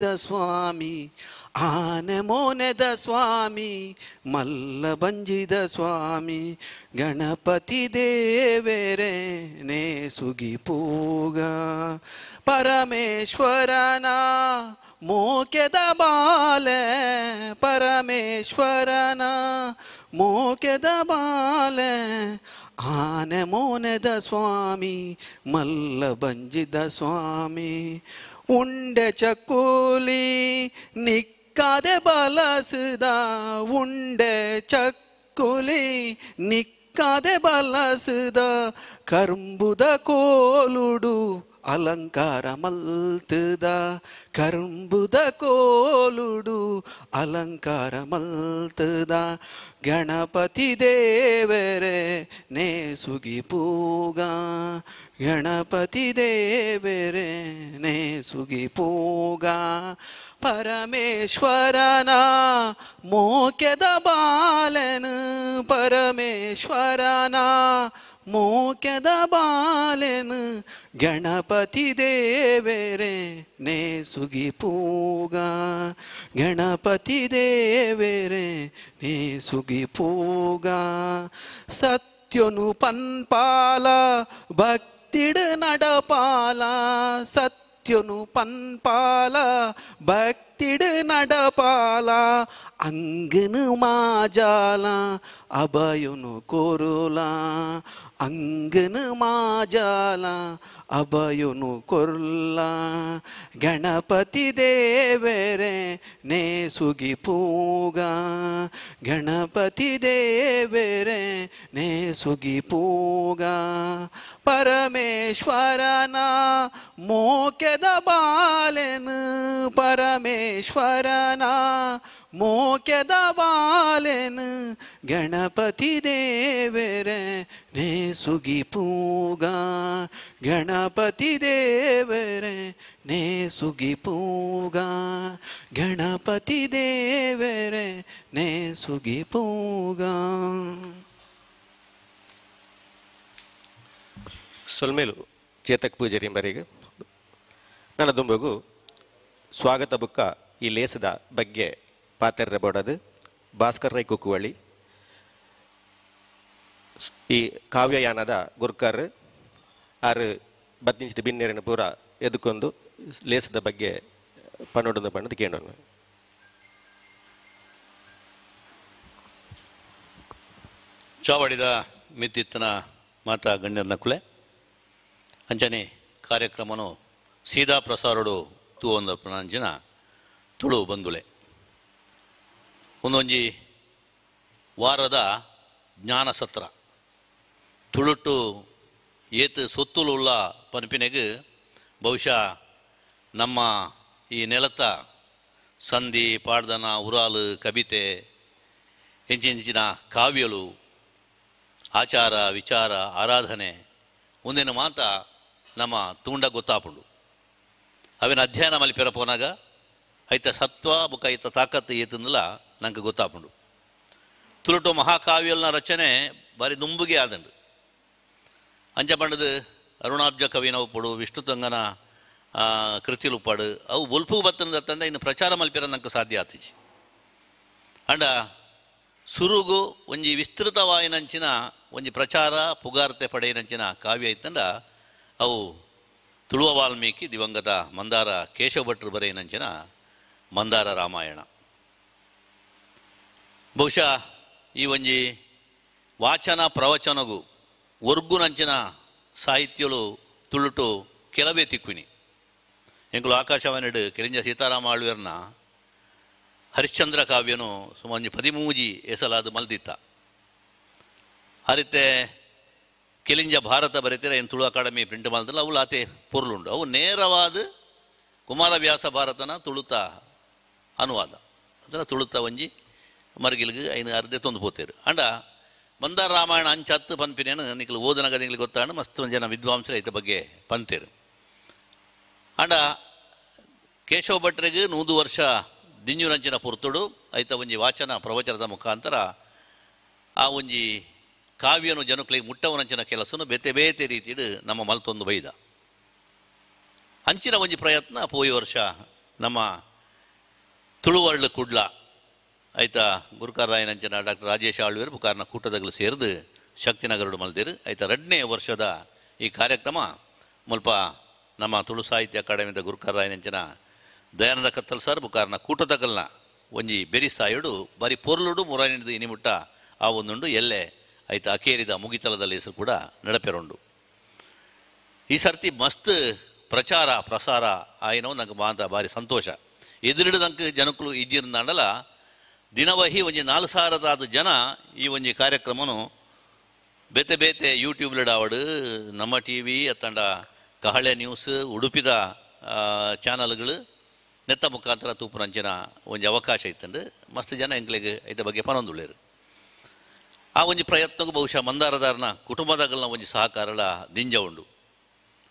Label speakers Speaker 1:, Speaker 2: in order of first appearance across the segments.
Speaker 1: ಸ್ವಾಮಿ ಆನೆ ಮೋನೆದ ಸ್ವಾಮಿ ಮಲ್ಲ ಬಂಜಿದ ಸ್ವಾಮಿ ಗಣಪತಿ ದೇವರೇ ನೇ ಸುಗಿಪೂಗ ಪರಮೇಶ್ವರನ ಮೋಕೆದ ಬಾಲೆ ಪರಮೇಶ್ವರನ ಮೋಕೆದ ಬಾಲೆ ಆನೆ ಮೋನೆದ ಸ್ವಾಮಿ ಮಲ್ಲ ಬಂಜಿದ ಸ್ವಾಮಿ ಉಂಡೆ ಚಕ್ಕುಲಿ ನಿಕ್ಕಾದೆ ಬಲಸದ ಉಂಡೆ ಚಕ್ಕುಲಿ ನಿಕ್ಕಾದೆ ಬಲಸದ ಕರ್ಂಬುದ ಕೋಲುಡು ಅಲಂಕಾರ ಮಲ್ತದ ಕರ್ಂಬುದ ಕೋಲುಡು ಅಲಂಕಾರ ಮಲ್ತದ ಗಣಪತಿ ದೇವರೇ ನೇ ಸುಗಿಪೂಗ ಗಣಪತಿ ದೇವರೇ ನೇ ಸುಗಿಪೂಗ ಪರಮೇಶ್ವರನ ಮೋಕೆದ ಬಾಲನು ಪರಮೇಶ್ವರನ ಮೋಕೆದ ಬಾಲನು ಗಣಪತಿ ದೇವರೇ ನೇ ಸುಗಿಪೂಗ ಗಣಪತಿ ದೇವರೇ ನೇ ಸುಗಿಪೂಗ ಸತ್ಯನು ಪನ್ಪಾಲ ಭಕ್ತಿಡು ನಡಪಾಲ ಸತ್ಯನು ಪನ್ಪಾಲ ಭಕ್ತಿಡು ನಡಪಾಲ ಅಂಗನು ಮಾಜಾಲ ಅಭಯನು ಕೊರುಲ ಅಂಗನು ಮಾಜಾಲ ಅಭಯನು ಕೊರ್ಲ ಗಣಪತಿ ದೇವರೇ ನೇ ಸುಗಿಪೂಗ ಗಣಪತಿ ದೇವರೇ ನೇ ಸುಗಿಪೂಗ ಪರಮೇಶ್ವರನ ಮೋಕೆದ ಬಾಲೆನು ಪರಮೇಶ್ವರನ ಮೋಕೆದ ಬಾಲೆನು ಗಣಪತಿ ದೇವರೇ ನೇ ಸುಗಿಪೂಗ ಗಣಪತಿ ದೇವರೇ ನೇ ಸುಗಿಪೂಗ ಗಣಪತಿ ದೇವರೇ ನೇ ಸುಗಿಪೂಗ.
Speaker 2: ಸೊಲ್ಮೇಲು ಚೇತಕ್ ಪೂಜಾರಿ ಬರಿಗೆ ನನ್ನ ದುಂಬಗು ಸ್ವಾಗತ ಬುಕ್ಕ ಈ ಲೇಸದ ಬಗ್ಗೆ ಪಾತೆರ್ರೆ ಬೋಡದು ಭಾಸ್ಕರ್ ರೈ ಕುಕ್ಕುವಳ್ಳಿ ಈ ಕಾವ್ಯಯಾನದ ಗುರ್ಕರ್ ಆರು ಬದ್ನಿಂಚಿನ ಬಿನ್ನೇರಿನ ಪೂರ ಎದುಕೊಂದು ಲೇಸದ ಬಗ್ಗೆ ಪನ್ನೊಂದು ಬಣ್ಣದ ಕೇಳೋಣ.
Speaker 3: ಚಾವಡಿದ ಮಿತ್ತಿತ್ತನ ಮಾತಾ ಗಣ್ಯರ ನಕುಲೆ ಅಂಚನೆ ಕಾರ್ಯಕ್ರಮನು ಸೀದಾ ಪ್ರಸಾರಡು ತೂವೊಂದಪ್ಪನಂಚಿನ ತುಳು ಬಂದುಲೆ ಒಂದೊಂಜಿ ವಾರದ ಜ್ಞಾನಸತ್ರ ತುಳುಟು ಏತು ಸೊತ್ತುಲುಳ್ಳ ಪನ್ಪಿನೆಗ್ ಬಹುಶಃ ನಮ್ಮ ಈ ನೆಲತ ಸಂಧಿ ಪಾಡ್ದನ ಉರಾಲು ಕವಿತೆ ಇಂಚಿಂಚಿನ ಕಾವ್ಯಲು ಆಚಾರ ವಿಚಾರ ಆರಾಧನೆ ಒಂದೇನು ಮಾತ ನಮ್ಮ ತೂಂಡ ಗೊತ್ತಾಪುಂಡು. ಅವಿನ ಅಧ್ಯಯನ ಮಲ್ಪೆರ ಪೋನಾಗ ಐತ ಸತ್ವ ಬುಕ್ಕ ಐತ ತಾಕತ್ತು ಏತಂದಲ ನಂಗೆ ಗೊತ್ತಾಪುಂಡು. ತುಳುಟು ಮಹಾಕಾವ್ಯಲ್ನ ರಚನೆ ಬಾರಿ ದುಂಬುಗೆ ಆದಂಡು. ಅಂಚ ಪಂಡದು ಅರುಣಾಬ್ಜ ಕವಿನ ಉಪ್ಪಡು ವಿಷ್ಣುತಂಗನ ಕೃತಿಲು ಉಪ್ಪಾಡು ಅವು ಬೊಲ್ಪು ಬತ್ತಂದ ಇನ್ನು ಪ್ರಚಾರ ಮಲ್ಪೆರ ನಂಗೆ ಸಾಧ್ಯ ಆತಿಜಿ. ಅಂಡ ಸುರುಗು ಒಂಜಿ ವಿಸ್ತೃತವಾಯಿನಂಚಿನ ಒಂಜಿ ಪ್ರಚಾರ ಪುಗಾರ್ತೆ ಪಡೆಯಿನಂಚಿನ ಕಾವ್ಯ ಇತ್ತಂಡ ಅವು ತುಳುವ ವಾಲ್ಮೀಕಿ ದಿವಂಗತ ಮಂದಾರ ಕೇಶವ ಭಟ್ರು ಬರೆಯಿನಂಚಿನ ಮಂದಾರ ರಾಮಾಯಣ. ಬಹುಶಃ ಈ ಒಂಜಿ ವಾಚನ ಪ್ರವಚನಗು ಒರ್ಗುನಂಚಿನ ಸಾಹಿತ್ಯಲು ತುಳುಟು ಕೆಲವೇ ತಿಕ್ವಿನಿ. ಎಂಕುಲು ಆಕಾಶವಾಣಿಡು ಕೆರಿಂಜ ಸೀತಾರಾಮ ಆಳ್ವೇರ್ನ ಹರಿಶ್ಚಂದ್ರ ಕಾವ್ಯನು ಸುಮಾರು 13 ಎಸಲಾದ ಮಲ್ದಿತ್ತ. ಆ ರೀತಿ ಕೆಲಿಂಜ ಭಾರತ ಬರೀತೀರ ಏನು ತುಳು ಅಕಾಡೆಮಿ ಪ್ರಿಂಟ್ ಮಲ್ದಲ್ಲ ಅವು ಲಾತೆ ಪೊರ್ಲುಂಡು. ಅವು ನೇರವಾದ ಕುಮಾರವ್ಯಾಸ ಭಾರತನ ತುಳುತ ಅನುವಾದ ಅದರ ತುಳುತ ಒಂಜಿ ಮರ್ಗಿಲ್ಗೆ ಐನು ಅರ್ಧ ತೊಂದು ಪೋತೇರು. ಅಂಡ ಮಂದಾರ ರಾಮಾಯಣ ಅಂಚತ್ತು ಪನ್ಪಿನೇನು ನಿಕ್ಲು ಓದನಗ ನಿಂಗ್ಲಿಗೆ ಗೊತ್ತಾಂಡು ಮಸ್ತ್ ಜನ ವಿದ್ವಾಂಸರು ಐತ ಬಗ್ಗೆ ಪಂತೇರು. ಅಂಡ ಕೇಶವ ಭಟ್ರಿಗೆ 100 ವರ್ಷ ದಿಂಜುನಂಚಿನ ಪುರ್ತುಡು ಐತ ಒಂಜಿ ವಾಚನ ಪ್ರವಚನದ ಮುಖಾಂತರ ಆ ಒಂಜಿ ಕಾವ್ಯನು ಜನಕ್ಲಿಗೆ ಮುಟ್ಟವನಂಚಿನ ಕೆಲಸನು ಬೇತೆ ಬೇತೆ ರೀತಿಡು ನಮ್ಮ ಮಲ್ತೊಂದು ಬೈದ. ಅಂಚಿನ ಒಂಜಿ ಪ್ರಯತ್ನ ಪೋಯಿ ವರ್ಷ ನಮ್ಮ ತುಳುವರ್ಲ್ಡ್ ಕುಡ್ಲ ಐತ ಗುರುಕಾರಾಯನಂಚಿನ ಡಾಕ್ಟರ್ ರಾಜೇಶ್ ಆಳ್ವೇರು ಬುಕಾರನ ಕೂಟದಗಳು ಸೇರಿದು ಶಕ್ತಿನಗರಡು ಮಲ್ದೇರು. ಐತ 2ನೇ ವರ್ಷದ ಈ ಕಾರ್ಯಕ್ರಮ ಮುಲ್ಪ ನಮ್ಮ ತುಳು ಸಾಹಿತ್ಯ ಅಕಾಡೆಮಿದ ಗುರುಕಾರಾಯನಂಚಿನ ದಯಾನಂದ ಕತ್ತಲ್ ಸರ್ ಬುಕಾರನ ಕೂಟದಗಲ್ನ ಒಂಜಿ ಬೆರಿ ಸಾಯುಡು ಬಾರಿ ಪೊರ್ಲುಡು ಮುರಾನಿದ ಇನಿಮುಟ್ಟ ಆ ಒಂದುಂಡು ಎಲ್ಲೆ ಐತ ಅಕೇರಿದ ಮುಗಿತಲದಲ್ಲಿ ಹೆಸರು ಕೂಡ ನಡಪೆರುಂಡು. ಈ ಸರ್ತಿ ಮಸ್ತ್ ಪ್ರಚಾರ ಪ್ರಸಾರ ಆಯಿನೋ ನಂಗೆ ಮಾಂತ ಭಾರಿ ಸಂತೋಷ. ಎದುರಿಡದಂಗೆ ಜನಕ್ಕಳು ಇದ್ದಿರಂದಾಂಡಲ ದಿನವಹಿ ಒಂಜಿ 4000 ಜನ ಈ ಒಂಜಿ ಕಾರ್ಯಕ್ರಮನು ಬೇತೆ ಬೇತೆ ಯೂಟ್ಯೂಬ್ಲಿಡಾವಡು ನಮ್ಮ ಟಿ ವಿ ಅತ್ತಂಡ ಕಹಳೆ ನ್ಯೂಸ್ ಉಡುಪಿದ ಚಾನಲ್ಗಳು ನೆತ್ತ ಮುಖಾಂತರ ತೂಪುನಂಚಿನ ಒಂಜಿ ಅವಕಾಶ ಇತ್ತಂಡು ಮಸ್ತ್ ಜನ ಎಂಕ್ಲೆಗ್ ಐತ ಬಗ್ಗೆ ಪನೊಂದುಳ್ಳೇರು. ಆ ಒಂಜಿ ಪ್ರಯತ್ನಕ್ಕೂ ಬಹುಶಃ ಮಂದಾರದಾರನ ಕುಟುಂಬದಾಗಲ್ನ ಒಂಜಿ ಸಹಕಾರಲ ದಿಂಜ ಉಂಡು.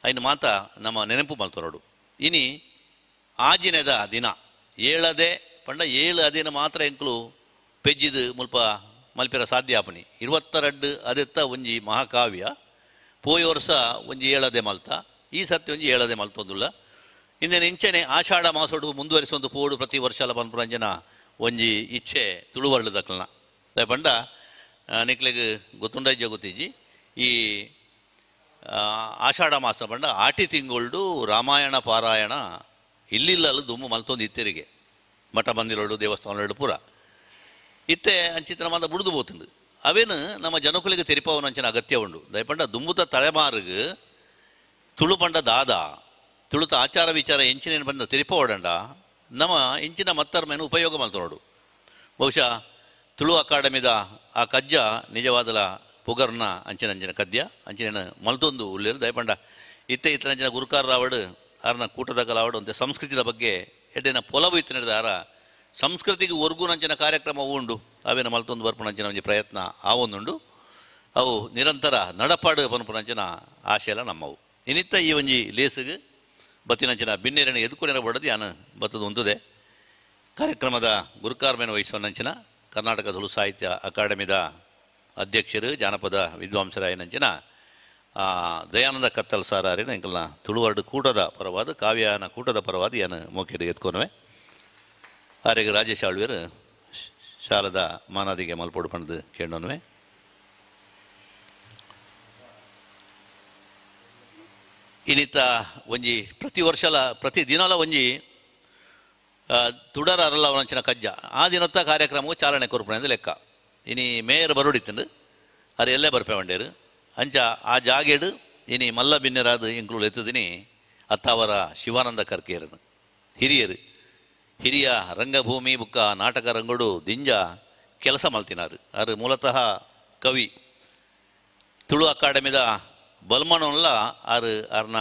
Speaker 3: ಐನು ಮಾತ ನಮ್ಮ ನೆನಪು ಮಲ್ತೊರಡು. ಇನಿ ಆಜಿನೆದ ದಿನ ಏಳದೆ ಪಂಡ 7 ಅದಿನ ಮಾತ್ರ ಎಂಕ್ಲು ಪೆಜ್ಜಿದು ಮುಲ್ಪ ಮಲ್ಪಿರ ಸಾಧ್ಯ ಆಪಣಿ 22 ಅದೆತ್ತ ಒಂಜಿ ಮಹಾಕಾವ್ಯ ಪೋಯ ವರ್ಷ ಒಂಜಿ 7 ಮಲ್ತ ಈ ಸರ್ತಿ ಒಂಜಿ 7 ಮಲ್ತೊಂದುಲ್ಲ. ಇಂದಿನ ಇಂಚನೆ ಆಷಾಢ ಮಾಸೋಡು ಮುಂದುವರಿಸೊಂದು ಪೋಡು ಪ್ರತಿ ವರ್ಷಲ ಪನ್ಪುರಂಜನ ಒಂಜಿ ಇಚ್ಛೆ ತುಳುವರ್ಲು ದಕ್ಕಲ್ನ ಪಂಡ ನಿಕ್ಲೆಗ್ ಗೊತ್ತುಂಡಜ್ಜ ಗೊತ್ತಿಜ್ಜಿ. ಈ ಆಷಾಢ ಮಾಸ ಪಂಡ ಆಟಿ ತಿಂಗೊಳ್ಡು ರಾಮಾಯಣ ಪಾರಾಯಣ ಇಲ್ಲಿಲ್ಲಲ್ಲ ದುಮ್ಮು ಮಲ್ತೊಂದು ಇತ್ತೆರಿಗೆ ಮಠ ಮಂದಿರೋಡು ದೇವಸ್ಥಾನಗಳು ಪೂರ ಇತ್ತೆ ಅಂಚಿತ್ರ ಮಾತ ಬುಡ್ದು ಪೋತುಂಡು. ಅವೇನು ನಮ್ಮ ಜನಕುಲಿಗೆ ತೆರಿಪವನಂಚಿನ ಅಗತ್ಯ ಉಂಡು. ದಯಪಂಡ ದುಂಬುತ ತಲೆಮಾರಿಗೆ ತುಳು ಪಂಡ ದಾದ ತುಳುತ ಆಚಾರ ವಿಚಾರ ಎಂಚಿನೇನು ಬಂದ ತೆರಿಪೋಡಂಡ ನಮ್ಮ ಇಂಚಿನ ಮತ್ತರ್ಮೇನು ಉಪಯೋಗ ಮಲ್ತೊನೋಡು. ಬಹುಶಃ ತುಳು ಅಕಾಡೆಮಿದ ಆ ಕಜ್ಜ ನಿಜವಾದಲ ಪುಗರ್ನ ಅಂಚಿನ ಕದ್ಯ ಅಂಚಿನ ಮಲ್ತೊಂದು ಉಳ್ಳೇರು. ದಯಪಂಡ ಇತ್ತೆ ಇತ್ತನಂಚಿನ ಗುರುಕಾರರಾವಡು ಆರ್ನ ಕೂಟದಗಲಾವಡು ಅಂತೆ ಸಂಸ್ಕೃತಿದ ಬಗ್ಗೆ ಎಡ್ಡಿನ ಪೊಲವು ಇತ್ತು ನಡೆದಾರ ಸಂಸ್ಕೃತಿಗೆ ಒರ್ಗುನಂಚಿನ ಕಾರ್ಯಕ್ರಮ ಉಂಡು. ಅವೇನ ಮಲ್ತೊಂದು ಬರ್ಪುನಂಚಿನ ಒಂಜಿ ಪ್ರಯತ್ನ ಆವೊಂದುಂಡು. ಅವು ನಿರಂತರ ನಡಪಾಡು ಪನ್ಪುನಂಚಿನ ಆಶೆಲ ನಮ್ಮವು. ಇನ್ನಿತ್ತ ಈ ಒಂಜಿ ಲೇಸಿಗೆ ಬತ್ತಿನಂಚಿನ ಬಿನ್ನೇರನ್ನು ಎದುಕೊನೆರ ಬಡದು ಯಾನು ಬತ್ತದು ಉಂತದೆ. ಕಾರ್ಯಕ್ರಮದ ಗುರುಕಾರ್ಮೇನ ವಹಿಸುವನಂಚಿನ ಕರ್ನಾಟಕ ತುಳು ಸಾಹಿತ್ಯ ಅಕಾಡೆಮಿದ ಅಧ್ಯಕ್ಷರು ಜಾನಪದ ವಿದ್ವಾಂಸರಾಯನಂಚಿನ ದಯಾನಂದ ಕತ್ತಲ್ ಸಾರಾರಿನ ಎಂಕಲ್ನ ತುಳುವರ್ಡು ಕೂಟದ ಪರವಾದ ಕಾವ್ಯಾನ ಕೂಟದ ಪರವಾದ ಯಾನು ಮೋಕೆಡು ಎತ್ಕೊನವೆ. ಆರೆಗೆ ರಾಜೇಶ್ ಆಳ್ವೇರು ಶಾಲದ ಮಾನಾದಿಗೆ ಮಲ್ಪೋಡು ಪಂಡ್ದು ಕೇಳೋನುವೆ. ಇನ್ನಿತ ಒಂಜಿ ಪ್ರತಿ ವರ್ಷಲ ಪ್ರತಿ ದಿನಲ ಒಂಜಿ ತುಡರ ಅರಲ್ಲವನಂಚಿನ ಕಜ್ಜ ಆ ದಿನತ್ತ ಕಾರ್ಯಕ್ರಮವು ಚಾಲನೆ ಕೊರ್ಪುಣೆ ಲೆಕ್ಕ. ಇನಿ ಮೇಯರ್ ಬರೋಡಿತ್ತಂಡು ಅರೆ ಎಲ್ಲೇ ಬರ್ಪೆ ವಂಡೇರು ಅಂಚ ಆ ಜಾಗೆಡು ಇನಿ ಮಲ್ಲ ಬಿನ್ನೆರಾದ ಇಂಕ್ಲು ಎತ್ತದಿನಿ ಅತ್ತಾವರ ಶಿವಾನಂದ ಕರ್ಕೇರನು ಹಿರಿಯರು ಹಿರಿಯ ರಂಗಭೂಮಿ ಬುಕ್ಕ ನಾಟಕ ರಂಗಡು ದಿಂಜ ಕೆಲಸ ಮಲ್ತಿನಾರು. ಅದು ಮೂಲತಃ ಕವಿ ತುಳು ಅಕಾಡೆಮಿದ ಬಲ್ಮನಲ್ಲ ಆರು ಆರ್ನ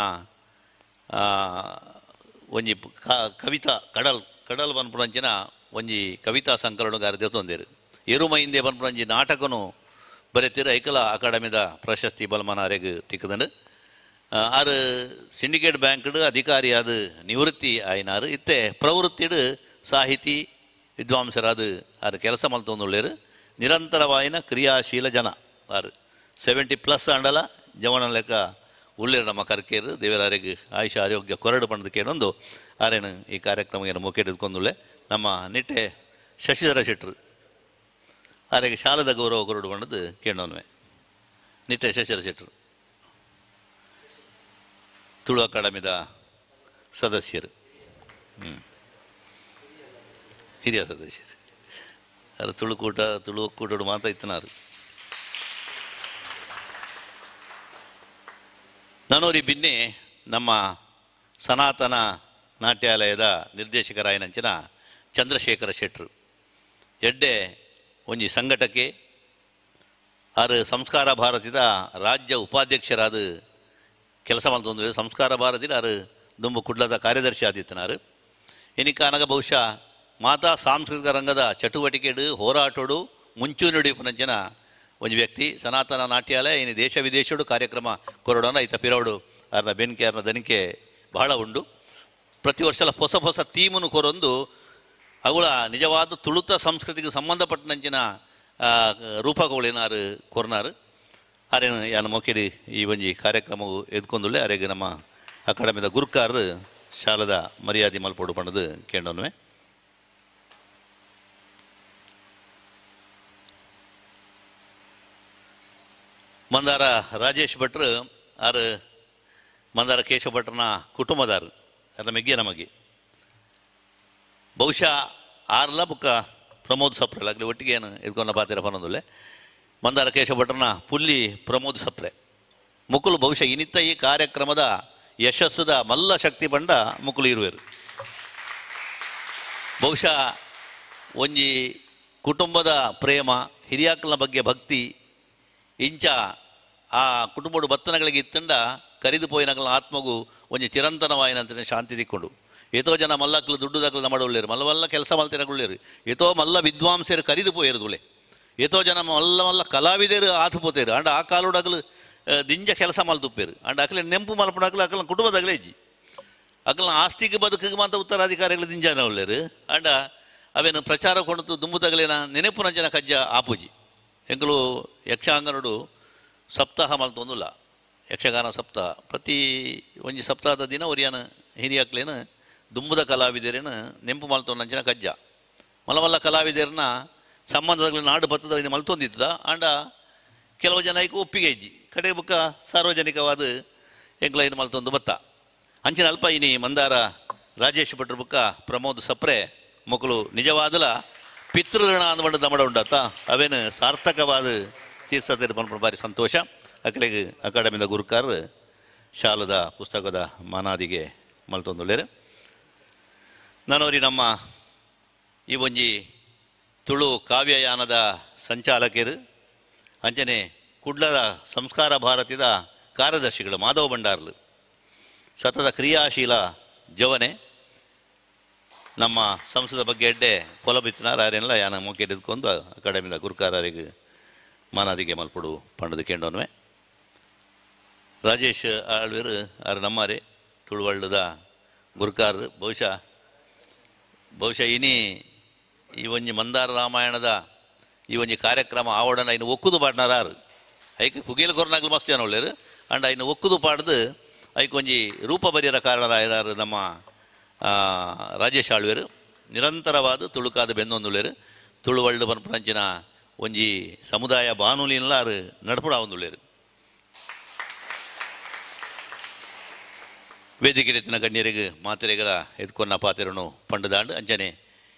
Speaker 3: ಒಂಜಿ ಕವಿತಾ ಕಡಲ್ ಕಡಲ್ ಬನ್ಪುರಂಚಿನ ಒಂಜಿ ಕವಿತಾ ಸಂಕಲನಗಾರ ದೇತೊಂದೇರು. ಎರುಮೈಂದೆ ಬನ್ಪುರಂಜಿ ನಾಟಕನು ಬರೆತಿರ ಐಕಲ ಅಕಾಡೆಮಿದ ಪ್ರಶಸ್ತಿ ಬಲ್ಮನಾರೆಗ್ ತಿಕ್ಕದಂಡು. ಆರು ಸಿಂಡಿಕೇಟ್ ಬ್ಯಾಂಕ್ಡು ಅಧಿಕಾರಿಯಾದ ನಿವೃತ್ತಿ ಆಯಿನಾರು. ಇತ್ತೆ ಪ್ರವೃತ್ತಿಡು ಸಾಹಿತಿ ವಿದ್ವಾಂಸರಾದ ಆರು ಕೆಲಸ ಮಲ್ತೊಂದುಳ್ಳೇರು. ನಿರಂತರವಾಯಿನ ಕ್ರಿಯಾಶೀಲ ಜನ ಆರು 70+ ಅಂಡಲ ಜವನ ಲೆಕ್ಕ ಉಳ್ಳೇರು ನಮ್ಮ ಕರ್ಕೇರು. ದೇವರಾರಿಗೆ ಆಯುಷ ಆರೋಗ್ಯ ಕೊರಡು ಪಂಡದ ಕೇಳೊಂದು ಆರೇನು ಈ ಕಾರ್ಯಕ್ರಮ ಮೊಕೆಡಿದ್ಕೊಂದುಳ್ಳೆ ನಮ್ಮ ನಿಟ್ಟೆ ಶಶಿಧರ ಶೆಟ್ಟರು ಆರೆಗೆ ಶಾಲದ ಗೌರವ ಕೊರಡು ಪಂಡದು ಕೇಳೋನ್ವೆ. ನಿಟ್ಟೆ ಶಶಿಧರ ಶೆಟ್ಟರು ತುಳು ಅಕಾಡೆಮಿದ ಸದಸ್ಯರು, ಹಿರಿಯ ಸದಸ್ಯರು. ಅದು ತುಳುಕೂಟ ತುಳು ಒಕ್ಕೂಟಡು ಮಾತಾ ಇತ್ತನಾರು. ನಾನೋರಿ ಬಿನ್ನೆ ನಮ್ಮ ಸನಾತನ ನಾಟ್ಯಾಲಯದ ನಿರ್ದೇಶಕರಾಯನಂಚಿನ ಚಂದ್ರಶೇಖರ ಶೆಟ್ಟರು ಎಡ್ಡೆ ಒಂಜಿ ಸಂಘಟಕೆ ಆರು ಸಂಸ್ಕಾರ ಭಾರತಿದ ರಾಜ್ಯ ಉಪಾಧ್ಯಕ್ಷರಾದ ಕೆಲಸ ಮಲ್ತೊಂದು ಸಂಸ್ಕಾರ ಭಾರತಿದ ಆರು ದುಂಬು ಕುಡ್ಲದ ಕಾರ್ಯದರ್ಶಿ ಆದಿತ್ತನಾರು. ಇನಿಕಾನಗ ಬಹುಶಃ ಮಾತಾ ಸಾಂಸ್ಕೃತಿಕ ರಂಗದ ಚಟುವಟಿಕೆಡು ಹೋರಾಟೋಡು ಮುಂಚೂಣಿಡು ಪುನಂಚಿನ ಒಂಜಿ ವ್ಯಕ್ತಿ. ಸನಾತನ ನಾಟ್ಯಾಲಯ ಇನ್ನು ದೇಶ ವಿದೇಶಡು ಕಾರ್ಯಕ್ರಮ ಕೊರಡೋಣ ಐತ ಪಿರವಡು ಅರ್ನ ಬೆನ್ಕೆ ಅರ್ನ ದನಿಕೆ ಬಹಳ ಉಂಡು. ಪ್ರತಿ ವರ್ಷಲ ಹೊಸ ಹೊಸ ಥೀಮನ್ನು ಕೊರೊಂದು ಅವುಗಳ ನಿಜವಾದ ತುಳುತ ಸಂಸ್ಕೃತಿಗೆ ಸಂಬಂಧಪಟ್ಟಂಚಿನ ರೂಪಕಗಳೇನಾರು ಕೊರ್ನಾರು. ಆರೇನು ಯಾನು ಮೊಕೆಡಿ ಈ ಒಂಜಿ ಕಾರ್ಯಕ್ರಮವು ಎದ್ಕೊಂದುಳ್ಳೆ ಅರೆಗೆ ನಮ್ಮ ಅಕಾಡೆಮಿದ ಗುರುಕಾರರು ಶಾಲದ ಮರ್ಯಾದೆ ಮಲ್ಪೋಡು ಪಂಡದು ಕೇಂಡೋನುವೆ. ಮಂದಾರ ರಾಜೇಶ್ ಭಟ್ರು ಆರು ಮಂದಾರ ಕೇಶವ ಭಟ್ರನ ಕುಟುಂಬದಾರು, ಅದರ ಮೆಗ್ಗೆ ನಮಗೆ ಬಹುಶಃ ಆರ್ಲ ಬುಕ್ಕ ಪ್ರಮೋದ್ ಸಪ್ರೆ ಆಗಲಿ ಒಟ್ಟಿಗೆ ಏನು ಎದ್ಕೊಂಡ ಪಾತಿರ ಪನ್ನೊಂದುಲ್ಲೆ. ಮಂದಾರ ಕೇಶವ ಭಟ್ರನ ಪುಲ್ಲಿ ಪ್ರಮೋದ್ ಸಪ್ರೆ ಮುಕುಲು ಬಹುಶಃ ಇನಿತ ಈ ಕಾರ್ಯಕ್ರಮದ ಯಶಸ್ಸದ ಮಲ್ಲ ಶಕ್ತಿ ಬಂಡ ಮುಕುಲು ಇರುವೆರು. ಬಹುಶಃ ಒಂಜಿ ಕುಟುಂಬದ ಪ್ರೇಮ, ಹಿರಿಯಾಕಲ್ನ ಬಗ್ಗೆ ಭಕ್ತಿ ಇಂಚ ಆ ಕುಟುಂಬಡು ಬತ್ತನಗಳಿಗೆ ಇತ್ತಂಡ ಕರಿದು ಪೋಯಿನಗಳ ಆತ್ಮಗೂ ಒಂಜಿ ಚಿರಂತನವಾಯಿನಂತ ಶಾಂತಿ ದಿಕ್ಕೊಂಡು. ಏತೋ ಜನ ಮಲ್ಲಕ್ಲು ದುಡ್ಡು ದಾಖಲು ಮಾಡೋಳ್ಳೇರು, ಮಲ್ಲವಲ್ಲ ಕೆಲಸ ಮಲ್ತಿರಗೊಳ್ಳೇರು, ಏತೋ ಮಲ್ಲ ವಿದ್ವಾಂಸರು ಕರಿದು ಪೋಯಿರುದುಲೆ, ಏತೋ ಜನ ಮಲ್ಲ ಮಲ್ಲ ಕಲಾವಿದರು ಆತು ಪೋತೇರು. ಅಂಡ ಆ ಕಾಲುಡಗಲು ದಿಂಜ ಕೆಲಸ ಮಲ್ತುಪ್ಪೇರು. ಅಂಡ ಅಕಲೆ ನೆಂಪು ಮಲ್ಪಡಾಕಲು ಅಕಲ ಕುಟುಂಬದಾಗಲೇ ಇಜ್ಜಿ, ಅಕಲ ಆಸ್ತಿಗೆ ಬದುಕಿಗೆ ಮಾತ್ರ ಉತ್ತರಾಧಿಕಾರಿಗಳು ದಿಂಜನ ಒಳ್ಳೇರು. ಅಂಡ ಅವೇನು ಪ್ರಚಾರ ಕೊಡ್ತು ದುಂಬುದಗಲೇನ ನೆನಪುನ ಜನ ಕಜ್ಜ ಆಪೂಜಿ. ಎಂಕಲು ಯಕ್ಷಾಂಗನುಡು ಸಪ್ತಾಹ ಮಲ್ತೊಂದುಲ್ಲ, ಯಕ್ಷಗಾನ ಸಪ್ತಾಹ ಪ್ರತಿ ಒಂಜಿ ಸಪ್ತಾಹದ ದಿನ ಒರಿಯನ ಹಿರಿಯಾಕ್ಲೇನು ದುಂಬುದ ಕಲಾವಿದರೇನು ನೆಂಪು ಮಲ್ತೊಂದಂಚಿನ ಕಜ್ಜ. ಮಲ್ಲ ಮಲ್ಲ ಕಲಾವಿದರನ್ನ ಸಂಬಂಧದಲ್ಲಿ ನಾಡು ಬತ್ತದ ಇದು ಮಲ್ತೊಂದಿತ್ತ. ಅಂಡ ಕೆಲವು ಜನ ಐಕು ಒಪ್ಪಿಗೆ ಇಜ್ಜಿ ಕಡೆ ಬುಕ್ಕ ಸಾರ್ವಜನಿಕವಾದ ಎಂಕ್ಲ ಏನು ಮಲ್ತೊಂದು ಬತ್ತ. ಅಂಚಿನ ಅಲ್ಪ ಇನಿ ಮಂದಾರ ರಾಜೇಶ್ ಭಟ್ರ ಬುಕ್ಕ ಪ್ರಮೋದ್ ಸಪ್ರೆ ಮೊಕಲು ನಿಜವಾದಲ ಪಿತೃಋಣ ಅಂದ್ಕೊಂಡು ದಮಡ ಉಂಡತ್ತ ಅವೇನು ಸಾರ್ಥಕವಾದ ತೀರ್ಸತೆ ಪನ್ಪುನ ಭಾರಿ ಸಂತೋಷ. ಅಕಲೆಗೆ ಅಕಾಡೆಮಿದ ಗುರುಕಾರ್ ಶಾಲದ ಪುಸ್ತಕದ ಮಾನಾದಿಗೆ ಮಲ್ತೊಂದುಳ್ಳೇರು. ನಾನೋರಿ ನಮ್ಮ ಈ ಒಂಜಿ ತುಳು ಕಾವ್ಯಯಾನದ ಸಂಚಾಲಕರು ಅಂಚನೆ ಕುಡ್ಲದ ಸಂಸ್ಕಾರ ಭಾರತಿದ ಕಾರ್ಯದರ್ಶಿಗಳು ಮಾಧವ ಭಂಡಾರ್ಲು, ಸತತ ಕ್ರಿಯಾಶೀಲ ಜವನೆ, ನಮ್ಮ ಸಂಸ್ಥೆದ ಬಗ್ಗೆ ಎಡ್ಡೆ ಕೊಲಬಿತ್ತಿನಾರ ಆರೇನಲ್ಲ ಯಾನ ಮೊಕ್ಕೆ ಹಿಡಿದುಕೊಂಡು ಅಕಾಡೆಮಿದ ಗುರುಕಾರರಿಗೆ ಮಾನಾದಿಗೆ ಮಲ್ಪಡು ಪಂಡದು ಕೇಂಡೋನ್ವೆ. ರಾಜೇಶ್ ಆಳ್ವೇರು ಆರು ನಮ್ಮಾರೆ ತುಳುವಳ್ಳದ ಗುರುಕಾರ್. ಬಹುಶಃ ಬಹುಶಃ ಇನಿ ಈ ಒಂಜಿ ಮಂದಾರ ರಾಮಾಯಣದ ಈ ಒಂಜಿ ಕಾರ್ಯಕ್ರಮ ಆವಡನ ಇನ್ನು ಒಕ್ಕುದು ಪಾಡ್ನಾರ ಆರು ಐಕ್ ಪುಗೇಲು ಕೊರನಾಗ್ಲು ಮಸ್ತ್ ಜನ ಒಳ್ಳೇರು. ಅಂಡ್ ಐನು ಒಕ್ಕುದು ಪಾಡ್ದು ಐಕ್ ಒಂಜಿ ರೂಪ ಬರಿಯರ ಕಾರಣರಾಯರಾರು ನಮ್ಮ ರಾಜೇಶ್ ಆಳ್ವೇರು. ನಿರಂತರವಾದ ತುಳುಕಾದ ಬೆಂದೊಂದುಳ್ಳೇರು. ತುಳುವಳ್ಳು ಪನ್ಪುನಂಚಿನ ಒಂಜಿ ಸಮುದಾಯ ಬಾನುಲಿನ್ಲ ಆರು ನಡ್ಪುಡಾವೊಂದುಳ್ಳೇರು. ವೇದಿಕೆ ರೀತಿನ ಗಣ್ಯರಿಗೆ ಮಾತೆರೆಗಳ ಎದ್ಕೊನ್ನ ಪಾತೆರನು ಪಂಡದಾಂಡು ಅಂಚನೆ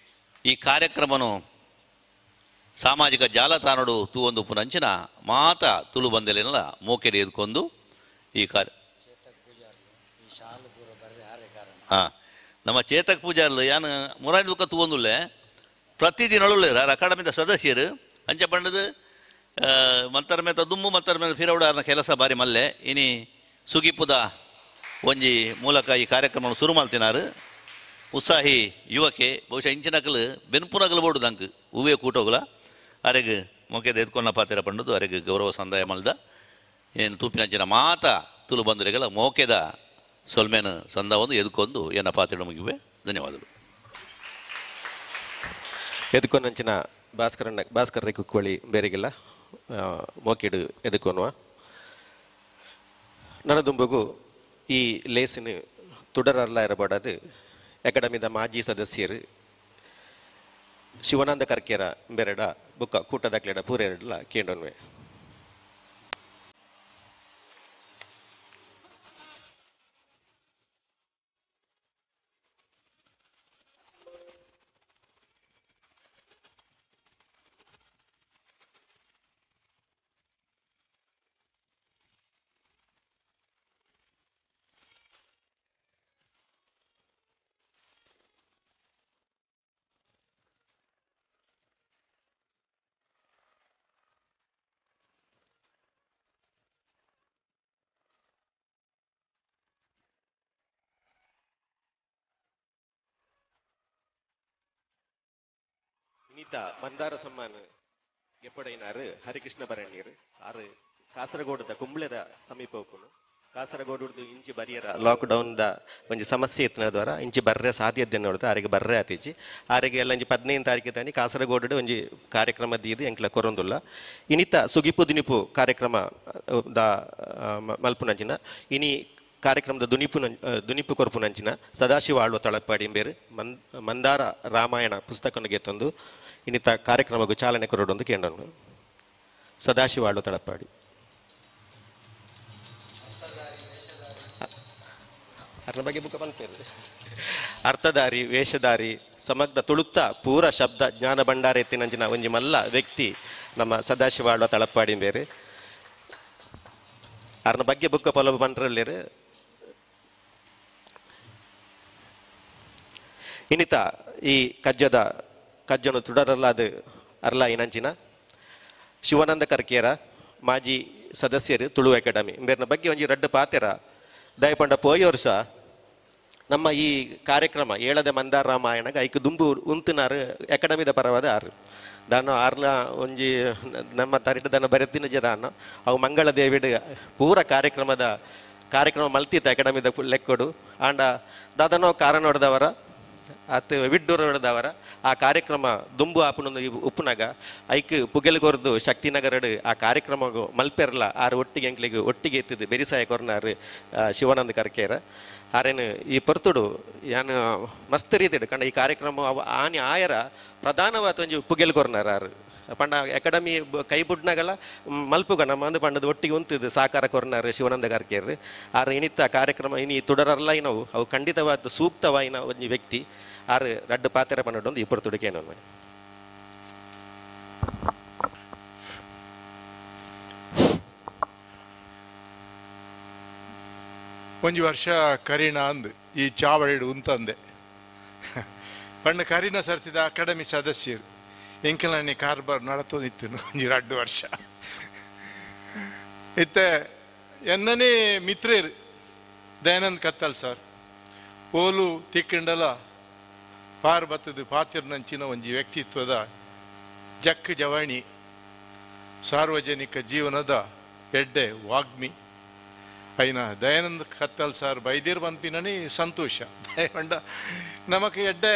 Speaker 3: ಈ ಕಾರ್ಯಕ್ರಮನು ಸಾಮಾಜಿಕ ಜಾಲತಾಣಡು ತೂವೊಂದು ಪುನಂಚಿನ ಮಾತ ತುಳು ಬಂದೆಲೆನಲ್ಲ ಮೋಕೆರೆ ಎದ್ಕೊಂಡು ಈ ಕಾರ್ಯ ಹಾಂ ನಮ್ಮ ಚೇತಕ್ ಪೂಜಾರ್ಲು ಯಾನು ಮುರಾನಿ ಬುಕ್ಕ ತೂವೊಂದುಲ್ಲೆ ಪ್ರತಿದಿನಳುಳ್ಳೇರು ಆರ್ ಅಕಾಡೆಮಿದ ಸದಸ್ಯರು. ಅಂಚ ಪಂಡದು ಮಂತರ ಮೇತ ದುಮ್ಮು ಮಂತರ ಮೇಲೆ ಫಿರೌಡಾರ್ನ ಕೆಲಸ ಬಾರಿ ಮಲ್ಲೆ. ಇನಿ ಸುಗಿಪುದ ಒಂಜಿ ಮೂಲಕ ಈ ಕಾರ್ಯಕ್ರಮ ಶುರು ಮಲ್ತಿನಾರು. ಉತ್ಸಾಹಿ ಯುವಕೆ ಬಹುಶಃ ಇಂಚಿನಕಲು ಬೆನ್ಪುನಕಲು ಬೋಡು ದಂಕ್ ಹೂವೇ ಕೂಟೋಗುಲ ಅರೆಗ್ ಮೊಕೆದ ಎದ್ಕೊನ್ನ ಪಾತಿರ ಪಂಡದು ಅರೆಗ್ ಗೌರವ ಸಂದಾಯ ಮಲ್ದ ಏನು ತೂಪಿನಂಚಿನ ಮಾತ ತುಳು ಬಂದರೆಗಳ ಮೋಕೆದ ಸೊಲ್ಮೇನು ಸಂದವನ್ನು ಎದ್ಕೊಂಡು ಏನ ಪಾತಿರ ಮುಗಿವೆ. ಧನ್ಯವಾದಗಳು.
Speaker 2: ಎದ್ಕೊನಂಚಿನ ಭಾಸ್ಕರಣ್ಣ ಭಾಸ್ಕರ ಕುಕ್ಕೋಳಿ ಬೇರೆಗಿಲ್ಲ ಮೋಕೆಡು ಎದುಕೊನುವ ನನದುಂಬಗು ಈ ಲೇಸಿನ ತುಡರಲ್ಲ ಇರಬಾಡದು ಅಕಾಡೆಮಿದ ಮಾಜಿ ಸದಸ್ಯರು ಶಿವಾನಂದ ಕರ್ಕೇರ ಬೆರಡ ಬುಕ್ಕ ಕೂಟದಾಕ್ಲೆಡ ಪೂರೆರಡ್ಲ ಕೇಂಡೊನ್ವೆ. ನೀತಾ ಮಂದಾರ ಸಮ್ಮಾನ ಗೆಪ್ಪಡೈನಾರು ಹರಿಕೃಷ್ಣ ಭರಣ್ಯರು ಆರು ಕಾಸರಗೋಡದ ಕುಂಬ್ಳೆದ ಸಮೀಪ ಉಪ್ಪುನು. ಕಾಸರಗೋಡು ಇಂಚಿ ಬರಿಯರ ಲಾಕ್ಡೌನ್ the ಒಂಜಿ ಸಮಸ್ಯೆ ಇತ್ತಿನ ದ್ವಾರ ಇಂಚಿ ಬರ್ರೆ ಸಾಧ್ಯತೆ ನೋಡ್ತಾ ಆರಿಗೆ ಬರ್ರೆ ಆತಿಜಿ ಆರಿಗೆ ಎಲ್ಲ ಒಂಜಿ 15 ತಾರೀಕು ತಾನಿ ಕಾಸರಗೋಡು ಒಂಜಿ ಕಾರ್ಯಕ್ರಮ ದೀದು ಎಂಕ್ಲ ಕೊರೊಂದುಲ್ಲ. ಇನಿತ ಸುಗಿಪು ದಿನಿಪು ಕಾರ್ಯಕ್ರಮ the ಮಲ್ಪುನಂಚಿನ ಇನಿ ಕಾರ್ಯಕ್ರಮದ ದುನಿಪು ಕೊರಪುನಂಚಿನ ಸದಾಶಿವ ಆಳ್ವ ತಳಪಾಡಿ ಬೇರು ಮಂದಾರ ರಾಮಾಯಣ ಪುಸ್ತಕನ ಗೆತ್ತೊಂದು ಇನ್ನಿತ ಕಾರ್ಯಕ್ರಮಕ್ಕೂ ಚಾಲನೆ ಕೊರಡೊಂದು ಕೇಂದ್ರ ಸದಾಶಿವ ಆಳ್ವ ತಳಪಾಡಿ. ಅರ್ನ ಬಗ್ಗೆ ಬುಕ್ಕ ಪನ್ಪೇರು. ಅರ್ಥಧಾರಿ, ವೇಷಧಾರಿ, ಸಮಗ್ರ ತುಳುತ್ತ ಪೂರ ಶಬ್ದ ಜ್ಞಾನ ಭಂಡಾರ ಎತ್ತಿನಂಚಿನ ಒಂಜಿ ಮಲ್ಲ ವ್ಯಕ್ತಿ ನಮ್ಮ ಸದಾಶಿವ ಆಳ್ವ ತಳಪ್ಪಾಡಿ ಬೇರೆ. ಅರ್ನ ಬಗ್ಗೆ ಬುಕ್ಕ ಪೊಲಬು ಪಂಡ್ರಲ್ಲೇರು. ಇನ್ನಿತ ಈ ಕಜ್ಜದ ಕಜ್ಜನು ತುಡರಲ್ಲಾದ ಅರ್ಲ ಇನಂಚಿನ ಶಿವಾನಂದ ಕರ್ಕೇರ ಮಾಜಿ ಸದಸ್ಯರು ತುಳು ಅಕಾಡೆಮಿ ಬೇರ್ನ ಬಗ್ಗೆ ಒಂಜಿ ರಡ್ಡು ಪಾತೆರ ದಯಪಂಡ ಪೋಯೋರ್ಸ ನಮ್ಮ ಈ ಕಾರ್ಯಕ್ರಮ ಏಳದೆ ಮಂದಾರ ರಾಮಾಯಣಗ ಐಕ್ ದುಂಬು ಉಂತುನಾರು ಅಕಾಡೆಮಿದ ಪರವಾದ ಆರು ದಾನ ಆರ್ನ ಒಂಜಿ ನಮ್ಮ ತರಿಟ ದನ ಬರೆತಿನ ಜದಾನ ಅವು ಮಂಗಳ ದೇವಿಡ್ ಪೂರ ಕಾರ್ಯಕ್ರಮದ ಕಾರ್ಯಕ್ರಮ ಮಲ್ತಿತ್ತು ಅಕಾಡೆಮಿದ ಲೆಕ್ಕೊಡು. ಆಂಡ ದಾದನೋ ಕಾರನೊಡ್ದವರ ಅತ್ ವಿಡ್ಡೂರ ಹೊಡೆದವರ ಆ ಕಾರ್ಯಕ್ರಮ ದುಂಬು ಆಪುನೊಂದು ಉಪ್ಪುನಾಗ ಐಕ್ ಪುಗೆಲ್ಗೊರ್ದು ಶಕ್ತಿನಗರಡು ಆ ಕಾರ್ಯಕ್ರಮ ಮಲ್ಪೆರ್ಲ ಆರು ಒಟ್ಟಿಗೆ ಎಂಕ್ಲಿಗೆ ಒಟ್ಟಿಗೆ ಎತ್ತಿದ್ದು ಬೆರಿಸಾಯ ಕೊರ್ನಾರು ಶಿವಾನಂದ ಕರ್ಕೇರ. ಆರೇನು ಈ ಪೊರ್ತುಡು ಯಾನು ಮಸ್ತ್ ರೀತಿಡು ಕಂಡ ಈ ಕಾರ್ಯಕ್ರಮ ಅವ ಆನಿ ಆಯರ ಪ್ರಧಾನವಾದ ಒಂಜಿ ಪುಗೆಲ್ ಕೊರ್ನಾರು ಆರು ಪಂಡ ಅಕಾಡೆಮಿ ಕೈ ಬುಡ್ನಾಗಲ್ಲ ಮಲ್ಪುಗ ನಮ್ಮ ಅಂದು ಪಂಡದ ಒಟ್ಟಿಗೆ ಉಂತಿದ್ದು ಸಾಕಾರ ಕೊರ್ನಾರು ಶಿವಾನಂದ ಕರ್ಕೇರು. ಆರು ಇನಿತ್ತ ಕಾರ್ಯಕ್ರಮ ಇನಿ ತುಡರಲ್ಲ ಇನವು ಅವು ಖಂಡಿತವಾದ ಸೂಕ್ತವಾಯಿನ ಒಂಜಿ ವ್ಯಕ್ತಿ ಆರು ರಡ್ಡು ಪಾತ್ರ ಪನ್ನೊಂದು ಈ ಪೊರ್ತುಡುಕೇನು.
Speaker 4: ಒಂಜಿ ವರ್ಷ ಕರೀಣ ಅಂದು ಈ ಚಾವಳಿಡು ಉಂತಂದೆ ಪಂಡ ಕರೀನ ಸರ್ತಿದ ಅಕಾಡೆಮಿ ಸದಸ್ಯರು ಎಂಕಲನೆ ಕಾರ್ಬಾರ್ ನಡತೊಂದಿತ್ತು ಒಂಜಿ 2 ವರ್ಷ ಇತ್ತೆ ಎನ್ನನೇ ಮಿತ್ರೇರು ದಯಾನಂದ್ ಕತ್ತಲ್ ಸರ್ ಓಲು ತಿಕ್ಕಂಡಲ ಪಾರ್ ಬತ್ತದು ಪಾತಿರ್ನಂಚಿನ ಒಂಜಿ ವ್ಯಕ್ತಿತ್ವದ ಜಕ್ ಜವಾಣಿ ಸಾರ್ವಜನಿಕ ಜೀವನದ ಎಡ್ಡೆ ವಾಗ್ಮಿ ಐನ ದಯಾನಂದ ಕತ್ತಲ್ ಸಾರ್ ಬೈದಿರ್ ಪನ್ಪಿನನೇ ಸಂತೋಷ. ದಯಪಂಡ ನಮಕ್ ಎಡ್ಡೆ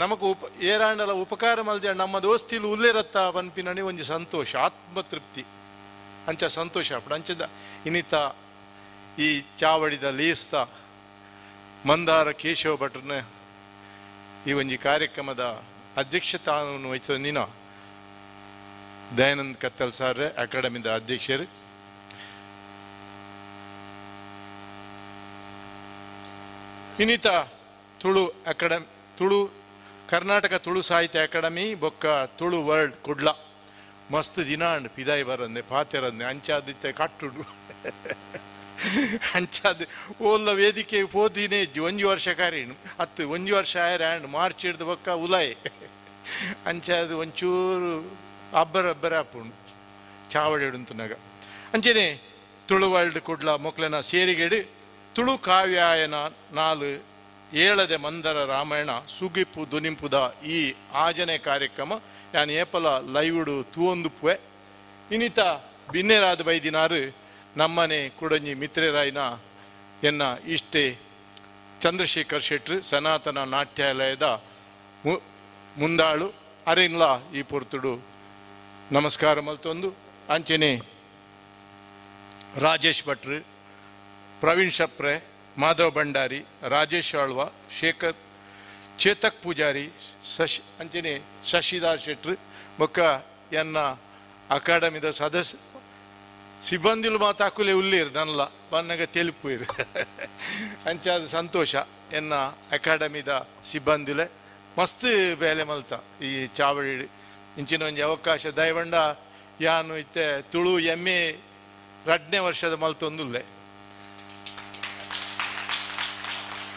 Speaker 4: ನಮಕ್ ಉಪ ಏರಾಂಡಲ ಉಪಕಾರ ಮಲ್ಜ ನಮ್ಮ ದೋಸ್ತಿಲು ಉಲ್ಲೇರತ್ತ ಪನ್ಪಿನನೇ ಒಂಜಿ ಸಂತೋಷ, ಆತ್ಮತೃಪ್ತಿ ಅಂಚ ಸಂತೋಷ ಅಪ್ಪಡು. ಅಂಚದ ಇನ್ನಿತ ಈ ಚಾವಡಿದ ಲೇಸ್ತ ಮಂದಾರ ಕೇಶವ ಭಟ್ರನ ಈ ಒಂಜಿ ಕಾರ್ಯಕ್ರಮದ ಅಧ್ಯಕ್ಷತಾನವನ್ನು ವಹಿಸಿದ ದಯಾನಂದ್ ಕತ್ತಲ್ ಸಾರ್ ಅಕಾಡೆಮಿದ ಅಧ್ಯಕ್ಷರು. ಇನ್ನಿತ ತುಳು ಅಕಾಡೆಮಿ ತುಳು ಕರ್ನಾಟಕ ತುಳು ಸಾಹಿತ್ಯ ಅಕಾಡೆಮಿ ಬೊಕ್ಕ ತುಳು ವರ್ಲ್ಡ್ ಕುಡ್ಲ ಮಸ್ತ್ ದಿನ ಅಂಡ್ ಪಿದಾಯಿ ಬರಂದೆ ಪಾತೆರಂದೆ ಅಂಚಾದಿತ್ತೆ ಕಟ್ಟುಡು ಅಂಚಾದ ಓಲ್ಲ ವೇದಿಕೆ ಪೋದಿನೇ ಇಜ್ಜಿ ಒಂಜಿ ವರ್ಷ ಕರೀಣು ಅತ್ತು ಒಂಜಿ ವರ್ಷ ಆಯರ ಆ್ಯಂಡ್ ಮಾರ್ಚ್ ಹಿಡ್ದು ಬೊಕ್ಕ ಉಲಾಯೆ ಅಂಚಾದ ಒಂಚೂರು ಅಬ್ಬರ ಅಬ್ಬರ ಆಪುಂಡು ಚಾವಡಿ ಉಂತುನಾಗ. ಅಂಚನೆ ತುಳು ವರ್ಲ್ಡ್ ಕುಡ್ಲ ಮೊಕ್ಲೆನ ಸೇರಿಗೆಡು ತುಳು ಕಾವ್ಯಾಯನ 4 ಏಳದೆ ಮಂದರ ರಾಮಾಯಣ ಸುಗಿಪು ದುನಿಂಪುದ ಈ ಆಜನೆ ಕಾರ್ಯಕ್ರಮ ಯಾನ್ ಏಪಲ ಲೈವುಡು ತೂವೊಂದುಪ್ಪುವೆ. ಇನ್ನಿತ ಬಿನ್ನೆರಾದ ಬೈದಿನಾರು ನಮ್ಮನೆ ಕುಡಂಜಿ ಮಿತ್ರೆರಾಯ್ನ ಎನ್ನ ಇಷ್ಟೇ ಚಂದ್ರಶೇಖರ್ ಶೆಟ್ರು ಸನಾತನ ನಾಟ್ಯಾಲಯದ ಮುಂದಾಳು ಅರೆನ್ಲ ಈ ಪೊರ್ತುಡು ನಮಸ್ಕಾರ ಮಲ್ತೊಂದು. ಅಂಚನೆ ರಾಜೇಶ್ ಭಟ್ರು, ಪ್ರವೀಣ್ ಶಪ್ರೆ, ಮಾಧವ್ ಭಂಡಾರಿ, ರಾಜೇಶ್ ಆಳ್ವ, ಶೇಖರ್ ಚೇತಕ್ ಪೂಜಾರಿ, ಶಶಿ ಅಂಚನೆ ಶಶಿಧರ್ ಶೆಟ್ರು ಬೊಕ್ಕ ಎನ್ನ ಅಕಾಡೆಮಿದ ಸದಸ್ಯ ಸಿಬ್ಬಂದಿಲು ಮಾತಾಕುಲೆ ಉಳ್ಳೀರು ನನ್ನಲ ಬನ್ನಗ ತೆಲುಪುಯಿರು ಅಂಚಾದ ಸಂತೋಷ. ಎನ್ನ ಅಕಾಡೆಮಿದ ಸಿಬ್ಬಂದಿಲೆ ಮಸ್ತ್ ಬೇಲೆ ಮಲ್ತ ಈ ಚಾವಡಿ ಇಂಚಿನ ಒಂಜಿ ಅವಕಾಶ ದಯವಂಡ ಯಾನು ಇತ್ತೆ ತುಳು ಎಮ್ ಎ 2ನೇ ವರ್ಷದ ಮಲ್ತೊಂದುಲ್ಲೆ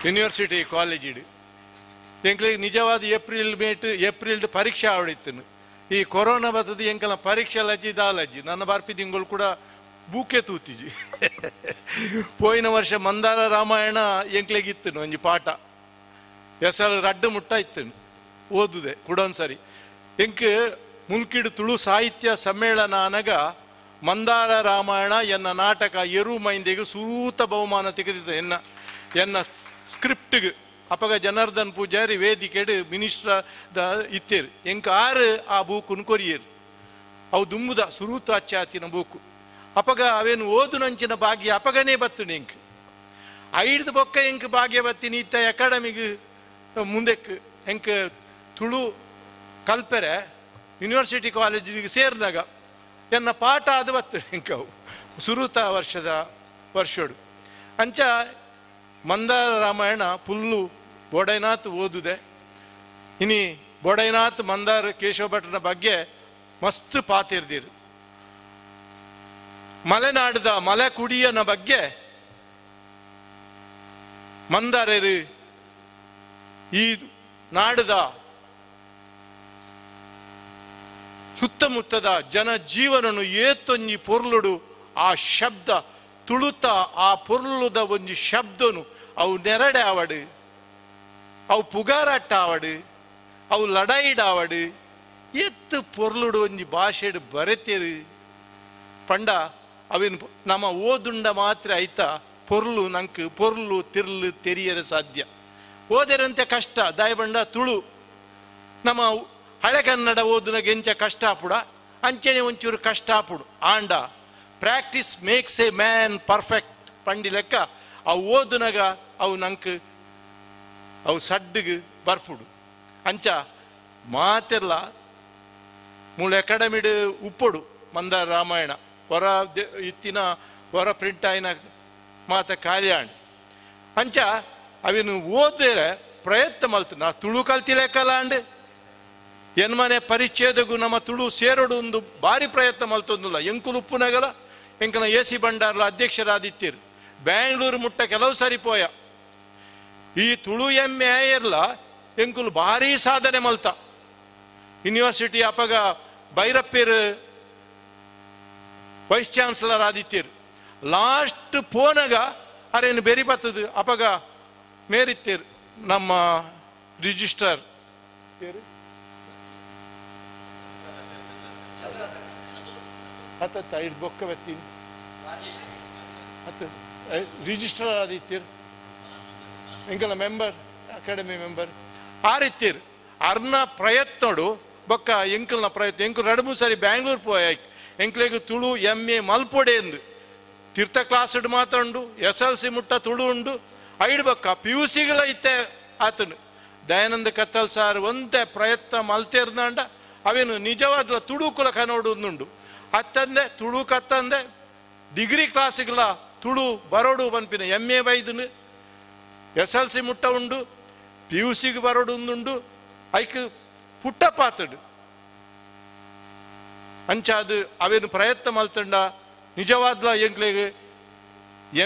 Speaker 4: ಯೂನಿವರ್ಸಿಟಿ ಕಾಲೇಜಿಡು. ಎಂಕ್ಲಿಗೆ ನಿಜವಾದ ಏಪ್ರಿಲ್ ಮೇಟ್ ಏಪ್ರಿಲ್ಡ್ ಪರೀಕ್ಷೆ ಆವಡಿತ್ತನು. ಈ ಕೊರೋನಾ ಬರ್ತದೆ ಎಂಕಲ ಪರೀಕ್ಷೆ ಲಜ್ಜಿ ದಾಲಜ್ಜಿ ನನ್ನ ಬರ್ಪಿ ತಿಂಗಳು ಕೂಡ ಬೂಕೆ ತೂತಿಜಿ. ಪೋಯಿನ ವರ್ಷ ಮಂದಾರ ರಾಮಾಯಣ ಎಂಕ್ಲೆಗೆ ಇತ್ತನು ಒಂಜಿ ಪಾಠ ಎಸಲು ರಡ್ಡು ಮುಟ್ಟ ಇತ್ತನು ಓದುದೆ ಕೂಡ ಒಂದ್ಸರಿ. ಎಂಕ್ ಮುಲ್ಕಿಡು ತುಳು ಸಾಹಿತ್ಯ ಸಮ್ಮೇಳನ ಅನಗ ಮಂದಾರ ರಾಮಾಯಣ ಎನ್ನ ನಾಟಕ ಎರು ಮೈಂದೆಗೆ ಸುರೂತ ಬಹುಮಾನ ತೆಗೆದಿದ್ದ ಎನ್ನ ಎನ್ನ ಸ್ಕ್ರಿಪ್ಟ್ಗೆ. ಅಪಗ ಜನಾರ್ದನ್ ಪೂಜಾರಿ ವೇದಿಕೆಡು ಮಿನಿಸ್ಟ್ರ the ಇತ್ತೇರು ಎಂಕ್ ಆರು ಆ ಬೂಕುನು ಕೊರಿಯೇರು ಅವು ದುಂಬುದ ಸುರೂತ ಅಚ್ಚಾತಿನ ಬೂಕು. ಅಪಗ ಅವೇನು ಓದುನಂಚಿನ ಭಾಗ್ಯ ಅಪಗನೇ ಬತ್ತುನು ಎಂಕ್ ಐದು ಬೊಕ್ಕ ಎಂಕ್ ಭಾಗ್ಯ ಬತ್ತೀನಿ ಇತ್ತ ಅಕಾಡೆಮಿಗೆ ಮುಂದಕ್ಕೆ ಎಂಕ್ ತುಳು ಕಲ್ಪೆರೆ ಯೂನಿವರ್ಸಿಟಿ ಕಾಲೇಜಿಗೆ ಸೇರಿದಾಗ ಎನ್ನ ಪಾಠ ಅದು ಬತ್ತು ಎಂಕ್ ಅವು ಸುರೂತ ವರ್ಷದ ವರ್ಷೋಡು. ಅಂಚ Mandara Ramayana full Bodainath ಓದುದೆ. ಇನಿ ಬೋಡೈನಾಥ್ ಮಂದಾರ ಕೇಶವ ಭಟ್ರನ ಬಗ್ಗೆ ಮಸ್ತ್ ಪಾತಿರ್ದಿರು. ಮಲೆನಾಡದ ಮಲೆ ಕುಡಿಯನ ಬಗ್ಗೆ ಮಂದಾರರು ಈ ನಾಡದ ಸುತ್ತಮುತ್ತದ ಜನ ಜೀವನನು ಏತೊಂಜಿ ಪೊರ್ಲುಡು ಆ ಶಬ್ದ ತುಳುತ ಆ ಪೊರ್ಲುದ ಒಂಜಿ ಶಬ್ದನು ಅವು ನೆರಡೆ ಆವಡು, ಅವು ಪುಗಾರಾಟ ಆವಡು, ಅವು ಲಡಾಯಿಡಾವಡು, ಎತ್ತು ಪೊರ್ಲುಡು ಒಂಜಿ ಭಾಷೆಡು ಬರೆತೇರು ಪಂಡ ಅವಿನ ನಮ್ಮ ಓದುಂಡ ಮಾತ್ರ ಆಯ್ತಾ ಪೊರ್ಲು ನಂಗೆ ಪೊರ್ಲು ತಿರ್ಲು ತೆರಿಯರೆ ಸಾಧ್ಯ. ಓದಿರಂತೆ ಕಷ್ಟ ದಾಯಬಂಡ ತುಳು ನಮ್ಮ ಹಳೆ ಕನ್ನಡ ಓದುನಗೆ ಎಂಚ ಕಷ್ಟ ಆಪುಡ ಅಂಚೆನೆ ಒಂಚೂರು ಕಷ್ಟ ಆಪುಡು. ಆಂಡ practice makes a man perfect ಪಂಡಿ ಲೆಕ್ಕ ಅವು ಓದುನಗ ಅವು ನಂಗೆ ಅವು ಸಡ್ಡಿಗೆ ಬರ್ಪುಡು. ಅಂಚ ಮಾತೆಲ್ಲ ಮೂಲ ಅಕಾಡೆಮಿಡ್ ಉಪ್ಪೊಡು ಮಂದಾರ ರಾಮಾಯಣ ಹೊರ ಇತ್ತಿನ ಹೊರ ಪ್ರಿಂಟ್ ಆಯಿನ ಮಾತ ಕಾರ್ಯಾಂಡ್ ಅಂಚ ಅವಿನು ಓದಿದ್ರೆ ಪ್ರಯತ್ನ ಮಲ್ತು ನಾ ತುಳು ಕಲ್ತಿಲೆಕ್ಕಲಾಂಡ್ ಎನ್ಮನೆ ಪರಿಚ್ಛೇದಗೂ ನಮ್ಮ ತುಳು ಸೇರೋಡು ಒಂದು ಭಾರಿ ಪ್ರಯತ್ನ ಮಲ್ತೊಂದಿಲ್ಲ. ಎಂಕುಲು ಉಪ್ಪುನಗಲ ಎಂಕನ ಎ ಸಿ ಭಂಡಾರ್ಲ ಅಧ್ಯಕ್ಷರಾದಿತ್ತೀರು ಬ್ಯಾಂಗ್ಳೂರು ಮುಟ್ಟ ಕೆಲವು ಸರಿ ಪೋಯ ಈ ತುಳು ಎಮ್ಮೆ ಆಯರ್ಲ ಎಂಕುಲು ಭಾರಿ ಸಾಧನೆ ಮಲ್ತ. ಯೂನಿವರ್ಸಿಟಿ ಅಪಗ ಭೈರಪ್ಪೇರು ವೈಸ್ ಚಾನ್ಸಲರ್ ಆದಿತ್ತೀರು. ಲಾಸ್ಟ್ ಪೋನಗ ಅರೇನು ಬೆರಿ ಬತ್ತದು ಅಪಗ ಮೇರಿತ್ತೀರು ನಮ್ಮ ರಿಜಿಸ್ಟರ್ ಹತ್ತ ಐದು ಬೊಕ್ಕ ಬತ್ತೀನಿ ಹತ್ತು ರಿಜಿಸ್ಟರ್ ಆದಿತ್ತೀರು ಎಂಕಲ member academy member ಆರಿತ್ತೀರು. ಅರ್ನ ಪ್ರಯತ್ನಡು ಬೊಕ್ಕ ಎಂಕಲ್ನ ಪ್ರಯತ್ನ ಎಂಕಲ್ ಎರಡು ಮೂರು ಸಾರಿ ಬ್ಯಾಂಗ್ಳೂರು ಪೋಯ ಎಂಕ್ಲೆಗ್ ತುಳು ಎಮ್ ಎ ಮಲ್ಪೊಡೆ ಎಂದು ತೀರ್ಥ ಕ್ಲಾಸ್ ಮಾತ್ರ ಉಂಡು, S L C ಮುಟ್ಟ ತುಳು ಉಂಡು, ಐಡು ಬೊಕ್ಕ ಪಿ ಯು ಸಿಗಳ ಇತ್ತೆ ಆತನು ದಯಾನಂದ ಕತ್ತಲ್ ಸಾರ್ ಒಂತೆ ಪ್ರಯತ್ನ ಮಲ್ತೇರ್ದಾಂಡ ಅವೇನು ನಿಜವಾಗ್ಲ ತುಳು ಕುಲ ಕನ್ನೋಡು ಉಂಡು. ಅತ್ತಂದೆ ತುಳು ಕತ್ತಂದೆ ಡಿಗ್ರಿ ಕ್ಲಾಸ್ಗಳ ತುಳು ಬರೋಡು ಪನ್ಪಿನ ಎಮ್ ಎ ಬೈದನು S L C ಮುಟ್ಟ ಉಂಡು, ಪಿ ಯು ಸಿಗೆ ಬರೋಡು ಉಂಡು, ಐಕ್ ಪುಟ್ಟ ಪಾತಡು ಅಂಚಾದು ಅವೇನು ಪ್ರಯತ್ನ ಮಲ್ತಂಡ ನಿಜವಾದ್ಲ ಎಂಕ್ಲೆಗ್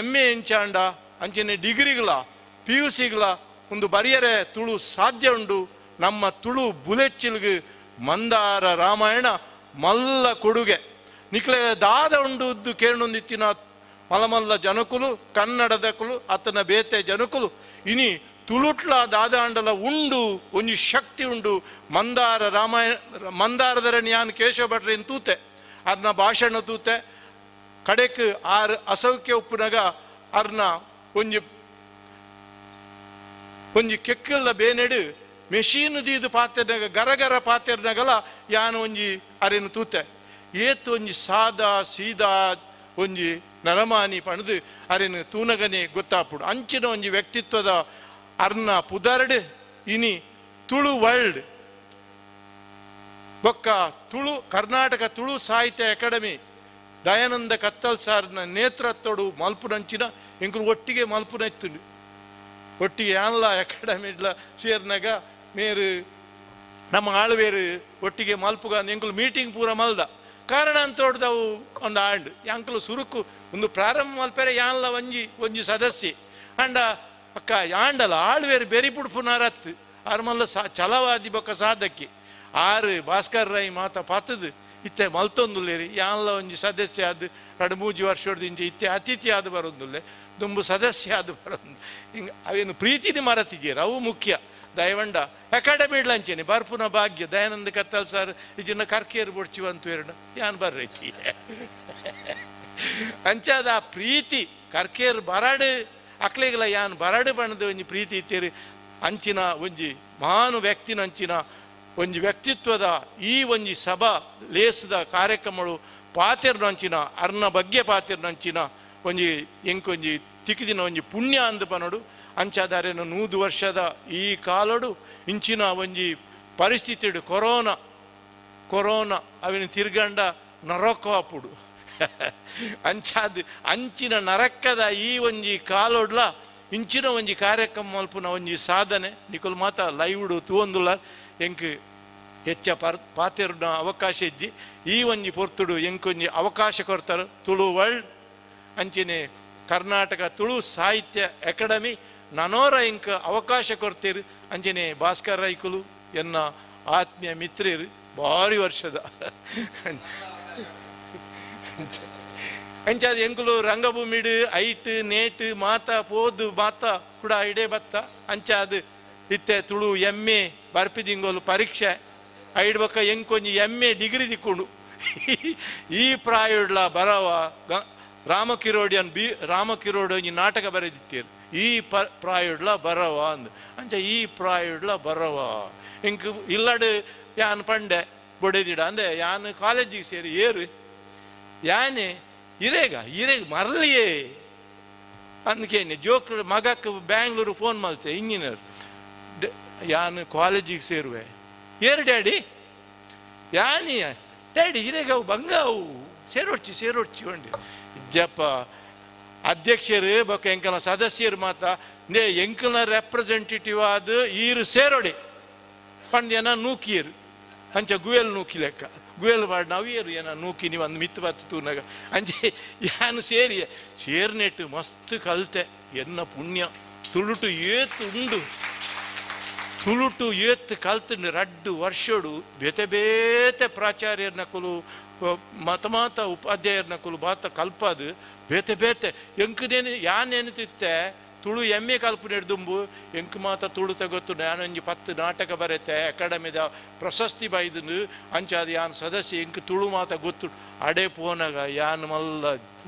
Speaker 4: ಎಮ್ ಎ ಎಂಚಾಂಡ ಅಂಚನೆ ಡಿಗ್ರಿಗಳ ಪಿ ಯು ಸಿಗಳ ಒಂದು ಬರಿಯರೆ ತುಳು ಸಾಧ್ಯ ಉಂಡು. ನಮ್ಮ ತುಳು ಬುಲೆಚ್ಚಿಲ್ಗ್ ಮಂದಾರ ರಾಮಾಯಣ ಮಲ್ಲ ಕೊಡುಗೆ ನಿಕ್ಲೆ ದಾದ ಉಂಡು ಉದ್ದು ಕೇಳೊಂದಿತ್ತಿನ ಮಲಮಲ್ಲ ಜನಕುಲು ಕನ್ನಡದಕುಲು ಅತನ ಬೇತೆ ಜನಕುಲು ಇನಿ ತುಳುಟ್ಲ ದಾದಾಂಡಲ ಉಂಡು ಒಂಜಿ ಶಕ್ತಿ ಉಂಡು. ಮಂದಾರ ರಾಮಾಯಣ ಮಂದಾರದರ ಯಾನ್ ಕೇಶವ ಭಟ್ರೇನು ತೂತೆ ಅರ್ನ ಭಾಷಣ ತೂತೆ ಕಡೆಕ್ ಆರ್ ಅಸೌಖ್ಯ ಉಪ್ಪುನಗ ಅರ್ನ ಒಂಜಿ ಒಂಜಿ ಕೆಕ್ಕಲ್ದ ಬೇನೆಡು ಮೆಷೀನ್ ದೀದು ಪಾತೆರ್ನಾಗ ಗರಗರ ಪಾತೆರ್ನಾಗಲ ಯಾನ್ ಒಂಜಿ ಅರೇನು ತೂತೆ ಏತು ಒಂಜಿ ಸಾದಾ ಸೀದಾ ಒಂಜಿ ನರಮಾನಿ ಪಣದು ಅರೇನು ತೂನಗನೆ ಗೊತ್ತಾಪುಡು. ಅಂಚಿನ ಒಂಜಿ ವ್ಯಕ್ತಿತ್ವದ ಅರ್ನ ಪುದರ್ಡ್ ಇನಿ ತುಳು ವರ್ಲ್ಡ್ ಬೊಕ್ಕ ತುಳು ಕರ್ನಾಟಕ ತುಳು ಸಾಹಿತ್ಯ ಅಕಾಡೆಮಿ ದಯಾನಂದ ಕತ್ತಲ್ ಸಾರ್ನ ನೇತೃತ್ವಡು ಮಲ್ಪುನಂಚಿನ ಎಂಕುಲು ಒಟ್ಟಿಗೆ ಮಲ್ಪುನೆತ್ತುಂಡು. ಒಟ್ಟಿಗೆ ಯಾನ್ಲ ಅಕಾಡೆಮಿಡ್ಲ ಸೇರ್ನಾಗ ಮೇರು ನಮ್ಮ ಆಳ್ವೇರು ಒಟ್ಟಿಗೆ ಮಲ್ಪುಗ ಎಂಕುಲು ಮೀಟಿಂಗ್ ಪೂರ ಮಲ್ದ ಕಾರಣ ಅಂತ ಹೊಡೆದವು ಒಂದು ಆಂಡ್ ಯಾಂಕಲು ಸುರುಕು ಒಂದು ಪ್ರಾರಂಭ ಮಲ್ಪೆರೆ ಯಾನ್ಲ ಒಂಜಿ ಒಂಜಿ ಸದಸ್ಯೆ ಅಂಡ ಅಕ್ಕ ಯಾಂಡಲ ಆಳ್ವೇರು ಬೆರಿ ಪುಡ್ಪುನಾರತ್ತು ಆರ್ಮಲ್ಲ ಸಾ ಛಲವಾದಿ ಬೊಕ್ಕ ಸಾಧಕಿ ಆರು ಭಾಸ್ಕರ್ ರೈ ಮಾತ ಪಾತದು ಇತ್ತೆ ಮಲ್ತೊಂದುಲ್ಲೇರಿ ಯಾನ್ಲ ಒಂಜಿ ಸದಸ್ಯ ಆದ್ ಎರಡು ಮೂಜಿ ವರ್ಷದ ಇಂಚೆ ಇತ್ತೆ ಅತಿಥಿ ಆದ್ ಬರೋದುಲ್ಲೆ ದುಂಬು ಸದಸ್ಯ ಆದ್ ಬರೋದು ಹಿಂಗೆ ಅವೇನು ಪ್ರೀತಿನಿ ಮರತಿದ್ದೀರ ಅವು ಮುಖ್ಯ. ದಯವಂಡ ಅಕಾಡೆಮಿ ಇಡ್ಲಂಚೇನೆ ಬರ್ಪುನ ಭಾಗ್ಯ ದಯಾನಂದ ಕತ್ತಲ್ ಸರ್ ಇಜಿನ ಕರ್ಕೇರು ಬೊಡ್ಚಿವಂತು ಎರಡು ಯಾನ್ ಬರ್ರೈತಿ ಅಂಚಾದ ಆ ಪ್ರೀತಿ ಕರ್ಕೇರು ಬರಡು ಅಕ್ಲೆಗಲ ಯಾನ್ ಬರಡು ಬಣ್ಣದ ಒಂಜಿ ಪ್ರೀತಿ ಇತ್ತೀರಿ ಅಂಚಿನ ಒಂಜಿ ಮಹಾನು ವ್ಯಕ್ತಿನ ಅಂಚಿನ ಒಂಜಿ ವ್ಯಕ್ತಿತ್ವದ ಈ ಒಂಜಿ ಸಭಾ ಲೇಸದ ಕಾರ್ಯಕ್ರಮಗಳು ಪಾತೆರ್ನಂಚಿನ ಅರ್ನ ಬಗ್ಗೆ ಪಾತೆರ್ನಂಚಿನ ಒಂಜಿ ಎಂಕೊಂಜಿ ತಿಕ್ಕಿದಿನ ಒಂಜಿ ಪುಣ್ಯ ಅಂದು ಪನೋಡು. ಅಂಚಾದಾರೇನು 100 ವರ್ಷದ ಈ ಕಾಲಡು ಇಂಚಿನ ಒಂಜಿ ಪರಿಸ್ಥಿತಿಡು ಕೊರೋನಾ ಕೊರೋನಾ ಅವಿನ ತಿರ್ಗಂಡ ನರಕ ಅಪ್ಪುಡು ಅಂಚಾದ ಅಂಚಿನ ನರಕದ ಈ ಒಂಜಿ ಕಾಲೋಡ್ಲ ಇಂಚಿನ ಒಂಜಿ ಕಾರ್ಯಕ್ರಮ ಮಲ್ಪುನ ಒಂಜಿ ಸಾಧನೆ ನಿಕುಲು ಮಾತ ಲೈವ್ಡು ತೂವೊಂದುಲ್ಲ ಎಂಕ್ ಹೆಚ್ಚ ಪಾತೆರುನ ಅವಕಾಶ ಇಜ್ಜಿ ಈ ಒಂಜಿ ಪೊರ್ತುಡು ಎಂಕೊಂಜಿ ಅವಕಾಶ ಕೊರ್ತಾರೆ ತುಳು ವರ್ಲ್ಡ್ ಅಂಚನೆ ಕರ್ನಾಟಕ ತುಳು ಸಾಹಿತ್ಯ ಅಕಾಡೆಮಿ ನನೋರ ಎಂಕ್ ಅವಕಾಶ ಕೊರ್ತೀರು ಅಂಚನೆ ಭಾಸ್ಕರ್ ರೈಕುಲು ಎನ್ನ ಆತ್ಮೀಯ ಮಿತ್ರರು ಭಾರಿ ವರ್ಷದ ಅಂಚಾದ ಎಂಕುಲು ರಂಗಭೂಮಿಡು ಐಟ್ ನೇಟ್ ಮಾತ ಪೋದು ಮಾತ ಕೂಡ ಇಡೇ ಬತ್ತ ಅಂಚಾದ ಇತ್ತೆ ತುಳು ಎಮ್ಮೆ ಬರ್ಪಿದಿಂಗೋಲು ಪರೀಕ್ಷೆ ಐಡ್ ಬಕ್ಕ ಎಂಕೊಂಜಿ ಎಮ್ಮೆ ಡಿಗ್ರಿ ದಿಕ್ಕೊಂಡು ಈ ಪ್ರಾಯುಡ್ಲ ಬರವ ರಾಮಕಿರೋಡಿಯನ್ ಬಿ ರಾಮಕಿರೋಡಿ ಒಂಜಿ ನಾಟಕ ಬರೆದಿತ್ತೀರು ಈ ಪ್ರಾಯುಡ್ಲ ಬರವ ಅಂದ್ ಅಂಚ ಈ ಪ್ರಾಯುಡ್ಲ ಬರವ ಎಂಕ್ ಇಲ್ಲಡು ಯಾನ್ ಪಂಡೆ ಬೊಡೆದಿಡ ಅಂದೆ ಯಾನ್ ಕಾಲೇಜಿಗೆ ಸೇರಿ ಏರು ಯಾನೆ ಇರೇಗ ಇರೇಗ ಮರಲಿಯೇ ಅಂದ್ಕೇನೆ ಜೋಕ್ ಮಗಕ್ಕೆ ಬ್ಯಾಂಗ್ಳೂರು ಫೋನ್ ಮಲ್ತೆ ಇಂಜಿನಿಯರ್ ಯಾನು ಕಾಲೇಜಿಗೆ ಸೇರುವೆ ಏರು ಡ್ಯಾಡಿ ಯಾನಿ ಡ್ಯಾಡಿ ಇರೇಗ ಅವು ಬಂಗಾವು ಸೇರೋಡ್ಚಿ ಸೇರೋಡ್ಚಿ వండి ಇಜ್ಜಪ್ಪ ಅಧ್ಯಕ್ಷರು ಬೊಕ್ಕ ಎಂಕಲ ಸದಸ್ಯರು ಮಾತ ನೇ ಎಂಕಲ ರೆಪ್ರೆಸೆಂಟೇಟಿವ್ ಆದ ಈರು ಸೇರೋಡಿ ಪಂದ್ಯನ ನೂಕಿಯರು ಅಂಚ ಗುವೆಲ್ ನೂಕಿ ಲೆಕ್ಕ ಗುವೆಲ್ ಮಾಡಿ ನಾವು ಏರು ಏನ ನೂಕಿ ನೀವು ಒಂದು ಮಿತ್ತು ಬತ್ತು ತೂನಾಗ ಅಂಚೆ ಯಾನು ಸೇರಿ ಸೇರ್ನೆಟ್ಟು ಮಸ್ತ್ ಕಲ್ತೆ ಎನ್ನ ಪುಣ್ಯ ತುಳುಟು ಏತು ಉಂಡು ತುಳುಟು ಏತ್ ಕಲ್ತು ರಡ್ಡು ವರ್ಷಡು ಬೇತೆ ಬೇತೆ ಪ್ರಾಚಾರ್ಯರ ನಕಲು ಮತ ಮಾತ ಉಪಾಧ್ಯಾಯರ ನಕಲು ಬಾತ ಕಲ್ಪದು ಬೇತೆ ಬೇತೆ ಎಂಕನೇನು ಯಾನೇನು ತಿತ್ತೆ ತುಳು ಎಮ್ಮೆ ಕಲ್ಪು ದುಂಬು ಎಂಕ್ ಮಾತ ತುಳು ತಗೊತ್ತು ನಾನೊಂಜಿ 10 ನಾಟಕ ಬರೆತೆ ಅಕಾಡೆಮಿದ ಪ್ರಶಸ್ತಿ ಬೈದನು ಅಂಚಾದ ಯಾನ್ ಸದಸ್ಯ ಎಂಕ್ ತುಳು ಮಾತ ಗೊತ್ತು ಅಡೆ ಪೋನಾಗ ಯಾನ್ ಮಲ್ಲ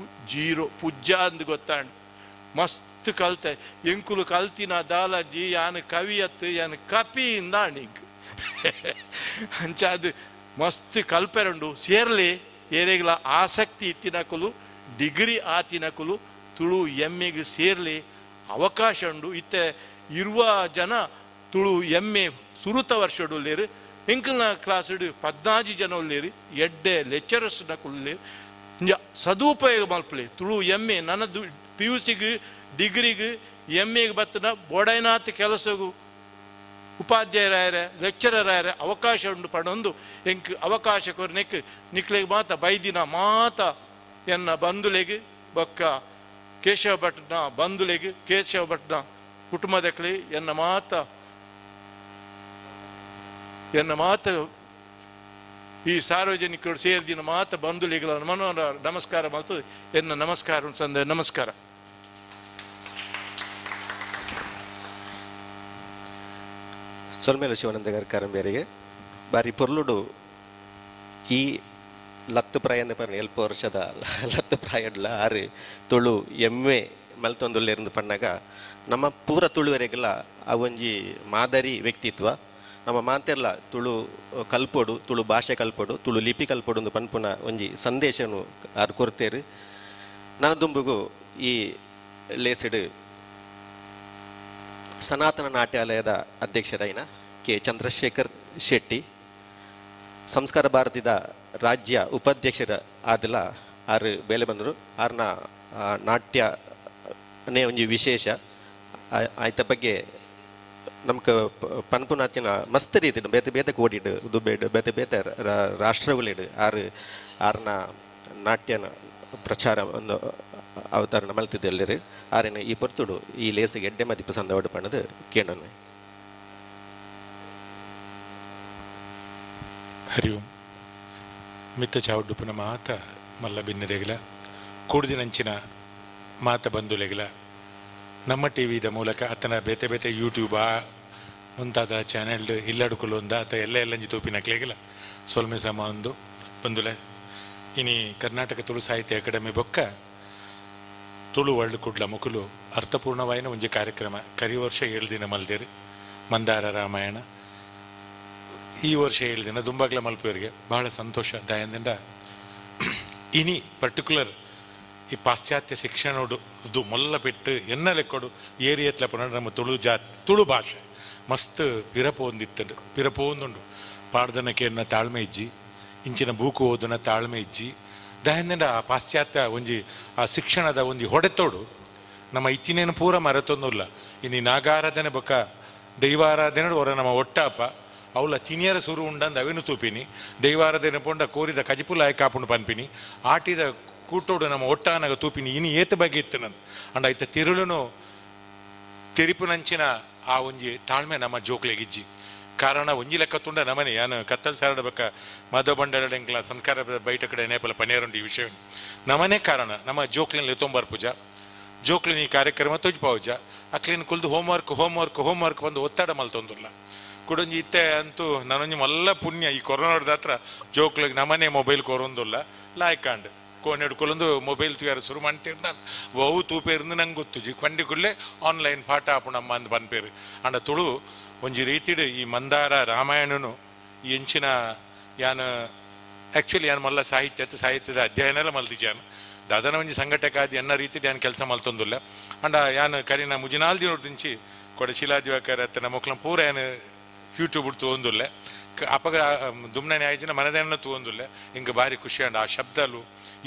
Speaker 4: ಜೀರೋ ಪುಜ್ಜ ಅಂದು ಗೊತ್ತಾಂಡ್ ಮಸ್ತ್ ಕಲ್ತೆ ಎಂಕುಲು ಕಲ್ತಿನ ದಾಲಜ್ಜಿ ಯಾನ್ ಕವಿಯತ್ತು ಯಾನ್ ಕಪಿ ಇಂದಾಂಡ್ ಇಂಕ್ ಅಂಚಾದ ಮಸ್ತ್ ಕಲ್ಪೆರಂಡು ಸೇರ್ಲಿ ಏರೆಗ್ಲ ಆಸಕ್ತಿ ಇತ್ತಿನಕುಲು ಡಿಗ್ರಿ ಆತಿನಕುಲು ತುಳು ಎಮ್ಮೆಗೆ ಸೇರ್ಲಿ ಅವಕಾಶ ಉಂಡು ಇತ್ತೆ ಇರುವ ಜನ ತುಳು ಎಮ್ಮೆ ಸುರುತ ವರ್ಷಡುಲ್ಲೇರು ಎಂಕಲ್ನ ಕ್ಲಾಸ್ಡು 14 ಜನ ಉಲ್ಲೇರು ಎಡ್ಡೆ ಲೆಕ್ಚರರ್ಸ್ ನಕುಲ್ಲೇರು ಸದುಪಯೋಗ ಮಲ್ಪಲೆ ತುಳು ಎಮ್ಮೆ ನನ್ನದು ಪಿ ಯು ಸಿಗೆ ಡಿಗ್ರಿಗೆ ಎಮ್ಮೆಗೆ ಬತ್ತನ ಬೋಡೈನಾಥ್ ಕೆಲಸಗು ಉಪಾಧ್ಯಾಯರಾಯರೆ ಲೆಕ್ಚರರಾಯರೆ ಅವಕಾಶ ಉಂಡು ಪಡೊಂದು ಎಂಕ್ ಅವಕಾಶ ಕೊರ್ನೆಕ್ ನಿಕ್ಲೆಗ್ ಮಾತ ಬೈದಿನ ಮಾತ ಎನ್ನ ಬಂಧುಲೆಗ್ ಬೊಕ್ಕ ಕೇಶವ ಭಟ್ನ ಬಂಧುಲೆಗ್ ಕೇಶವ ಭಟ್ನ ಕುಟುಂಬದಕ್ಲೆ ಎನ್ನ ಮಾತ ಈ ಸಾರ್ವಜನಿಕರು ಸೇರಿದಿನ ಮಾತ ಬಂಧುಲೆಗಳ ಮನೋರ ನಮಸ್ಕಾರ ಮತ್ತು ಎನ್ನ ನಮಸ್ಕಾರ ಸಂದ ನಮಸ್ಕಾರ.
Speaker 2: ಸೊಲ್ಮೇಲ ಶಿವಾನಂದ ಕಾರಂಬೇರಿಗೆ ಬಾರಿ ಪೊರ್ಲುಡು ಈ ಲತ್ತು ಪ್ರಾಯ ಅಂದ್ರೆ ಎಲ್ಪ ವರ್ಷದ ಲತ್ತು ಪ್ರಾಯಡ್ಲ ಆರು ತುಳು ಎಮ್ಮೆ ಮಲ್ತೊಂದುಲ್ಲೇರ್ದು ಪಣ್ಣಾಗ ನಮ್ಮ ಪೂರ ತುಳುವರೆಗೆಲ್ಲ ಆ ಒಂಜಿ ಮಾದರಿ ವ್ಯಕ್ತಿತ್ವ ನಮ್ಮ ಮಾತೆಲ್ಲ ತುಳು ಕಲ್ಪೊಡು ತುಳು ಭಾಷೆ ಕಲ್ಪೊಡು ತುಳು ಲಿಪಿ ಕಲ್ಪೊಡು ಒಂದು ಪನ್ಪುನ ಒಂಜಿ ಸಂದೇಶನು ಆರು ಕೊರ್ತೇರು. ನನದುಂಬುಗು ಈ ಲೇಸಿಡು ಸನಾತನ ನಾಟ್ಯಾಲಯದ ಅಧ್ಯಕ್ಷರಾಯಿನ ಕೆ ಚಂದ್ರಶೇಖರ್ ಶೆಟ್ಟಿ ಸಂಸ್ಕಾರ ಭಾರತಿದ ರಾಜ್ಯ ಉಪಾಧ್ಯಕ್ಷರ ಆದಲ ಆರು ಬೇಲೆ ಬಂದರು. ಆರ್ನ ನಾಟ್ಯನೇ ಒಂಜಿ ವಿಶೇಷ ಆಯ್ತ ಬಗ್ಗೆ ನಮ್ಗೆ ಪನ್ಪುನಾಚಿನ ಮಸ್ತ್ ರೀತಿ ಬೇತೆ ಬೇತೆ ಕೋಡಿಡು ದುಬೇಡು ಬೇತೆ ಬೇತೆ ರಾಷ್ಟ್ರಗಳಿಡು ಆರು ಆರ್ನ ನಾಟ್ಯನ ಪ್ರಚಾರ ಒಂದು ಅವತಾರಣ ಮಲ್ತಿದ್ದೆಲ್ಲರು ಆರಿನ ಈ ಪೊರ್ತುಡು ಈ ಲೇಸಿಗೆ ಎಡ್ಡೆ ಮದಿಪು ಸಂದವಡು ಪಣ್ಣದು ಕೇಳೋಣ.
Speaker 5: ಹರಿ ಓಂ. ಮಿತ್ತ ಚಾವಡ್ಡುಪುನ ಮಾತ ಮಲ್ಲ ಬಿನ್ನರೆಗಿಲ ಕೂಡ್ದಿನಂಚಿನ ಮಾತ ಬಂಧುಲೆಗಿಲ ನಮ್ಮ ಟಿ ವಿದ ಮೂಲಕ ಅತನ ಬೇತೆ ಬೇತೆ ಯೂಟ್ಯೂಬಾ ಮುಂತಾದ ಚಾನೆಲ್ ಇಲ್ಲಡುಕುಲೊಂದ ಅತ ಎಲ್ಲ ಎಲ್ಲಂಜಿ ತೂಪಿನಕ್ಲೆಗಿಲ ಸೊಲ್ಮೆ ಸಮ ಒಂದು ಬಂದುಲೆ. ಇನಿ ಕರ್ನಾಟಕ ತುಳು ಸಾಹಿತ್ಯ ಅಕಾಡೆಮಿ ಬೊಕ್ಕ ತುಳು ವರ್ಲ್ಡ್ ಕುಡ್ಲ ಮುಕುಲು ಅರ್ಥಪೂರ್ಣವಾಯಿನ ಒಂಜಿ ಕಾರ್ಯಕ್ರಮ ಕರಿ ವರ್ಷ 7 ದಿನ ಮಲ್ದೇರು ಮಂದಾರ ರಾಮಾಯಣ ಈ ವರ್ಷ 7 ದಿನ ದುಂಬಾಗ್ಲ ಮಲ್ಪುವರಿಗೆ ಬಹಳ ಸಂತೋಷ. ದಯದಿಂದ ಇನಿ ಪರ್ಟಿಕ್ಯುಲರ್ ಈ ಪಾಶ್ಚಾತ್ಯ ಶಿಕ್ಷಣೋಡು ಮೊಲ್ಲ ಪೆಟ್ಟು ಎನ್ನ ಲೆಕ್ಕೊಡು ಏರಿಯತ್ಲ ಪುನಃ ನಮ್ಮ ತುಳು ಜಾತ್ ತುಳು ಭಾಷೆ ಮಸ್ತ್ ಪಿರಪೋಂದಿತ್ತಂಡು ಪಿರಪೋಂದುಂಡು ಪಾಡ್ದನಕ್ಕೆ ತಾಳ್ಮೆ ಇಜ್ಜಿ ಇಂಚಿನ ಬೂಕು ಓದುನ ತಾಳ್ಮೆ ಇಜ್ಜಿ ದಯದಿಂದ ಆ ಪಾಶ್ಚಾತ್ಯ ಒಂಜಿ ಆ ಶಿಕ್ಷಣದ ಒಂಜಿ ಹೊಡೆತೋಡು ನಮ್ಮ ಇತ್ತಿನೇನು ಪೂರ ಮರೆತೊಂದುಲ್ಲ. ಇನ್ನು ನಾಗಾರಾಧನೆ ಬೊಕ್ಕ ದೈವಾರಾಧನೆ ಹೊರ ನಮ್ಮ ಒಟ್ಟಾಪ ಅವಳ ತಿನಿಯರ ಸುರು ಉಂಡಂದು ಅವೇನು ತೂಪಿನಿ. ದೈವಾರಾಧನೆ ಪೋಂಡ ಕೋರಿದ ಕಜಿಪುಲ ಆಯ್ಕೆ ಕಾಪುಂಡು ಪನ್ಪಿನಿ. ಆಟಿದ ಕೂಟೋಡು ನಮ್ಮ ಒಟ್ಟಾನಾಗ ತೂಪಿನಿ. ಇನಿ ಏತ ಬಗ್ಗೆ ಇತ್ತು ನಾನು ಅಂಡ ಐತ ತಿರುಳುನು ತೆರಿಪುನಂಚಿನ ಆ ಒಂಜಿ ತಾಳ್ಮೆ ನಮ್ಮ ಜೋಕ್ಲೆಗಿಜ್ಜಿ. ಕಾರಣ ಒಂಜಿ ಲೆಕ್ಕ ತುಂಡ ನಮನೆ ಯಾನು ಕತ್ತಲ್ ಸಾರಡ ಬಕ್ಕ ಮಾಧವ ಬಂಡಾರ ಸಂಸ್ಕಾರ ಬೈಟ ಕಡೆ ನೇಪಲ ಪನೇರುಂಡು ಈ ವಿಷಯ ನಮನೆ ಕಾರಣ. ನಮ್ಮ ಜೋಕ್ಲಿನ ಲೆತೊಂಬರ್ ಪೂಜಾ ಜೋಕ್ಲಿನ ಈ ಕಾರ್ಯಕ್ರಮ ತೊಜ್ಪಾವುಜ ಅಕ್ಲಿನ ಕುಲ್ದು ಹೋಮ್ವರ್ಕ್ ಹೋಮ್ವರ್ಕ್ ಹೋಮ್ವರ್ಕ್ ಬಂದು ಒತ್ತಡ ಮಲ್ತೊಂದುಲ್ಲ. ಕುಡೊಂಜಿ ಇತ್ತೆ ಅಂತೂ ನಾನೊಂಜಿ ಮಲ್ಲ ಪುಣ್ಯ ಈ ಕೊರೋನಾದ ಹತ್ರ ಜೋಕ್ಲಿಗೆ ನಮನೆ ಮೊಬೈಲ್ ಕೊರೊಂದುಲ್ಲ ಲಾಯ್ಕಾಂಡ್ ಕೋನೆಡು ಕೊಲೊಂದು ಮೊಬೈಲ್ ತುಯಾರ ಶುರು ಮಾಡ್ತಿರ್ದ ಬಹು ತೂಪೇರ್ದು ನಂಗೆ ಗೊತ್ತುಜಿ ಕೊಂಡಿ ಕೂಡಲೇ ಆನ್ಲೈನ್ ಪಾಠ ಆಪುಣಮ್ಮ ಅಂದ್ ಪನ್ಪೇರು. ಅಂಡ ತುಳು ಒಂಜಿ ರೀತಿಡು ಈ ಮಂದಾರ ರಾಮಾಯಣನು ಈ ಎಂಚಿನ ಯಾನು ಆ್ಯಕ್ಚುಲಿ ಯಾನು ಮಲ್ಲ ಸಾಹಿತ್ಯ ಅತ್ತು ಸಾಹಿತ್ಯದ ಅಧ್ಯಯನ ಎಲ್ಲ ಮಲ್ತಿಜಾನು ದಾದನ ಒಂಜಿ ಸಂಘಟಕ ಆದಿ ಎನ್ನ ರೀತಿಡು ಯಾನು ಕೆಲಸ ಮಲ್ತೊಂದುಲ್ಲ. ಅಂಡ ಯಾನು ಕರಿನ ಮುಜಿನಾಲ್ ದಿನದಿಂಚಿ ಕೊಡ ಶಿಲಾದಿವಾಕರ ಅತ್ತ ನಮ್ಮ ಪೂರ ಯಾನು ಯೂಟ್ಯೂಬ್ ತೂವೊಂದುಲ್ಲೆ ಅಪಗ ದುಮ್ನನೆ ಆಯ್ಚಿನ ಮನದನ್ನ ತೂವೊಂದುಲ್ಲೆ ಹಿಂಗೆ ಭಾರಿ ಖುಷಿ ಅಂಡ ಆ ಶಬ್ದಲು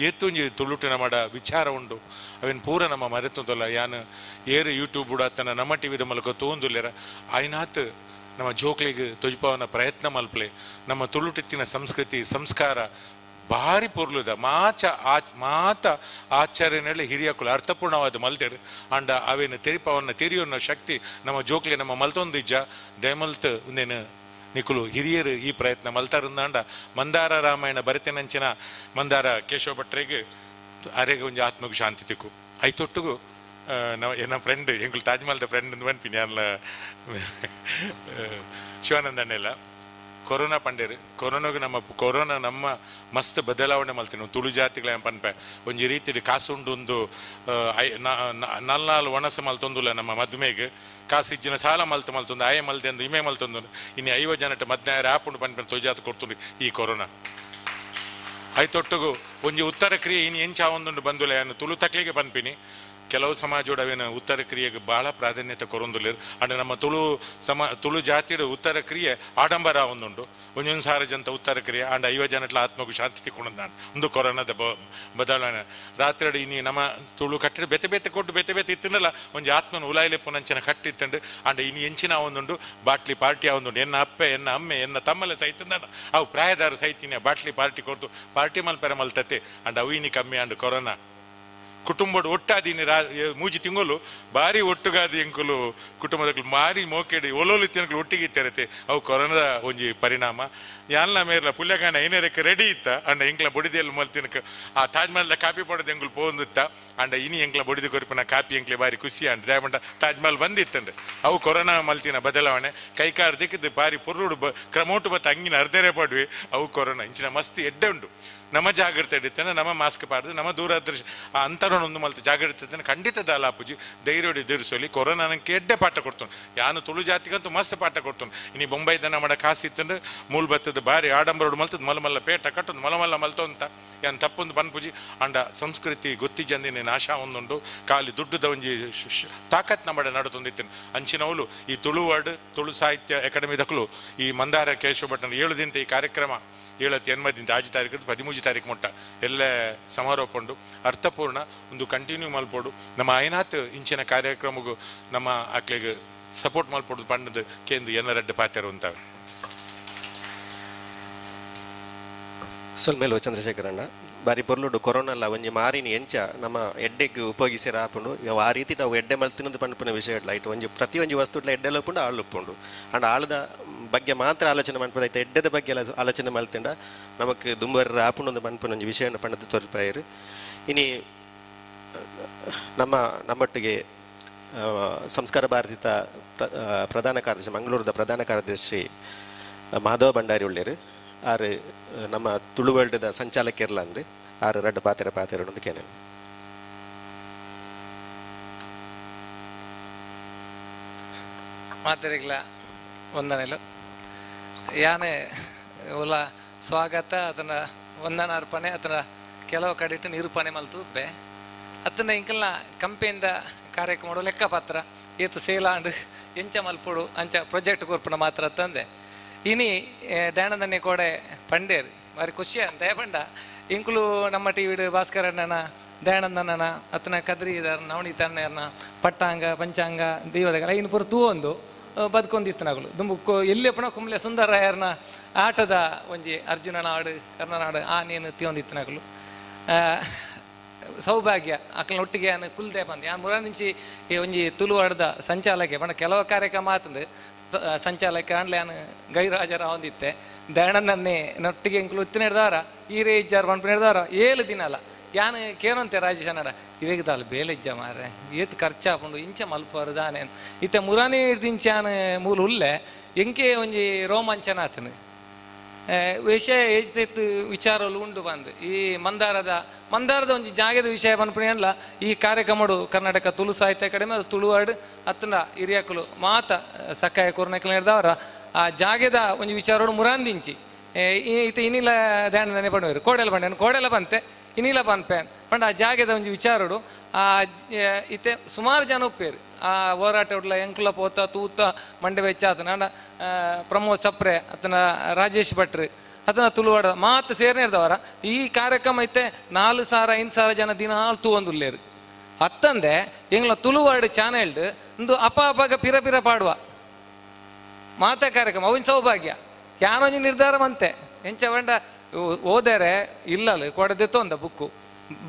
Speaker 5: ಏತೊಂಜಿ ತುಳುಟು ನಮ್ಮಡ ವಿಚಾರ ಉಂಡು ಅವೇನು ಪೂರ ನಮ್ಮ ಮರೆತೊಂದಲ್ಲ. ಯಾನು ಏರು ಯೂಟ್ಯೂಬ್ ಅತ್ತನ ನಮ್ಮ ಟಿ ವಿದ ಮೂಲಕ ತೂವೊಂದುಲ್ಲೆರ ಆಯ್ನಾತ್ ನಮ್ಮ ಜೋಕ್ಲಿಗೆ ತೊಜ್ಪಾವನ ಪ್ರಯತ್ನ ಮಲ್ಪಲೆ. ನಮ್ಮ ತುಳುಟಿತ್ತಿನ ಸಂಸ್ಕೃತಿ ಸಂಸ್ಕಾರ ಭಾರಿ ಪೊರ್ಲುದ ಮಾಚ ಮಾತ ಆಚರಣೆಯಲ್ಲಿ ಹಿರಿಯಕುಲು ಅರ್ಥಪೂರ್ಣವಾದ ಮಲ್ತೆರು. ಅಂಡ ಅವೇನು ತೆರಿಪವನ್ನ ತೆರಿಯೋನ್ನ ಶಕ್ತಿ ನಮ್ಮ ಜೋಕ್ಲಿ ನಮ್ಮ ಮಲ್ತೊಂದಿಜ್ಜ ದಯಮಲ್ತ್ ಒಂದೇನು ನಿಕುಲು ಹಿರಿಯರು ಈ ಪ್ರಯತ್ನ ಮಲ್ತಾರಂದಾಂಡ ಮಂದಾರ ರಾಮಾಯಣ ಬರೆತನಂಚಿನ ಮಂದಾರ ಕೇಶವ ಭಟ್ರಿಗೆ ಅರೆಗೆ ಒಂಜಿ ಆತ್ಮಗೂ ಶಾಂತಿ ತಿಕ್ಕು. ಐತೊಟ್ಟಿಗೂ ನಾವು ಎನ್ನ ಫ್ರೆಂಡ್ ಎಂಗುಲು ತಾಜ್ಮಹಲ್ದ ಫ್ರೆಂಡ್ ಅಂದ್ ಪನ್ಪಿನಿ ಅಲ್ಲ ಶಿವಾನಂದಣ್ಣೆಲ್ಲ ಕೊರೋನಾ ಪಂಡೇರು. ಕೊರೋನಾಗ ನಮ್ಮ ಕೊರೋನಾ ನಮ್ಮ ಮಸ್ತ್ ಬದಲಾವಣೆ ಮಲ್ತೀನಿ ತುಳು ಜಾತಿಗಳ ಪನ್ಪೆ ಒಂಜಿ ರೀತಿಡು ಕಾಸುಂಡು ಒಂದು ನಾಲ್ ಒಣಸು ಮಲ್ತೊಂದುಲ್ಲ ನಮ್ಮ ಮದ್ಮೆಗೆ ಕಾಸು ಇಜ್ಜಿನ ಸಾಲ ಮಲ್ತು ಮಲ್ತೊಂದು ಆಯೆ ಮಲ್ದೆ ಅಂದು ಇಮೆ ಮಲ್ತೊಂದು ಇನ್ನು 50 ಜನಟ ಮದ್ನಾಯರ ಆಪುಂಡು ಪನ್ಪೆ ತೊಜಾತ ಕೊಡ್ತುಂಡು ಈ ಕೊರೋನಾ. ಐತೊಟ್ಟಿಗೂ ಒಂಜಿ ಉತ್ತರ ಕ್ರಿಯೆ ಇನ್ನು ಎಂಚ ಒಂದುಂಡು ಬಂದುಲ್ಲ ಯಾನು ತುಳು ತಕ್ಲಿಗೆ ಪನ್ಪಿನಿ. ಕೆಲವು ಸಮಾಜೋಡು ಅವೇನು ಉತ್ತರ ಕ್ರಿಯೆಗೆ ಭಾಳ ಪ್ರಾಧಾನ್ಯತೆ ಕೊರೊಂದುಲ್ಲೆರ್. ಅಂಡ ನಮ್ಮ ತುಳು ತುಳು ಜಾತಿಡು ಉತ್ತರ ಕ್ರಿಯೆ ಆಡಂಬರ ಒಂದುಂಡು ಒಂಜೊಂದು ಸಾರ ಜಂತ ಉತ್ತರ ಕ್ರಿಯೆ ಅಂಡ 50 ಜನಟ್ಲ ಆತ್ಮಗೂ ಶಾಂತಿ ತಿಕ್ಕೊಂಡಾನ್ ಒಂದು ಕೊರೋನಾದ ಬದಲಾವಣೆ. ರಾತ್ರಿ ಇನಿ ನಮ್ಮ ತುಳು ಕಟ್ಟಿದ ಬೇತೆ ಬೇತೆ ಕೊಟ್ಟು ಬೇತೆ ಬೇತೆ ಇತ್ತಿನಲ್ಲ ಒಂಜಿ ಆತ್ಮನ ಉಲಾಯಿಲೆಪ್ಪು ನಂಚಿನ ಕಟ್ಟಿತ್ತಂಡು. ಅಂಡ ಇನಿ ಎಂಚಿನ ಒಂದುಂಡು ಬಾಟ್ಲಿ ಪಾರ್ಟಿ ಒಂದುಂಡು ಎನ್ನ ಅಪ್ಪೆ ಎನ್ನ ಅಮ್ಮೆ ಎನ್ನ ತಮ್ಮಲೆ ಸೈತಂದಾನ ಅವು ಪ್ರಾಯದಾರು ಸೈತಿನ ಬಾಟ್ಲಿ ಪಾರ್ಟಿ ಕೊಡ್ತು ಪಾರ್ಟಿ ಮಲ್ಪೆರ ಮಲ್ತತೆ. ಅಂಡ ಅವು ಇನಿ ಕಮ್ಮಿ ಅಂಡ್ ಕೊರೋನಾ ಕುಟುಂಬದ ಒಟ್ಟಾದೀನಿ ಮೂಜಿ ತಿಂಗಳು ಭಾರಿ ಒಟ್ಟುಗಾದಿ ಎಂಕುಲು ಕುಟುಂಬದ ಮಾರಿ ಮೋಕೆಡಿ ಒಲೋಲಿ ತಿಂಗಳು ಒಟ್ಟಿಗೆ ಇತ್ತಿರತ್ತೆ ಅವು ಕೊರೋನಾದ ಒಂಜಿ ಪರಿಣಾಮ. ಯಾನ್ಲ ಮೇರ್ಲ ಪುಲ್ಯಗಾನ ಐನರಕ್ಕೆ ರೆಡಿ ಇತ್ತ ಅಂಡ ಎಂಕ್ಲ ಬೊಡಿದೆಲ್ಲ ಮಲ್ತಿನಕ ಆ ತಾಜ್ಮಹಲ್ದ ಕಾಪಿ ಪಡೋದು ಎಂಕುಲು ಪೋಂದಿತ್ತ ಅಂಡ ಇನಿ ಎಂಕ್ಲ ಬೊಡಿದು ಕೊರಿಪನ ಕಾಪಿ ಎಂಕ್ಲೆ ಭಾರಿ ಖುಷಿ ಅಂಡ್ ದಯಮಂಡ ತಾಜ್ಮಹಲ್ ಬಂದಿತ್ತಂಡು. ಅವು ಕೊರೋನಾ ಮಲ್ತಿನ ಬದಲಾವಣೆ ಕೈಕಾರು ದಿಕ್ಕಿದ್ದು ಭಾರಿ ಪೊರ್ರುಡು ಕ್ರಮೋಟು ಬತ್ತ ಅಂಗಿನ ಅರ್ಧರೆ ಪಡುವೆ ಅವು ಕೊರೋನಾ ಇಂಚಿನ ಮಸ್ತ್ ಎಡ್ಡೆ ಉಂಡು. ನಮ್ಮ ಜಾಗ್ರತೆ ಇಡ್ತಾನೆ ನಮ್ಮ ಮಾಸ್ಕ್ ಪಾಡ್ದು ನಮ್ಮ ದೂರದೃಶ್ಯ ಆ ಅಂತರವನ್ನು ಮಲ್ತು ಜಾಗ್ರತೆ ಖಂಡಿತ ದಾಲಾಪುಜಿ ಧೈರ್ಯ ಎದುರಿಸಲಿ. ಕೊರೋನಾ ನಂಗೆ ಎಡ್ಡೆ ಪಾಠ ಕೊಡ್ತಾನೆ ಯಾನು ತುಳು ಜಾತಿಗಂತೂ ಮಸ್ತ್ ಪಾಠ ಕೊಡ್ತಾನೆ. ಇನ್ನು ಬೊಂಬೈದ ನಮ್ಮ ಕಾಸು ಇತ್ತಂದ್ರೆ ಮೂಲ ಬತ್ತದ ಭಾರಿ ಆಡಂಬರೋಡು ಮಲ್ತದ ಮಲ್ಲ ಮಲ್ಲ ಪೇಟ ಕಟ್ಟೊಂದು ಮಲ್ಲ ಮಲ್ಲ ಮಲ್ತೋ ಅಂತ ಯಾನ್ ತಪ್ಪೊಂದು ಪನ್ಪುಜಿ. ಅಂಡ ಸಂಸ್ಕೃತಿ ಗೊತ್ತಿಜಂದಿನ ನಾಶ ಒಂದುಂಡು ಖಾಲಿ ದುಡ್ಡುದ ಒಂಜಿ ತಾಕತ್ ನಮ್ಮ ನಡತೊಂದಿತ್ತೇನೆ. ಅಂಚಿನವಲು ಈ ತುಳು ವರ್ಡ್ ತುಳು ಸಾಹಿತ್ಯ ಅಕಾಡೆಮಿ ದಕ್ಕಲು ಈ ಮಂದಾರ ಕೇಶವ ಭಟ್ಟನ 7 ದಿನ ಈ ಕಾರ್ಯಕ್ರಮ 7 80 ಆಜಿ ತಾರೀಕು 13 ತಾರೀಕು ಮುಟ್ಟ ಎಲ್ಲ ಸಮಾರೋಪ ಉಂಡು ಅರ್ಥಪೂರ್ಣ ಒಂದು ಕಂಟಿನ್ಯೂ ಮಲ್ಪೋಡು. ನಮ್ಮ ಐನಾತ್ ಇಂಚಿನ ಕಾರ್ಯಕ್ರಮಗೂ ನಮ್ಮ ಆಕ್ಲೆಗೆ ಸಪೋರ್ಟ್ ಮಲ್ಪೋಡು ಪಂಡದ ಕೇಂದ್ರ ಎನ್ನ ರೆಡ್ಡಿ ಪಾತ್ರ ಅಂತವೆ.
Speaker 2: ಸೊಲ್ಮೇಲು ಚಂದ್ರಶೇಖರಣ್ಣ ಬಾರಿ ಪೊರ್ಲುಡು ಕೊರೋನಲ್ಲ ಒಂಜಿ ಮಾರಿನ ಎಂಚ ನಮ್ಮ ಎಡ್ಡೆಗ್ ಉಪಯೋಗಿಸಿರ ಆಪುಂಡು ಆ ರೀತಿ ನಾವು ಎಡ್ಡೆ ಮಲ್ತಿನದು ಪನ್ಪುನ ವಿಷಯ ಇಡ್ಲ ಇಟ್ಟು ಒಂಜಿ ಪ್ರತಿ ಒಂಜಿ ವಸ್ತುಡ್ಲ ಎಡ್ಡೆಲ ಉಪ್ಪುಂಡು ಆಳು ಉಪ್ಪುಂಡು ಅಂಡ್ ಆಳದ ಬಗ್ಗೆ ಮಾತ್ರ ಆಲೋಚನೆ ಮನ್ಪುನ ಐತೆ ಎಡ್ಡೆದ ಬಗ್ಗೆ ಆಲೋಚನೆ ಮಲ್ತಿಂಡ ನಮಕ್ ದುಂಬರ ಆಪುಂಡು ಪನ್ಪುನ ಒಂಜಿ ವಿಷಯನ ಪಂಡದ ತೋರಿಪಾಯರು. ಇನಿ ನಮ್ಮ ನಮ್ಮೊಟ್ಟಿಗೆ ಸಂಸ್ಕಾರ ಭಾರತಿತ ಪ್ರಧಾನ ಕಾರ್ಯದರ್ಶಿ ಮಂಗಳೂರದ ಪ್ರಧಾನ ಕಾರ್ಯದರ್ಶಿ ಮಾಧವ ಭಂಡಾರಿ ಉಳ್ಳೇರು ಆರು ನಮ್ಮ ತುಳು ವರ್ಲ್ಡ್ದ ಸಂಚಾಲಕಿರ್ಲಂದು ಆರು ರಡ್ಡು ಪಾತೆರ ಪಾತೆರ ಕೇನೆ.
Speaker 6: ಮಾತೆರೆಗ್ಲ ವಂದನೆಲು ಯಾನೆ ಒಲ ಸ್ವಾಗತ ಅದನ್ನ ವಂದನ ಅರ್ಪಣೆ ಅದನ್ನ ಕೆಲವು ಕಡೆಟ್ಟು ನಿರೂಪಣೆ ಮಲ್ತು ಬೆ ಅದನ್ನ ಇಂಕಲ್ನ ಕಂಪೆಯಿಂದ ಕಾರ್ಯಕ್ರಮ ಲೆಕ್ಕಪತ್ರ ಏತು ಸೇಲಾಂಡ್ ಎಂಚ ಮಲ್ಪೊಡು ಅಂಚ ಪ್ರಾಜೆಕ್ಟ್ ಕೊರ್ಪುನ ಮಾತ್ರ ತಂದೆ. ಇನಿ ದಯಾನಂದನೆ ಕೋಡೆ ಪಂಡೇರ್ ಬಾರಿ ಖುಷಿ ಅಂತ ದಯಪಂಡ ಇಂಕುಲು ನಮ್ಮ ಟಿ ವಿಡ್ ಭಾಸ್ಕರ ಅಣ್ಣನ ದಯಾನಂದನ ಅತನ ಕದ್ರಿ ನವನೀತಣ್ಣನ ಪಟ್ಟಾಂಗ ಪಂಚಾಂಗ ದೈವದ ಐನು ಪೂರ ತೂವೊಂದು ಬದುಕೊಂದಿತ್ತನಗಳು ದುಂಬು ಎಲ್ಲಿ ಪುನಃ ಕುಂಬ್ಲೆ ಸುಂದರರಾಯರ್ನ ಆಟದ ಒಂಜಿ ಅರ್ಜುನನ ಹಾಡು ಕರ್ಣನ ಹಾಡು ಆ ನೇನು ತೀವೊಂದಿತ್ತನಗಳು. ಸೌಭಾಗ್ಯ ಅಕ್ಕನ ಒಟ್ಟಿಗೆ ಯಾನು ಕುಲ್ದೆ ಬಂದು ಯಾನ್ ಮುರಾನಿಂಚಿ ಈ ಒಂಜಿ ತುಳುವಾಡದ ಸಂಚಾಲಕೆ ಪಂಡ ಕೆಲವು ಕಾರ್ಯಕ್ರಮ ಆತಂದು ಸಂಚಾಲಕ ಅಂಡ್ಲೆ ಯಾನು ಗೈರಾಜರ ಹೊಂದಿತ್ತೆ ದಯಾನಂದನ್ನೇ ನೊಟ್ಟಿಗೆ ಎಂಕುಲು ಉತ್ತಿನ ಹಿಡ್ದಾರ ಈರೇ ಇಜ್ಜಾರ್ ಪನ್ಪಿನ ಹಿಡ್ದಾರ 7 ದಿನ ಅಲ್ಲ ಯಾನು ಕೇನಂತೆ ರಾಜೇಶ್ ಅನ್ನಡ ಇರೇಗದಾಲ್ ಬೇಲೆಜ್ಜ ಮಾರ್ರೆ ಏತ್ ಖರ್ಚಾಪುಂಡು ಇಂಚ ಮಲ್ಪರು ದಾನೆ ಇತ್ತೆ ಮುರಾನಿ ಹಿಡ್ದಿಂಚ ಯಾನು ಮೂಲು ಉಲ್ಲೆ ಎಂಕೆ ಒಂಜಿ ರೋಮಾಂಚನ ಆತನು ವಿಷಯ ಏತ್ ವಿಚಾರಲು ಉಂಡು ಬಂದು ಈ ಮಂದಾರದ ಒಂಜಿ ಜಾಗದ ವಿಷಯ ಪನ್ಪಿನ ಈ ಕಾರ್ಯಕ್ರಮಡು ಕರ್ನಾಟಕ ತುಳು ಸಾಹಿತ್ಯ ಅಕಾಡೆಮಿ ಅದು ತುಳುವಾಡು ಅತ್ತನ ಹಿರಿಯಕುಲು ಮಾತ ಸಕಾಯ ಕೊರ್ನಕಲು ಹಿಡ್ದವರ ಆ ಜಾಗದ ಒಂಜಿ ವಿಚಾರೋಡು ಮುರಾಂದಿಂಚಿ ಇತ್ತೆ ಇನ್ನಿಲ್ಲ ಧ್ಯಾನದಾನೆ ಪಡುವರು ಕೋಡೆಲ ಬಂಡೆ ಕೋಡೆಲ ಬಂತೆ ಇನ್ನಿಲ್ಲ ಪನ್ಪೆ ಪಂಡ ಆ ಜಾಗದ ಒಂಜಿ ವಿಚಾರೋಡು ಆ ಇತ್ತೆ ಸುಮಾರು ಜನ ಒಪ್ಪೇರು ಆ ಹೋರಾಟ ಉಡ್ಲ ಎಂಕುಲ ಪೋತ ತೂತ ಮಂಡೆ ಬೆಚ್ಚ ಆತನ ಅಂಡ ಪ್ರಮೋದ್ ಸಪ್ರೆ ಆತನ ರಾಜೇಶ್ ಭಟ್ರು ಅದನ್ನ ತುಳುವಾಡ ಮಾತು ಸೇರ್ನೇ ಇರ್ದವರ ಈ ಕಾರ್ಯಕ್ರಮ ಐತೆ 4,000 5,000 ಜನ ದಿನ ತೂವೊಂದುಲ್ಲೇರು ಅತ್ತಂದೆ ಎಂಗ್ಲ ತುಳುವಾಡು ಚಾನೆಲ್ಡ್ ಒಂದು ಅಪ ಅಪಾಗ ಪಿರ ಪಿರ ಪಾಡುವ ಮಾತಾ ಕಾರ್ಯಕ್ರಮ ಅವನ್ ಸೌಭಾಗ್ಯ ಯಾನೊಂಜಿ ನಿರ್ಧಾರ ಬಂತೆ ಎಂಚ ಬಂಡ ಓದರೆ ಇಲ್ಲಲ್ಲ ಕೊಡದೆ ಒಂದ ಬುಕ್ಕು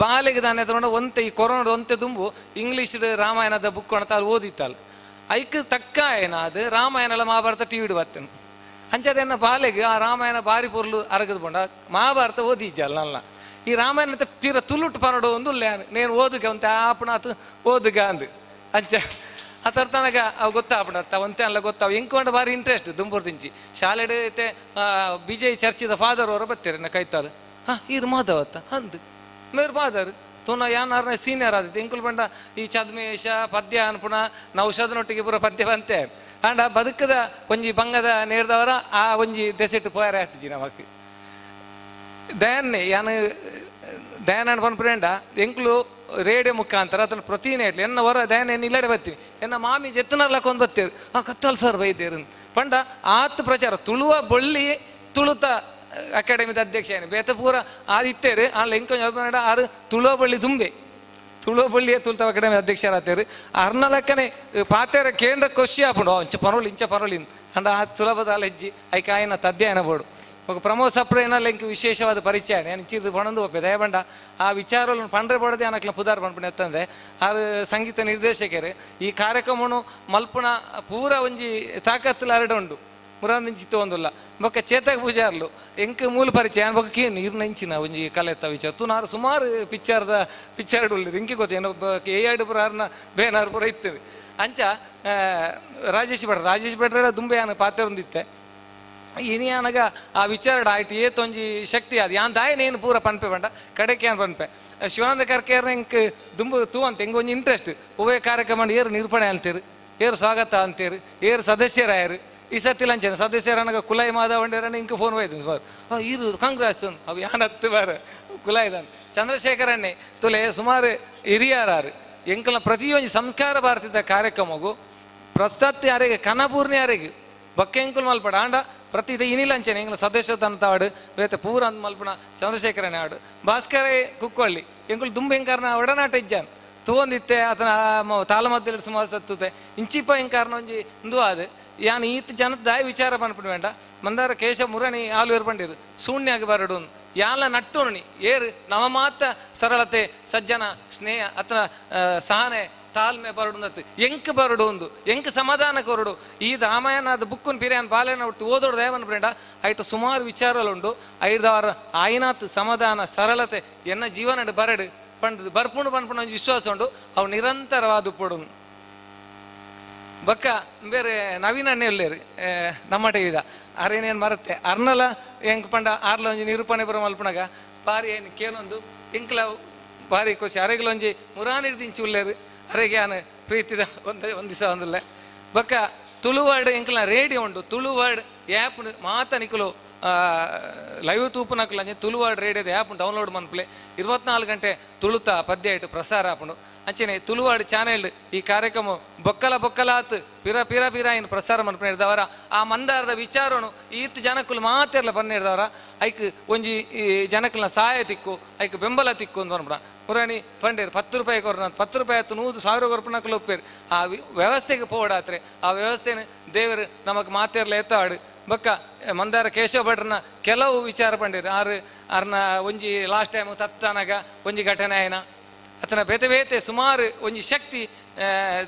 Speaker 6: ಬಾಲೆಗೆ ದಾನೆ ತಗೊಂಡ ಒಂತೆ ಈ ಕೊರೋನಾದ ಒಂತೆ ದುಂಬು ಇಂಗ್ಲೀಷ್ ರಾಮಾಯಣದ ಬುಕ್ ಅಂತ ಅಲ್ಲಿ ಓದಿತ್ತಲ್ಲ ಐಕ್ ತಕ್ಕ ಏನಾದು ರಾಮಾಯಣ ಮಹಾಭಾರತ ಟಿ ವಿಡು ಬರ್ತೇನೆ ಅಂಚದನ್ನ ಬಾಲೆಗೆ ಆ ರಾಮಾಯಣ ಬಾರಿ ಪೊರ್ಲು ಅರಗದು ಪಂಡ ಮಹಾಭಾರತ ಓದಿಜ್ಜಲ್ಲ ನಲ್ಲ ಈ ರಾಮಾಯಣ ತೀರ ತುಳುಟು ಪರಡು ಒಂದು ನೇನು ಓದುಗ ಒಂತೆ ಆಪಣಾತು ಓದುಗ ಅಂದು ಅಂಚ ಆ ಥರ ತನಕ ಅವು ಗೊತ್ತಾಪಣ ಒಂತೆ ಅಲ್ಲ ಗೊತ್ತಾವ ಎಂಕೊಂಡ ಭಾರಿ ಇಂಟ್ರೆಸ್ಟ್ ದುಂಬೂರು ತಿಂಚಿ ಶಾಲೆಡೆ ಐತೆ ಬಿಜಯ್ ಚರ್ಚಿದ ಫಾದರ್ ಅವರು ಬರ್ತಾರೆ ನಾ ಕೈತಾರು ಹಾಂ ಇರು ಮಾಧವತ್ತ ಅಂದು ಮೇರು ಮಾಧರ್ ತೂನ ಯಾನಾರನ ಸೀನಿಯರ್ ಆದಿತ್ತು ಎಂಕುಲ್ ಬಂಡ ಈ ಛದ್ಮೇಶ ಪದ್ಯ ಅನ್ಪುಣ ನೌಷಧನೊಟ್ಟಿಗೆ ಪೂರ ಪದ್ಯ ಬಂತೆ ಅಂಡ ಬದುಕದ ಒಂಜಿ ಬಂಗದ ನೇರ್ದವರ ಆ ಒಂಜಿ ದೆಸೆಟ್ಟು ಪೋಯಾರ ಆಗ್ತಿದ್ದಿ ನಮಕ್ ದಯಾನ್ನೇ ಯಾನು ದಯಾನಂದ ಪನ್ಪುಂಡ ಎಂಕ್ಲು ರೇಡಿಯೋ ಮುಖಾಂತರ ಅದನ್ನು ಪ್ರತಿನೇ ಇಡ್ಲಿ ಎನ್ನ ಹೊರ ದಯಾನ ಎನ್ನ ಇಲ್ಲಡೆ ಬರ್ತೀವಿ ಎನ್ನ ಮಾಮಿ ಜೆತ್ತನರ್ಲಕ್ಕೊಂದು ಬರ್ತೀರಿ ಆ ಕತ್ತಲ್ ಸರ್ ಬೈದೇರು ಪಂಡ ಆತ್ ಪ್ರಚಾರ ತುಳುವ ಬೊಳ್ಳಿ ತುಳುತ ಅಕಾಡೆಮಿದ ಅಧ್ಯಕ್ಷ ಏನು ಬೇತ ಪೂರ ಆದಿತ್ತೇರು ಆ ಲೆಂಕೊಂಜ ಆರು ತುಳುವ ಬಳ್ಳಿ ದುಂಬೆ ತುಳುವ ಬಳ್ಳಿಯ ತುಳುತ ಅಕಾಡೆಮಿ ಅಧ್ಯಕ್ಷರಾತೇರು ಅರ್ನಲಕ್ಕನೆ ಪಾತೇರ ಕೇಂದ್ರ ಖುಷಿ ಆಪುಂಡು ಇಂಚ ಪರೋಳಿ ಇಂಚ ಪರೋಳಿ ಅಂಡ ಆ ಸುಲಭದ ಹೆಜ್ಜಿ ಐಕಾಯಿನ ತದ್ಯ ಬೋಡು ఒక ಪ್ರಮೋದ್ ಸಪ್ರೇನ ಇಂಕ ವಿಶೇಷವಾದ ಪರಿಚಯ ನಾನು ಚಿರ್ದು ಪಣಂದು ಒಪ್ಪೆ ದಯಬಂಡ ಆ ವಿಚಾರವನ್ನು ಪಂಡ್ರೆ ಪಡದೆ ಅನಕ್ಲ ಪುದಾರ್ ಪನ್ಪುಣೆ ಎತ್ತಂದೆ ಅದು ಸಂಗೀತ ನಿರ್ದೇಶಕರು ಈ ಕಾರ್ಯಕ್ರಮನು ಮಲ್ಪುಣ ಪೂರ ಒಂಜಿ ತಾಕತ್ತುಲ ಅರಡು ಉಂಡು ಮುರಾಂದಿಂಚಿತ್ತು ಒಂದುಲ್ಲ ಬೊಕ್ಕ ಚೇತಕ ಪೂಜಾರ್ಲು ಎಂಕ್ ಮೂಲ ಪರಿಚಯ ಬೊಕ್ಕ ಕೇ ನೀರು ನಂಚಿನ ಒಂಜಿ ಕಲೆತ್ತ ವಿಚಾರ ತುನಾರು ಸುಮಾರು ಪಿಕ್ಚರ್ದ ಪಿಕ್ಚರ್ ಉಳ್ಳಿದ್ದು ಇಂಕೆ ಗೊತ್ತು ಏನೋ ಎ ಆಡು ಪುರ ಆರ್ನ ಬೇನಾರು ಪುರ ಇತ್ತದು ಅಂಚ ರಾಜೇಶ್ ಭಟ್ರ ರಾಜೇಶ್ ಭಟ್ರ ದುಂಬೆ ಯಾನ ಪಾತ್ರ ಒಂದಿತ್ತೆ ಇನಿಯಾನಗ ಆ ವಿಚಾರಡ ಆಯ್ತು ಏತೊಂಜಿ ಶಕ್ತಿ ಅದು ಯಾನ್ ದಾಯನೇನು ಪೂರ ಪನ್ಪೆ ಬಂಡ ಕಡೆಗೆ ಯಾನ್ ಪನ್ಪೆ ಶಿವಾನಂದ ಕರ್ಕೇರ್ನ ಎಂಕ್ ದುಂಬು ತೂ ಅಂತ ಎಂಗ್ ಒಂಜಿ ಇಂಟ್ರೆಸ್ಟ್ ಒವ್ವೇ ಕಾರ್ಯಕ್ರಮ ಏರು ನಿರೂಪಣೆ ಅಂತೀರು ಏರು ಸ್ವಾಗತ ಅಂತೀರು ಏರು ಸದಸ್ಯರಾಯರು ಈ ಸತಿ ಲಂಚನ ಸದಸ್ಯರನಗ ಕುಲಾಯಿ ಮಾಧವಂಡೇರನ ಇಂಕ ಫೋನ್ ಹೋಯ್ತು ಸುಮಾರು ಇರು ಕಾಂಗ್ರೆಸ್ ಅವು ಯಾನತ್ತು ಬಾರ ಕುಲಾಯ್ದಾನ ಚಂದ್ರಶೇಖರಣ್ಣೆ ತುಲೆ ಸುಮಾರು ಹಿರಿಯರಾರು ಎಂಕಲ ಪ್ರತಿಯೊಂದು ಸಂಸ್ಕಾರ ಭಾರತದ ಕಾರ್ಯಕ್ರಮಗೂ ಪ್ರಸ್ತುತ ಯಾರಿಗೆ ಕನಪೂರ್ಣಿ ಯಾರಿಗೆ ಬಕ್ಕೆ ಎಂಕುಲ್ ಮಲ್ಪಡ ಆಂಡ ಪ್ರತಿ ಇದು ಇನಿಲಂಚನೆ ಎಂಗ್ಲ ಸದಸ್ಯ ತಾಡು ಬೇತೆ ಪೂರ ಅಂದ್ ಮಲ್ಪಣ ಚಂದ್ರಶೇಖರನೇ ಆಡು ಭಾಸ್ಕರೇ ಕುಕ್ಕೊಳ್ಳಿ ಎಂಕುಲು ದುಂಬೆ ಎಂಕಾರನ ಒಡನಾಟ ಇಜ್ಜಾನ್ ತೂವೊಂದಿತ್ತೆ ಆತನ ತಾಳಮದ್ದೆಲ್ಲ ಸುಮಾರು ಸತ್ತುತ್ತೆ ಇಂಚಿಪ ಎಂಕಾರನ ಒಂಜಿ ಇಂದು ಅದು ಯಾನ್ ಈತ ಜನದ ದಾಯ ವಿಚಾರ ಪನ್ಪುಣ ಬೇಡ ಮಂದಾರ ಕೇಶವ ಮುರಣಿ ಆಲೂರು ಬಂಡಿರು ಶೂನ್ಯಾಗಿ ಬರಡು ಯಾಲ ನಟ್ಟುಣಿ ಏರು ನವ ಮಾತ ಸರಳತೆ ಸಜ್ಜನ ಸ್ನೇಹ ಅತನ ಸಹನೆ ತಾಳ್ಮೆ ಬರಡು ಅಂದತ್ತು ಎಂಕ್ ಬರಡು ಒಂದು ಎಂಕ್ ಸಮಾಧಾನ ಕೊರಡು ಈ ರಾಮಾಯಣದ ಬುಕ್ಕುನ್ ಪಿರಿಯಾನ್ ಬಾಲೆನ ಒಟ್ಟು ಓದೋಡು ದೇವನ ಪ್ರೇಂಡ ಐಟು ಸುಮಾರು ವಿಚಾರಗಳುಂಡು ಐದಾರ ಆಯ್ನಾತ್ ಸಮಾಧಾನ ಸರಳತೆ ಎನ್ನ ಜೀವನ ಬರಡು ಪಂಡದು ಬರ್ಪುಂಡು ಪನ್ಪುಂಡು ಒಂಜಿ ವಿಶ್ವಾಸ ಉಂಡು ಅವು ನಿರಂತರವಾದ ಪೊಡು ಬಕ್ಕ ಬೇರೆ ನವೀನ ಅಣ್ಣೆ ಉಲ್ಲೇರು ನಮ್ಮ ಟಿವಿದ ಅರೇನೇನು ಮರತ್ತೆ ಅರ್ನಲ ಎಂಕ್ ಪಂಡ ಆರ್ಲ ಒಂಜಿ ನಿರೂಪಣೆ ಬರ ಮಲ್ಪುಣಗ ಬಾರಿ ಏನು ಕೇನೊಂದು ಎಂಕ್ಲ ಬಾರಿ ಖುಷಿ ಅರೆಗ್ಲ ಒಂಜಿ ಮುರಾನಿಡ್ದಿಂಚಿ ಉಲ್ಲೇರು ಅರೆಗೆ ಯಾನು ಪ್ರೀತಿದ ಒಂದು ಒಂದು ದಿವಸ ಒಂದುಲ್ಲೆ ಬಕ್ಕ ತುಳುವಾರ್ಡ್ ಎಂಕ್ಲ ರೇಡಿಯೋ ಉಂಡು ತುಳುವಾರ್ಡ್ ಆ್ಯಪ್ ಮಾತ ನಿಕುಲು ಲೈವ್ ತೂಪುನಕ್ಲಂಜೆ ತುಳುವಾಡ್ ರೇಡಿಯೋದ ಆ್ಯಪ್ ಡೌನ್ಲೋಡ್ ಮನ್ಪುಲೆ 24 ಗಂಟೆ ತುಳುತ ಪದ್ಯ ಇಟ್ಟು ಪ್ರಸಾರ ಆಪುಂಡು. ಅಂಚನೆ ತುಳುವಾಡ್ ಚಾನೆಲ್ ಈ ಕಾರ್ಯಕ್ರಮ ಬೊಕ್ಕಲ ಬೊಕ್ಕಲಾತ್ ಪಿರ ಪಿರ ಪಿರ ಇನ್ ಪ್ರಸಾರ ಮನ್ಪುನ ಆ ಮಂದಾರದ ವಿಚಾರನು ಈತ್ ಜನಕ್ಕಲು ಮಾತೆರ್ಲ ಪನ್ನಿರ್ದವರ ಐಕ್ ಒಂಜಿ ಈ ಜನಕ್ಕಲ್ನ ಸಹಾಯ ತಿಕ್ಕು ಐಕ್ ಬೆಂಬಲ ತಿಕ್ಕು ಅಂತ ಪನ್ಪುಣ. ಮುರಾಣಿ ಪಂಡೇರು 10 ರೂಪಾಯಿ ಕೊರ್ನ 10 ರೂಪಾಯಿ ಆಯ್ತು 100,000 ಕೊರ್ಪುನಕ್ಲು ಒಪ್ಪೇರು ಆ ವ್ಯವಸ್ಥೆಗೆ ಪೋಡಾತ್ರೆ ಆ ವ್ಯವಸ್ಥೆನ ದೇವರು ನಮಕ್ ಮಾತೆರ್ಲ ಎತ್ತಾಡು. ಬೊಕ್ಕ ಮಂದಾರ ಕೇಶವ ಭಟ್ರನ ಕೆಲವು ವಿಚಾರ ಪಂಡೇರು ಆರು ಅರ್ನ ಒಂಜಿ ಲಾಸ್ಟ್ ಟೈಮ್ ತತ್ತನಗ ಒಂಜಿ ಘಟನೆ ಆಯ್ನ ಅತನ ಬೇತೆ ಬೇತೆ ಸುಮಾರು ಒಂಜಿ ಶಕ್ತಿ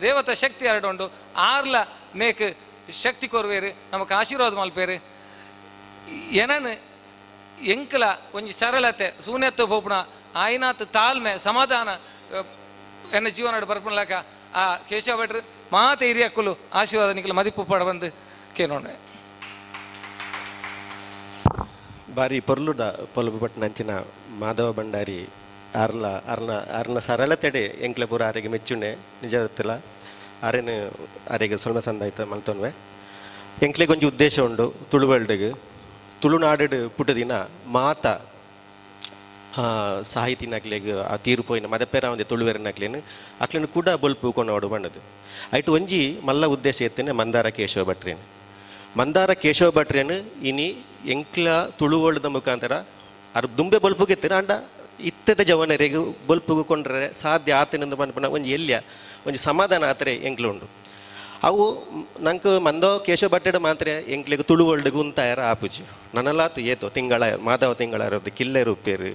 Speaker 6: ದೇವತಾ ಶಕ್ತಿ ಹರಡುಂಡು ಆರ್ಲ ನೇಕ್ ಶಕ್ತಿ ಕೊರುವೇರು ನಮಕ್ ಆಶೀರ್ವಾದ ಮಲ್ಪೇರು. ಏನನ್ ಎಂಕಲ ಒಂಜಿ ಸರಳತೆ ಶೂನ್ಯತ್ವ ಪೋಪುಣ ಆಯ್ನಾತ್ ತಾಳ್ಮೆ ಸಮಾಧಾನ ಎನ್ನ ಜೀವನ ಬರ್ಪುಣಲಕ ಆ ಕೇಶವ ಭಟ್ರು ಮಾತೆ ಹಿರಿಯಕ್ಕಲು ಆಶೀರ್ವಾದ ನಿಕಲ ಮದಿಪು ಪಡ ಬಂದು ಕೇನೋಣ.
Speaker 2: ಬಾರಿ ಪೊರ್ಲುದ ಪೊಲಬು ಪಟ್ನಂಚಿನ ಮಾಧವ ಭಂಡಾರಿ ಆರ್ಲ ಅರ್ನ ಅರ್ನ ಸರಳತೆಡೆ ಎಂಕ್ಲ ಪೂರ ಆರೆಗೆ ಮೆಚ್ಚುನೆ ನಿಜ ಆರೇನು ಆರೆಗೆ ಸೊಲ್ಮ ಸಂದಾಯ್ತ ಮಲ್ತೊನ್ವೆ. ಎಂಕ್ಲೆಗೆ ಒಂಜಿ ಉದ್ದೇಶ ಉಂಡು ತುಳುವಲ್ಡ್ಗ್ ತುಳುನಾಡು ಪುಟ್ಟದಿನ ಮಾತ ಸಾಹಿತಿನಕ್ಲೆಗ್ ಆ ತೀರ್ಪೋಯಿನ ಮದಪೇರ ಒಂದೆ ತುಳುವೆರನಕ್ಲೇನು ಅಕ್ಲೇನು ಕೂಡ ಬೊಲ್ಪು ಕೊನೋಡು ಬಣ್ಣದು ಐಟು ಒಂಜಿ ಮಲ್ಲ ಉದ್ದೇಶ ಎತ್ತೇನೆ ಮಂದಾರ ಕೇಶವ ಭಟ್ರೇನು. ಮಂದಾರ ಕೇಶವ ಭಟ್ರೇನು ಇನಿ ಎಂಕ್ಲ ತುಳುವೋಳದ ಮುಖಾಂತರ ಅರ್ ದುಂಬೆ ಬೊಲ್ಪುಗೆತ್ತೇನೆ ಅಂಡ ಇತ್ತದ ಜವನರಿಗೆ ಬೊಲ್ಪುಗು ಕೊಂಡ್ರೆ ಸಾಧ್ಯ ಆತನಿಂದ ಪನ್ಪುನ ಒಂಜಿ ಎಲ್ಯ ಒಂಜಿ ಸಮಾಧಾನ ಆತರೆ ಎಂಕ್ಲು ಉಂಡು. ಅವು ನಂಗೆ ಮಂದೋ ಕೇಶವ ಭಟ್ಟೆಡ್ ಮಾತ್ರ ಎಂಕ್ಲೆಗ್ ತುಳುವೋಲ್ಡ್ಗ್ ಉಂತಾಯರ ಆಪುಜಿ ನನಲಾತು ಏತೋ ತಿಂಗಳ ಮಾಧವ ತಿಂಗಳ ಕಿಲ್ಲೆರು ಉಪ್ಪೇರು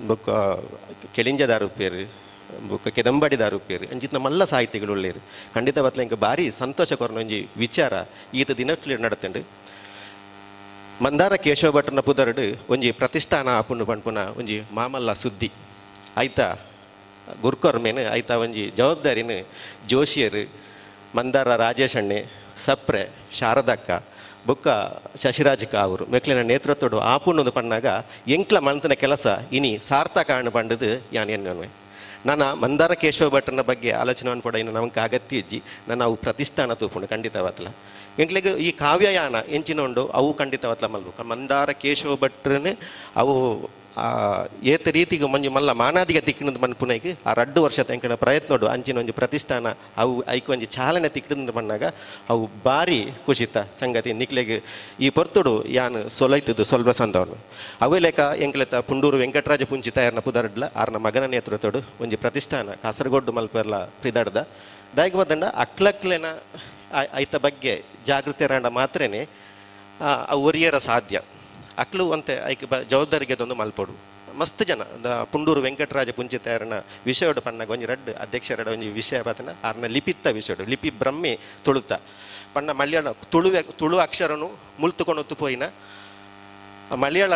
Speaker 2: ಬೊಕ್ಕ ಕೆಳಿಂಜದಾರು ಉಪ್ಪೇರು ಬೊಕ್ಕ ಕೆದಂಬಡಿದಾರು ಉಪ್ಪೇರು ಅಂಚಿತ್ನ ಮಲ್ಲ ಸಾಹಿತಿಗಳು ಉಳ್ಳೇರು. ಖಂಡಿತ ಬತ್ಲ ಎಂಕ್ ಭಾರಿ ಸಂತೋಷ ಕೊರ್ನ ಒಂಜಿ ವಿಚಾರ ಈತ ದಿನಕ್ಲೆ ನಡತುಂಡು. ಮಂದಾರ ಕೇಶವ ಭಟ್ರನ ಪುದರ್ಡು ಒಂಜಿ ಪ್ರತಿಷ್ಠಾನ ಆಪುಂಡು ಪನ್ಪುನ ಒಂಜಿ ಮಾಮಲ್ಲ ಸುದ್ದಿ ಆಯ್ತಾ ಗುರ್ಕೊರ್ಮೇನು ಆಯ್ತಾ ಒಂಜಿ ಜವಾಬ್ದಾರಿನ ಜೋಶಿಯರು ಮಂದಾರ ರಾಜೇಶ್ ಅಣ್ಣೆ ಸಪ್ರೆ ಶಾರದಕ್ಕ ಬೊಕ್ಕ ಶಶಿರಾಜ್ ಕಾವರು ಮೆಕ್ಲಿನ ನೇತೃತ್ವಡು ಆಪುಣ್ಣದು ಪಣ್ಣಾಗ ಎಂಕ್ಲ ಮಲ್ತನ ಕೆಲಸ ಇನಿ ಸಾರ್ಥಕ ಅಣ್ಣು ಪಂಡದು ಯಾನ್ ಎನ್ನುವೆ. ನಾನು ಮಂದಾರ ಕೇಶವ ಭಟ್ರನ ಬಗ್ಗೆ ಆಲೋಚನೆ ಅನ್ಪಡ ಇನ್ನು ನಮಗೆ ಅಗತ್ಯ ಇಜ್ಜಿ ನಾನು ಅವು ಪ್ರತಿಷ್ಠಾನ ತೂಪುಂಡು ಖಂಡಿತವಾತ್ಲ. ಎಂಕ್ಲೆಗ್ ಈ ಕಾವ್ಯಯಾನ ಎಂಚಿನ ಉಂಡು ಅವು ಖಂಡಿತವಾತ್ಲ ಮಲ್ಬೇಕು ಮಂದಾರ ಕೇಶವ ಭಟ್ರನೇ ಅವು ಏತ ರೀತಿಗೆ ಮಂಜು ಮಲ್ಲ ಮಾನಾದಿಗೆ ತಿಕ್ಕಿನದು ಮನ್ಪುನೈಕ್ ಆ 2 ವರ್ಷ ಎಂಕನ ಪ್ರಯತ್ನ ಉಂಡು ಅಂಚಿನ ಒಂಜಿ ಪ್ರತಿಷ್ಠಾನ ಅವು ಐಕ್ ಒಂಜಿ ಚಾಲನೆ ತಿಕ್ಕಿನ ಬಣ್ಣಾಗ ಅವು ಭಾರಿ ಖುಷಿತ ಸಂಗತಿ ನಿಕ್ಲೆಗ್ ಈ ಪೊರ್ತುಡು ಯಾನ್ ಸೊಲೈತದ್ದು ಸ್ವಲ್ಪ ಸಂದವನು. ಅವೇ ಲೇಖ ಎಂಕ್ಲೆತ ಪುಂಡೂರು ವೆಂಕಟರಾಜ ಪುಂಚಿತ ಯಾರನ ಪುದರ್ಡ್ಲ ಆರ್ನ ಮಗನ ನೇತೃತ್ವಡು ಒಂಜಿ ಪ್ರತಿಷ್ಠಾನ ಕಾಸರಗೋಡು ಮಲ್ಪೆರ್ಲ ಪ್ರಿದಾಡ್ದ ದಾಯಕ ಬದಂಡ ಅಕ್ಲಕ್ಲೆನ ಐತ ಬಗ್ಗೆ ಜಾಗೃತಿ ರಾಂಡ ಮಾತ್ರನೇ ಅವು ಒರಿಯರ ಸಾಧ್ಯ. ಅಕ್ಲು ಅಂತೆ ಐಕ್ ಜವಾಬ್ದಾರಿಗೆ ಅದೊಂದು ಮಲ್ಪೊಡು ಮಸ್ತ್ ಜನ ಪುಂಡೂರು ವೆಂಕಟರಾಜ ಪುಂಚಿತಾರನ ವಿಷಯೋಡು ಪಣ್ಣಗ ಒಂಜಿ ರಡ್ಡು ಅಧ್ಯಕ್ಷರ ಒಂಜಿ ವಿಷಯ ಬಾತನ ಆರ್ನ ಲಿಪಿತ್ತ ವಿಷಯೋಡು ಲಿಪಿ ಬ್ರಹ್ಮೆ ತುಳುತ ಪಣ್ಣ ಮಲಯಾಳ ತುಳುವೆ ತುಳು ಅಕ್ಷರನು ಮುಲ್ತುಕೊಂಡು ಪೋಯಿನ ಮಲಯಾಳ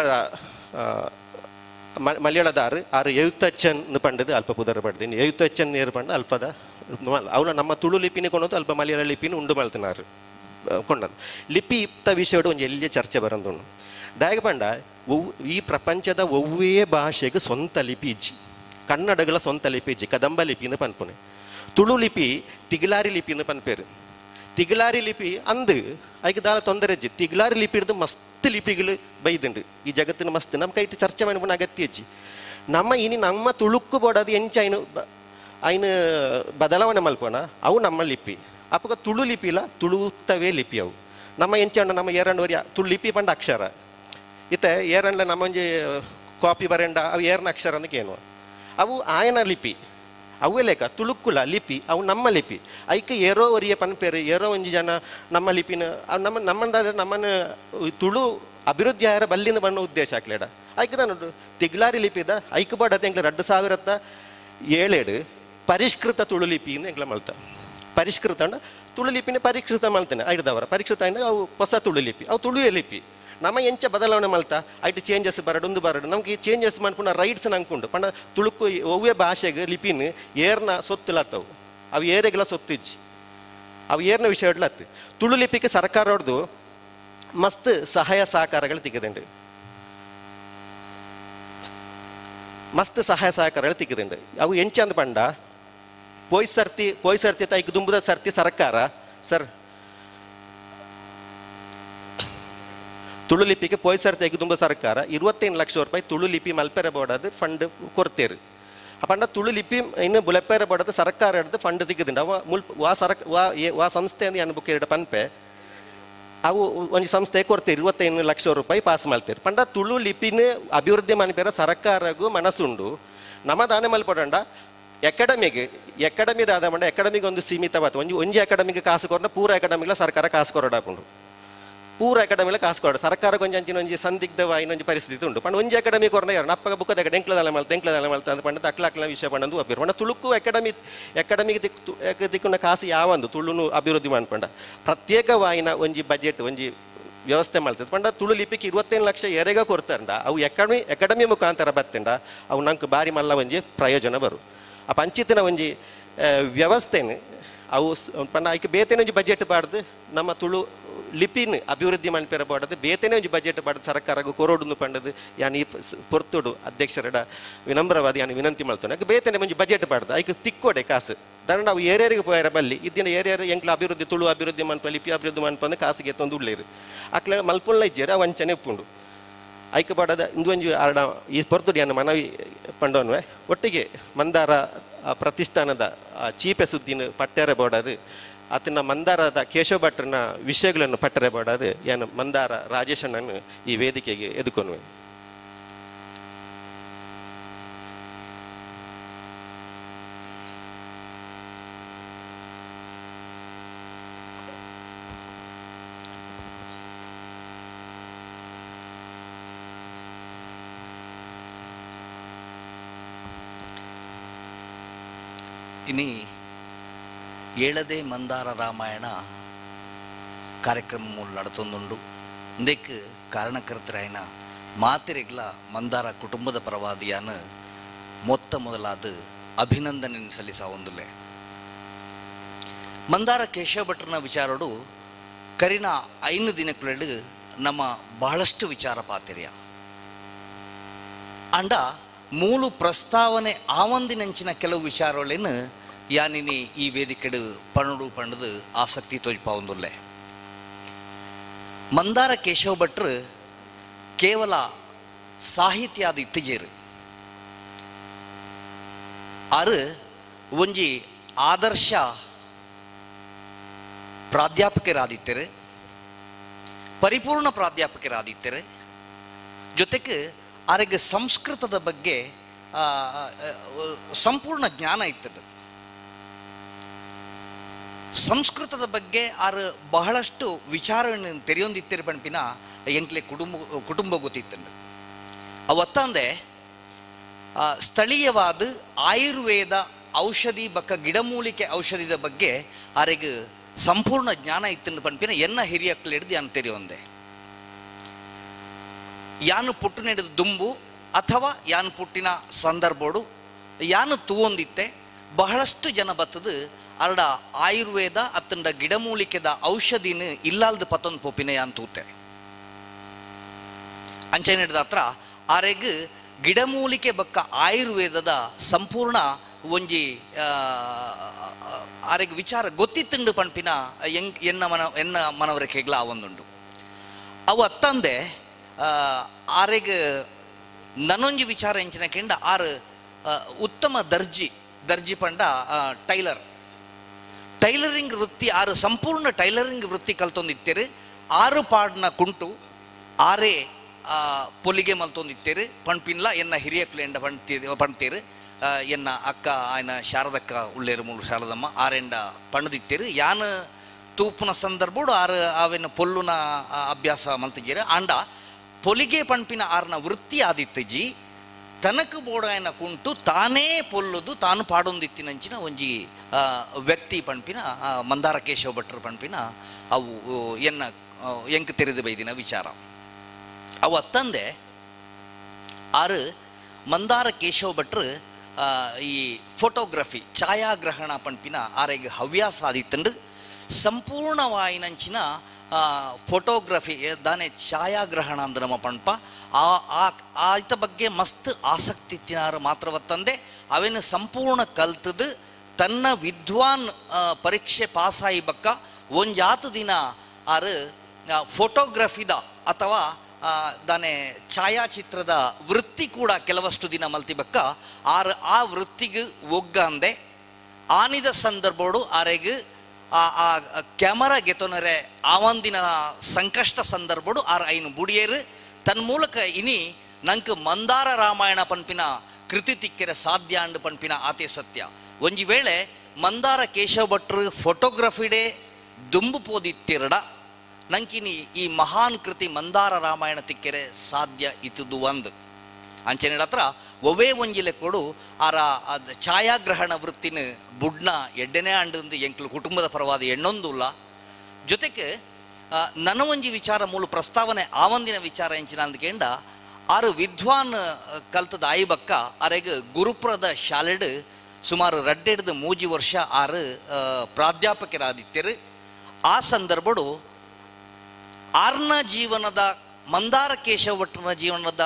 Speaker 2: ಮಲಯಾಳದಾರು ಆರು ಎഴുത്തച്ഛನ್ ಪಂಡದು ಅಲ್ಪ ಪುದರ್ ಪಡ್ತೀನಿ ಎഴുത്തച്ഛನ್ ನೇರು ಪಂಡ ಅಲ್ಪದ ಅವಳ ನಮ್ಮ ತುಳು ಲಿಪಿನ ಕೊನೋದು ಅಲ್ಪ ಮಲಯಾಳ ಲಿಪಿನ ಉಂಡು ಮಲ್ತನಾರು ಕೊಂಡನು ಲಿಪಿ ಇತ್ತ ವಿಷಯೋಡು ಒಂಜಿ ಎಲ್ಲಿಯ ಚರ್ಚೆ ಬರಂದುಂಡು. ದಾಯಕ ಪಂಡ ಈ ಪ್ರಪಂಚದ ಒವ್ವೇ ಭಾಷೆಗೆ ಸ್ವಂತ ಲಿಪಿ ಇಜ್ಜಿ ಕನ್ನಡಗಳ ಸ್ವಂತ ಲಿಪಿ ಇಜ್ಜಿ ಕದಂಬ ಲಿಪಿನ ಪನ್ಪುನೆ ತುಳು ಲಿಪಿ ತಿಗ್ಲಾರಿ ಲಿಪಿನ ಪನ್ಪೇರು ತಿಗ್ಲಾರಿ ಲಿಪಿ ಅಂದು ಐಕ್ ದಾಲ ತೊಂದರೆ ಇಜ್ಜಿ ತಿಗ್ಲಾರಿ ಲಿಪಿ ಹಿಡ್ದು ಮಸ್ತ್ ಲಿಪಿಗಳು ಬೈದುಂಡು ಈ ಜಗತ್ತಿನ ಮಸ್ತ್ ನಮ್ಮ ಕೈಟ್ ಚರ್ಚೆ ಮನ್ಪುನ ಅಗತ್ಯ ಇಜ್ಜಿ. ನಮ್ಮ ಇನಿ ನಮ್ಮ ತುಳುಕ್ಕು ಬೋಡದು ಎಂಚ ಐನು ಐನು ಬದಲಾವಣೆ ಮಲ್ಪೋಣ ಅವು ನಮ್ಮ ಲಿಪಿ ಅಪ್ಪಗ ತುಳು ಲಿಪಿ ಇಲ್ಲ ತುಳುತ್ತವೇ ಲಿಪಿ ಅವು ನಮ್ಮ ಎಂಚ ನಮ್ಮ ಏರಂಡು ವರಿಯ ತುಳು ಲಿಪಿ ಪಂಡ ಅಕ್ಷರ ಇತ್ತೆ ಏರಂಡ್ಲ ನಮ್ಮೊಂಜಿ ಕಾಪಿ ಬರೆಂಡ ಅವು ಏರ್ನ ಅಕ್ಷರ ಅಂದಕ್ಕೆ ಅವು ಆಯನ ಲಿಪಿ ಅವೇ ಲೇಖ ತುಳುಕುಲ ಲಿಪಿ ಅವು ನಮ್ಮ ಲಿಪಿ ಐಕ್ ಏರೋ ಒರಿಯ ಪನ್ಪೇರು ಏರೋ ಒಂಜಿ ಜನ ನಮ್ಮ ಲಿಪಿನ ಅವು ನಮ್ಮ ನಮ್ಮಂದಾದ್ರೆ ನಮ್ಮನ್ನು ತುಳು ಅಭಿವೃದ್ಧಿ ಆಯರ ಬಲ್ಲಿನ ಬಣ್ಣ ಉದ್ದೇಶ ಹಾಕ್ಲೇಡ ಐಕ್ ನಾನು ತಿಗ್ಲಾರಿ ಲಿಪಿದ ಐಕ್ ಬಾಡತ್ತೆ ಎಂಕ್ಲ 2007 ಪರಿಷ್ಕೃತ ತುಳು ಲಿಪಿಯಿಂದ ಎಂಕ್ಲ ಮಲ್ತ ಪರಿಷ್ಕೃತ ಅಂಡ ತುಳು ಲಿಪಿನ ಪರಿಷ್ಕೃತ ಮಲ್ತೇನೆ ಐಡ್ದವರ ಪರಿಷ್ಕೃತ ಅಂದ್ರೆ ಅವು ಹೊಸ ತುಳು ಲಿಪಿ ಅವು ತುಳುವೆ ಲಿಪಿ ನಮ್ಮ ಎಂಚ ಬದಲಾವಣೆ ಮಲ್ತ ಐಟ್ ಚೇಂಜಸ್ ಬರಡು ಬರಡು ನಮ್ಗೆ ಚೇಂಜಸ್ ಮಾಡ್ಕೊಂಡು ರೈಟ್ಸ್ ನಂಗೆ ಪಂಡ ತುಳುಕು ಒವ್ವೇ ಭಾಷೆಗೆ ಲಿಪಿನ ಏರ್ನ ಸೊತ್ತುಲತ್ತವು ಅವು ಏರೆಗೆಲ್ಲ ಸೊತ್ತಿಜ್ಜಿ ಅವು ಏರ್ನ ವಿಷಯ ಹಿಡ್ಲತ್ತು ತುಳು ಲಿಪಿಗೆ ಸರ್ಕಾರ ಹೊಡೆದು ಮಸ್ತ್ ಸಹಾಯ ಸಹಕಾರಗಳು ತಿಕ್ಕದುಂಡು ಮಸ್ತ್ ಸಹಾಯ ಸಹಕಾರಗಳು ತಿಕ್ಕದುಂಡು ಅವು ಎಂಚ ಅಂದ ಪಂಡ ಪೋಯ್ ಸರ್ತಿ ಐಕ್ ದುಂಬುದ ಸರ್ತಿ ಸರ್ಕಾರ ಸರ್ ತುಳು ಲಿಪಿಗೆ ಪೋಯ್ಸರ್ ತೆಗೆ ತುಂಬ ಸರ್ಕಾರ 25 ಲಕ್ಷ ರೂಪಾಯಿ ತುಳು ಲಿಪಿ ಮಲ್ಪೆರೆ ಬೋಡಾದ ಫಂಡ್ ಕೊಡ್ತೇರು. ಅಪಂಡ ತುಳು ಲಿಪಿ ಇನ್ನು ಬುಲೆಪೆರೆ ಬೋಡಾದ ಸರ್ಕಾರ ಹಿಡ್ದು ಫಂಡ್ ತಿಕ್ಕುದುಂಡು. ಅವ ಮುಲ್ಪ ವಾ ಸರಕ್ ವಾ ವಾ ಸಂಸ್ಥೆ ಅಂದ್ ಯಾನ್ ಬುಕ್ ಎರಡು ಪನ್ಪೆ ಅವು ಒಂಜಿ ಸಂಸ್ಥೆ ಕೊಡ್ತೇರು 25 ಲಕ್ಷ ರೂಪಾಯಿ ಪಾಸ್ ಮಲ್ತೇರು. ಪಂಡ ತುಳು ಲಿಪಿನ ಅಭಿವೃದ್ಧಿ ಮನ್ಪೆರೆ ಸರ್ಕಾರಗೂ ಮನಸ್ಸುಂಡು. ನಮ್ಮ ದಾನೆ ಮಲ್ಪೊಡಂಡ ಅಕಾಡೆಮಿಗೆ ಅಕಾಡೆಮಿ ದಾದ ಮಂಡ ಅಕಾಡೆಮಿಗೆ ಒಂದು ಸೀಮಿತವಾದ ಒಂಜಿ ಒಂಜಿ ಅಕಾಡೆಮಿಗೆ ಕಾಸು ಕೊರಡ ಪೂರ ಅಕಾಡೆಮಿಗಳ ಸರ್ಕಾರ ಕಾಸು ಕೊರಡಾಪುಂಡು. ಪೂರ ಅಕಾಡೆಮಿಲ ಕಾಸು ಕೊರಡ ಸರ್ಕಾರ ಒಂಜಿ ಅಂಚಿನ ಒಂಜಿ ಸಂದಿಗ್ಧವಾಯಿನ ಒಂಜಿ ಪರಿಸ್ಥಿತಿ ಉಂಡು. ಪಂಡ ಒಂಜಿ ಅಕಾಡೆಮಿ ಕೊರನ ಯಾರು ಅಪ್ಪಗ ಬುಕ್ಕದ ಎಂಕ್ಲ ದಾಲ ಮಲ್ತ ಎಂಕ್ಲ ದಾಲ ಮಲ್ತ ಅಂತ ಪಂಡ ಅಕ್ಲ ಅಕ್ಲ ವಿಷಯ ಪಂಡಂದು ಅಪ್ಪಿರು. ಪಂಡ ತುಳುಕು ಅಕಾಡೆಮಿ ಅಕಾಡೆಮಿಗೆ ದಿಕ್ಕು ದಿಕ್ಕುನ ಕಾಸು ಯಾವಂದು ತುಳುನು ಅಭಿವೃದ್ಧಿ ಮಾಡ್ಪಂಡ ಪ್ರತ್ಯೇಕವಾಯಿನ ಒಂಜಿ ಬಜೆಟ್ ಒಂಜಿ ವ್ಯವಸ್ಥೆ ಮಾಡ್ತದೆ. ಪಂಡ ತುಳು ಲಿಪಿಗೆ 25 ಲಕ್ಷ ಎರೆಗ ಕೊಡ್ತಾರಂಡ ಅವು ಅಕಾಡೆಮಿ ಅಕಾಡೆಮಿ ಮುಖಾಂತರ ಬತ್ತಂಡ ಅವು ನಂಗೆ ಬಾರಿ ಮಲ್ಲ ಒಂಜಿ ಪ್ರಯೋಜನ ಬರು. ಆ ಪಂಚಿತಿನ ಒಂಜಿ ವ್ಯವಸ್ಥೆನು ಅವು ಪಂಡ ಐಕೆ ಬೇತೇನೆ ಒಂಜಿ ಬಜೆಟ್ ಬಾಡ್ದು ನಮ್ಮ ತುಳು ಲಿಪಿನ ಅಭಿವೃದ್ಧಿ ಮನ್ಪೆರ ಬಾಡದು ಬೇತೇನೆ ಒಂಜಿ ಬಜೆಟ್ ಬಾಡ್ದು ಸರ್ಕಾರಗೂ ಕೊರೋಡುನು ಪಂಡದು ಯಾನ್ ಈ ಪೊರ್ತುಡು ಅಧ್ಯಕ್ಷರಡ ವಿನಮ್ರವಾದ ಯಾನ್ ವಿನಂತಿ ಮಾಡ್ತಾನೆ. ಐಕೆ ಬೇತೇನೆ ಒಂಜಿ ಬಜೆಟ್ ಬಾಡ್ದು ಐಕೆ ತಿಕ್ಕೋಡೆ ಕಾಸು ದಂಡ ಅವು ಏರಿಯರಿಗೆ ಪೋಯರ ಬಲ್ಲಿ ಇದ್ದಿನ ಏರಿಯರ್ ಎಂಕ್ಲ ಅಭಿವೃದ್ಧಿ ತುಳು ಅಭಿವೃದ್ಧಿ ಮನ್ಪ ಲಿಪಿ ಅಭಿವೃದ್ಧಿ ಮನ್ಪಂದು ಕಾಸಿಗೆ ಎತ್ತೊಂದು ಉಳ್ಳೇರು ಅಕ್ಲ ಮಲ್ಪುಳ್ಳ ಇಜ್ಜೇರು ಅವು ವಂಚನೆ ಉಪ್ಪುಂಡು. ಐಕೆ ಬಾಡದ ಇಂದು ಒಂಜಿ ಅರಡ ಈ ಪೊರ್ತುಡು ಯಾನ್ ಮನವಿ ಪಂಡೋನ್ವೆ ಒಟ್ಟಿಗೆ ಮಂದಾರ ಪ್ರತಿಷ್ಠಾನದ ಚೀಪೆ ಸುದ್ದಿನ ಪಟ್ಟೆರ ಬೋಡದು ಆತನ ಮಂದಾರದ ಕೇಶವ ಭಟ್ರನ ವಿಷಯಗಳನ್ನು ಪಟ್ಟರೆ ಬೋಡದು ಯಾನು ಮಂದಾರ ರಾಜೇಶನನ್ನು ಈ ವೇದಿಕೆಗೆ ಎದುಕೊನುವೆ.
Speaker 7: ಇನಿ ಏಳದೇ ಮಂದಾರ ರಾಮಾಯಣ ಕಾರ್ಯಕ್ರಮ ನಡತೊಂದುಂಡು. ಇಂದಕ್ಕೆ ಕಾರಣಕರ್ತರಾಯನ ಮಾತಿರೆಗ್ಲ ಮಂದಾರ ಕುಟುಂಬದ ಪರವಾದಿಯಾನ ಮೊತ್ತ ಮೊದಲಾದ ಅಭಿನಂದನೆ ಸಲ್ಲಿಸ ಒಂದುಲೆ. ಮಂದಾರ ಕೇಶವ ಭಟ್ರನ ವಿಚಾರೋಡು ಕರಿನ 5 ದಿನಕ್ಕೆರಡು ನಮ್ಮ ಬಹಳಷ್ಟು ವಿಚಾರ ಪಾತಿರ್ಯ ಅಂಡ ಮೂಲು ಪ್ರಸ್ತಾವನೆ ಆವಂದಿನಂಚಿನ ಕೆಲವು ವಿಚಾರಗಳೇನು ಯಾನಿನಿ ಈ ವೇದಿಕೆಡು ಪಣಡು ಪಂಡದು ಆಸಕ್ತಿ ತೋಜ್ಪಾವಂದುಲ್ಲೆ. ಮಂದಾರ ಕೇಶವ ಭಟ್ರು ಕೇವಲ ಸಾಹಿತ್ಯಾದ ಇತ್ತಿಜೇರು ಆರು ಒಂಜಿ ಆದರ್ಶ ಪ್ರಾಧ್ಯಾಪಕರಾದಿತ್ತರು, ಪರಿಪೂರ್ಣ ಪ್ರಾಧ್ಯಾಪಕರಾದಿತ್ತರು. ಜೊತೆಗೆ ಆರಿಗೆ ಸಂಸ್ಕೃತದ ಬಗ್ಗೆ ಸಂಪೂರ್ಣ ಜ್ಞಾನ ಇತ್ತು. ಸಂಸ್ಕೃತದ ಬಗ್ಗೆ ಆರು ಬಹಳಷ್ಟು ವಿಚಾರವನ್ನು ತೆರೆಯೊಂದಿತ್ತಿರ ಪಣಪಿನ ಎಂಕ್ಲೆ ಕುಟುಂಬ ಗೊತ್ತಿತ್ತು. ಅವತ್ತಂದೆ ಸ್ಥಳೀಯವಾದ ಆಯುರ್ವೇದ ಔಷಧಿ ಬಕ್ಕ ಗಿಡಮೂಲಿಕೆ ಔಷಧಿದ ಬಗ್ಗೆ ಆರಿಗೆ ಸಂಪೂರ್ಣ ಜ್ಞಾನ ಇತ್ತು ಪಣಪಿನ ಎನ್ನ ಹಿರಿಯಕ್ಲು ಹಿಡಿದು ಯಾನು ತೆರೆಯೊಂದೆ. ಯಾನು ಪುಟ್ಟು ನಡೆದ ದುಂಬು ಅಥವಾ ಯಾನು ಪುಟ್ಟಿನ ಸಂದರ್ಭೋಡು ಯಾನು ತೂವೊಂದಿತ್ತೆ ಬಹಳಷ್ಟು ಜನ ಬತ್ತದು ಅರಡ ಆಯುರ್ವೇದ ಅತ್ತಂಡ ಗಿಡಮೂಲಿಕೆದ ಔಷಧಿನ ಇಲ್ಲಾಲ್ದು ಪತ್ತೊಂದು ಪೊಪ್ಪಿನ ಯಾನ್ ತೂತೆ. ಅಂಚೆ ನಡೆದ ಹತ್ರ ಆರೆಗ್ ಗಿಡಮೂಲಿಕೆ ಬಕ್ಕ ಆಯುರ್ವೇದದ ಸಂಪೂರ್ಣ ಒಂಜಿ ಆರೆಗ್ ವಿಚಾರ ಗೊತ್ತಿತ್ತುಂಡು ಪಣ್ಪಿನ ಎನ್ನ ಎನ್ನ ಮನವರಿಕೆಗ್ಲ ಒಂದುಂಡು. ಅವು ಅತ್ತಂದೆ ಆರೆಗ್ ನನೊಂಜಿ ವಿಚಾರ ಎಂಚಿನ ಕೆಂಡ ಆರು ಉತ್ತಮ ದರ್ಜಿ ದರ್ಜಿ ಪಂಡ ಟೈಲರ್ ಟೈಲರಿಂಗ್ ವೃತ್ತಿ ಆರು ಸಂಪೂರ್ಣ ಟೈಲರಿಂಗ್ ವೃತ್ತಿ ಕಲ್ತೊಂದಿತ್ತೇರು. ಆರು ಪಾಡ್ನ ಕುಂಟು ಆರೇ ಪೊಲಿಗೆ ಮಲ್ತೊಂದಿತ್ತೇರು ಪಣ್ಪಿನ್ಲ ಎನ್ನ ಹಿರಿಯಕ್ಲು ಎಂಡ ಪಣ್ತೇರು. ಎನ್ನ ಅಕ್ಕ ಆಯನ ಶಾರದಕ್ಕ ಉಳ್ಳೇರು ಮೂಲು ಶಾರದಮ್ಮ ಆರೆಂಡ ಪಣ್ಣದಿತ್ತೇರು. ಯಾನ ತೂಪುನ ಸಂದರ್ಭೋಡು ಆರು ಆವೆನ ಪೊಲ್ಲುನ ಅಭ್ಯಾಸ ಮಲ್ತಿದ್ದೀರ. ಆಂಡ ಪೊಲಿಗೆ ಪಣ್ಪಿನ ಆರ್ನ ವೃತ್ತಿ ಆದಿತ್ತಜಿ ತನಕ ಬೋಡಾಯನ ಕುಂಟು ತಾನೇ ಪೊಲ್ಲುದು ತಾನು ಪಾಡೊಂದಿತ್ತಿನಂಚಿನ ಒಂಜಿ ವ್ಯಕ್ತಿ ಪಣ್ಪಿನ ಮಂದಾರ ಕೇಶವ ಭಟ್ರು ಪಣ್ಪಿನ ಅವು ಎನ್ನ ಎಂಕ್ ತೆರೆದು ಬೈದಿನ ವಿಚಾರ. ಅವು ಅತ್ತಂದೆ ಆರು ಮಂದಾರ ಕೇಶವ ಭಟ್ರು ಈ ಫೋಟೋಗ್ರಫಿ ಛಾಯಾಗ್ರಹಣ ಪಣ್ಪಿನ ಆರೆಗೆ ಹವ್ಯಾಸ ಆದಿತ್ತಂಡು ಸಂಪೂರ್ಣವಾಯಿನಂಚಿನ ಫೋಟೋಗ್ರಫಿ ದಾನೆ ಛಾಯಾಗ್ರಹಣ ಅಂದ್ರೆ ನಮ್ಮ ಪಣ್ಪ ಆ ಆಯ್ತ ಬಗ್ಗೆ ಮಸ್ತ್ ಆಸಕ್ತಿ ತಿನಾರು ಮಾತ್ರವತ್ತಂದೆ ಅವೇನು ಸಂಪೂರ್ಣ ಕಲ್ತದು ತನ್ನ ವಿದ್ವಾನ್ ಪರೀಕ್ಷೆ ಪಾಸಾಯಿ ಬಕ್ಕ ಒಂಜಾತು ದಿನ ಆರು ಫೋಟೋಗ್ರಫಿದ ಅಥವಾ ದಾನೆ ಛಾಯಾಚಿತ್ರದ ವೃತ್ತಿ ಕೂಡ ಕೆಲವಷ್ಟು ದಿನ ಮಲ್ತಿಬಕ್ಕ ಆರ್ ಆ ವೃತ್ತಿಗೆ ಒಗ್ಗಂದೆ ಆನಿದ ಸಂದರ್ಭೋಡು ಆರೆಗ್ ಆ ಆ ಕ್ಯಾಮರಾ ಗೆತೊನರೆ ಆವಂದಿನ ಸಂಕಷ್ಟ ಸಂದರ್ಭೋಡು ಆರ್ ಐನು ಬುಡಿಯೇರು ತನ್ಮೂಲಕ ಇನಿ ನಂಕ್ ಮಂದಾರ ರಾಮಾಯಣ ಪನ್ಪಿನ ಕೃತಿ ತಿಕ್ಕೆರೆ ಸಾಧ್ಯ ಅಂಡ್ ಪನ್ಪಿನ ಆತೆ ಸತ್ಯ. ಒಂಜಿ ವೇಳೆ ಮಂದಾರ ಕೇಶವ ಭಟ್ರು ಫೋಟೋಗ್ರಫಿಡೇ ದುಂಬು ಪೋದಿತ್ತಿರಡ ನಂಕಿನಿ ಈ ಮಹಾನ್ ಕೃತಿ ಮಂದಾರ ರಾಮಾಯಣ ತಿಕ್ಕೆರೆ ಸಾಧ್ಯ ಇತ್ತದು ಒಂದು ಅಂಚೆನಡ ಹತ್ರ ಒವೇ ಒಂಜಿಲೆ ಕೊಡು ಆರ ಛಾಯಾಗ್ರಹಣ ವೃತ್ತಿನ ಬುಡ್ನ ಎಡ್ಡೆನೇ ಅಂಡು ಎಂಕ್ಲು ಕುಟುಂಬದ ಪರವಾದ ಎಣ್ಣೊಂದುಲ್ಲ. ಜೊತೆಗೆ ನನ್ನ ಒಂಜಿ ವಿಚಾರ ಮೂಲ ಪ್ರಸ್ತಾವನೆ ಆವಂದಿನ ವಿಚಾರ ಎಂಚಿನ ಅಂದ್ಕೇಂಡ ಆರು ವಿದ್ವಾನ್ ಕಲ್ತದ ಆಯಿಬಕ್ಕ ಅರೆಗ್ ಗುರುಪುರದ ಶಾಲೆಡ್ ಸುಮಾರು ರಡ್ಡೆಡ್ದು ಮೂಜಿ ವರ್ಷ ಆರು ಪ್ರಾಧ್ಯಾಪಕರಾದಿತ್ಯರು. ಆ ಸಂದರ್ಭಡು ಆರ್ನ ಜೀವನದ ಮಂದಾರ ಕೇಶವ ಭಟ್ರನ ಜೀವನದ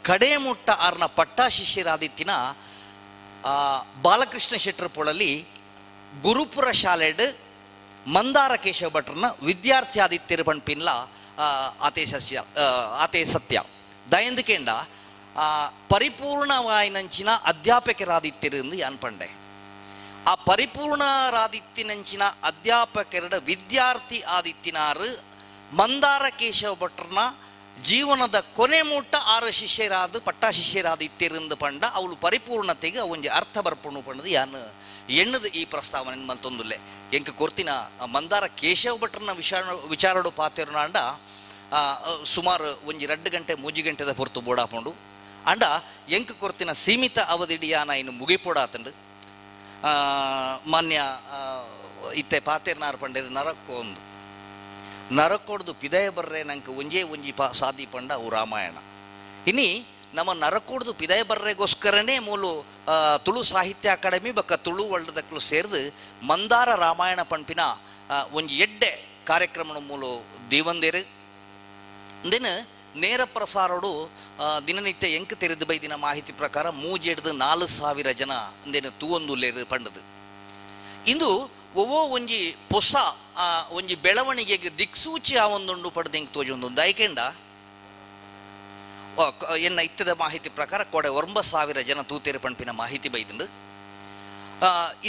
Speaker 7: ಕಡೆ ಮುಟ್ಟ ಆರ್ನ ಪಟ್ಟ ಶಿಷ್ಯರಾದಿತ್ತಿನ ಬಾಲಕೃಷ್ಣ ಶೆಟ್ಟರ್ ಪೊಳಲಿ ಗುರುಪುರ ಶಾಲೆಡ್ ಮಂದಾರ ಕೇಶವ ಭಟ್ರನ ವಿದ್ಯಾರ್ಥಿ ಆದಿತ್ಯರು ಪಣ್ಪಿನ್ಲ ಆತೆ ಸಸ್ಯ ಆತೆ ಸತ್ಯ. ದಯಂದುಕೇಂಡ ಪರಿಪೂರ್ಣವಾಯಿನಂಚಿನ ಅಧ್ಯಾಪಕರಾದಿತ್ತಿರು ಎಂದು ಯಾನ್ ಪಂಡೆ. ಆ ಪರಿಪೂರ್ಣರಾದಿತ್ತಿನಂಚಿನ ಅಧ್ಯಾಪಕರ ವಿದ್ಯಾರ್ಥಿ ಆದಿತ್ತಿನಾರು ಮಂದಾರ ಕೇಶವ ಭಟ್ರನ ಜೀವನದ ಕೊನೆ ಮುಟ್ಟ ಆರು ಶಿಷ್ಯರಾದ ಪಟ್ಟ ಶಿಷ್ಯರಾದ ಇತ್ತಿರಂದು ಪಂಡ ಅವಳು ಪರಿಪೂರ್ಣತೆಗೆ ಒಂಜಿ ಅರ್ಥ ಬರ್ಪಣು ಪಂಡದು ಯಾನ್ ಎಣ್ಣದ ಈ ಪ್ರಸ್ತಾವನೆ ಮಲ್ತೊಂದುಲ್ಲೆ. ಎಂಕ ಕೊರ್ತಿನ ಮಂದಾರ ಕೇಶವ ಭಟ್ರನ ವಿಚಾರಡು ಪಾತಿರುನಾಂಡ ಸುಮಾರು ಒಂಜಿ 2 ಗಂಟೆ 3 ಗಂಟೆದ ಹೊರತು ಬೋಡಾಪುಂಡು ಅಂಡ ಎಂಕ ಕೊರ್ತಿನ ಸೀಮಿತ ಅವಧಿಡಿ ಯಾನ ಇನ್ನು ಮುಗಿಪೋಡಾತಂಡು. ಮಾನ್ಯ ಇತ್ತೆ ಪಾತೇರ್ನಾರು ಪಂಡೇರು ನರಕ್ಕೋ ಒಂದು ನರಕೊಡ್ದು ಪಿದಯ ಬರ್ರೆ ನಂಗೆ ಒಂಜೇ ಒಂಜಿ ಪಾ ಸಾದಿ ಪಂಡ ಅವು ರಾಮಾಯಣ. ಇನಿ ನಮ್ಮ ನರಕೊಡ್ದು ಪಿದಯ ಬರ್ರೆಗೋಸ್ಕರನೇ ಮೂಲು ತುಳು ಸಾಹಿತ್ಯ ಅಕಾಡೆಮಿ ಬಕ್ಕ ತುಳು ವರ್ಲ್ಡ್ದಕ್ಲು ಸೇರಿದು ಮಂದಾರ ರಾಮಾಯಣ ಪಂಪಿನ ಒಂಜಿ ಎಡ್ಡೆ ಕಾರ್ಯಕ್ರಮದ ಮೂಲು ದೀವಂದೇರು. ದಿನ ನೇರ ಪ್ರಸಾರೋಡು ದಿನನಿತ್ಯ ಎಂಕ್ ತೆರೆದು ಬೈದಿನ ಮಾಹಿತಿ ಪ್ರಕಾರ 3 ಹಿಡಿದು 4 ಸಾವಿರ ಜನ ಅಂದೇನು ತೂವೊಂದುಲ್ಲೇರು ಪಂಡದು. ಇಂದು ಒವ್ವೋ ಒಂಜಿ ಪೊಸ ಒಂಜಿ ಬೆಳವಣಿಗೆಗೆ ದಿಕ್ಸೂಚಿ ಆ ಒಂದುಂಡು ಪಡೆದು ಎಂಕ್ ತೋಜೊಂದು ದಯಕೆಂಡ ಎನ್ನ ಇತ್ತದ ಮಾಹಿತಿ ಪ್ರಕಾರ ಕೊಡೆ 9,000 ಜನ ತೂತೇರು ಪಂಪಿನ ಮಾಹಿತಿ ಬೈದುಂಡು.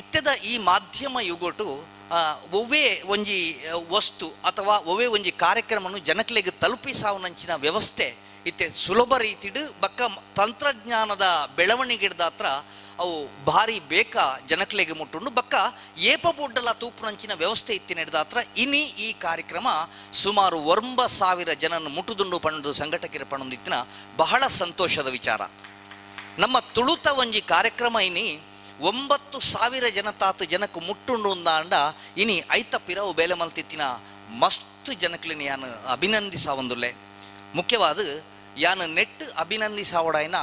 Speaker 7: ಇತ್ತದ ಈ ಮಾಧ್ಯಮ ಯುಗೋಟು ಒವ್ವೇ ಒಂಜಿ ವಸ್ತು ಅಥವಾ ಒವ್ವೇ ಒಂಜಿ ಕಾರ್ಯಕ್ರಮವನ್ನು ಜನಕ್ಲೆಗೆ ತಲುಪಿಸಾವನಂಚಿನ ವ್ಯವಸ್ಥೆ ಇತ್ತೆ ಸುಲಭ ರೀತಿಡು ಬಕ್ಕ ತಂತ್ರಜ್ಞಾನದ ಬೆಳವಣಿಗೆಡ್ದ ಹತ್ರ ಅವು ಭಾರಿ ಬೇಕ ಜನಕ್ಲೆಗೆ ಮುಟ್ಟುಂಡು ಬಕ್ಕ ಏಪ ಬೊಡ್ಡಲ ತೂಪುನಂಚಿನ ವ್ಯವಸ್ಥೆ ಇತ್ತಿನ ಹಿಡ್ದ ಹತ್ರ ಇನಿ ಈ ಕಾರ್ಯಕ್ರಮ ಸುಮಾರು 9,000 ಜನನ ಮುಟ್ಟುದುಂಡು ಪಂಡು ಸಂಘಟಕರ ಪಣೊಂದಿತ್ತಿನ ಬಹಳ ಸಂತೋಷದ ವಿಚಾರ. ನಮ್ಮ ತುಳುತ ಒಂಜಿ ಕಾರ್ಯಕ್ರಮ ಇನಿ 9,000 ಜನ ತಾತು ಜನಕ್ಕೆ ಮುಟ್ಟುಂಡು ಅಂದ ಇನಿ ಐತ ಪಿರವು ಬೇಲೆ ಮಲ್ತಿತ್ತಿನ ಮಸ್ತ್ ಜನಕ್ಲಿನ ಯಾನು ಅಭಿನಂದಿಸಾವಂದುಲ್ಲೆ. ಮುಖ್ಯವಾದ ಯಾನು ನೆಟ್ ಅಭಿನಂದಿಸಾವಡಾಯ್ನ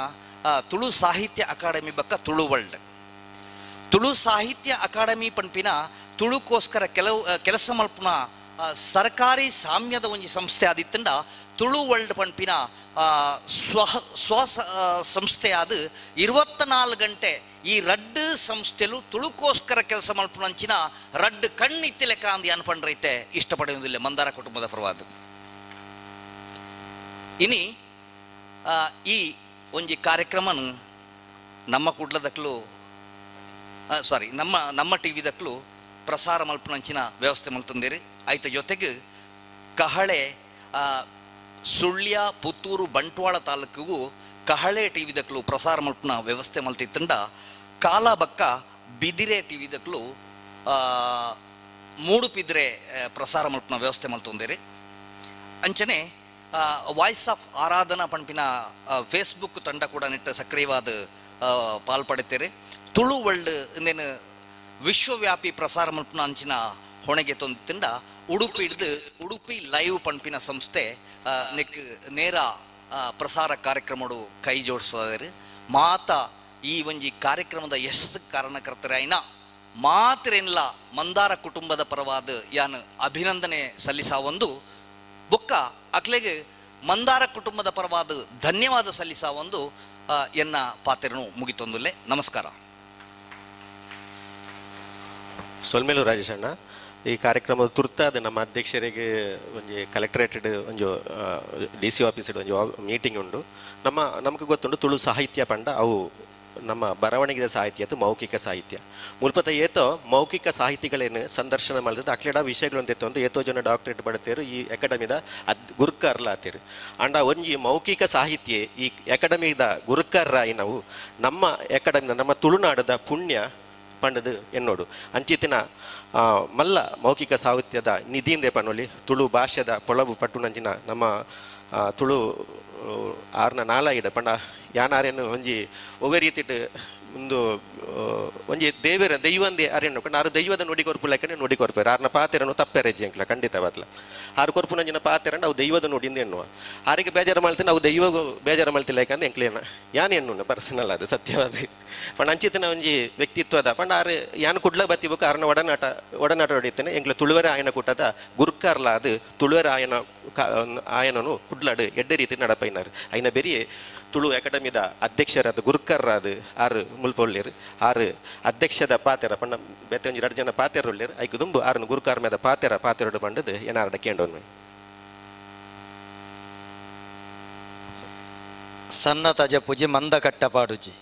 Speaker 7: ತುಳು ಸಾಹಿತ್ಯ ಅಕಾಡೆಮಿ ಬಕ್ಕ ತುಳು ವರ್ಲ್ಡ್ ತುಳು ಸಾಹಿತ್ಯ ಅಕಾಡೆಮಿ ಪಂಪಿನ ತುಳುಕೋಸ್ಕರ ಕೆಲವು ಕೆಲಸ ಮಲ್ಪುನ ಸರ್ಕಾರಿ ಸಾಮ್ಯದ ಒಂಜಿ ಸಂಸ್ಥೆ ಆದಿತ್ತಂಡ ತುಳು ವರ್ಲ್ಡ್ ಪಂಪಿನ ಸ್ವ ಸಂಸ್ಥೆ ಆದ 24 ಗಂಟೆ ಈ ರಡ್ಡು ಸಂಸ್ಥೆಲು ತುಳುಕೋಸ್ಕರ ಕೆಲಸ ಮಲ್ಪುನಂಚಿನ ರಡ್ಡು ಕಣ್ಣಿತ್ತಿಲೆಕ್ಕ ಅಂದ್ ಯಾನ್ ಪಂಡ್ರೈತೆ ಇಷ್ಟಪಡೆಯುವುದಿಲ್ಲ ಮಂದಾರ ಕುಟುಂಬದ ಪರವಾದ. ಇನಿ ಈ ಒಂಜಿ ಕಾರ್ಯಕ್ರಮನು ನಮ್ಮ ಕುಡ್ಲದಕ್ಲು ಸಾರಿ ನಮ್ಮ ನಮ್ಮ ಟಿ ವಿದಕ್ಲು ಪ್ರಸಾರ ಮಲ್ಪುನಂಚಿನ ವ್ಯವಸ್ಥೆ ಮಲ್ತಂದೇರಿ. ಆಯ್ತ ಜೊತೆಗೆ ಕಹಳೆ ಸುಳ್ಯ ಪುತ್ತೂರು ಬಂಟ್ವಾಳ ತಾಲೂಕಿಗೂ ಕಹಳೆ ಟಿ ವಿದಕ್ಲು ಪ್ರಸಾರ ಮಲ್ಪುನ ವ್ಯವಸ್ಥೆ ಮಲ್ತಿತ್ತಂಡ ಕಾಲಬಕ್ಕ ಬಿದಿರೆ ಟಿ ವಿದಕ್ಲು ಮೂಡುಪಿದ್ರೆ ಪ್ರಸಾರ ಮಲ್ಪುನ ವ್ಯವಸ್ಥೆ ಮಲ್ತೊಂದೇರಿ. ಅಂಚನೆ ವಾಯ್ಸ್ ಆಫ್ ಆರಾಧನಾ ಪಂಪಿನ ಫೇಸ್ಬುಕ್ ತಂಡ ಕೂಡ ನೆಟ್ಟ ಸಕ್ರಿಯವಾದ ಪಾಲ್ಪಡೆತೇರೆ. ತುಳು ವರ್ಲ್ಡ್ ಇಂದೇನು ವಿಶ್ವವ್ಯಾಪಿ ಪ್ರಸಾರ ಮಲ್ಪುನ ಅಂಚಿನ ಹೊಣೆಗೆ ತೊಂದ ಉಡುಪಿ ಹಿಡಿದು ಉಡುಪಿ ಲೈವ್ ಪಂಪಿನ ಸಂಸ್ಥೆ ನೆಕ್ ನೇರ ಪ್ರಸಾರ ಕಾರ್ಯಕ್ರಮಡು ಕೈ ಜೋಡಿಸಿದರೆ ಮಾತ ಈ ಒಂಜಿ ಕಾರ್ಯಕ್ರಮದ ಯಶಸ್ಸು ಕಾರಣಕರ್ತರಾಯಿನ ಮಾತ್ರೇನ್ಲ ಮಂದಾರ ಕುಟುಂಬದ ಪರವಾದ ಯಾನು ಅಭಿನಂದನೆ ಸಲ್ಲಿಸಾವೊಂದು ಬೊಕ್ಕ ಅಕ್ಲೆಗೆ ಮಂದಾರ ಕುಟುಂಬದ ಪರವಾದ ಧನ್ಯವಾದ ಸಲ್ಲಿಸಾವೊಂದು ಎನ್ನ ಪಾತ್ರನು ಮುಗಿತೊಂದುಲ್ಲೆ. ನಮಸ್ಕಾರ.
Speaker 2: ಸೊಲ್ಮೇಲು ರಾಜೇಶಣ್ಣ. ಈ ಕಾರ್ಯಕ್ರಮದ ತುರ್ತಾದ ನಮ್ಮ ಅಧ್ಯಕ್ಷರಿಗೆ ಒಂಜಿ ಕಲೆಕ್ಟರೇಟೆಡ್ ಒಂಜಿ D C office ಒಂಜಿ ಮೀಟಿಂಗ್ ಉಂಡು. ನಮ್ಮ ನಮಗೆ ಗೊತ್ತುಂಡು ತುಳು ಸಾಹಿತ್ಯ ಪಂಡ ಅವು ನಮ್ಮ ಬರವಣಿಗೆದ ಸಾಹಿತ್ಯ ಅಥವಾ ಮೌಖಿಕ ಸಾಹಿತ್ಯ. ಮುಲ್ಪತ ಏತೋ ಮೌಖಿಕ ಸಾಹಿತಿಗಳೇನು ಸಂದರ್ಶನ ಮಾಡಿದ ಅಕ್ಲೆಡ ವಿಷಯಗಳು ಅಂತೆ ಏತೋ ಜನ ಡಾಕ್ಟರೇಟ್ ಪಡ್ತೇರು ಈ ಅಕಾಡೆಮಿದ ಅದ್ ಗುರುಕಾರ್ಲ ಆತೇರು. ಅಂಡ ಒಂಜಿ ಮೌಖಿಕ ಸಾಹಿತ್ಯ ಈ ಅಕಾಡೆಮಿದ ಗುರುಕಾರ್ರಾಯಿ ನಾವು ನಮ್ಮ ಅಕಾಡೆಮಿದ ನಮ್ಮ ತುಳುನಾಡದ ಪುಣ್ಯ ಪಂಡದು ಎನ್ನೋಡು. ಅಂಚಿತಿನ ಮಲ್ಲ ಮೌಖಿಕ ಸಾಹಿತ್ಯದ ನಿಧಿಂದೆ ಪನ್ನೊಲಿ ತುಳು ಭಾಷೆದ ಪೊಳವು ಪಟ್ಟುನಂಚಿನ ನಮ್ಮ ತುಳು ಆರ್ನ ನಾಲಾಯಿಡ ಪಂಡ ಯಾನಾರೇನು ಒಂಜಿ ಒವ್ವೆ ರೀತಿಟ್ ಒಂದು ಒಂಜಿ ದೇವರ ದೈವಂದೇ ಅರೇನು ಪಂಡ ಆರು ದೈವದ ನುಡಿ ಕೊರ್ಪು ಲೆಕ್ಕನೆ ನುಡಿ ಕೊರ್ಪೇರು. ಆರ್ನ ಪಾತೆರನು ತಪ್ಪೆರೆ ಜಂಕ್ಲ ಖಂಡಿತವಾದ್ಲ. ಆರು ಕೊರ್ಪುನಂಜಿನ ಪಾತೆರಂಡ ಅವು ದೈವದ ನುಡಿಂದ ಎನ್ನುವ ಆರಿಗೆ ಬೇಜಾರು ಮಾಡ್ತೀನಿ ಅವು ದೈವ ಬೇಜಾರು ಮಾಡ್ತಿಲ್ಲ ಯಾಕಂದ್ರೆ ಎಂಕ್ಲೇನ ಯಾನ್ ಎನ್ನು ಪರ್ಸನಲ್ ಅದು ಸತ್ಯವಾದ ಪಂಡ ಅಂಚಿತನ ಒಂಜಿ ವ್ಯಕ್ತಿತ್ವದ ಪಂಡ ಆರು ಯಾನ್ ಕುಡ್ಲ ಬತ್ತಿಬೇಕು ಆರ್ನ ಒಡನಾಟ ಒಡನಾಟ ಹೊಡಿತೇನೆ ಎಂಕ್ಲ ತುಳುವರೆ ಆಯನ ಕೂಟದ ಗುರುಕಾರ್ಲ ಅದು ತುಳುವರೆ ಆಯನ ಆಯನನು ಕುಡ್ಲಾಡು ಎಡ್ಡೆ ರೀತಿ ನಡಪೈನಾರು. ಐನ ಬೆರಿಯೇ ತುಳು ಅಕಾಡೆಮಿದ ಅಧ್ಯಕ್ಷರಾದ ಗುರುಕರ್ರಾದ ಆರು ಮುಲ್ಪೊಳ್ಳೇರು ಆರು ಅಧ್ಯಕ್ಷದ ಪಾತೆರ ಪಂಡ ಬೇತೆ ಒಂಜಿ ಎರಡು ಜನ ಪಾತೆರ ಉಳ್ಳೇರು ಐಕು ದುಂಬು ಆರನ್ನು ಗುರುಕಾರ್ಮೇದ ಪಾತೆರ ಪಾತೆರಡು ಪಂಡದು ಏನಾರಡ ಕೇಂಡೋನ್ಮೆ.
Speaker 8: ಸಣ್ಣ ತಜ ಪೂಜೆ ಮಂದ ಕಟ್ಟ ಪಾಡುಜಿ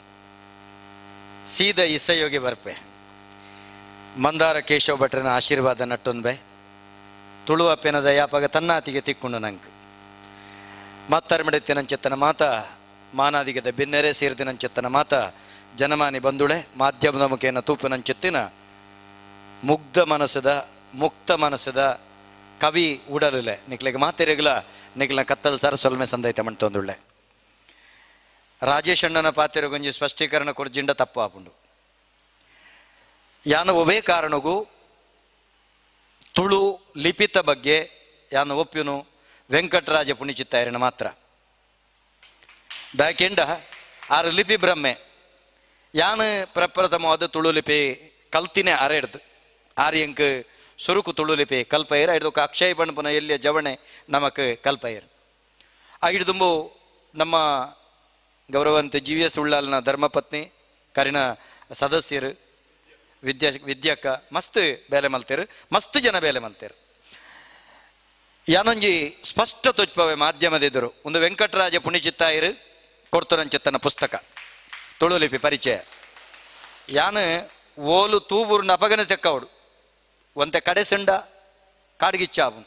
Speaker 8: ಸೀದ ಇಸಯೋಗಿ ಬರ್ಪೆ ಮಂದಾರ ಕೇಶವ ಭಟ್ರನ ಆಶೀರ್ವಾದ ನಟ್ಟೊನ್ಬೆ ತುಳುವ ಪೆನದ ಯಾಪಾಗ ತನ್ನಾತಿಗೆ ತಿಕ್ಕೊಂಡು ನಂಗೆ ಮತ್ತರ್ಮಿಡತ್ತಿನಂచెತ್ತನ ಮಾತ ಮಾನಾದಿಗದ ಬೆನ್ನೆರೆ ಸೇರಿದಿನಂచెತ್ತನ ಮಾತ ಜನಮಾನಿ ಬಂದುಳೆ ಮಾಧ್ಯಮದ ಮುಖೇನ ತೂಪಿನಂచెತ್ತಿನ ಮುಗ್ಧ ಮನಸ್ಸದ ಮುಕ್ತ ಮನಸ್ಸದ ಕವಿ ಉಡಲುಲೆ ನಿಕ್ಲೆಗೆ ಮಾತೆರೆಗ್ಲ ನಿಕ್ಲ ಕತ್ತಲ್ ಸರ್ ಸೊಲ್ಮೆ ಸಂದೈತೆ ಮಂಟೊಂದುಳ್ಳೆ. ರಾಜೇಶ್ ಅಣ್ಣನ ಪಾತೆರಗೊಂಜಿ ಸ್ಪಷ್ಟೀಕರಣ ಕೊರ್ಜಿಂಡ ತಪ್ಪು ಆಪುಂಡು. ಯಾನ ಒವೇ ಕಾರಣಗೂ ತುಳು ಲಿಪಿತ ಬಗ್ಗೆ ಯಾನ ಒಪ್ಪಿನು ವೆಂಕಟರಾಜ ಪುಣಿಚಿತ್ತಾಯರನ ಮಾತ್ರ ದಾಕೆಂಡ ಆರು ಲಿಪಿ ಬ್ರಹ್ಮೆ ಯಾನು ಪ್ರಪ್ರಥಮವಾದ ತುಳು ಲಿಪಿ ಕಲ್ತಿನೇ ಅರೆಡ್ದು ಆರ್ಯಂಕ್ ಸುರುಕು ತುಳು ಲಿಪಿ ಕಲ್ಪೈರ್ ಐಡ್ದೊಕ್ಕ ಅಕ್ಷಯ ಬಣ್ಣಪುನ ಎಲ್ಲಿಯ ಜವಣೆ ನಮಕ್ ಕಲ್ಪೈರ್ ಐಡ್ದುಂಬು ನಮ್ಮ ಗೌರವಂತ G V S ಉಳ್ಳಾಲ್ನ ಧರ್ಮಪತ್ನಿ ಕರಿನ ಸದಸ್ಯರು ವಿದ್ಯಾಕ್ಕ ಮಸ್ತ್ ಬೇಲೆ ಮಲ್ತೇರು ಮಸ್ತ್ ಜನ ಬೇಲೆ ಮಲ್ತೇರು. ಯಾನೊಂಜಿ ಸ್ಪಷ್ಟ ತೊಚ್ಪವೆ ಮಾಧ್ಯಮದಿದ್ದರು ಒಂದು ವೆಂಕಟರಾಜ ಪುಣಿಚಿತ್ತಾಯರು ಕೊಡ್ತುರಂಚೆತ್ತನ ಪುಸ್ತಕ ತುಳು ಲಿಪಿ ಪರಿಚಯ ಯಾನು ಓಲು ತೂಬೂರ್ನ ಅಪಗನೆ ತೆಕ್ಕವಡು ಒಂತೆ ಕಡೆ ಸಿಂಡ ಕಾಡ್ಗಿಚ್ಚಾವು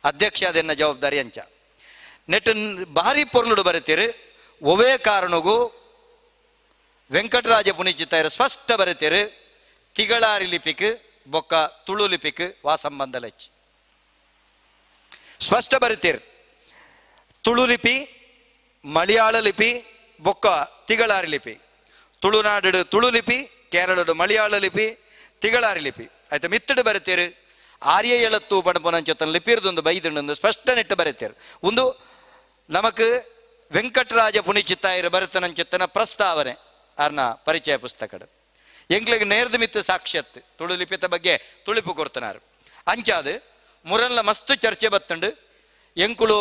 Speaker 8: ಅಧ್ಯಕ್ಷ ಅದನ್ನ ಜವಾಬ್ದಾರಿ ಅಂಚ ನೆಟ್ ಭಾರಿ ಪೊರ್ಲುಡು ಬರೀತೀರಿ ಒವೇ ಕಾರಣಗೂ ವೆಂಕಟರಾಜ ಪುಣಿಚಿತ್ತಾಯರು ಸ್ಪಷ್ಟ ಬರೀತೀರಿ ತಿಗಳಾರಿ ಲಿಪಿಕ್ ಬೊಕ್ಕ ತುಳು ಲಿಪಿಕ್ ವಾ ಸಂಬಂಧ ಲಚ್ಚಿ ಸ್ಪಷ್ಟ ಬರೀತೀರಿ. ತುಳು ಲಿಪಿ ಮಲಯಾಳ ಲಿಪಿ ಬೊಕ್ಕ ತಿಗಳಾರಿ ಲಿಪಿ ತುಳುನಾಡು ತುಳು ಲಿಪಿ ಕೇರಳಡು ಮಲಯಾಳ ಲಿಪಿ ತಿಗಳಾರಿ ಲಿಪಿ ಆಯ್ತಾ ಮಿತ್ತಡು ಬರೀತೀರಿ. ಆರ್ಯ ಎಳತ್ತು ಪಣಪುನಂಚೊತ್ತನ ಲಿಪಿರ್ದೊಂದು ಬೈದುಂಡು ಸ್ಪಷ್ಟ ನೆಟ್ಟು ಬರೀತೀರಿ. ಒಂದು ನಮಕ್ ವೆಂಕಟರಾಜ ಪುಣಿಚಿತ್ತಾಯರು ಭರತನಂಚೆತ್ತನ ಪ್ರಸ್ತಾವನೆ ಆರ್ನ ಪರಿಚಯ ಪುಸ್ತಕಡು ಎಂಕ್ಲೆಗ್ ನೇರ್ದ ಮಿತ್ತು ಸಾಕ್ಷ್ಯತ್ ತುಳು ಲಿಪಿತ ಬಗ್ಗೆ ತುಳಿಪು ಕೊಡ್ತನಾರು. ಅಂಚಾದು ಮುರಲ್ಲ ಮಸ್ತು ಚರ್ಚೆ ಬತ್ತುಂಡು ಎಂಕುಳು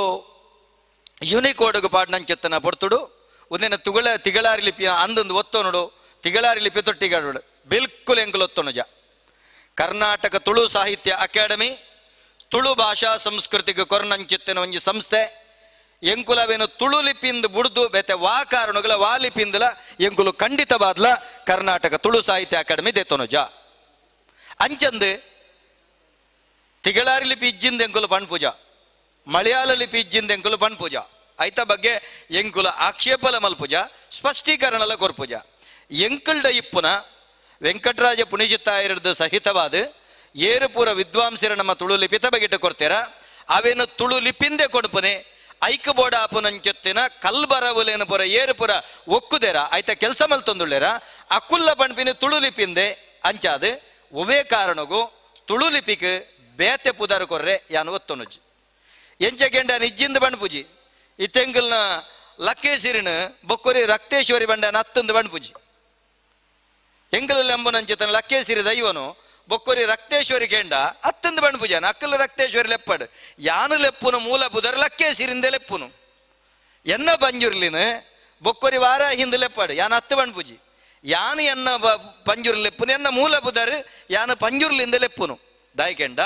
Speaker 8: ಯೂನಿಕೋಡ್ಗೆ ಪಾಡ್ನಂಚೆತ್ತನ ಪೊರ್ತುಡು ಒಂದಿನ ತುಗಳ ತಿಗಳಾರಿ ಲಿಪಿಯ ಅಂದೊಂದು ಒತ್ತೋನುಡು ತಿಗಳಾರಿ ಲಿಪಿ ತೊಟ್ಟಿಗಾಡು ಬಿಲ್ಕುಲ್ ಎಂಕುಲು ಒತ್ತೋನುಜ. ಕರ್ನಾಟಕ ತುಳು ಸಾಹಿತ್ಯ ಅಕಾಡೆಮಿ ತುಳು ಭಾಷಾ ಸಂಸ್ಕೃತಿಗೆ ಕೊರ್ನಂಚೆತ್ತನ ಒಂಜಿ ಸಂಸ್ಥೆ ಎಂಕುಲವೇನು ತುಳು ಲಿಪಿಂದ ಬುಡ್ದು ಬೇತೆ ವಾ ಕಾರಣಗಳ ವಾ ಲಿಪಿಂದಲ ಎಂಕುಲು ಖಂಡಿತವಾದ್ಲ ಕರ್ನಾಟಕ ತುಳು ಸಾಹಿತ್ಯ ಅಕಾಡೆಮಿ ದೇತೋನುಜ. ಅಂಚಂದು ತಿಗಳಾರಿ ಲಿಪಿ ಇಜ್ಜಿಂದ ಎಂಕುಲು ಪಣ್ಪೂಜ ಮಲಯಾಳ ಲಿಪಿ ಇಜ್ಜಿಂದ ಎಂಕುಲು ಪಣ್ಪೂಜ ಐತ ಬಗ್ಗೆ ಎಂಕುಲ ಆಕ್ಷೇಪಲ ಮಲ್ಪೂಜ ಸ್ಪಷ್ಟೀಕರಣಲ ಕೊರ್ಪೂಜ. ಎಂಕುಲ್ಡ ಇಪ್ಪುನ ವೆಂಕಟರಾಜ ಪುಣಿಜಿತ್ತಾಯರದ್ದು ಸಹಿತವಾದ ಏರುಪೂರ ವಿದ್ವಾಂಸರ ನಮ್ಮ ತುಳು ಲಿಪಿತ ಬಗೆಟ ಕೊಡ್ತೀರ ಅವೇನು ತುಳು ಲಿಪಿಂದೆ ಕೊಡ್ಪನೆ ಐಕ ಬೋಡ ಆಪುನಂಚೊತ್ತಿನ ಕಲ್ಬರವುಲೇನು ಪುರ ಏರುಪುರ ಒಕ್ಕುದೇರ ಆಯ್ತ ಕೆಲಸ ಮಲ್ತೊಂದುಳ್ಳೇರ ಅಕುಲ್ಲ ಪಣ್ಪಿನ ತುಳು ಲಿಪಿಂದೆ ಅಂಚಾದ ಒವೇ ಕಾರಣಗೂ ತುಳು ಲಿಪಿಗೆ ಬೇತೆ ಪುದಾರು ಕೊರ್ರೆ ಯಾನು ಒತ್ತೊನುಜ್ಜಿ ಎಂಚ ಗೆಂಡ ನಿಜ್ಜಿಂದ ಬಣ್ಪುಜಿ ಇತ್ತೆಂಗಲ್ನ ಲಕ್ಕೇಸಿರಿನ ಬೊಕ್ಕೊರಿ ರಕ್ತೇಶ್ವರಿ ಬಂಡನ ಅತ್ತಂದು ಬಣ್ಪುಜಿ ಎಂಗಲಲ್ಲಿ ಅಂಬುನಂಚಿತನ ಲಕ್ಕೇಸಿರಿ ದೈವನು ಬೊಕ್ಕೊರಿ ರಕ್ತೇಶ್ವರಿ ಕೆಂಡ ಅತ್ತಂದು ಬಣ್ಪುಜಾನ ಅಕ್ಕಲ ರಕ್ತೇಶ್ವರಿ ಲೆಪ್ಪಡು ಯಾನು ಲೆಪ್ಪುನು ಮೂಲ ಬುದರ್ ಲಕ್ಕೇಸಿರಿಂದ ಲೆಪ್ಪುನು ಎನ್ನ ಬಂಜುರ್ಲಿನ ಬೊಕ್ಕೊರಿ ವಾರ ಹಿಂದೆ ಲೆಪ್ಪಾಡು ಯಾನು ಹತ್ತು ಬಣ್ಪುಜಿ ಯಾನು ಎನ್ನ ಪಂಜುರ್ಲಿ ಲೆಪ್ಪುನು ಎನ್ನ ಮೂಲ ಬುದಾರು ಯಾನು ಪಂಜುರ್ಲಿಂದ ಲೆಪ್ಪುನು ದಾಯ್ಕೆಂಡ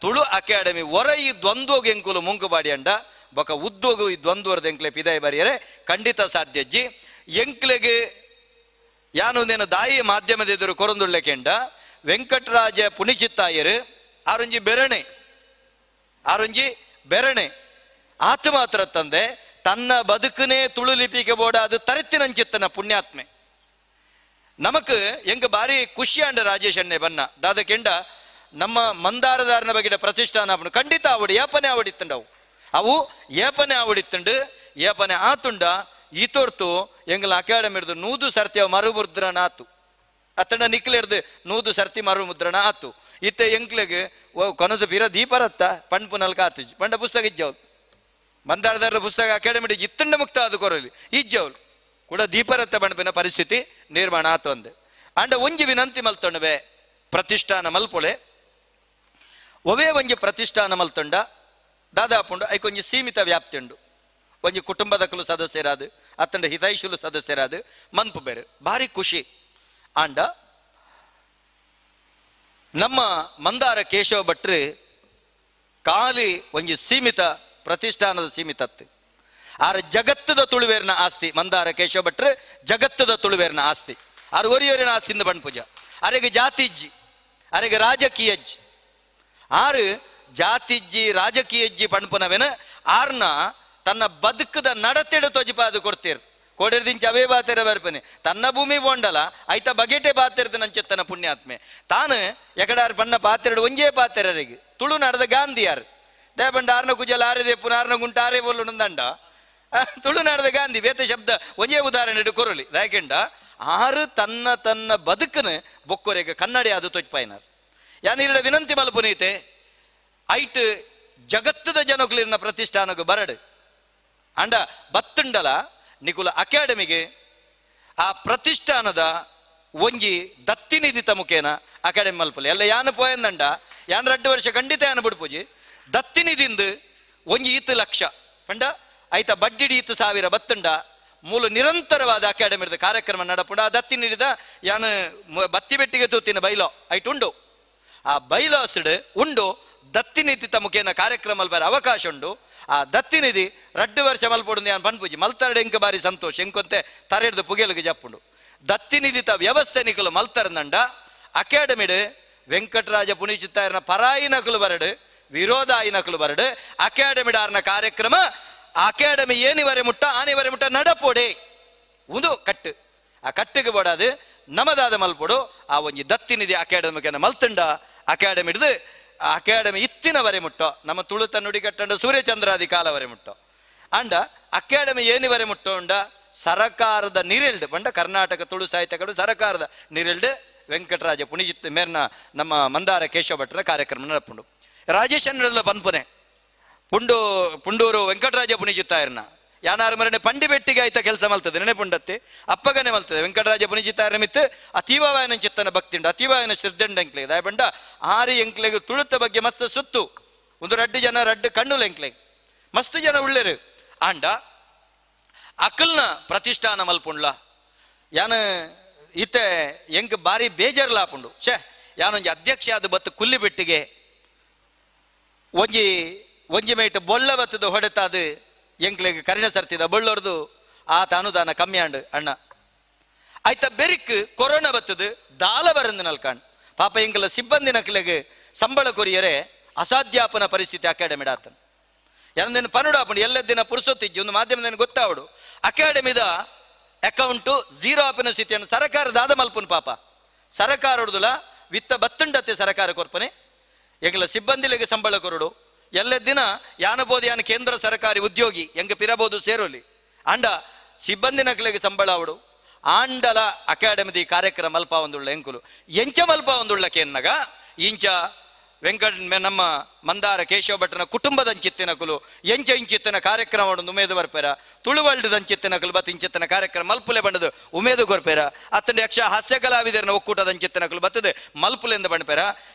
Speaker 8: ತುಳು ಅಕಾಡೆಮಿ ಹೊರ ಈ ದ್ವಂದ್ವಗ್ ಎಂಕುಲು ಮುಂಕುಬಾಡಿ ಅಂಡ ಬೊಕ ಉದ್ಯೋಗ ಈ ದ್ವಂದ್ವರದ ಎಂಕ್ಲೆ ಪಿದಾಯಿ ಬರಿಯರೆ ಖಂಡಿತ ಸಾಧ್ಯಜ್ಜಿ ಎಂಕ್ಲೆಗೆ ಯಾನು ನೇನು ದಾಯಿ ಮಾಧ್ಯಮದ ಎದುರು ಕೊರಂದುಳ್ಳೆಕೆಂಡ ವೆಂಕಟರಾಜ ಪುಣಿಚಿತ್ತಾಯರು ಆರುಂಜಿ ಬೆರಣೆ ಆರುಂಜಿ ಬೆರಣೆ ಆತ ಮಾತ್ರ ತಂದೆ ತನ್ನ ಬದುಕನೇ ತುಳು ಲಿಪಿಗೆ ಬೋಡ ಅದು ತರೆತ್ತಿನಂಚಿತ್ತನ ಪುಣ್ಯಾತ್ಮೆ ನಮಕ್ ಎಂಗ ಬಾರಿ ಖುಷಿಯಾಂಡ ರಾಜೇಶ್ ಅಣ್ಣೆ ಬನ್ನ ದಾದಕೆಂಡ ನಮ್ಮ ಮಂದಾರದಾರನ ಬಗೆಡ ಪ್ರತಿಷ್ಠಾನ ಅವನು ಖಂಡಿತ ಆವಡಿ ಏಪನೆ ಆವಡಿತ್ತಂಡವು ಅವು ಏಪನೆ ಆವಡಿತ್ತಂಡು ಏಪನೆ ಆತುಂಡ ಈ ತೋರ್ತು ಎಂಗಲ ಅಕಾಡೆಮಿ ಹಿಡ್ದು ನೂದು ಸರ್ತಿ ಅವು ಮರುಮುದ್ರಣ ಆತು ಅತ್ತಂಡ ನಿಕ್ಲೆ ಹಿಡ್ದು ನೂದು ಸರ್ತಿ ಮರುಮುದ್ರಣ ಆತು ಇತ್ತ ಎಂಕ್ಲೆಗ್ ಕೊನದ ಪಿರ ದೀಪರತ್ತ ಪಣ್ಪು ನಲ್ಕ ಆತು ಪಂಡ ಪುಸ್ತಕ ಇಜ್ಜವಳು ಮಂದಾರದಾರರ ಪುಸ್ತಕ ಅಕಾಡೆಮಿ ಇತ್ತಂಡ ಮುಕ್ತ ಅದು ಕೊರಲಿ ಇಜ್ಜವಳು ಕೂಡ ದೀಪರತ್ತ ಬಣ್ಪಿನ ಪರಿಸ್ಥಿತಿ ನಿರ್ಮಾಣ ಆತು ಅಂದೆ ಅಂಡ ಒಂಜಿ ವಿನಂತಿ ಮಲ್ತೊಂಡವೆ ಪ್ರತಿಷ್ಠಾನ ಮಲ್ಪೊಳೆ ಒವೇ ಒಂಜಿ ಪ್ರತಿಷ್ಠಾನ ಮಲ್ತೊಂಡ ದಾದಾಪುಂಡು ಐಕೊಂಜಿ ಸೀಮಿತ ವ್ಯಾಪ್ತಿ ಉಂಡು ಒಂಜಿ ಕುಟುಂಬದಕಲು ಸದಸ್ಯರಾದ ಅತ್ತಂಡ ಹಿತೈಷುಲು ಸದಸ್ಯರಾದ ಮನ್ಪು ಬೇರೆ ಭಾರಿ ಖುಷಿ ಆಂಡ ನಮ್ಮ ಮಂದಾರ ಕೇಶವ ಭಟ್ರು ಖಾಲಿ ಒಂಜಿ ಸೀಮಿತ ಪ್ರತಿಷ್ಠಾನದ ಸೀಮಿತತ್ತು ಆರ ಜಗತ್ತದ ತುಳುವೇರಿನ ಆಸ್ತಿ ಮಂದಾರ ಕೇಶವ ಭಟ್ರು ಜಗತ್ತದ ತುಳುವೇರಿನ ಆಸ್ತಿ ಆರು ಒರಿಯೋರಿನ ಆಸ್ತಿಯಿಂದ ಬಣ್ಪೂಜ ಅರೆಗೆ ಜಾತಿಜ್ಜಿ ಅರೆಗೆ ರಾಜಕೀಯಜ್ಜಿ ಆರು ಜಾತಿಜ್ಜಿ ರಾಜಕೀಯಜ್ಜಿ ಪಣ್ಪುನವೇನ ಆರ್ನ ತನ್ನ ಬದುಕದ ನಡತೆಡು ತೊಜಿಪಾದು ಕೊಡ್ತೀರ್ ಕೋಡಿರ್ದಿಂಚ ಅವೇ ಬಾತಿರ ಬರ್ಪನೆ ತನ್ನ ಭೂಮಿ ಬೋಂಡಲ ಐತ ಬಗೆಟೆ ಬಾತಿರ್ದ ನಂచెತ್ತನ ಪುಣ್ಯಾತ್ಮೆ ತಾನು ಎಕಡಾರ್ ಬಣ್ಣ ಪಾತಿರಡು ಒಂಜೇ ಪಾತಿರರಿಗೆ ತುಳು ನಡೆದ ಗಾಂಧಿಯಾರು ದೇಪಂಡ ಆರ್ನ ಕುಜಲ ಆರೆ ಪುನ ಆರ್ನ ಗುಂಟ ಆರೇ ಬೋಲು ದಂಡ ತುಳುನಾಡದ ಗಾಂಧಿ ವೇತ ಶಬ್ದ ಒಂಜೇ ಉದಾಹರಣೆ ಇಡು ಕೊರಲಿ ಯಾಕೆಂಡ ಆರು ತನ್ನ ತನ್ನ ಬದುಕನ ಬೊಕ್ಕೊರೆಗೆ ಕನ್ನಡಿ ಅದು ತೊಜ್ಪಾಯ್ನಾರ್ ಯಾನಿರಡ ವಿನಂತಿ ಮಲ್ಪುನೀತೆ ಐಟ್ ಜಗತ್ತದ ಜನಕುಲಿನ ಪ್ರತಿಷ್ಠಾನಕ್ಕೆ ಬರಡು ಅಂಡ ಬತ್ತುಂಡಲ ನಿಕುಲ ಅಕಾಡೆಮಿಗೆ ಆ ಪ್ರತಿಷ್ಠಾನದ ಒಂಜಿ ದತ್ತಿನಿಧಿತ ಮುಖೇನ ಅಕಾಡೆಮಿ ಮಲ್ಪಲೆ ಎಲ್ಲ ಯಾನು ಪೋಯಂದಂಡ ಯಾನ್ 2 ವರ್ಷ ಖಂಡಿತ ಯಾನು ಬಿಡ್ಪೂಜಿ ದತ್ತಿನಿಧಿಂದ ಒಂಜಿ ಈತು ಲಕ್ಷ ಪಂಡ ಐತ ಬಡ್ಡಿಡಿ ಇತ್ತು ಸಾವಿರ ಬತ್ತುಂಡ ಮೂಲ ನಿರಂತರವಾದ ಅಕಾಡೆಮಿ ಕಾರ್ಯಕ್ರಮ ನಡಪುಂಡ ಆ ದತ್ತಿನಿಧಿದ ಯಾನು ಬತ್ತಿ ಬೆಟ್ಟಿಗೆ ತೂತಿನ ಬೈಲೋ ಐಟ್ ಉಂಡು ಆ ಬೈಲಾಸ್ಡ್ ಉಂಡು ದತ್ತಿನಿಧಿ ಮುಖೇನ ಕಾರ್ಯಕ್ರಮ ಮಲ್ಪರ ಅವಕಾಶ ಉಂಡು ಆ ದತ್ತಿನಿಧಿ 2 ವರ್ಷ ಮಲ್ಪೊಡು ಯಾನ್ ಪನ್ಪುಜಿ ಮಲ್ತರಡು ಎಂಕ ಬಾರಿ ಸಂತೋಷ ಎಂಕೊಂತೆ ತರೆಡ್ದು ಪುಗೆಲುಗೆ ಜಪ್ಪುಂಡು ದತ್ತಿನಿಧಿತ ವ್ಯವಸ್ಥೆ ನಿಕಲು ಮಲ್ತರನಂಡ ಅಕಾಡೆಮಿಡ್ ವೆಂಕಟರಾಜ ಪುಣಿಚಿತ್ತಾರನ ಪರಾಯಿ ನಕಲು ಬರಡು ವಿರೋಧ ಆಯಿ ನಕಲು ಬರಡು ಅಕಾಡೆಮಿಡಾರ್ನ ಕಾರ್ಯಕ್ರಮ ಅಕಾಡೆಮಿ ಏನಿವರೆ ಮುಟ್ಟ ಆನಿವರೆ ಮುಟ್ಟ ನಡಪೋಡೆ ಒಂದು ಕಟ್ಟು ಆ ಕಟ್ಟಿಗೆ ಬೋಡಾದು ನಮದಾದ ಮಲ್ಪೊಡು ಆ ಒಂಜಿ ದತ್ತಿನಿಧಿ ಅಕಾಡೆಮಿಗೆ ಮಲ್ತುಂಡ ಅಕಾಡೆಮಿ ಹಿಡ್ದು ಅಕಾಡೆಮಿ ಇತ್ತಿನವರೆ ಮುಟ್ಟೋ ನಮ್ಮ ತುಳುತ ನುಡಿ ಕಟ್ಟಂಡ ಸೂರ್ಯಚಂದ್ರಾದಿ ಕಾಲವರೆ ಮುಟ್ಟೋ ಅಂಡ ಅಕಾಡೆಮಿ ಏನಿವರೆ ಮುಟ್ಟೋಂಡ ಸರಕಾರದ ನಿರೆಲ್ಡ್ ಪಂಡ ಕರ್ನಾಟಕ ತುಳು ಸಾಹಿತ್ಯ ಕಡು ಸರಕಾರದ ನಿರೆಲ್ಡ್ ವೆಂಕಟರಾಜ ಪುಣಿಜಿತ್ ಮೇರ್ನ ನಮ್ಮ ಮಂದಾರ ಕೇಶವ ಭಟ್ರ ಕಾರ್ಯಕ್ರಮ ನಡಪುಂಡು ರಾಜೇಶ್ ಅನ್ನೆಲ್ಲ ಪನ್ಪುನೆ ಪುಂಡು ಪುಂಡೂರು ವೆಂಕಟರಾಜ ಪುಣಿಜಿತ್ತಾಯರ್ನ ಯಾನಾರು ಮರಣೆ ಪಂಡಿ ಬೆಟ್ಟಿಗೆ ಆಯ್ತಾ ಕೆಲಸ ಮಲ್ತದೆ ನೆನೆಪುಂಡತ್ತೆ ಅಪ್ಪಗನೆ ಮಲ್ತದೆ ವೆಂಕಟರಾಜ ಪುಣಿಜಿತ್ತಾಯರ ಮಿತ್ತು ಅತೀವವಾಯನ ಚಿತ್ತನ ಭಕ್ತಿಂಡು ಅತೀವಾಯನ ಶ್ರದ್ಧೆಂಡ ಎಂಕ್ಲೆಗೆ ದಾಯಬಂಡ ಆರಿ ಎಂಕ್ಲೆಗೆ ತುಳುತ್ತ ಬಗ್ಗೆ ಮಸ್ತ್ ಸುತ್ತು ಒಂದು ರಡ್ಡು ಜನ ರಡ್ಡು ಕಣ್ಣುಲು ಎಂಕ್ಲೆಗೆ ಮಸ್ತ್ ಜನ ಉಳ್ಳೇರು ಆಂಡ ಅಕಲ್ನ ಪ್ರತಿಷ್ಠಾನ ಮಲ್ಪುಂಡ್ಲ ಯಾನ ಇತ್ತೆ ಎಂಕ್ ಬಾರಿ ಬೇಜಾರ್ಲಾಪುಂಡು ಛೇ ಯಾನೊಂಜಿ ಅಧ್ಯಕ್ಷ ಆದ ಬತ್ತು ಕುಲ್ಲಿ ಬೆಟ್ಟಿಗೆ ಒಂಜಿ ಒಂಜಿ ಮೇಟ್ ಬೊಳ್ಳ ಬತ್ತದ ಹೊಡೆತಾದು ಎಂಕ್ಲೆಗ್ ಕರಿಣ ಸರ್ತಿದ ಬೊಳ್ಳೊರ್ದು ಆತ ಅನುದಾನ ಕಮ್ಮಿ ಆಂಡ್ ಅಣ್ಣ ಆಯ್ತ ಬೆರಿಕ್ ಕೊರೋನಾ ಬತ್ತದು ದಾಲ ಬರಂದು ನಲ್ಕಾಂಡ್ ಪಾಪ ಎಂಕಲ ಸಿಬ್ಬಂದಿ ನಕ್ಲೆಗ್ ಸಂಬಳ ಕೊರಿಯರೆ ಅಸಾಧ್ಯಾಪನ ಪರಿಸ್ಥಿತಿ ಅಕಾಡೆಮಿ ಆತನ ಯಾರೊಂದಿನ ಪನುಡಾಪುಂಡು ಎಲ್ಲ ದಿನ ಪುರುಸೊತ್ತಿಜ್ಜಿ ಒಂದು ಮಾಧ್ಯಮದ ಗೊತ್ತಾವಡು ಅಕಾಡೆಮಿದ ಅಕೌಂಟು ಝೀರೋ ಆಪಿನ ಸ್ಥಿತಿಯನ್ನು ಸರಕಾರ ದಾದ ಮಲ್ಪುನ್ ಪಾಪ ಸರಕಾರ ಹೊಡ್ದುಲ ವಿತ್ತ ಬತ್ತುಂಡತ್ತೆ ಸರಕಾರ ಕೊರ್ಪನೆ ಎಂಕಲ ಸಿಬ್ಬಂದಿಲೆಗೆ ಸಂಬಳ ಕೊರಡು ಎಲ್ಲ ದಿನ ಯಾನಬೋದು ಯಾನ ಕೇಂದ್ರ ಸರ್ಕಾರಿ ಉದ್ಯೋಗಿ ಎಂಗ ಪಿರಬೋದು ಸೇರೋಲಿ ಅಂಡ ಸಿಬ್ಬಂದಿ ನಕಲಿಗೆ ಸಂಬಳ ಅವಡು ಆಂಡಲ ಅಕಾಡೆಮಿದಿ ಕಾರ್ಯಕ್ರಮ ಮಲ್ಪ ಒಂದುಳ್ಳ ಎಂಕುಲು ಎಂಚ ಮಲ್ಪ ಒಂದುಳ್ಳ ಕೇನ್ನಗ ಇಂಚ ವೆಂಕಟ ನಮ್ಮ ಮಂದಾರ ಕೇಶವ ಭಟ್ರನ ಕುಟುಂಬದಂಚಿತ್ತಿನಕುಲು ಎಂಚ ಇಂಚಿತ್ತಿನ ಕಾರ್ಯಕ್ರಮ ಉಮೇದು ಬರ್ಪೇರ ತುಳುವಲ್ಡದಂಚಿತ್ತಿನಕುಲು ಬತ್ ಇಂಚಿತ್ತಿನ ಕಾರ್ಯಕ್ರಮ ಮಲ್ಪುಲೆ ಬಂಡದು ಉಮೇದು ಕೊರ್ಪೇರ ಅತ್ತಂಡ ಯಕ್ಷ ಹಾಸ್ಯ ಕಲಾವಿದರನ ಒಕ್ಕೂಟದಂಚಿತ್ತಿನಕುಲು ಬತ್ತದೆ ಮಲ್ಪುಲೆಂದ ಬಂಡ್ಪೇರ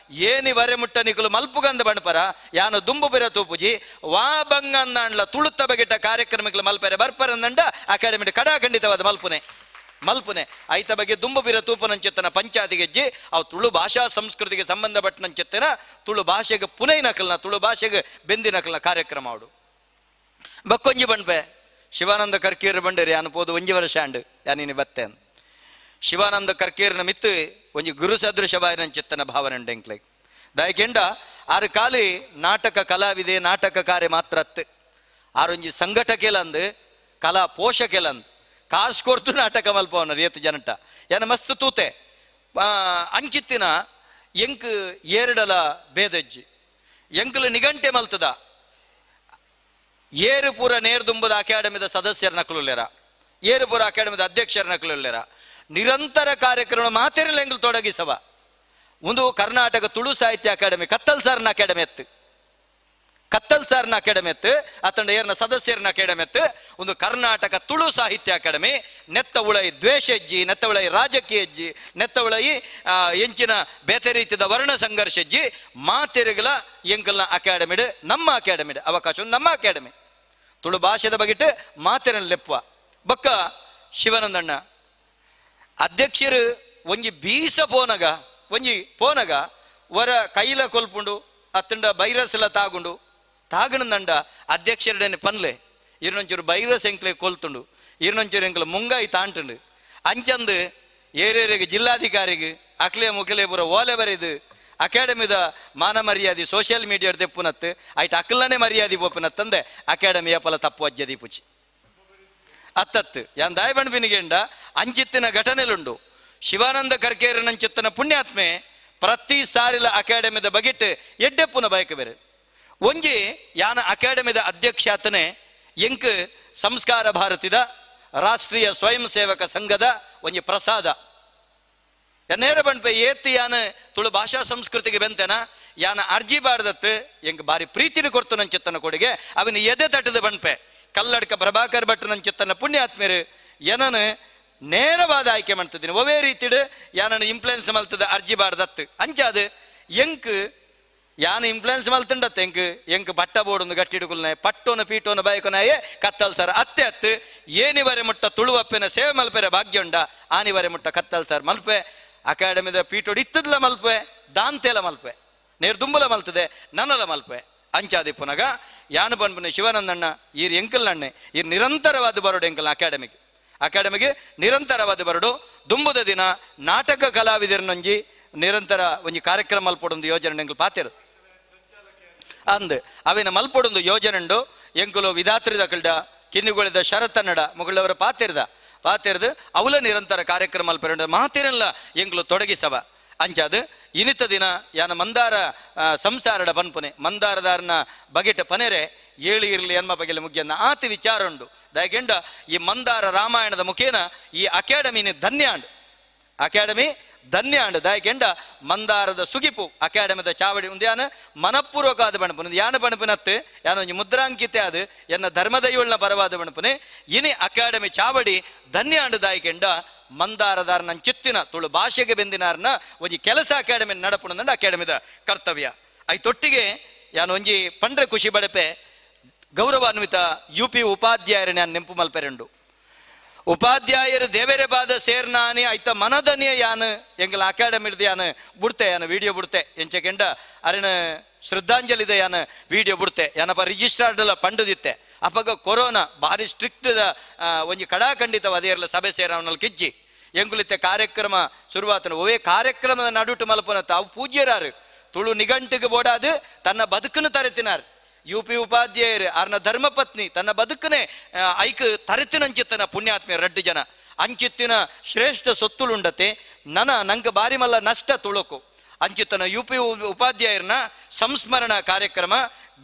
Speaker 8: ಏನಿ ವರೆ ಮುಟ್ಟ ನಿಕುಲು ಮಲ್ಪುಗಂದ ಬಂಡ್ಪರ ಯಾನು ದುಂಬು ಬಿರ ತೂಪುಜಿ ವಾ ಬಂಗಂದಾಂಡ್ಲ ತುಳುತ್ತ ಬಗೆಟ ಕಾರ್ಯಕ್ರಮಗಳು ಮಲ್ಪೇರೆ ಬರ್ಪರಂದಂಡ ಅಕಾಡೆಮಿ ಕಡಾ ಖಂಡಿತವಾದ ಮಲ್ಪುನೆ. ಮಲ್ಪುನೆ ಐತ ಬಗ್ಗೆ ದುಂಬು ಬಿರ ತೂಪನಂಚೆತ್ತನ ಪಂಚಾಯತಿಗೆಜ್ಜಿ ಅವು ತುಳು ಭಾಷಾ ಸಂಸ್ಕೃತಿಗೆ ಸಂಬಂಧಪಟ್ಟನಂಚೆತ್ತನ ತುಳು ಭಾಷೆಗೆ ಪುನೈ ನಕಲ್ನ ತುಳು ಭಾಷೆಗೆ ಬೆಂದಿ ನಕಲ್ನ ಕಾರ್ಯಕ್ರಮ ಅವಡು. ಬಕ್ಕೊಂಜಿ ಬಂಡ್ಪೆ ಶಿವಾನಂದ ಕರ್ಕೀರ್ ಬಂಡೇರಿ ಅನ್ಬೋದು ಒಂಜಿ ವರ್ಷ ಅಂಡು ಯಾನಿನಿ ಬತ್ತೆ. ಶಿವಾನಂದ ಕರ್ಕೀರ್ನ ಮಿತ್ತು ಒಂಜಿ ಗುರು ಸದೃಶವಾಯಿನಂಚೆತ್ತನ ಭಾವನೆ ಉಂಡು ಎಂಕ್ಲೆ. ದಯಕೆಂಡ ಆರು ಖಾಲಿ ನಾಟಕ ಕಲಾವಿದೆ ನಾಟಕ ಕಾರ್ಯ ಮಾತ್ರ ಅತ್ತು ಆರೊಂಜಿ ಸಂಘಟಕೆಲಂದು ಕಲಾ ಪೋಷಕೆಲಂದು ಕಾಸು ಕೊಡ್ತು ನಾಟಕ ಮಲ್ಪವನ ರೇತು ಜನಟ ಏನ ಮಸ್ತ್ ತೂತೆ ಅಂಚಿತ್ತಿನ ಎಂಕ್ ಏರಡಲ ಬೇದಜ್ಜಿ ಎಂಕ್ಲು ನಿಗಂಟೆ ಮಲ್ತದ ಏರುಪುರ ನೇರ್ದುಂಬದ ಅಕಾಡೆಮಿದ ಸದಸ್ಯರ ನಕಲುಲ್ಲೇರ ಏರುಪುರ ಅಕಾಡೆಮಿದ ಅಧ್ಯಕ್ಷರ ನಕಲುಲ್ಲೇರ ನಿರಂತರ ಕಾರ್ಯಕ್ರಮ ಮಾತೆರಲ್ಲ ಎಂಗ್ಲು ತೊಡಗಿಸವ. ಒಂದು ಕರ್ನಾಟಕ ತುಳು ಸಾಹಿತ್ಯ ಅಕಾಡೆಮಿ ಕತ್ತಲ್ ಸಾರ್ನ ಅಕಾಡೆಮಿ ಎತ್ತು ಕತ್ತಲ್ ಸಾರ್ನ ಅಕಾಡೆಮಿ ಎತ್ತು ಅತಂಡ ಏರ್ನ ಸದಸ್ಯರನ ಅಕಾಡೆಮಿ ಎತ್ತು ಒಂದು ಕರ್ನಾಟಕ ತುಳು ಸಾಹಿತ್ಯ ಅಕಾಡೆಮಿ ನೆತ್ತ ಉಳೈ ದ್ವೇಷಜ್ಜಿ ನೆತ್ತ ಉಳೈ ರಾಜಕೀಯಜ್ಜಿ ನೆತ್ತ ಉಳೈ ಎಂಚಿನ ಬೇತೆ ರೀತಿಯ ವರ್ಣ ಸಂಘರ್ಷಜ್ಜಿ ಮಾತೆರುಗಲ ಎಂಕಲ್ನ ಅಕಾಡೆಮಿಡ್ ನಮ್ಮ ಅಕಾಡೆಮಿಡ್ ಅವಕಾಶ ನಮ್ಮ ಅಕಾಡೆಮಿ ತುಳು ಭಾಷೆದ ಬಗಿಟ್ಟು ಮಾತೆರನ ಲೆಪ್ಪುವ. ಬಕ್ಕ ಶಿವನಂದಣ್ಣ ಅಧ್ಯಕ್ಷರು ಒಂಜಿ ಬೀಸ ಪೋನಗ ಒಂಜಿ ಪೋನಗ ವರ ಕೈಲ ಕೊಲ್ಪುಂಡು ಅತ್ತಂಡ ಬೈರಸಲ ತಾಗುಂಡು ತಾಗಣದಂಡ ಅಧ್ಯಕ್ಷರಡನೆ ಪನ್ಲೆ ಇರನೊಂಚೂರು ಬೈರಸ್ ಎಂಕ್ಲೆ ಕೊಲ್ತುಂಡು ಇರನೊಂಚೂರು ಎಂಕ್ಲೆ ಮುಂಗಾಯಿ ತಾಂಟುಂಡು ಅಂಚಂದು ಏರೇರಿಗೆ ಜಿಲ್ಲಾಧಿಕಾರಿಗೆ ಅಕ್ಲೆ ಮುಕ್ಲೆ ಪೂರ ಓಲೆ ಬರೆದು ಅಕಾಡೆಮಿದ ಮಾನ ಮರ್ಯಾದೆ ಸೋಷಿಯಲ್ ಮೀಡಿಯಾ ತೆಪ್ಪುನತ್ತು ಆಯ್ತು ಅಕ್ಲನೆ ಮರ್ಯಾದೆ ಪೋಪುನತ್ತಂದೆ ಅಕಾಡೆಮಿಯ ಫಲ ತಪ್ಪು ಅಜ್ಜದಿ ಪುಚಿ ಅತ್ತತ್ತು ಯಾನ್ ದಾಯ ಬಣ್ಪಿನಿಗೆಂಡ ಅಂಚಿತ್ತಿನ ಘಟನೆಲುಂಡು. ಶಿವಾನಂದ ಕರ್ಕೇರನಂಚಿತ್ತನ ಪುಣ್ಯಾತ್ಮೆ ಪ್ರತಿ ಸಾರಿಲ ಅಕಾಡೆಮಿದ ಬಗೆಟ್ ಎಡ್ಡೆಪ್ಪುನ ಬಯಕೆ ಬೇರೆ ಒಂಜಿ ಯಾನ ಅಕಾಡೆಮಿದ ಅಧ್ಯಕ್ಷಾತನೆ ಎಂಕ್ ಸಂಸ್ಕಾರ ಭಾರತಿದ ರಾಷ್ಟ್ರೀಯ ಸ್ವಯಂ ಸೇವಕ ಸಂಘದ ಒಂಜಿ ಪ್ರಸಾದ ನೇರ ಬಂಡ್ಪೆ ಏತಿ ಯಾನ ತುಳು ಭಾಷಾ ಸಂಸ್ಕೃತಿಗೆ ಬೆಂತೆನ ಯಾನ ಅರ್ಜಿ ಬಾರ್ದತ್ತು ಎಂಕ್ ಬಾರಿ ಪ್ರೀತಿನ ಕೊಡ್ತು ನಂಚಿತ್ತನ ಕೊಡುಗೆ ಅವನ ಎದೆ ತಟ್ಟದ ಬಂಡ್ಪೆ ಕಲ್ಲಡ್ಕ ಪ್ರಭಾಕರ್ ಭಟ್ ನಂಚಿತ್ತನ ಪುಣ್ಯಾತ್ಮೇರು ಏನನು ನೇರವಾದ ಆಯ್ಕೆ ಮಾಡ್ತಿದ್ದೀನಿ ಒವೇ ರೀತಿಡು ಯಾನನ್ನು ಇಂಪ್ಲುಯೆನ್ಸ್ ಮಲ್ತದ ಅರ್ಜಿ ಬಾರ್ದತ್ತು ಅಂಚಾದು ಎಂಕ್ ಯಾನ ಇಂಪ್ಲುಯೆನ್ಸ್ ಮಲ್ತುಂಡತ್ತು ಎಂಕ್ ಎಂಕ್ ಪಟ್ಟ ಬೋಡೊಂದು ಗಟ್ಟಿಡುಕುಲ್ನೆ ಪಟ್ಟೋನ ಪೀಟೋನ ಬಯಕೊನಾಯೇ ಕತ್ತಲ್ ಸರ್ ಅತ್ತೆ ಅತ್ತು ಏನಿವರೆ ಮುಟ್ಟ ತುಳುವಪ್ಪೆನ ಸೇವೆ ಮಲ್ಪೆರೆ ಭಾಗ್ಯ ಉಂಡ ಆನಿವರೆ ಮುಟ್ಟ ಕತ್ತಲ್ ಸರ್ ಮಲ್ಪೆ ಅಕಾಡೆಮಿದ ಪೀಟೋಡು ಇತ್ತದ್ಲ ಮಲ್ಪೆ ದಾಂತೆಲ ಮಲ್ಪೆ ನೇರು ದುಂಬಲ ಮಲ್ತದೆ ನನ್ನಲ ಮಲ್ಪೆ ಅಂಚಾದಿ ಪುನಗ ಯಾನು ಬನ್ಪುನೆ ಶಿವಾನಂದಣ್ಣ ಈರ್ ಎಂಕಲ್ನಣ್ಣೆ ಈರ್ ನಿರಂತರವಾದ ಬರೋಡು ಎಂಕಲ್ ಅಕಾಡೆಮಿಗೆ ಅಕಾಡೆಮಿಗೆ ನಿರಂತರವಾದ ಬರಡು ದುಂಬುದ ದಿನ ನಾಟಕ ಕಲಾವಿದರನೊಂಜಿ ನಿರಂತರ ಒಂಜಿ ಕಾರ್ಯಕ್ರಮ ಮಲ್ಪೊಡೊಂದು ಯೋಜನೆ ಎಂಕಲ್ ಪಾತಿರು ಅಂದ್ ಅವಿನ ಮಲ್ಪೊಡೊಂದು ಯೋಜನೆ ಉಂಡು ಎಂಕುಲು ವಿಧಾತ್ರಿದ ಕಲ್ಡ ಕಿನ್ನಿಗೊಳಿದ ಶರತ್ತನ್ನಡ ಮುಗಳವರ ಪಾತಿರ್ದ ಪಾತಿರ್ದು ಅವಲ ನಿರಂತರ ಕಾರ್ಯಕ್ರಮ ಮಲ್ಪೆರಂಡ ಮಾತಿರಲ್ಲ ಎಂಕುಲು ತೊಡಗಿಸವ ಅಂಚಾದ ಇನಿತ ದಿನ ಯಾನ ಮಂದಾರ ಸಂಸಾರಡ ಪನ್ಪುನೆ ಮಂದಾರದಾರನ ಬಗೆಟ ಪನೆರೆ ಏಳು ಇರಲಿ ಎನ್ಮ ಬಗೆಲ ಮುಗಿಯನ್ನ ಆತಿ ವಿಚಾರ ಉಂಡು. ದಯಕೆಂಡ ಈ ಮಂದಾರ ರಾಮಾಯಣದ ಮುಖೇನ ಈ ಅಕಾಡೆಮಿನ ಧನ್ಯಾಂಡ್ ಅಕಾಡೆಮಿ ಧನ್ಯಾಂಡ್ ದಯಕೆಂಡ ಮಂದಾರದ ಸುಗಿಪು ಅಕಾಡೆಮಿದ ಚಾವಡಿ ಒಂದು ಯಾನ ಮನಪೂರ್ವಕ ಆದ ಬಣಪುನೆ ಯಾನ ಬಣಪುನತ್ತು ಯಾನ ಒಂಜಿ ಮುದ್ರಾಂಕಿತೆ ಅದು ಎನ್ನ ಧರ್ಮದೈವಳ್ನ ಪರವಾದ ಬಣಪುನೆ ಇನಿ ಅಕಾಡೆಮಿ ಚಾವಡಿ ಧನ್ಯಾಂಡ್ ದಾಯಕೆಂಡ ಮಂದಾರದಾರನ ಚಿತ್ತಿನ ತುಳು ಭಾಷೆಗೆ ಬೆಂದಿನಾರನ ಒಂಜಿ ಕೆಲಸ ಅಕಾಡೆಮಿ ನಡಪುಣ ಅಕಾಡೆಮಿದ ಕರ್ತವ್ಯ. ಐತೊಟ್ಟಿಗೆ ಯಾನ ಒಂಜಿ ಪಂಡ್ರೆ ಖುಷಿ ಬಡಪೆ ಗೌರವಾನ್ವಿತ ಯು ಪಿ ಉಪಾಧ್ಯಾಯರ ನಾನು ನೆಂಪು ಮಲ್ಪೆರೆಂಡು. ಉಪಾಧ್ಯಾಯರು ದೇವರೇ ಬಾದ ಸೇರ್ನಾನಿ ಐತ ಮನದನಿಯ ಯಾನು ಎಂಗಲ ಅಕಾಡೆಮಿ ಯಾನು ಬುಡ್ತೆ ಯಾನು ವಿಡಿಯೋ ಬುಡ್ತೆ ಎಂಚಕೆಂಡ ಅರಿನ ಶ್ರದ್ಧಾಂಜಲಿದ ಯಾನು ವಿಡಿಯೋ ಬುಡ್ತೆ ಯಾನಪ್ಪ ರಿಜಿಸ್ಟರ್ಡ್ ಪಂಡದಿತ್ತೆ ಅಪಗ ಕೊರೋನಾ ಭಾರಿ ಸ್ಟ್ರಿಕ್ಟ್ ಒಂಜಿ ಕಡಾಖಂಡಿತವಾದ ಇರಲ ಸಭೆ ಸೇರವನಲ್ಲಿ ಕಿಜ್ಜಿ ಎಂಗುಲಿತ್ತೆ ಕಾರ್ಯಕ್ರಮ ಶುರುವಾತನ ಒವೇ ಕಾರ್ಯಕ್ರಮದ ನಡುಟು ಮಲ್ಪನ ತಾವು ಪೂಜ್ಯರಾರು ತುಳು ನಿಘಂಟಿಗೆ ಬೋಡಾದು ತನ್ನ ಬದುಕನ್ನು ತರೆತಿನಾರ್ ಯು ಪಿ ಉಪಾಧ್ಯಾಯರು ಆರ್ನ ಧರ್ಮಪತ್ನಿ ತನ್ನ ಬದುಕನೆ ಐಕ್ ತರೆತಿನಂಚಿತ್ತನ ಪುಣ್ಯಾತ್ಮೆ ರಡ್ಡು ಜನ ಅಂಚಿತ್ತಿನ ಶ್ರೇಷ್ಠ ಸೊತ್ತುಳುಂಡತೆ ನನ ನಂಗೆ ಬಾರಿ ಮಲ್ಲ ನಷ್ಟ ತುಳುಕು ಅಂಚಿತ್ತನ ಯು ಪಿ ಉಪಾಧ್ಯಾಯರನ್ನ ಸಂಸ್ಮರಣಾ ಕಾರ್ಯಕ್ರಮ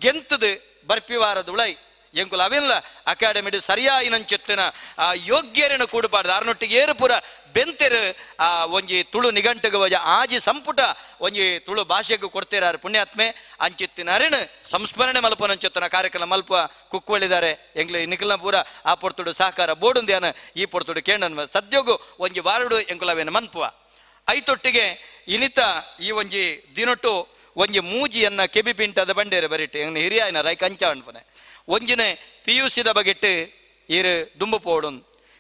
Speaker 8: ಗೆಂತದು ಬರ್ಪಿವಾರದುಳೈ ಎಂಕುಲ ಅವೆಲ್ಲ ಅಕಾಡೆಮಿಡ್ ಸರಿಯಾಯಿನಂಚಿತ್ತಿನ ಆ ಯೋಗ್ಯರನ್ನು ಕೂಡಬಾರ್ದು ಆರ್ನೊಟ್ಟಿಗೆ ಏರುಪುರ ಬೆಂತೆರು ಆ ಒಂಜಿ ತುಳು ನಿಘಂಟಿಗೆ ಒಂಜಿ ಆಜಿ ಸಂಪುಟ ಒಂಜಿ ತುಳು ಭಾಷೆಗೆ ಕೊಡ್ತಿರಾರು ಪುಣ್ಯಾತ್ಮೆ ಅಂಚಿತ್ತಿನ ಅರಿಣ ಸಂಸ್ಮರಣೆ ಮಲ್ಪನಂಚಿತ್ತಿನ ಕಾರ್ಯಕ್ರಮ ಮಲ್ಪ ಕುಕ್ವಳಿದ್ದಾರೆ ಎಂಗ್ಲ ನಿಖಲ್ನ ಪೂರ ಆ ಪೊರ್ತುಡು ಸಹಕಾರ ಬೋಡುಂದ್ಯಾನ ಈ ಪೊರ್ತುಡು ಕೇಂದ್ರ ಸದ್ಯೋಗು ಒಂಜಿ ವಾರಡು ಎಂಕುಲವೇನ ಮನ್ಪುವ. ಐತೊಟ್ಟಿಗೆ ಇನಿತ ಈ ಒಂಜಿ ದಿನೊಟ್ಟು ಒಂಜಿ ಮೂಜಿಯನ್ನ ಕೆಬಿ ಪಿಂಟದ ಬಂಡೇರೆ ಬರಿಟ್ಟು ಎಂಗ್ನ ಹಿರಿಯಾಯನ ರೈ ಕಂಚ ಅನ್ಪನೆ ಒಂಜಿನೆ ಪಿ ಯು ಸಿದ ಬಗೆಟ್ಟು ಈರು ದುಂಬು ಪೋಡು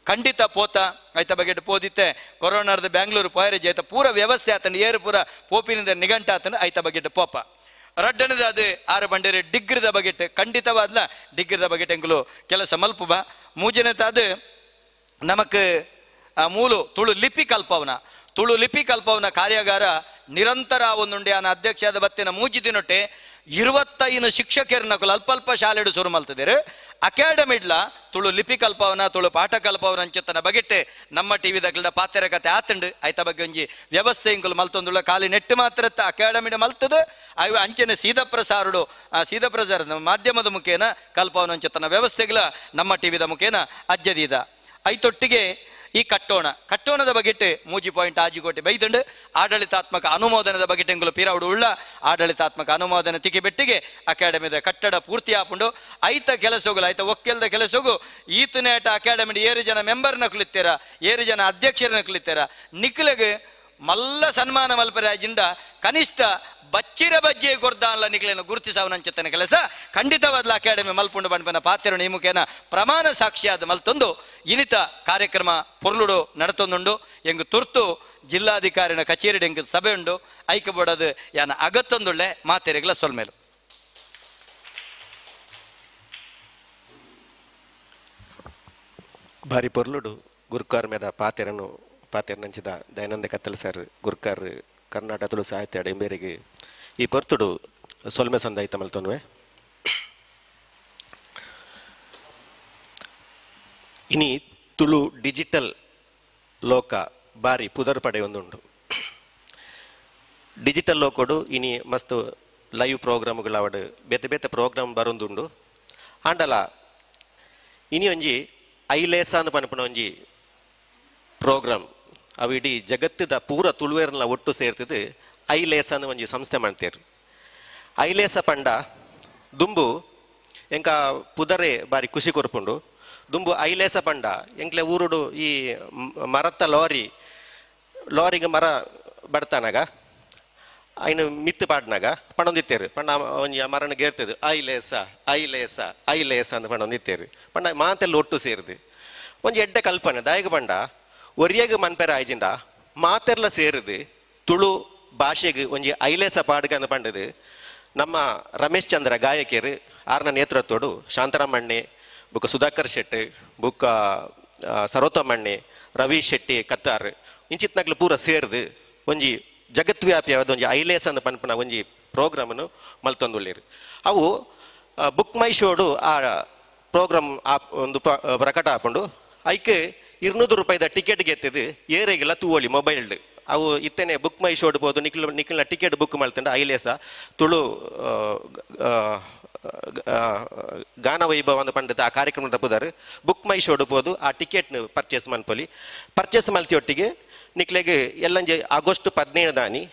Speaker 8: ಖಂಡಿತ ಪೋತ ಐತ ಬಗೆಟ್ ಪೋದಿತ್ತೆ ಕೊರೋನಾರ್ದ ಬ್ಯಾಂಗ್ಳೂರು ಪೋಯರೆ ಜೈತ ಪೂರ ವ್ಯವಸ್ಥೆ ಆತಂಡು ಏರು ಪೂರ ಪೋಪಿನಿಂದ ನಿಘಂಟ ಆತಂಡು ಐತ ಬಗೆಟ್ ಪೋಪ. ರಡ್ಡನದ ಅದು ಆರು ಬಂಡೇರಿ ಡಿಗ್ರಿದ ಬಗೆಟ್ ಖಂಡಿತವಾದ್ಲ ಡಿಗ್ರಿದ ಬಗೆಟ್ ಎಂಕುಲು ಕೆಲಸ ಮಲ್ಪುಬ. ಮೂಜನತಾದ ನಮಕ್ ಮೂಲು ತುಳು ಲಿಪಿ ಕಲ್ಪವನ, ತುಳು ಲಿಪಿ ಕಲ್ಪವನ ಕಾರ್ಯಾಗಾರ ನಿರಂತರ ಒಂದುಂಡೆ. ಆನ ಅಧ್ಯಕ್ಷದ ಬತ್ತಿನ ಮೂಜಿ ದಿನೊಟ್ಟೆ 25 ಶಿಕ್ಷಕರನ್ನ ಅಲ್ಪ ಅಲ್ಪ ಶಾಲೆಡು ಶುರು ಮಲ್ತಿದ್ದೀರು. ಅಕಾಡೆಮಿಡ್ಲ ತುಳು ಲಿಪಿ ಕಲ್ಪವನ ತುಳು ಪಾಠ ಕಲ್ಪವನ ಅಂಚೆತ್ತನ ಬಗೆಟ್ಟೆ ನಮ್ಮ ಟಿ ವಿದ ಪಾತೆರ ಕತೆ ಆತಂಡು ಐತ ಬಗ್ಗೆ ಒಂಜಿ ವ್ಯವಸ್ಥೆ ಇಂಕುಲು ಮಲ್ತೊಂದುಳ್ಳ ಖಾಲಿ ನೆಟ್ಟು ಮಾತ್ರ ಅಕಾಡೆಮಿಡ್ ಮಲ್ತದ ಅವು ಅಂಚನೆ ಸೀದಾ ಪ್ರಸಾರುಡು ಆ ಸೀದಾ ಪ್ರಸಾರದ ಮಾಧ್ಯಮದ ಮುಖೇನ ಕಲ್ಪವನ ಅಂಚೆತ್ತನ ವ್ಯವಸ್ಥೆಗಳ ನಮ್ಮ ಟಿ ವಿದ ಮುಖೇನ ಅಜ್ಜದೀದ. ಐತೊಟ್ಟಿಗೆ ಈ ಕಟ್ಟೋಣ ಕಟ್ಟೋಣದ ಬಗೆಟ್ 3.6 ಕೋಟಿ ಬೈತಂಡು. ಆಡಳಿತಾತ್ಮಕ ಅನುಮೋದನದ ಬಗೆಟ್ ಎಂಕುಲು ಪೀರಾವುಡು ಉಳ್ಳ ಆಡಳಿತಾತ್ಮಕ ಅನುಮೋದನೆ ತಿಕ್ಕಿಬೆಟ್ಟಿಗೆ ಅಕಾಡೆಮಿದ ಕಟ್ಟಡ ಪೂರ್ತಿ ಆಪುಂಡು. ಐತ ಕೆಲಸಗಳು ಐತ ಒಕ್ಕೆಲ್ದ ಕೆಲಸಗು ಈತನೇಟ ಅಕಾಡೆಮಿ ಏರು ಜನ ಮೆಂಬರ್ನ ಕುಲಿತ್ತೀರ, ಏರು ಜನ ಅಧ್ಯಕ್ಷರನ್ನ ಕುಲಿತ್ತೀರ, ನಿಕ್ಲೆಗ್ ಮಲ್ಲ ಸನ್ಮಾನ ಮಲ್ಪರಾಜಿಂದ ಕನಿಷ್ಠ ಬಚ್ಚಿರ ಬಜ್ಜೆ ಕೊರ್ದಾನ್ಲ ನಿಕ್ಲೇನು ಗುರುತಿಸವನಂಚೆತ್ತನ ಕೆಲಸ ಖಂಡಿತವಾದ ಅಕಾಡೆಮಿ ಮಲ್ಪುಂಡು ಬಣ್ಪನ ಪಾತೆರು ಈ ಮುಖೇನ ಪ್ರಮಾಣ ಸಾಕ್ಷಿಯಾದ ಮಲ್ತೊಂದು ಇನಿತ ಕಾರ್ಯಕ್ರಮ ಪೊರ್ಲುಡು ನಡತೊಂದುಂಡು. ಎಂಗ್ ತುರ್ತು ಜಿಲ್ಲಾಧಿಕಾರಿನ ಕಚೇರಿ ಎಂಗ್ ಸಭೆ ಉಂಡು ಐಕೆ ಬೋಡದು ಯಾನ ಅಗತ್ತೊಂದುಳ್ಳೆ ಮಾತೆರೆಗ್ಲ ಸೊಲ್ಮೇಲು.
Speaker 2: ಭಾರಿ ಪೊರ್ಲುಡು ಗುರುಕಾರ್ ಮೇದ ಪಾತೆರನು ಪಾತೆರನಂಚಿದ ದಯಾನಂದ ಕತ್ತಲ್ ಸರ್ ಗುರುಕಾರ್ ಕರ್ನಾಟಕ ತುಳು ಸಾಹಿತ್ಯ ಅಡೆಂಬೇರಿಗೆ ಈ ಪೊರ್ತುಡು ಸೊಲ್ಮೆ ಸಂದಾಯಿತ ಮಲ್ತೊನ್ವೆ. ಇನಿ ತುಳು ಡಿಜಿಟಲ್ ಲೋಕ ಬಾರಿ ಪುದರ್ ಪಡೆಯೊಂದುಂಡು. ಡಿಜಿಟಲ್ ಲೋಕೋಡು ಇನಿ ಮಸ್ತ್ ಲೈವ್ ಪ್ರೋಗ್ರಾಮ್ಗಳಾವಡು ಬೇತೆ ಬೇತೆ ಪ್ರೋಗ್ರಾಮ್ ಬರೊಂದುಂಡು. ಆಂಡಲ ಇನಿ ಒಂಜಿ ಐಲೇಸ ಅಂದ್ ಪನ್ಪುನ ಒಂಜಿ ಪ್ರೋಗ್ರಾಮ್ ಅವು ಇಡೀ ಜಗತ್ತದ ಪೂರ ತುಳುವೇರ್ನ ಒಟ್ಟು ಸೇರ್ತಿದ್ದು ಐಲೇಸ ಅನ್ನೋ ಒಂಜಿ ಸಂಸ್ಥೆ ಮಾಡ್ತೇರು. ಐಲೇಸ ಪಂಡ ದುಂಬು ಎಂಕ ಪುದರೆ ಬಾರಿ ಖುಷಿ ಕೊರ್ಪುಂಡು. ದುಂಬು ಐಲೇಸ ಪಂಡ ಎಂಕ್ಲೆ ಊರುಡು ಈ ಮರತ್ತ ಲಾರಿ ಲಾರಿಗೆ ಮರ ಬಡ್ತಾನಾಗ ಐನು ಮಿತ್ತು ಪಾಡ್ನಾಗ ಪಣೊಂದಿತ್ತೇರು ಪಂಡ ಒಂಜಿ ಮರನ ಗೇರ್ತದೆ ಐಲೇಸ ಐಲೇಸ ಐಲೇಸ ಅಂತ ಪಣೊಂದಿತ್ತೇರು ಪಂಡ ಮಾತೆಲ್ಲ ಒಟ್ಟು ಸೇರಿದು ಒಂಜಿ ಎಡ್ಡೆ ಕಲ್ಪನೆ ದಾಯಗ ಪಂಡ ಒರಿಯಗ ಮನ್ಪೆರ ಆಯ್ಜಿಂಡ ಮಾತೆರ್ಲ ಸೇರಿದು ತುಳು ಭಾಷೆಗೆ ಒಂಜಿ ಐಲೇಸ ಪಾಡ್ಗಂದು ಪಂಡದು ನಮ್ಮ ರಮೇಶ್ ಚಂದ್ರ ಗಾಯಕಿಯರು ಆರ್ನ ನೇತೃತ್ವಡು ಶಾಂತರಾಮಣ್ಣೆ ಬುಕ್ಕ ಸುಧಾಕರ್ ಶೆಟ್ಟಿ ಬುಕ್ಕ ಸರೋತ್ತಮಣ್ಣೆ ರವಿ ಶೆಟ್ಟಿ ಕತ್ತಾರ್ ಇಂಚಿತ್ನಗ್ಲು ಪೂರ ಸೇರಿದು ಒಂಜಿ ಜಗತ್ವ್ಯಾಪಿಯಾದ ಒಂಜಿ ಐಲೇಸ ಅಂದ್ ಪನ್ಪುನ ಒಂಜಿ ಪ್ರೋಗ್ರಾಮನ್ನು ಮಲ್ತೊಂದುಳ್ಳೇರು. ಅವು ಬುಕ್ ಮೈ ಶೋಡು ಆ ಪ್ರೋಗ್ರಾಮ್ ಆ ಒಂದು ಪ್ರಕಟ ಆಪುಂಡು. ಐಕ್ 200 ರೂಪಾಯಿದ ಟಿಕೆಟ್ ಗೆತ್ತಿದ್ದು ಏರೆಗೆಲ್ಲ ತೂವೊಳಿ ಮೊಬೈಲ್ಡ್ ಅವು ಇತ್ತನೆ ಬುಕ್ ಮೈ ಶೋಡ್ ಪೋದು ನಿಕ್ಲು ನಿಕ್ಲ್ನ ಟಿಕೆಟ್ ಬುಕ್ ಮಲ್ತಂಡ ಐಲೇಸ ತುಳು ಗಾನ ವೈಭವ ಅಂದ್ ಪಂಡದ ಆ ಕಾರ್ಯಕ್ರಮ ತಪ್ಪುದಾರು ಬುಕ್ ಮೈ ಶೋಡ್ ಪೋದು ಆ ಟಿಕೆಟ್ನ ಪರ್ಚೇಸ್ ಮನ್ಪೊಲಿ ಪರ್ಚೇಸ್ ಮಲ್ತಿಯೊಟ್ಟಿಗೆ ನಿಕ್ಲೆಗ್ ಎಲ್ಲಂಜೆ ಆಗಸ್ಟ್ 15 ದಾನಿ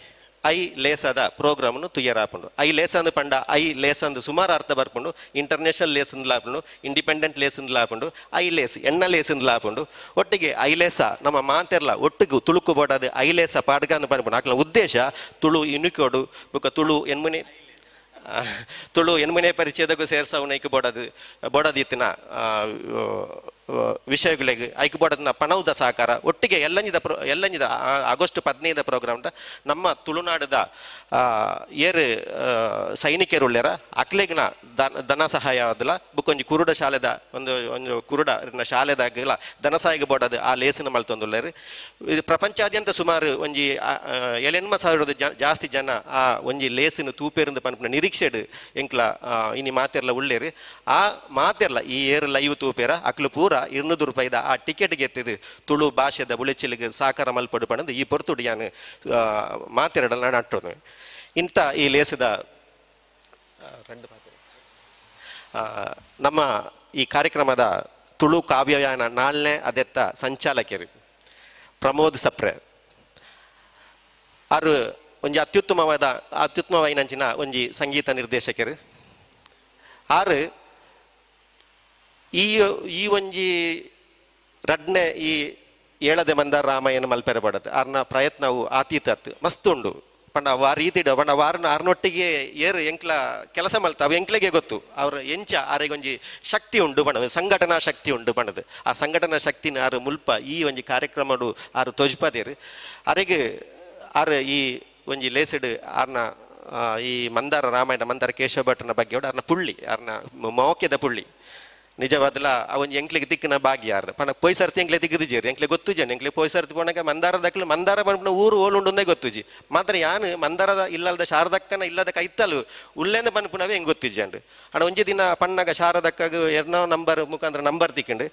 Speaker 2: I ಲೇಸದ ಪ್ರೋಗ್ರಾಮ್ನು ತುಯ್ಯರಾಪುಂಡು. I ಲೇಸ ಅಂದ್ ಪಂಡ I ಲೇಸ ಅಂದ್ ಸುಮಾರು ಅರ್ಥ ಬರ್ಪುಂಡು. ಇಂಟರ್ನ್ಯಾಷನಲ್ ಲೇಸ್ ಲಾಪುಂಡು, ಇಂಡಿಪೆಂಡೆಂಟ್ ಲೇಸ್ ಲಾಪುಂಡು, I Lay's ಎಣ್ಣ ಲೇಸ್ ಲಾಪುಂಡು. ಒಟ್ಟಿಗೆ I ಲೇಸ ನಮ್ಮ ಮಾತೆರ್ಲ ಒಟ್ಟಿಗೆ ತುಳುಕು ಬೋಡಾದ I ಲೇಸ ಪಾಡ್ಗಂದು ಪನ್ಪುಂಡು. ಆಕ್ಲ ಉದ್ದೇಶ ತುಳು ಇನುಕೋಡು ಬೊಕ್ಕ ತುಳು ಎನ್ಮುನೆ ತುಳು ಎನ್ಮುನೆ ಪರಿಚಯದಗೂ ಸೇರ್ಸವನ ಐಕ್ ಬೋಡದು ಬೋಡದಿತ್ತಿನ ವಿಷಯಗಳಿಗೆ ಐಕ್ ಬೋಡದನ್ನ ಪಣವುದ ಸಹಕಾರ ಒಟ್ಟಿಗೆ ಎಲ್ಲಂಜಿದ ಆಗಸ್ಟ್ 15 ಪ್ರೋಗ್ರಾಮ್ ನಮ್ಮ ತುಳುನಾಡದ ಏರು ಸೈನಿಕರುಳ್ಳೇರ ಅಕ್ಲೆಗ್ನ ಧನ ಸಹಾಯ ಆದಲ್ಲ ಬುಕ್ಕೊಂಜಿ ಕುರುಡ ಶಾಲೆದ ಒಂದು ಒಂದು ಕುರುಡ ಶಾಲೆದಾಗಲ ಧನ ಸಹಾಯ ಬೋಡದು ಆ ಲೇಸಿನ ಮಲ್ತೊಂದುಳ್ಳೇರು. ಇದು ಪ್ರಪಂಚಾದ್ಯಂತ ಸುಮಾರು ಒಂಜಿ 8,000 ಜಾಸ್ತಿ ಜನ ಆ ಒಂಜಿ ಲೇಸಿನ ತೂಪೇರಿಂದ ಪನ್ಪುನ ನಿರೀಕ್ಷೆಡ್ ಎಂಕ್ಲ ಇನಿ ಮಾತೆರ್ಲ ಉಳ್ಳೇರು. ಆ ಮಾತೆರ್ಲ ಈ ಏರು ಲೈವ್ ತೂಪೇರ ಅಕ್ಲು ಪೂರ 200 ರೂಪಾಯಿದ ಆ ಟಿಕೆಟ್ ಗೆತ್ತಿದ್ದು ತುಳು ಭಾಷೆದ ಬುಳೆಚಿಲಿಗೆ ಸಾಕಾರ ಮಲ್ಪಡು ಪಣದು ಈ ಪೊರ್ತುಡು ಯಾನು ಮಾತೆರಡಲ್ಲ ನಟ್ಟೋದು. ಇಂಥ ಈ ಲೇಸದ ನಮ್ಮ ಈ ಕಾರ್ಯಕ್ರಮದ ತುಳು ಕಾವ್ಯಯಾನ ನಾಲ್ನೇ ಅದೆತ್ತ ಸಂಚಾಲಕರು ಪ್ರಮೋದ್ ಸಪ್ರೆ ಆರು ಒಂಜಿ ಅತ್ಯುತ್ತಮವಾಯಿನಂಚಿನ ಒಂಜಿ ಸಂಗೀತ ನಿರ್ದೇಶಕರು. ಆರು ಈ ಈ ಒಂಜಿ ರಡ್ನೆ ಈ ಏಳದೆ ಮಂದ ರಾಮಾಯಣ ಮಲ್ಪೆರ ಪಡತ್ ಆರ್ನ ಪ್ರಯತ್ನವು ಆತೀತ ಮಸ್ತ್ ಉಂಡು. ಪಂಡ ಆ ರೀತಿಡ್ ಪಂಡ ವಾರನ ಆರ್ನೊಟ್ಟಿಗೆ ಏರು ಎಂಕ್ಲ ಕೆಲಸ ಮಲ್ತ ಅವು ಎಂಕ್ಲೆಗೆ ಗೊತ್ತು ಅವ್ರ ಎಂಚ ಆರೆಗೊಂಜಿ ಶಕ್ತಿ ಉಂಡು ಪಂಡದು, ಸಂಘಟನಾ ಶಕ್ತಿ ಉಂಡು ಪಂಡದು. ಆ ಸಂಘಟನಾ ಶಕ್ತಿನ ಆರು ಮುಲ್ಪ ಈ ಒಂಜಿ ಕಾರ್ಯಕ್ರಮಡು ಆರು ತೋಜ್ಪದೇರು. ಅರೆಗೆ ಆರು ಈ ಒಂಜಿ ಲೇಸಿಡ್ ಆರ್ನ ಈ ಮಂದಾರ ರಾಮಾಯಣ ಮಂದಾರ ಕೇಶವ ಭಟ್ರನ ಬಗ್ಗೆ ಆರ್ನ ಪುಳ್ಳಿ ಆರ್ನ ಮೋಕ್ಯದ ಪುಳ್ಳಿ ನಿಜವಾದಲ ಅವನ್ ಎಂಕ್ಲೆಗೆ ತಿಕ್ಕಿನ ಭಾಗ್ಯ ಯಾರು ಪಂಡ ಪೋಯ್ ಸರ್ತಿ ಎಂಕ್ಲೆ ತಿಕ್ಕದಿಜೇರು ಎಂಕ್ಲೆ ಗೊತ್ತುಜೇನು ಎಂಕ್ಲೆ ಪೋಯ್ ಸರ್ತಿ ಪೋಣಗ ಮಂದಾರ ದಕ್ಲು ಮಂದಾರ ಪನ್ಪುನ ಊರು ಓಲುಂಡುಂದೇ ಗೊತ್ತುಜಿ ಮಾತ್ರ ಯಾನು ಮಂದಾರದ ಇಲ್ಲದ ಶಾರದಕ್ಕನ ಇಲ್ಲದ ಕೈತಲು ಉಲ್ಲೇಂದ ಪನ್ಪುನವೇ ಹೆಂಗೆ ಗೊತ್ತಿಜಂಡು. ಅಣ್ಣ ಒಂಜಿ ದಿನ ಪಣ್ಣಗ ಶಾರದಕ್ಕಗ ಎರಡೋ ನಂಬರ್ ಮುಖಾಂತರ ನಂಬರ್ ತಿಕ್ಕಂಡು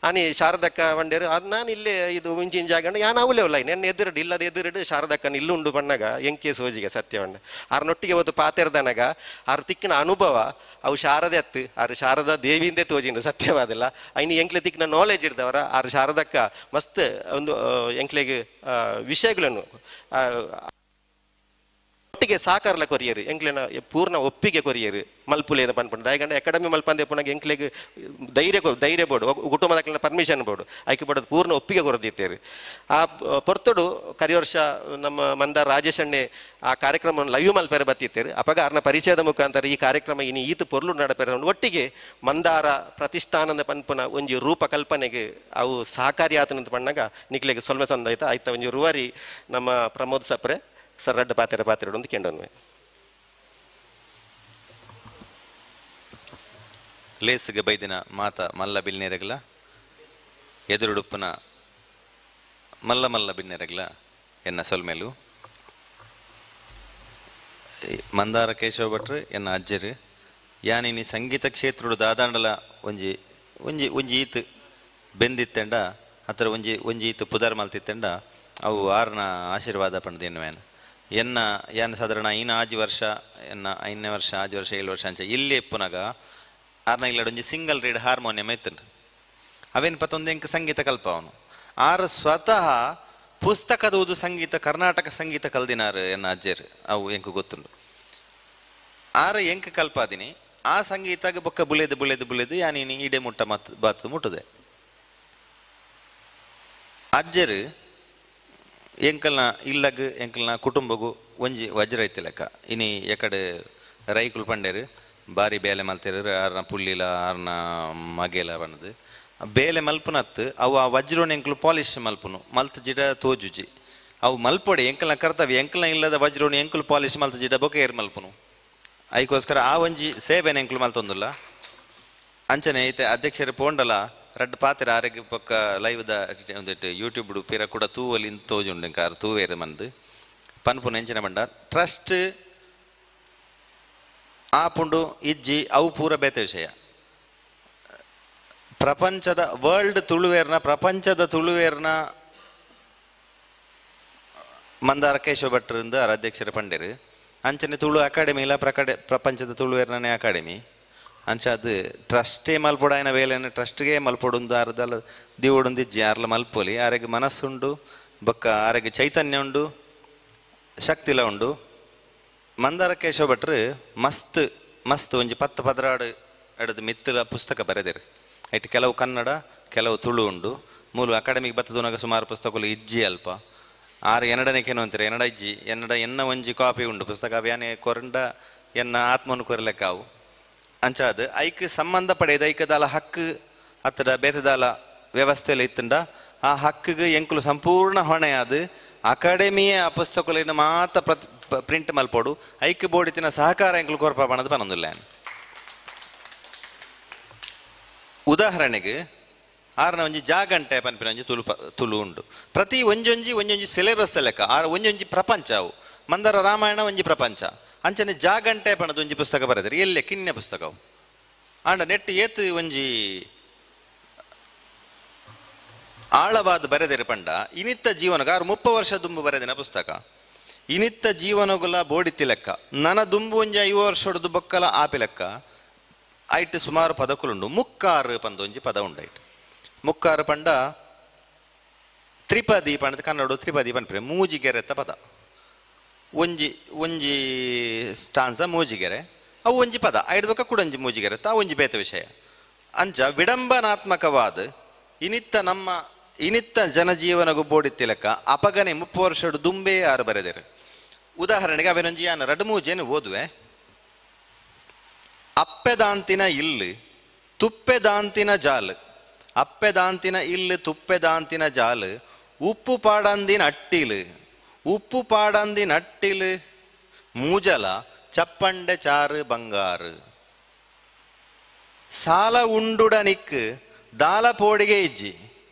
Speaker 2: ಆನಿ ಶಾರದಕ್ಕ ಬಂಡೇರು ಅದು ನಾನು ಇಲ್ಲೇ ಇದು ಮುಂಚಿನ ಜಾಗಂಡು ಯಾನು ಅವಲೇ ಉಲ್ಲ ನೆನ್ನ ಎದುರುಡು ಇಲ್ಲದ ಎದುರುಡು ಶಾರದಕ್ಕನ ಇಲ್ಲುಂಡು ಪಣ್ಣಗ ಎಂಕೆ ಸೋಜಿಗೆ ಸತ್ಯವಣ್ಣ ಆರ್ನೊಟ್ಟಿಗೆ ಹೊತ್ತು ಪಾತೆರ್ದನಗ ಆರು ತಿಕ್ಕಿನ ಅನುಭವ ಅವು ಶಾರದೆ ಅತ್ತು ಆರು ಶಾರದಾ ದೇವಿಯಿಂದೇ ತೋಜಿಂಡು ಸತ್ಯವಾದಲ್ಲ. ಐನಿ ಎಂಕ್ಲೆ ತಿಕ್ಕಿನ ನಾಲೆಜ್ ಇಡ್ದವರ ಆರು ಶಾರದಕ್ಕ ಮಸ್ತ್ ಒಂದು ಎಂಕ್ಲೆಗೆ ವಿಷಯಗಳನ್ನು ಒಟ್ಟಿಗೆ ಸಾಕಾರಲ ಕೊರಿಯರು ಎಂಕ್ಲೆನ ಪೂರ್ಣ ಒಪ್ಪಿಗೆ ಕೊರಿಯರು ಮಲ್ಪುಲೇದ ಪನ್ಪುಂಡು. ದಾಯಗಂಡ ಅಕಾಡೆಮಿ ಮಲ್ಪಂದೆ ಪುನಗ ಎಂಕ್ಲೆಗ್ ಧೈರ್ಯ ಧೈರ್ಯ ಬೋಡು ಕುಟುಂಬದ ಪರ್ಮಿಷನ್ ಬೋಡು ಐಕೆ ಬೋಡದು ಪೂರ್ಣ ಒಪ್ಪಿಗೆ ಕೊರದಿತ್ತೇರು. ಆ ಪೊರ್ತುಡು ಕರಿ ವರ್ಷ ನಮ್ಮ ಮಂದಾರ ರಾಜೇಶ್ ಅಣ್ಣೆ ಆ ಕಾರ್ಯಕ್ರಮವನ್ನು ಲೈವ್ ಮಲ್ಪೆರೆ ಬತ್ತಿತ್ತೇರು. ಅಪಗ ಅರ್ನ ಪರಿಚಯದ ಮುಖಾಂತರ ಈ ಕಾರ್ಯಕ್ರಮ ಇನ್ನು ಈತ ಪೊರ್ಲು ನಡಪೆರೆ ಒಟ್ಟಿಗೆ ಮಂದಾರ ಪ್ರತಿಷ್ಠಾನದ ಪನ್ಪುನ ಒಂಜಿ ರೂಪಕಲ್ಪನೆಗೆ ಅವು ಸಹಕಾರಿ ಆತನಂತ ಪಣ್ಣಾಗ ನಿಕ್ಲೆಗೆ ಸೊಲ್ಮೆ ಸಂದಾಯ್ತು ಆಯ್ತ ಒಂಜಿ ರೂವಾರಿ ನಮ್ಮ ಪ್ರಮೋದ್ ಸಪ್ರೆ ಸರ್ ರಡ್ಡ ಪಾತ್ರೆ ಪಾತ್ರೆ ಒಂದು ಕೆಂಡನ್ವೆ.
Speaker 9: ಲೇಸ್ಗೆ ಬೈದಿನ ಮಾತ ಮಲ್ಲ ಬಿಲ್ನೇರಗಲ ಎದುರುಡುಪ್ಪನ ಮಲ್ಲ ಮಲ್ಲ ಬಿನ್ನೆರಗಲ ಎನ್ನ ಸೊಲ್ಮೇಲು ಮಂದಾರ ಕೇಶವ ಭಟ್ರು ಎನ್ನ ಅಜ್ಜರು ಯಾನಿನಿ ಸಂಗೀತ ಕ್ಷೇತ್ರಡು ದಾದಾಂಡಲ ಒಂಜಿ ಒಂಜಿ ಒಂಜಿ ಈತ್ ಬೆಂದಿತ್ತೆಂಡ ಹತ್ರ ಒಂಜಿ ಒಂಜಿ ಈತ್ ಪುದರ್ ಮಲ್ತಿತ್ತೆಂಡ ಅವು ಆರ್ನ ಆಶೀರ್ವಾದ ಪಂಡ್ದು ಎನ್ನುವೇನು. ಎನ್ನ ಯಾನ್ ಸಾಧಾರಣ ಐನ ಆಜಿ ವರ್ಷ ಎನ್ನ ಐದನೇ ವರ್ಷ ಆಜಿ ವರ್ಷ 7 ವರ್ಷ ಅಂಚ ಇಲ್ಲಿ ಎಪ್ಪುನಗ ಆರ್ನ ಇಲ್ಲಡೊಂಜಿ ಸಿಂಗಲ್ ರೀಡ್ ಹಾರ್ಮೋನಿಯಂ ಐತಂಡು ಅವೇನು ಪತ್ತೊಂದು ಎಂಕ್ ಸಂಗೀತ ಕಲ್ಪ ಅವನು ಆರು ಸ್ವತಃ ಪುಸ್ತಕದ ಓದು ಸಂಗೀತ ಕರ್ನಾಟಕ ಸಂಗೀತ ಕಲ್ದಿನಾರು ಎನ್ನ ಅಜ್ಜೇರು ಅವು ಎಂಕ್ ಗೊತ್ತುಂಡು. ಆರು ಎಂಕ್ ಕಲ್ಪಾದಿನಿ ಆ ಸಂಗೀತಗೆ ಬೊಕ್ಕ ಬುಲೆದು ಬುಲೆದು ಬುಲೆದು ಯಾನಿನಿ ಇಡೆ ಮುಟ್ಟ ಮತ್ ಬಾತು ಮುಟ್ಟದೆ. ಅಜ್ಜರು ಎಂಕಲ್ನ ಇಲ್ಲಗ್ ಎಂಕಲ್ನ ಕುಟುಂಬಗು ಒಂಜಿ ವಜ್ರ ಐತಿ ಲೆಕ್ಕ. ಇನಿ ಎಕಡೆ ರೈಕುಲು ಪಂಡೇರು ಬಾರಿ ಬೇಲೆ ಮಲ್ತೇರು ಆರ್ನ ಪುಳ್ಳಿಲ ಆರ್ನ ಮಗೆಲ ಬಣ್ಣದು ಬೇಲೆ ಮಲ್ಪುನತ್ತು ಅವು ಆ ವಜ್ರೋನ ಎಂಕಲು ಪಾಲಿಶ್ ಮಲ್ಪುನು ಮಲ್ತ್ ಜಿಡ ತೋಜುಜಿ ಅವು ಮಲ್ಪೊಡೆ ಎಂಕಲ್ನ ಕರ್ತವ್ಯ ಎಂಕಲ್ನ ಇಲ್ಲದ ವಜ್ರೋನ ಎಂಕಲು ಪಾಲಿಶ್ ಮಲ್ತ್ ಜಿಡ ಬೊಕ ಏರ್ ಮಲ್ಪುನು ಐಕೋಸ್ಕರ ಆ ಒಂಜಿ ಸೇವೆನ ಎಂಕಲು ಮಲ್ತೊಂದುಲ್ಲ. ಅಂಚನೆ ಐತೆ ಅಧ್ಯಕ್ಷರು ಪೋಂಡಲ ರಡ್ಡು ಪಾತ್ರೆ ಆರೋಗ್ಯ ಪಕ್ಕ ಲೈವ್ದ ಒಂದಿಟ್ಟು ಯೂಟ್ಯೂಬ್ ಪಿರ ಕೂಡ ತೂವಲ್ಲಿ ತೋಜುಂಡು ಇಂಕ ಆರು ತೂವೇರು ಮಂದು ಪನ್ಪುನ ಎಂಚಿನ ಬಂಡ ಟ್ರಸ್ಟ್ ಆಪುಂಡು ಇಜ್ಜಿ ಅವು ಪೂರ ಬೇತೆ ವಿಷಯ. ಪ್ರಪಂಚದ ವರ್ಲ್ಡ್ ತುಳುವೇರ್ನ ಪ್ರಪಂಚದ ತುಳುವೇರ್ನ ಮಂದಾರ ಕೇಶವ ಭಟ್ರಿಂದ ಅಧ್ಯಕ್ಷರ ಪಂಡೇರು ಅಂಚನೆ ತುಳು ಅಕಾಡೆಮಿ ಇಲ್ಲ ಪ್ರಕಡೆ ಪ್ರಪಂಚದ ತುಳುವೇರ್ನೇ ಅಕಾಡೆಮಿ ಅಂಚ ಅದು ಟ್ರಸ್ಟೇ ಮಲ್ಪೊಡಾಯನ ವೇಲೆನ ಟ್ರಸ್ಟ್ಗೆ ಮಲ್ಪೊಡುಂದು ಆರದಲ್ಲ ದಿವಡುಂದು ಇಜ್ಜಿ ಆರ್ಲ ಮಲ್ಪೊಲಿ ಆರೆಗೆ ಮನಸ್ಸುಂಡು ಬೊಕ್ಕ ಆರೆಗೆ ಚೈತನ್ಯ ಉಂಡು ಶಕ್ತಿಲ ಉಂಡು. ಮಂದಾರ ಕೇಶವ ಭಟ್ರು ಮಸ್ತ್ ಮಸ್ತ್ ಒಂಜಿ 10 16 ಎಡದು ಮಿತ್ತಲ ಪುಸ್ತಕ ಬರೆದಿರು. ಐಟ್ ಕೆಲವು ಕನ್ನಡ ಕೆಲವು ತುಳು ಉಂಡು. ಮೂಲು ಅಕಾಡೆಮಿಗೆ ಬತ್ತದೂನಾಗ ಸುಮಾರು ಪುಸ್ತಕಗಳು ಇಜ್ಜಿ ಅಲ್ಪ ಆರು ಎನ್ನಡನೇಕೇನು ಅಂತಾರೆ ಎನ್ನಡ ಇಜ್ಜಿ ಎನ್ನಡ ಎನ್ನ ಒಂಜಿ ಕಾಪಿ ಉಂಡು ಪುಸ್ತಕ ಅವ್ಯಾನೆ ಕೊರಂಡ ಎನ್ನ ಆತ್ಮನು ಕೊರಲೆಕ್ಕಾವು ಅಂಚಾದ ಐಕ್ ಸಂಬಂಧ ಪಡೆಯದ ಐಕದಾಲ ಹಕ್ಕು ಅತ್ತಡ ಬೇತದಾಲ ವ್ಯವಸ್ಥೆಯಲ್ಲಿ ಇತ್ತಂಡ ಆ ಹಕ್ಕಿಗೆ ಎಂಕುಲು ಸಂಪೂರ್ಣ ಹೊಣೆಯಾದ ಅಕಾಡೆಮಿಯೇ ಆ ಪುಸ್ತಕಗಳಿನ ಮಾತ ಪ್ರಿಂಟ್ ಮಲ್ಪೋಡು ಐಕ್ ಬೋಡಿತಿನ ಸಹಕಾರ ಎಂಕುಲು ಕೊರಪ ಬಣದ ಬನೊಂದಿಲ್ಲ. ಉದಾಹರಣೆಗೆ ಆರ್ನ ಒಂಜಿ ಜಾಗಂಟೆ ಪನ್ಪಿನ ಒಂಜಿ ತುಳು ತುಳು ಉಂಡು. ಪ್ರತಿ ಒಂಜೊಂಜಿ ಒಂಜೊಂಜಿ ಸಿಲೆಬಸ್ ಲೆಕ್ಕ ಆರ ಒಂಜೊಂಜಿ ಪ್ರಪಂಚ ಅವು ಮಂದಾರ ರಾಮಾಯಣ ಒಂಜಿ ಪ್ರಪಂಚ ಅಂಚನೆ ಜಾಗಂಟೆ ಪಣದ ಒಂಜಿ ಪುಸ್ತಕ ಬರೆದರೆ ಎಲ್ಲೆ ಕಿನ್ನೆ ಪುಸ್ತಕವು ಆಂಡ ನೆಟ್ ಏತ್ ಒಂಜಿ ಆಳವಾದ ಬರೆದಿರ ಪಂಡ ಇನಿತ್ತ ಜೀವನಗ ಆರು 30 ವರ್ಷ ದುಂಬು ಬರೆದಿನ ಪುಸ್ತಕ ಇನಿತ್ತ ಜೀವನಗುಲ ಬೋಡಿತಿ ಲೆಕ್ಕ ನನ ದುಂಬು ಒಂಜಿ 5 ವರ್ಷದ ಬೊಕ್ಕಲ ಆಪಿ ಲೆಕ್ಕ ಐಟ್ ಸುಮಾರು ಪದಕುಲುಂಡು. ಮುಕ್ಕಾರು ಪಂದೊಂಜಿ ಪದ ಉಂಡು ಐಟ್ ಮುಕ್ಕಾರು ಪಂಡ ತ್ರಿಪದಿ ಪಂಡ ಕನ್ನಡ ತ್ರಿಪದಿ ಪನ್ಪೆ ಮೂಜಿಗೆರೆತ್ತ ಪದ ಒಂಜಿ ಒಂಜಿ ಸ್ಟಾನ್ಸ ಮೂಜಿಗೆರೆ ಅವು ಒಂಜಿ ಪದ ಐಡ್ಬೇಕ ಕೂಡ ಒಂಜಿ ಮೂಜಿಗೆರೆತ್ತ ಆ ಒಂಜಿ ಬೇತೆ ವಿಷಯ. ಅಂಚ ವಿಡಂಬನಾತ್ಮಕವಾದ ಇನಿತ್ತ ನಮ್ಮ ಇನಿತ್ತ ಜನಜೀವನಗು ಬೋಡಿತ್ತಿ ಲೆಕ್ಕ ಅಪಗನೆ 30 ವರ್ಷಡು ದುಂಬೆ ಆರು ಬರೆದರು. ಉದಾಹರಣೆಗೆ ಅವೆನೊಂಜಿ ಯಾನ ರಡ್ಡು ಮೂಜೇನು ಓದುವೆ. ಅಪ್ಪೆದಾಂತಿನ ಇಲ್ಲು ತುಪ್ಪೆದಾಂತಿನ ಜಾಲು, ಅಪ್ಪೆದಾಂತಿನ ಇಲ್ಲು ತುಪ್ಪೆದಾಂತಿನ ಜಾಲು, ಉಪ್ಪು ಪಾಡಂದಿನ ಅಟ್ಟಿಲು, ಉಪ್ಪು ಪಾಡಂದಿನ ಅಟ್ಟಿಲು, ಮೂಜಲ ಚಪ್ಪಂಡೆ ಚಾರು ಬಂಗಾರು. ಸಾಲ ಉಂಡುಡನಿಕ್ ದಾಲ ಪೋಡಿಗೆ ಇಜ್ಜಿ,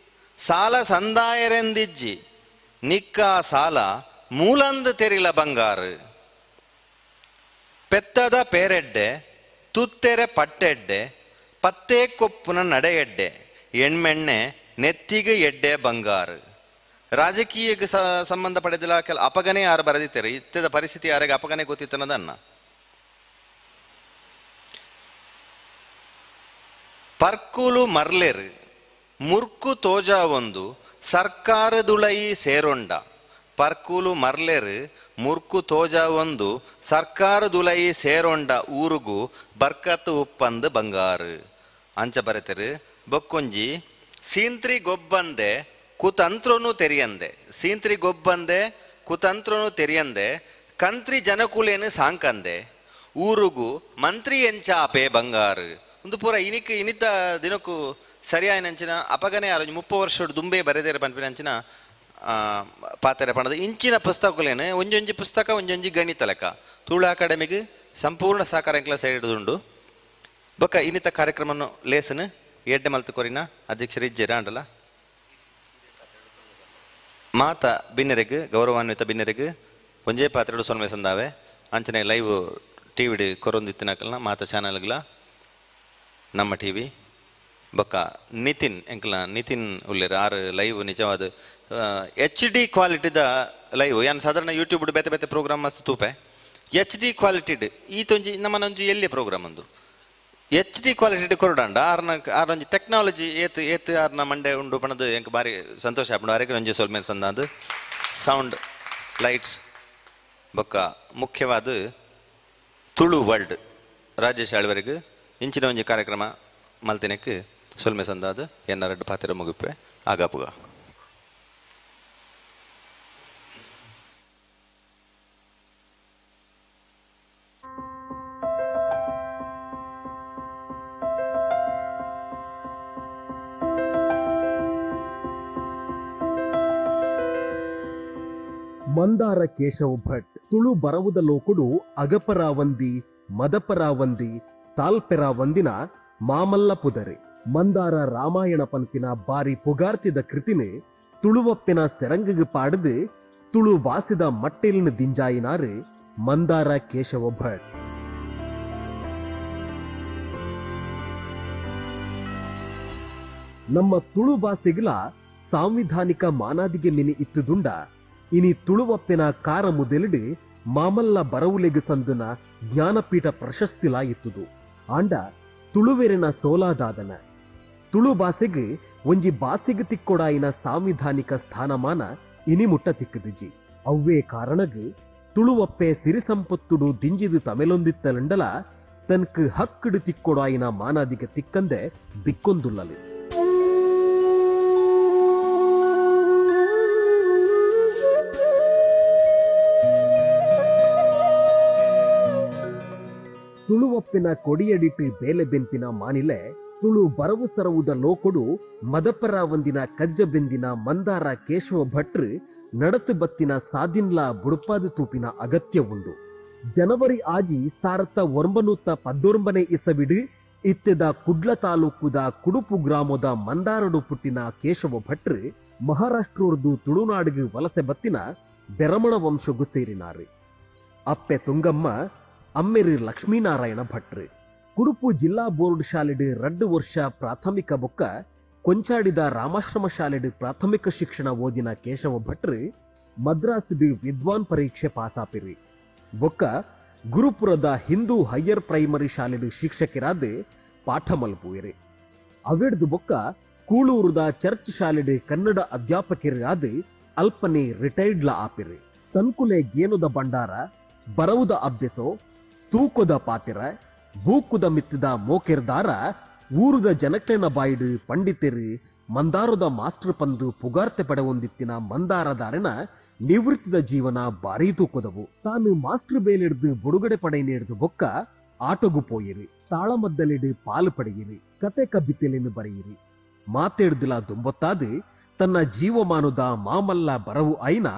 Speaker 9: ಸಾಲ ಸಂದಾಯರೆಂದಿಜ್ಜಿ, ನಿಕ್ಕ ಸಾಲ ಮೂಲಂದು ತೆರಿಲ ಬಂಗಾರು. ಪೆತ್ತದ ಪೇರೆಡ್ಡೆ ತುತ್ತೆರೆ ಪಟ್ಟೆಡ್ಡೆ ಪತ್ತೇ ಕೊಪ್ಪುನ ನಡೆಯೆಡ್ಡೆ ಎಣ್ಮೆಣ್ಣೆ ನೆತ್ತಿಗೆ ಎಡ್ಡೆ ಬಂಗಾರು. ರಾಜಕೀಯಕ್ಕೆ ಸಂಬಂಧ ಪಡೆದಿಲ್ಲ ಕೆಲ ಅಪಗನೆ ಯಾರು ಬರೆದಿತ್ತಾರೆ, ಇತ್ತದ ಪರಿಸ್ಥಿತಿ ಯಾರಿಗೆ ಅಪಗನೆ ಗೊತ್ತಿತ್ತನ್ನದನ್ನ. ಪರ್ಕುಲು ಮರ್ಲೆರು ಮುರ್ಕು ತೋಜಾ ಒಂದು ಸರ್ಕಾರದುಳೈ ಸೇರೊಂಡ, ಪರ್ಕುಲು ಮರ್ಲೆರು ಮುರ್ಕು ತೋಜಾ ಒಂದು ಸರ್ಕಾರದುಲೈ ಸೇರೊಂಡ ಊರುಗು ಬರ್ಕತ್ತು ಉಪ್ಪಂದು ಬಂಗಾರು ಅಂಚ ಬರೆತರು. ಬೊಕ್ಕೊಂಜಿ ಸೀಂತ್ರಿ ಗೊಬ್ಬಂದೆ ಕುತಂತ್ರನು ತೆರಿಯಂದೆ, ಸೀಂತ್ರಿ ಗೊಬ್ಬಂದೆ ಕುತಂತ್ರನು ತೆರಿಯಂದೆ, ಕಂತ್ರಿ ಜನಕುಲೇನು ಸಾಂಕಂದೆ ಊರುಗು ಮಂತ್ರಿ ಎಂಚಾಪೆ ಬಂಗಾರು. ಒಂದು ಪೂರ ಇನಿಕ್ ಇನಿತ ದಿನಕ್ಕೂ ಸರಿಯಾಯಿನಂಚಿನ ಅಪಗನೆ ಆರೋಜ್ 30 ವರ್ಷ ದುಂಬೆ ಬರೆದೇರ ಪನ್ಪಿನಂಚಿನ ಪಾತೆರೆ ಪಣದ ಇಂಚಿನ ಪುಸ್ತಕಲೇನು ಒಂಜೊಂಜಿ ಪುಸ್ತಕ ಒಂಜೊಂಜಿ ಗಣಿತ ಲೆಕ್ಕ. ತುಳು ಅಕಾಡೆಮಿಗೆ ಸಂಪೂರ್ಣ ಸಹಕಾರ ಎಂಕ್ಲ ಸೈಡ್ ಉಂಡು. ಬೊಕ್ಕ ಇನ್ನಿತ ಕಾರ್ಯಕ್ರಮವನ್ನು ಲೇಸನ್ ಎಡ್ಡೆ ಮಲ್ತು ಕೊರಿನ ಅಧ್ಯಕ್ಷರು ಇಜ್ಜೆರ ಅಂಡಲ ಮಾತ ಬಿನ್ನೆರೆಗ್ ಗೌರವಾನ್ವಿತ ಬಿನ್ನೆರೆಗ್ ಒಂಜೇ ಪಾತ್ರೆಡು ಸೊನ್ಮೆ ಸಂದಾವೆ. ಅಂಚನೆ ಲೈವ್ ಟಿ ವಿಡ್ ಕೊರೊಂದಿತ್ತಿನಕಲ್ನ ಮಾತ ಚಾನಲ್ಗಳ ನಮ್ಮ ಟಿ ವಿ ಬೊಕ್ಕ ನಿತಿನ್ ಎಂಕ್ಲ ನಿತಿನ್ ಉಲ್ಲೇರು ಆರು ಲೈವ್ ನಿಜವಾದ ಎಚ್ ಡಿ ಕ್ವಾಲಿಟಿದ ಲೈವ್. ಯಾನ್ ಸಾಧಾರಣ ಯೂಟ್ಯೂಬ್ ಬೇತೆ ಬೇತೆ ಪ್ರೋಗ್ರಾಮ್ ಮಸ್ತ್ ತೂಪೆ, ಎಚ್ ಡಿ ಕ್ವಾಲಿಟಿಡ್ ಈತೊಂಜಿ ನಮ್ಮನೊಂಜಿ ಎಲ್ಲಿ ಪ್ರೋಗ್ರಾಮ್ ಒಂದು ಎಚ್ ಡಿ ಕ್ವಾಲಿಟಿ ಕೊರಡಾಂಡ ಆರ್ನ ಆರೊಂಜಿ ಟೆಕ್ನಾಲಜಿ ಏತ್ ಏತ್ ಆರ್ನ ಮಂಡೆ ಉಂಡು ಪಣದು ಎಂಕ್ ಬಾರಿ ಸಂತೋಷ ಆಪುಂಡು. ಆರೆಗ್ ಒಂಜಿ ಸೊಲ್ಮೆ ಸಂದಾದು ಸೌಂಡ್ ಲೈಟ್ಸ್ ಬೊಕ್ಕ ಮುಖ್ಯವಾದ ತುಳು ವರ್ಲ್ಡ್ ರಾಜೇಶ್ ಆಳ್ವರೆಗ್ ಇಂಚಿನ ಒಂಜಿ ಕಾರ್ಯಕ್ರಮ ಮಲ್ತಿನಕ್ಕೆ ಸೊಲ್ಮೆ ಸಂದಾದು ಎನ್ನ ರಡ್ಡು ಪಾತ್ರ ಮುಗಿಪೆ ಆಗಾಪುಗ.
Speaker 10: ಮಂದಾರ ಕೇಶವ ಭಟ್ ತುಳು ಬರವುದ ಲೋಕುಡು ಅಗಪರಾವಂದಿ ಮದಪರಾವಂದಿ ತಾಲ್ಪೆರಾವಂದಿನ ಮಾಮಲ್ಲ ಪುದರೆ. ಮಂದಾರ ರಾಮಾಯಣ ಪನ್ಪಿನ ಬಾರಿ ಪುಗಾರ್ತಿದ ಕೃತಿನೆ ತುಳುವಪ್ಪಿನ ಸೆರಂಗಿಗೆ ಪಾಡದು ತುಳು ವಾಸಿದ ಮಟ್ಟೆಲಿನ ದಿಂಜಾಯಿನಾರು ಮಂದಾರ ಕೇಶವ ಭಟ್. ನಮ್ಮ ತುಳು ಭಾಷೆಗಳ ಸಾಂವಿಧಾನಿಕ ಮಾನಾದಿಗೆ ಮಿನಿ ಇತ್ತುದುಂಡ ಇನಿ ತುಳುವಪ್ಪಿನ ಕಾರ ಮುದೆಲಿಡು ಮಾಮಲ್ಲ ಬರವುಲೆಗು ಸಂದುನ ಜ್ಞಾನಪೀಠ ಪ್ರಶಸ್ತಿಲಾ ಇತ್ತುದು. ಆಂಡ ತುಳುವೆರಿನ ಸೋಲಾದಾದನ ತುಳು ಭಾಷೆಗೆ ಒಂಜಿ ಬಾಸಿಗೆ ತಿಕ್ಕೊಡಾಯಿನ ಸಾಂವಿಧಾನಿಕ ಸ್ಥಾನಮಾನ ಇನಿ ಮುಟ್ಟ ತಿಕ್ಕದಿಜಿ. ಅವ್ವೇ ಕಾರಣಗ್ ತುಳುವಪ್ಪೆ ಸಿರಿಸಂಪತ್ತುಡು ದಿಂಜಿದು ತಮೆಲೊಂದಿತ್ತಲಂಡಲ ತನ್ಕ್ ಹಕ್ಕಡು ತಿಕ್ಕೊಡಾಯಿನ ಮಾನಾದಿಗೆ ತಿಕ್ಕಂದೆ ಬಿಕ್ಕೊಂದುಲ್ಲಲಿ. ತುಳುವಪ್ಪಿನ ಕೊಡಿಯಡಿಟ್ಟು ಬೇಲೆ ಬೆಂಪಿನ ಮಾನಿಲೆ ತುಳು ಬರವು ಸರವುದ ಲೋಕೊಡು ಮದಪರಾವಂದಿನ ಕಜ್ಜ ಬೆಂದಿನ ಮಂದಾರ ಕೇಶವ ಭಟ್ರು ನಡತು ಬತ್ತಿನ ಸಾದಿನ್ಲಾ ಬುಡುಪಾದು ತೂಪಿನ ಅಗತ್ಯ ಉಂಡು. ಜನವರಿ ಆಜಿ 1919 ಇಸವಿಡು ಇತ್ತೆದ ಕುಡ್ಲ ತಾಲೂಕುದ ಕುಡುಪು ಗ್ರಾಮದ ಮಂದಾರಡು ಪುಟ್ಟಿನ ಕೇಶವ ಭಟ್ರು ಮಹಾರಾಷ್ಟ್ರದ್ದು ತುಳುನಾಡಿಗೆ ವಲಸೆ ಬತ್ತಿನ ಬೆರಮಣ ವಂಶಗೂ ಸೇರಿನಾರು. ಅಪ್ಪೆ ತುಂಗಮ್ಮ, ಅಮ್ಮೆರು ಲಕ್ಷ್ಮೀನಾರಾಯಣ ಭಟ್ರು. ಕುಡುಪು ಜಿಲ್ಲಾ ಬೋರ್ಡ್ ಶಾಲೆಡು 2 ವರ್ಷ ಪ್ರಾಥಮಿಕ ಬೊಕ್ಕ ಕೊಂಚಾಡಿದ ರಾಮಾಶ್ರಮ ಶಾಲೆಡು ಪ್ರಾಥಮಿಕ ಶಿಕ್ಷಣ ಓದಿನ ಕೇಶವ ಭಟ್ರು ಮದ್ರಾಸ್ ವಿದ್ವಾನ್ ಪರೀಕ್ಷೆ ಪಾಸಾಪಿರಿ. ಬೊಕ್ಕ ಗುರುಪುರದ ಹಿಂದೂ ಹೈಯರ್ ಪ್ರೈಮರಿ ಶಾಲೆಡು ಶಿಕ್ಷಕರಾದ ಪಾಠ ಮಲ್ಪುವಿರಿ. ಅವೆಡ್ದು ಬೊಕ್ಕ ಕೂಳೂರುದ ಚರ್ಚ್ ಶಾಲೆಡು ಕನ್ನಡ ಅಧ್ಯಾಪಕರಾದ ಅಲ್ಪನೆ ರಿಟೈರ್ಡ್ಲ ಆಪಿರಿ. ತನ್ಕುಲೆ ಗೇನುದ ಭಂಡಾರ, ಬರವುದ ಅಭ್ಯಸೋ, ತೂಕೊದ ಪಾತಿರ, ಬೂಕುದ ಮಿತ್ತಿದ ಮೋಕೆರ್ದಾರ ಊರುದ ಜನಕ್ಲೆನ ಬಾಯಿಡು ಪಂಡಿತೆರು ಮಂದಾರದ ಮಾಸ್ಟರ್ ಪಂದು ಪುಗಾರ್ತೆ ಪಡೆವೊಂದಿತ್ತಿನ ಮಂದಾರದಾರನ ನಿವೃತ್ತಿದ ಜೀವನ ಭಾರೀ ತೂಕದವು. ತಾನು ಮಾಸ್ಟರ್ ಬೇಲೆಡ್ದು ಬುಡುಗಡೆ ಪಡೆಯನೇಡ್ದು ಬೊಕ್ಕ ಆಟೋಗು ಪೋಯಿರಿ, ತಾಳಮದ್ದಲೆಡು ಪಾಲು ಪಡೆಯಿರಿ, ಕತೆ ಕಬ್ಬಿತೆಲೆನು ಬರೆಯಿರಿ. ಮಾತೇಡ್ದಿಲ ದುಂಬೊತ್ತಾದು ತನ್ನ ಜೀವಮಾನದ ಮಾಮಲ್ಲ ಬರವು ಐನ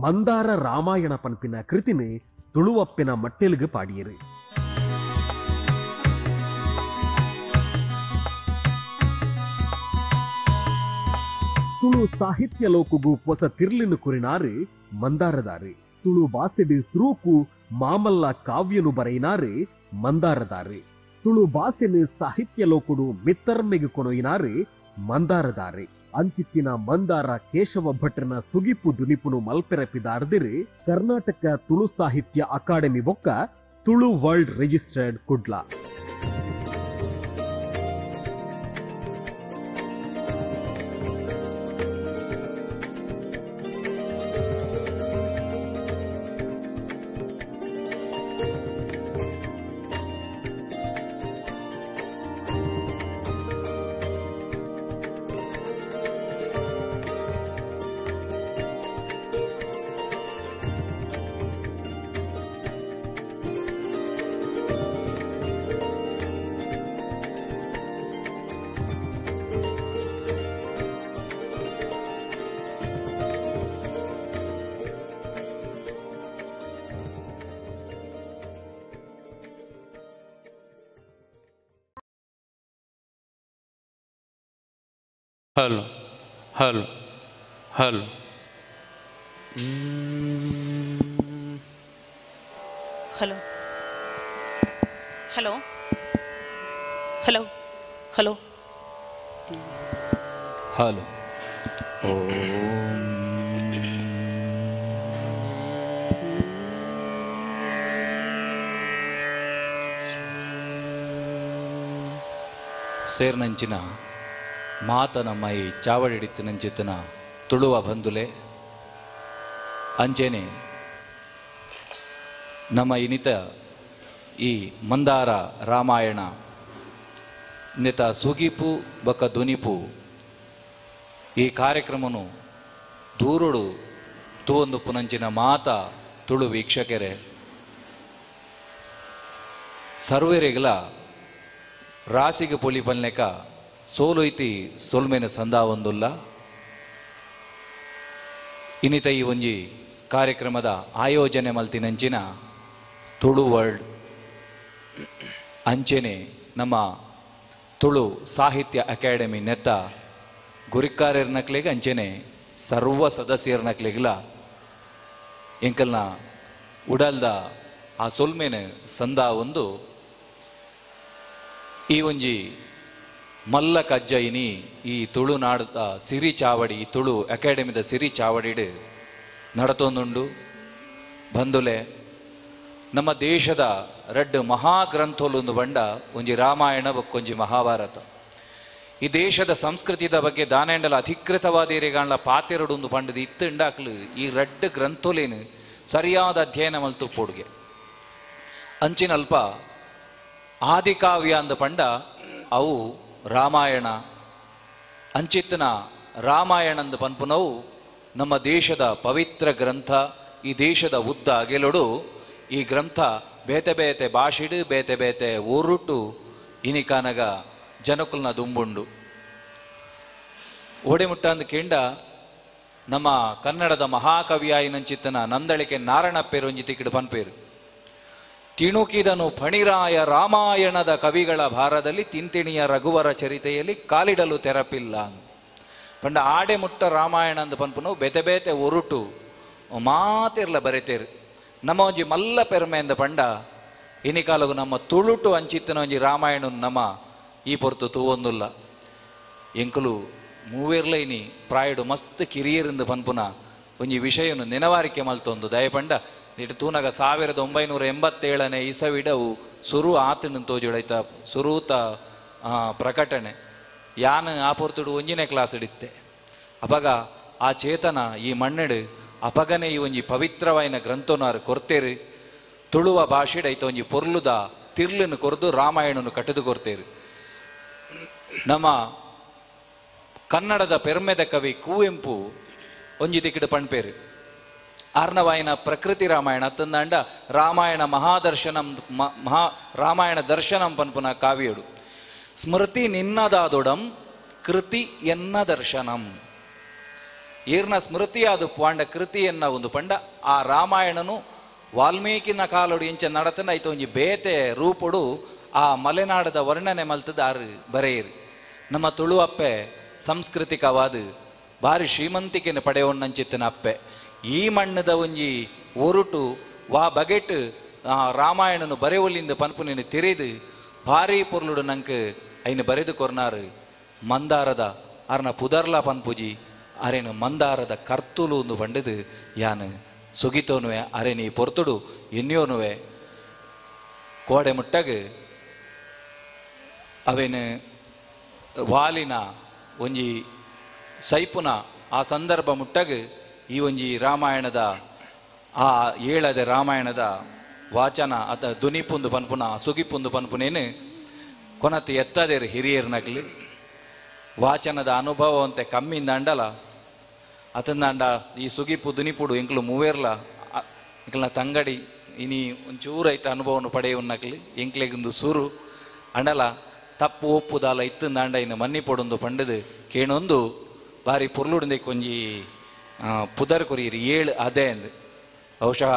Speaker 10: ಮಂದಾರ ರಾಮಾಯಣ ಪನ್ಪಿನ ಕೃತಿನಿ ತುಳುವಪ್ಪಿನ ಮಟ್ಟೆಲ್ಗು ಪಾಡಿಯರು. ತುಳು ಸಾಹಿತ್ಯ ಲೋಕಗು ಹೊಸ ತಿರ್ಲಿನು ಕುರಿನಾರು ಮಂದಾರದಾರು. ತುಳು ಬಾಸೆಡು ಸುರೂಕು ಮಾಮಲ್ಲ ಕಾವ್ಯನು ಬರೆಯಿನಾರು ಮಂದಾರದಾರು. ತುಳು ಬಾಸೆನು ಸಾಹಿತ್ಯ ಲೋಕುಡು ಮಿತ್ತರ್ಮೆಗು ಕೊನೊಯಿನಾರು ಮಂದಾರದಾರು. ಅಂಚಿತ್ತಿನ ಮಂದಾರ ಕೇಶವ ಭಟ್ರನ ಸುಗಿಪು ದುನಿಪುನು ಮಲ್ಪೆರಪಿದಾರ್ದಿರು ಕರ್ನಾಟಕ ತುಳು ಸಾಹಿತ್ಯ ಅಕಾಡೆಮಿ ಬೊಕ್ಕ Tulu world registered Kudla.
Speaker 11: Hello hello hello.
Speaker 12: Hello hello hello hello
Speaker 11: hello.
Speaker 13: ಸೇರ್ನಂಚಿನ ಮಾತನ ಮೈ ಚಾವಡಿಡಿತ್ತಿನಂಚಿತನ ತುಳುವ ಬಂದುಲೆ ಅಂಚೆನೆ ನಮ್ಮ ಇನಿತ ಈ ಮಂದಾರ ರಾಮಾಯಣ ನೆತ ಸುಗಿಪು ಬಕ ದುನಿಪು ಈ ಕಾರ್ಯಕ್ರಮನು ದೂರುಡು ತೂವೊಂದು ಪುನಂಚಿನ ಮಾತ ತುಳು ವೀಕ್ಷಕರೆ ಸರ್ವೆರೆಗ್ಲ ರಾಶಿಗೆ ಪೊಲಿ ಪಲ್ನೆಕ ಸೋಲೊಯ್ತಿ ಸೊಲ್ಮೆನ ಸಂದಾವೊಂದುಲ್ಲ. ಇನ್ನಿತ ಈ ಒಂಜಿ ಕಾರ್ಯಕ್ರಮದ ಆಯೋಜನೆ ಮಲ್ತಿನಂಚಿನ ತುಳು ವರ್ಲ್ಡ್ ಅಂಚೆನೆ ನಮ್ಮ ತುಳು ಸಾಹಿತ್ಯ ಅಕಾಡೆಮಿ ನೆತ್ತ ಗುರಿಕಾರರ್ನಕ್ಲೆಗ್ ಅಂಚೆನೆ ಸರ್ವ ಸದಸ್ಯರ್ನಕ್ಲೆಗ್ಲ ಎಂಕಲ್ನ ಉಡಲ್ದ ಆ ಸೊಲ್ಮೆನ ಸಂದಾವೊಂದು ಈ ಒಂಜಿ ಮಲ್ಲ ಕಜ್ಜಯಿನಿ ಈ ತುಳುನಾಡದ ಸಿರಿ ಚಾವಡಿ, ಈ ತುಳು ಅಕಾಡೆಮಿದ ಸಿರಿ ಚಾವಡಿಡು ನಡತೊಂದುಂಡು. ಬಂದುಲೆ ನಮ್ಮ ದೇಶದ ರಡ್ಡು ಮಹಾಗ್ರಂಥೋಲೊಂದು ಬಂಡ ಒಂಜಿ ರಾಮಾಯಣ ಬೊಕ್ಕೊಂಜಿ ಮಹಾಭಾರತ. ಈ ದೇಶದ ಸಂಸ್ಕೃತಿದ ಬಗ್ಗೆ ದಾನೆಂಡಲ ಅಧಿಕೃತವಾದ ಏರಿಗಾಂಡ್ಲ ಪಾತೆರಡೊಂದು ಪಂಡದ ಇತ್ತು ಇಂಡಾಕ್ಲು ಈ ರಡ್ಡು ಗ್ರಂಥೋಲೇನು ಸರಿಯಾದ ಅಧ್ಯಯನ ಮಲ್ತು ಪೋಡುಗೆ. ಅಂಚಿನಲ್ಪ ಆದಿಕಾವ್ಯ ಅಂದ ಪಂಡ ಅವು ರಾಮಾಯಣ. ಅಂಚಿತ್ತನ ರಾಮಾಯಣಂದ ಪನ್ಪುನವು ನಮ್ಮ ದೇಶದ ಪವಿತ್ರ ಗ್ರಂಥ. ಈ ದೇಶದ ಉದ್ದ ಅಗೆಲೊಡು ಈ ಗ್ರಂಥ ಬೇತೆ ಬೇತೆ ಭಾಷೆಡು ಬೇತೆ ಬೇತೆ ಊರುಟು ಇನಿಕಾನಗ ಜನಕುಲ್ನ ದುಂಬುಂಡು. ಓಡೆಮುಟ್ಟ ಅಂದ ಕೇಂಡ ನಮ್ಮ ಕನ್ನಡದ ಮಹಾಕವಿಯಾಯಿನಂಚಿತ್ತನ ನಂದಳಿಕೆ ನಾರಣಪ್ಪೇರೊಂಜಿ ತಿಕ್ಕಿಡು ಪನ್ಪೇರು. ತಿಣುಕಿದನು ಫಣಿರಾಯ ರಾಮಾಯಣದ ಕವಿಗಳ ಭಾರದಲ್ಲಿ ತಿಂತಿಣಿಯ ರಘುವರ ಚರಿತೆಯಲ್ಲಿ ಕಾಲಿಡಲು ತೆರಪಿಲ್ಲ. ಪಂಡ ಆಡೆ ಮುಟ್ಟ ರಾಮಾಯಣ ಅಂದ ಪನ್ಪುನು ಬೇತೆ ಬೇತೆ ಒರುಟು ಮಾತಿರ್ಲ ಬರೆತೇರು. ನಮ್ಮ ಒಂಜಿ ಮಲ್ಲ ಪೆರ್ಮೆ ಅಂದ ಪಂಡ ಇನಿಕಾಲಗು ನಮ್ಮ ತುಳುಟು ಅಂಚಿತ್ತನ ಒಂಜಿ ರಾಮಾಯಣ ನಮ್ಮ ಈ ಪೊರ್ತು ತೂವೊಂದುಲ್ಲ. ಎಂಕುಲು ಮೂವೇರ್ಲ ಇನಿ ಪ್ರಾಯಡು ಮಸ್ತ್ ಕಿರಿಯರಿಂದ ಪನ್ಪುನ ಒಂಜಿ ವಿಷಯನು ನೆನವಾರಿಕೆ ಮಲ್ತೊಂದು ದಯಪಂಡ ಇಟ್ಟು ತೂನಗ 1987ನೇ ಇಸವಿಡವು ಸುರು ಆತನ ತೋಜುಡೈತ ಸುರೂತ ಪ್ರಕಟಣೆ. ಯಾನ್ ಆ ಪೊರ್ತುಡು ಒಂಜಿನೇ ಕ್ಲಾಸ್ ಇಡಿತ್ತೆ. ಅಪಗ ಆ ಚೇತನ ಈ ಮಣ್ಣೆಡು ಅಪಗನೆ ಈ ಒಂಜಿ ಪವಿತ್ರವಾಯಿನ ಗ್ರಂಥನಾರು ಕೊರ್ತೇರು. ತುಳುವ ಭಾಷೆಡ್ ಐತ ಒಂಜಿ ಪೊರ್ಲುದ ತಿರ್ಲನ್ನು ಕೊರ್ದು ರಾಮಾಯಣನು ಕಟ್ಟದು ಕೊರ್ತೇರು. ನಮ್ಮ ಕನ್ನಡದ ಪೆರ್ಮೆದ ಕವಿ ಕುವೆಂಪು ಒಂಜಿ ದಿಕ್ಕಿಡು ಪಣ್ಪೇರು. ಆರ್ನವಾಯಿನ ಪ್ರಕೃತಿ ರಾಮಾಯಣ ಅತ್ತಂದಾಂಡ ರಾಮಾಯಣ ಮಹಾದರ್ಶನಂ ಮಹಾ ರಾಮಾಯಣ ದರ್ಶನಂ ಪನ್ಪುನ ಕಾವ್ಯಡು. ಸ್ಮೃತಿ ನಿನ್ನದಾದೊಡಂ ಕೃತಿ ಎನ್ನ ದರ್ಶನಂ. ಏರ್ನ ಸ್ಮೃತಿಯಾದ ಪಾಂಡ ಕೃತಿಯನ್ನ ಒಂದು ಪಂಡ ಆ ರಾಮಾಯಣನು ವಾಲ್ಮೀಕಿನ ಕಾಲೋಡು ಇಂಚ ನಡತನ ಐತ ಒಂಜಿ ಬೇತೆ ರೂಪುಡು ಆ ಮಲೆನಾಡದ ವರ್ಣನೆ ಮಲ್ತದ ಆರು ಬರೆಯಿರು. ನಮ್ಮ ತುಳುವಪ್ಪೆ ಸಾಂಸ್ಕೃತಿಕವಾದ ಭಾರಿ ಶ್ರೀಮಂತಿಕೆನ ಪಡೆಯೋನ್ನಂಚಿತ್ತನ ಅಪ್ಪೆ. ಈ ಮಣ್ಣದ ಒಂಜಿ ಒರುಟು ವಾ ಬಗೆಟ್ ಆ ರಾಮಾಯಣನು ಬರೆವೊಲಿಂದ ಪನ್ಪುನಿನ ತೆರೆದು ಭಾರಿ ಪೊರ್ಲುಡು ನಂಗೆ ಐನು ಬರೆದು ಕೊರ್ನಾರು. ಮಂದಾರದ ಅರ್ನ ಪುದರ್ಲ ಪನ್ಪುಜಿ ಅರೆನು ಮಂದಾರದ ಕರ್ತುಲು ಒಂದು ಬಂಡದು ಯಾನು ಸುಗಿತೋನುವೆ ಅರೆ ನೀ ಪೊರ್ತುಡು ಎನ್ನಿಯೋನುವೆ ಕೋಡೆ ಮುಟ್ಟಗ ಅವೇನು ವಾಲಿನ ಒಂಜಿ ಸೈಪುನ ಆ ಸಂದರ್ಭ ಮುಟ್ಟಗ ಈ ಒಂಜಿ ರಾಮಾಯಣದ ಆ ಏಳದ ರಾಮಾಯಣದ ವಾಚನ ಅಥ ದುನಿಪುಂದು ಪನ್ಪುನ ಸುಗಿಪುಂದು ಪನ್ಪುನೇನು ಕೊನತಿ ಎತ್ತದೇರು ಹಿರಿಯರ್ನಕ್ಲಿ ವಾಚನದ ಅನುಭವ ಅಂತೆ ಕಮ್ಮಿಂದ ಅಂಡಲ ಅತಂದಾಂಡ ಈ ಸುಗಿಪು ದುನಿಪುಡು ಎಂಕ್ಲು ಮೂವೇರ್ಲ ಎಂಕ್ಲನ ತಂಗಡಿ ಇನಿ ಒಂಚೂರು ಐತ ಅನುಭವವನ್ನು ಪಡೆಯುವನ್ನಕ್ಲಿ ಎಂಕ್ಲೆಗೊಂದು ಸುರು ಅಂಡಲ ತಪ್ಪು ಒಪ್ಪುದಾಲ ಇತ್ತಂದಾಂಡ ಇನ್ನು ಮನ್ನಿಪೊಡೊಂದು ಪಂಡದು ಕೇಣೊಂದು ಬಾರಿ ಪೊರ್ಲುಡಂದೆ ಕೊಂಜಿ ಪುದರ್ ಕೊರಿಯಿರಿ ಏಳು ಅದೇ ಅಂದು. ಬಹುಶಃ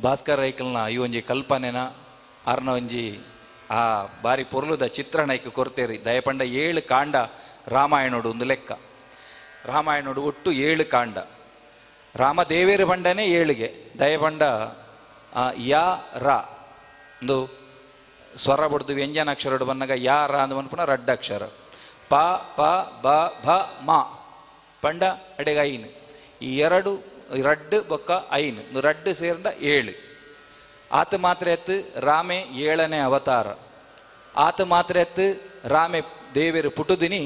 Speaker 13: ಭಾಸ್ಕರ್ ರೈಕಲ್ನ ಈ ಒಂಜಿ ಕಲ್ಪನೆನ ಅರ್ನ ಒಂಜಿ ಆ ಬಾರಿ ಪೊರ್ಲುದ ಚಿತ್ರಣ ಐಕ್ ಕೊರ್ತೇರಿ. ದಯಪಂಡ ಏಳು ಕಾಂಡ ರಾಮಾಯಣೋಡು ಒಂದು ಲೆಕ್ಕ. ರಾಮಾಯಣೋಡು ಒಟ್ಟು ಏಳು ಕಾಂಡ. ರಾಮದೇವೇರು ಪಂಡನೇ ಏಳಿಗೆ ದಯಪಂಡ ಯಾ ರಾ ಒಂದು ಸ್ವರ ಬಡ್ದು ವ್ಯಂಜನಾಕ್ಷರಡು ಬಂದಾಗ ಯಾ ರಾ ಅಂದ್ ಪನ್ಪುನ ರಡ್ಡಕ್ಷರ. ಪ ಪ ಬ ಭ ಮ ಪಂಡ ಅಡೆಗೆ ಐನು. ಈ ಎರಡು ರಡ್ಡು ಬೊಕ್ಕ ಐನು ರಡ್ಡು ಸೇರ್ದ ಏಳು. ಆತ ಮಾತ್ರ ಎತ್ತು ರಾಮೆ ಏಳನೇ ಅವತಾರ. ಆತ ಮಾತ್ರ ಎತ್ತು ರಾಮೆ ದೇವೇರು ಪುಟುದಿನಿ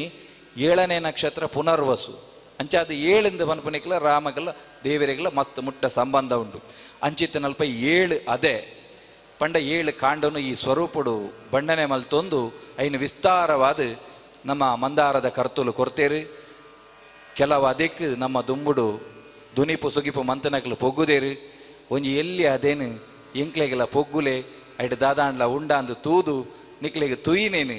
Speaker 13: ಏಳನೇ ನಕ್ಷತ್ರ ಪುನರ್ವಸು. ಅಂಚ ಅದು ಏಳಿಂದ ಪನ್ಪುನಿಕ್ಲ ರಾಮಗಲ್ಲ ದೇವರಿಗೆಲ್ಲ ಮಸ್ತ್ ಮುಟ್ಟ ಸಂಬಂಧ ಉಂಟು. ಅಂಚಿತ್ತನಲ್ಪ ಏಳು ಅದೇ ಪಂಡ ಏಳು ಕಾಂಡನು ಈ ಸ್ವರೂಪಡು ಬಣ್ಣನೆ ಮಲ್ತೊಂದು ಐನು ವಿಸ್ತಾರವಾದ ನಮ್ಮ ಮಂದಾರದ ಕರ್ತುಲು ಕೊರ್ತೇರು. ಕೆಲವು ಅದಕ್ಕೆ ನಮ್ಮ ದುಂಬುಡು ದುನಿಪು ಸುಗಿಪು ಮಂತನಕ್ಲು ಪೊಗ್ಗುದೇರು. ಒಂಜಿ ಎಲ್ಲಿ ಅದೇನು ಎಂಕ್ಲೆಗೆಲ್ಲ ಪೊಗ್ಗುಲೆ ಐಟ್ ದಾದಾಂಡ್ಲ ಉಂಡಾಂದು ತೂದು ನಿಕ್ಲೆಗೆ ತುಯಿನೇನು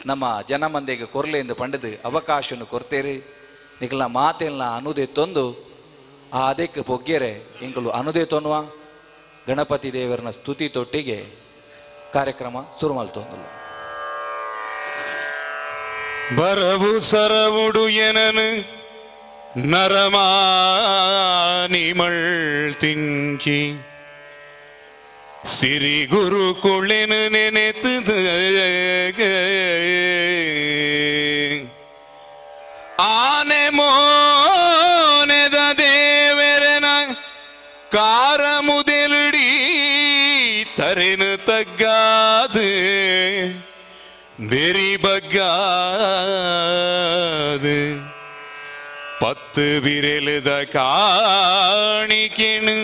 Speaker 13: ನಮ್ಮ ಜನಮಂದೆಗೆ ಕೊರ್ಲೆಂದು ಪಂಡದು ಅವಕಾಶನು ಕೊರ್ತೇರು. ನಿಕ್ಲ ಮಾತೆಲ್ಲ ಅನುದೆ ತೊಂದು ಆ ಅದಕ್ಕೆ ಪೊಗ್ಗೆರೆ ಎಂಕಲು ಅನುದೆ ತೊನ್ನುವ ಗಣಪತಿ ದೇವರನ ಸ್ತುತಿ ತೊಟ್ಟಿಗೆ ಕಾರ್ಯಕ್ರಮ ಶುರು ಮಲ್ತೊಂದುಲ್ಲ.
Speaker 14: ಬರವು ಸರವುಡು ಎನನು ನರಮಾನಿಮಳ್ ತಿಂಚಿ ಸಿರಿ ಗುರು ಕುಳೆನು ನೆನೆತದ ಆನೆ ಮೋನೆದ ದೇವರನ ಕಾರ ಮುದೆಲುಡಿ ತರೆನು ತಗ್ಗಾದು ಬೆರಿ ಬಗ್ಗಾದು ಪತ್ತು ವಿರೆಲದ ಕಾಣಿಕೆನು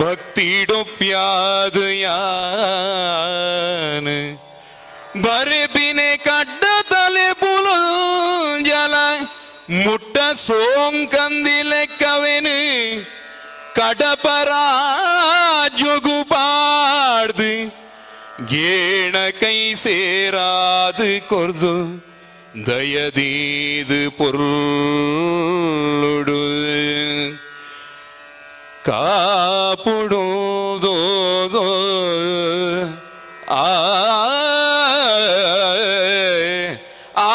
Speaker 14: ಭಕ್ತಿಡೊಪ್ಯಾದು ಯಾನು ಬರೆಪಿನೆ ಕಡ್ಡ ತಲೆ ಪುಲಂಜಲ ಮುಟ್ಟ ಸೋಂಕಂದಿಲೆಕ್ಕವೆನು ಕಡಪರಾಜೊಗು ಪಾಡ್ದು ಗೇಣ ಕೈ ಸೇರಾದು ಕೊರ್ದು ದಯದೀದು ಪೊರುಳುಡು ಕಾಪುಡೋದೋ ಆ ಆ.